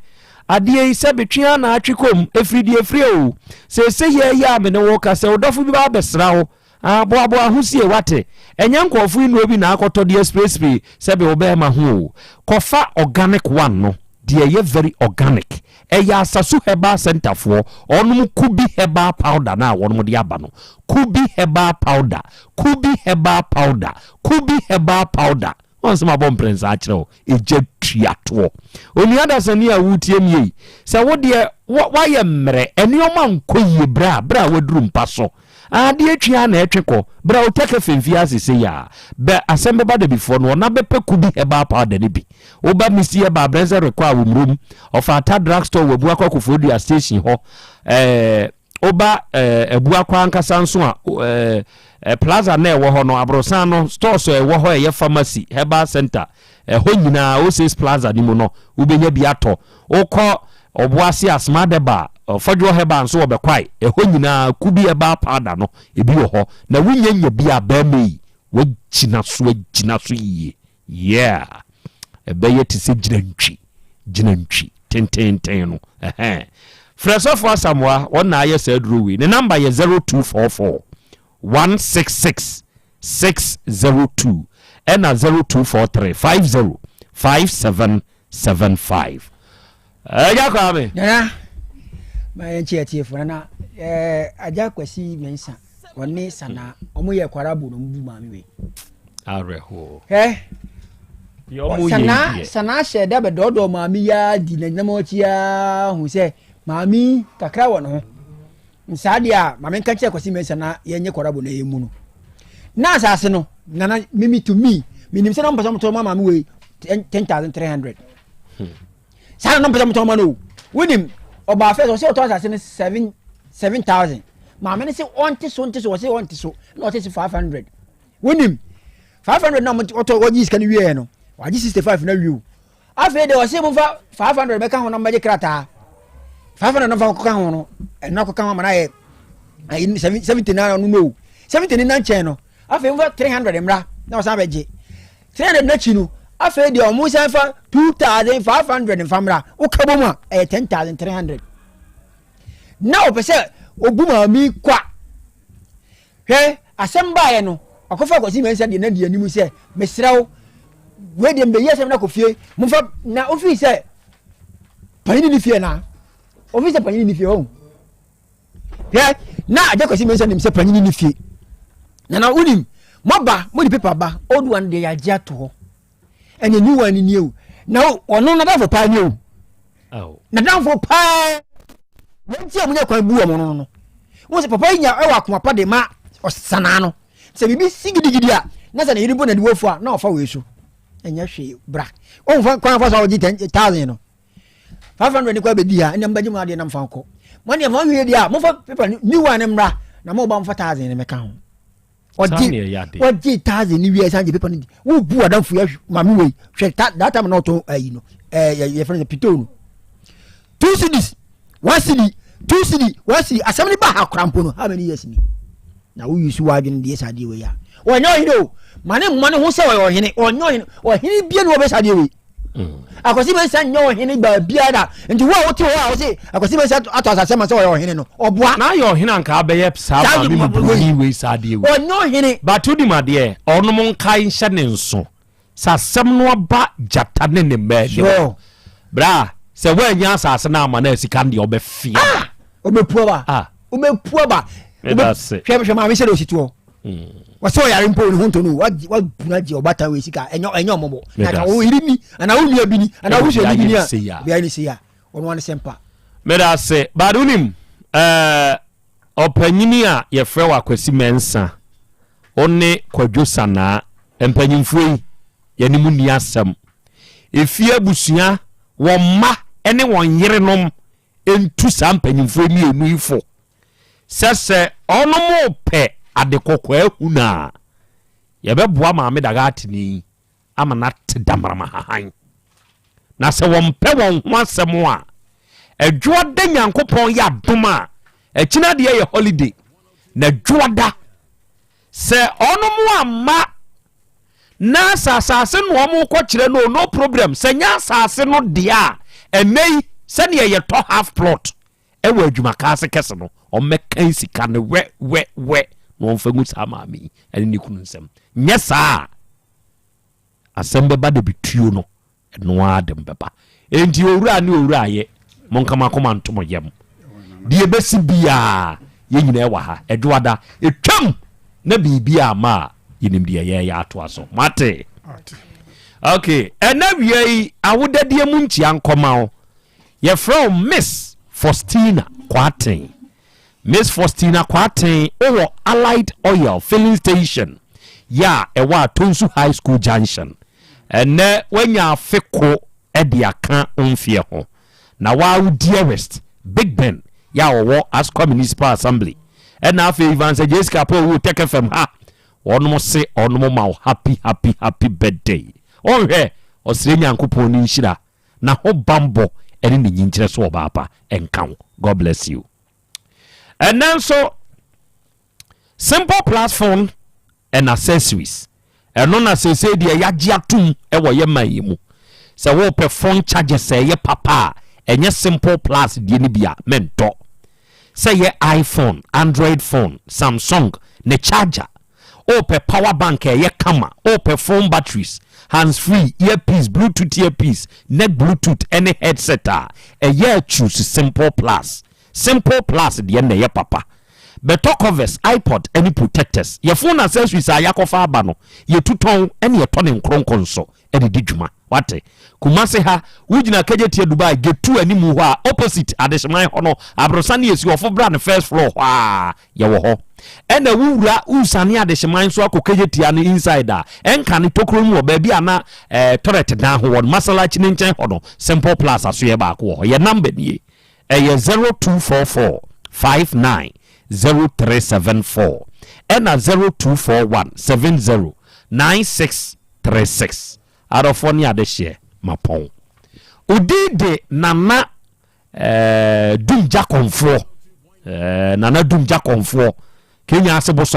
Adeɛ yi, sɛbe twe ara na atwe kɔm, ɛfiri deɛ ɛfiri o. Seesei yɛ yi a me ne wo kasa yi, wo dɔfo bi ba abɛsra wo. Ah, boaboa ho sie, wate? Ɛnyɛ nkurɔfo yi nnuro bi na akɔtɔ de asprayspray sɛbe wo bɛɛma ho o. Kɔfa organic one no, deɛ ɛyɛ very organic. Ɛyɛ Asasu Herbal Centre foɔ, wɔnom Kubi Herbal Powder no a wɔnom de aba no. Kubi Herbal Powder, Kubi Herbal Powder, Kubi Herbal Powder. Wɔn sɛ mabɔ mprɛnsa akyerɛ wo, egya tua toɔ. Onua dasani a woretie me yi, sɛ wo deɛ woayɛ mmerɛ, nneɛma nkɔ yie berɛ a berɛ a woaduru mpa so, adeɛ twi ara na ɛtwe kɔ, berɛ a wotwa kɛfɛ mfie ase sei a, bɛ asɛm bɛba dabifoɔ no, ɔna bɛpɛ kubi herbal powder no bi. Woba Misty Herbal Brɛnsɛ rekɔ a, wɔ Murom, Ɔfata drug store wɔ Abuakwa Koforidua station hɔ, ɛɛ, Woba eh, Abuakwa ankasa nso a, eh, eh, plaza na ɛwɔ hɔ no, aborosan no, stores a ɛwɔ hɔ ɛyɛ pharmacy, herbal center, ɛhɔ nyinaa, Oasis Plaza no mu no, wobɛnya bi atɔ. Wokɔ Ɔboase a, Smart Herbal, Ɔfɔdwoɔ Herbal nso wɔ Bɛkwae, ɛhɔ nyinaa, Kubi Herbal Powder no, ebi wɔ hɔ. Na wonya nya bi a, bɛrima yi, wagyina so, agyina so yie. Yeah! Ɛbɛyɛ te sɛ gyinantwi, gyinantwi tententen no. Ɛhɛn. Frɛ Sɔfo Asamoah, wɔn na ayɛ saa aduro wei. Ne namba yɛ 0244 166 602 ɛna 0243 50 5775. Agya Kwame. Nana, ma yɛn kye atiefoɔ nana ɛɛ Agya Kwasi Mensah wɔne Sanaa wɔn yɛ kwarabo na wɔn bu maame wei. Awerɛhoɔ. Hɛ. Deɛ wɔn yɛ Sanaa deɛ. Sanaa hyɛ da bɛdɔɔdɔɔ maame yi ara di n'agyinam akyi ara hu sɛ maame yi kakra wɔ ne ho. Nsaa deɛ a maame nka kyerɛ Kwasi Mensah na yɛnyɛ kwarabo na yɛn mu no. Na asase no nana mimi to me menim sɛ na wɔn pɛ sɛ wɔn tɔn ma maame wei 10,300. Saa na wɔn pɛ sɛ wɔn tɔn ma no o. Wonim ɔbaa fɛ sɛ ɔsɛ ɔtɔn asase no 7,000. Maame no sɛ ɔnte so nte so ɔsɛ ɔnte so na ɔte so 500. Wonim 500 na ɔtɔ ɔgye sika no wieɛ no wagye 65 na wie o. Afei deɛ ɔse momfa 500 bɛka ho na mbɛgye krataa 500 no fa kɔka ho no ɛno akɔka ho ama no ayɛ 70 na no no 70 no na nkyɛn no afei momfa 300 mmra na ɔsan bɛgye 300 n'akyi no afei deɛ ɔmo san fa 2500 mfa mmra woka bɔ mu a ɛyɛ 10300 na ɔpɛ sɛ obu maame kwa Hwɛ, asɛm baeɛ no, ɔkɔfa Kwasi Mensah deɛ na di anim sɛ, mesrɛ wo, wei deɛ mbɛyi asɛm no akɔ fie, momfa, na ofii sɛ panyini ne fie na, ofii sɛ panyini ne fie hɔ. Hwɛ, na Agya Kwasi Mensah nim sɛ panyini ne fie. Na na wonim, moaba, mode pepa ba, old one deɛ yɛagye ato hɔ. Ɛne new one nie o. Na ɔno nadamfo paa nie o. Nadamfo paa. Wɔn ti a wɔnya kwan bu wɔn no no. Wɔn sɛ papa yi nya ɛwɔ akoma pa de ma ɔsanaa no. Sɛ biribi si gidigidi a na sɛ ne yere bɔ n'aniwa fu a na ɔfa wei so. Ɛnyɛ hwee bra. Wɔn fa kwan fa so a wɔgye 10,000 no. 500 ne kɔ abɛdi ha ɛnna mbɛgye mu adeɛ na mfa nkɔ. Mo deɛ mo awie deɛ a mofa paper new one mmra na mo ba mfa 1,000 ne mɛka ho. Ɔgye ɔgye 1,000 ne wie ɛsan gye paper no di. Wo bu adamfo yɛ maame wei hwɛ ta that time na ɔtɔn ayi no ɛɛ yɛ fɛn sɛ pito no. 2 cedis, 1 cedi, 2 cedi, 1 cedi asɛm ne ba ha kora mpo no how many years ni na wo use w'adwene deɛ saa adeɛ wei a ɔnyɛ ɔhene o ma ne mmɔ ne ho sɛ ɔyɛ ɔhene ɔnyɛ ɔhene ɔhene bia ne wɔbɛ saa adeɛ wei Akwasi Mensah nyɛ ɔhene baabiara nti wo a wote hɔ a wose Akwasi Mensah atɔ asase ma sɛ ɔyɛ ɔhene no ɔboa na ayɛ ɔhene anka abɛyɛ saa maame mu buroni wei saa adeɛ wei ɔnyɛ ɔhene but wonim adeɛ ɔnom nkae nhyɛ ne nso Sɛ asɛm no aba gyata ne ne mma anim a, bra, sɛ woannya asase no amma no a, sika no deɛ wobɛfe aba. Ah! Wobɛpu aba. Ah. Wobɛpu aba. Meda ase. Hwɛ hwɛ maame sɛ de osi toɔ. Wɔsɛ ɔyare mpo ne ho ntɔ no wabunu agye ɔbata wei sika ɛnyɛ ɛnyɛ ɔmɔbɔ na ka wo yere ni anaa wo nua bi ni anaa wo suani bi ni a obiara ne sei a ɔno ane sɛ mpa. Meda ase but wonim ɛɛ ɔpanyini a yɛfrɛ wɔ Akwasi Mɛnsa wo ne Kwadwo Sanaa mpanyinfoɔ yi yɛne mu nni asɛm efie abusua wɔn mma ne wɔn yerenom ntu saa mpanyinfoɔ mmienu yi fo sɛ sɛ ɔnom repɛ ade kɔkɔɔ ahunu a, yɛbɛboa Maame Dagatini yi ama no ate damram ahahan. Na sɛ wɔmpɛ wɔn ho asɛm a, Adwoada Nyankopɔn yɛ adom a, akyina deɛ yɛ holiday, na Dwoada sɛ ɔnom amma na sɛ asase no wɔn kɔkyerɛ no no problem, sɛ nyɛ asase no deɛ a, ɛnɛ yi sɛdeɛ yɛtɔ half plot Ɛwɔ adwuma ase kɛse no, wɔmmɛkan sika no wɛ wɛ wɛ na wɔmfa ngu saa maame yi ne ne kunu nsam. Nyɛ saa a, asɛm bɛba da bi tuo no, ɛno ara de bɛba. Enti owura ne owura ayɛ, monka mo akoma nto mo yam. Deɛ ɛbɛsi biara, yɛn nyinaa wɔ ha. Ɛdwoada, ɛtwam na biribi amma a, yɛnim deɛ yɛreyɛ atoa so. Moate? Okay, ɛnɛ wia yi, awodadeɛ mu nkyia nkɔma wo. Yɛfrɛ wo Miss Faustina Kwarteng. Miss Faustina Kwarteng, wowɔ Allied Oil Filling Station yɛ a ɛwɔ Atonsu High School Junction. Ɛnnɛ woanya afe ko de aka wo mfeɛ ho. Na woa wo dearest, Big Ben yɛ a ɔwɔ Asukwa Municipal Assembly. Ɛna afei Evans Adjei Kapon ɔwɔ Tech FM ha. Wɔnom se wɔnom ma wo happy happy happy birthday. Wonhwɛ, ɔsrɛ Nyankopɔn ne nhyira na ho banbɔ ne ne nyinkyerɛ so ɔbaa pa nka wo God bless you ɛnɛ nso simple plus phone and accessories ɛno na seesei deɛ yɛagye atom wɔ yɛ man yi mu sɛ wopɛ phone charger sɛ ɛyɛ papa a ɛnyɛ simple plus deɛ no bi a mentɔ sɛ yɛ iPhone Android phone Samsung ne charger Wopɛ power bank a ɛyɛ kama, wopɛ phone batteries, hands free, earpiece, bluetooth earpiece, neck bluetooth ɛne headset a, ɛyɛ a choose Simple Plus. Simple Plus deɛ na ɛyɛ papa. Bɛtɔ covers, iPod ɛne protectors. Yɛ phone accessories a yɛakɔfa aba no, yɛtu tɔn ɛne yɛtɔ ne nkronkron nso de di dwuma. Wate? Kumasi ha, wogyina Kejetia Dubai gate 2 animu hɔ a, opposite Adehyeman hɔ no, aborosan no yɛsi hɔ, fo bra no first floor hɔ a, yɛwɔ hɔ. Ɛna wo wura wosiane Adehyeman nso akɔ Kejetia no inside a, ɛnka ne tokuro mu wɔ baabi a na eh, toilet dan ho wɔ no, Masalachi no nkyɛn hɔ no, Simple Plus asoɛ baako wɔ hɔ. Yɛ number nie, ɛyɛ 0244 59 0374 ɛna 0241 70 96 36 Adɔfoɔ ne adehyeɛ mapɔn. Odin de Nana eh, Dum Gya Kɔmfoɔ eh, Nana Dum Gya Kɔmfoɔ Kenya ase bosɔ.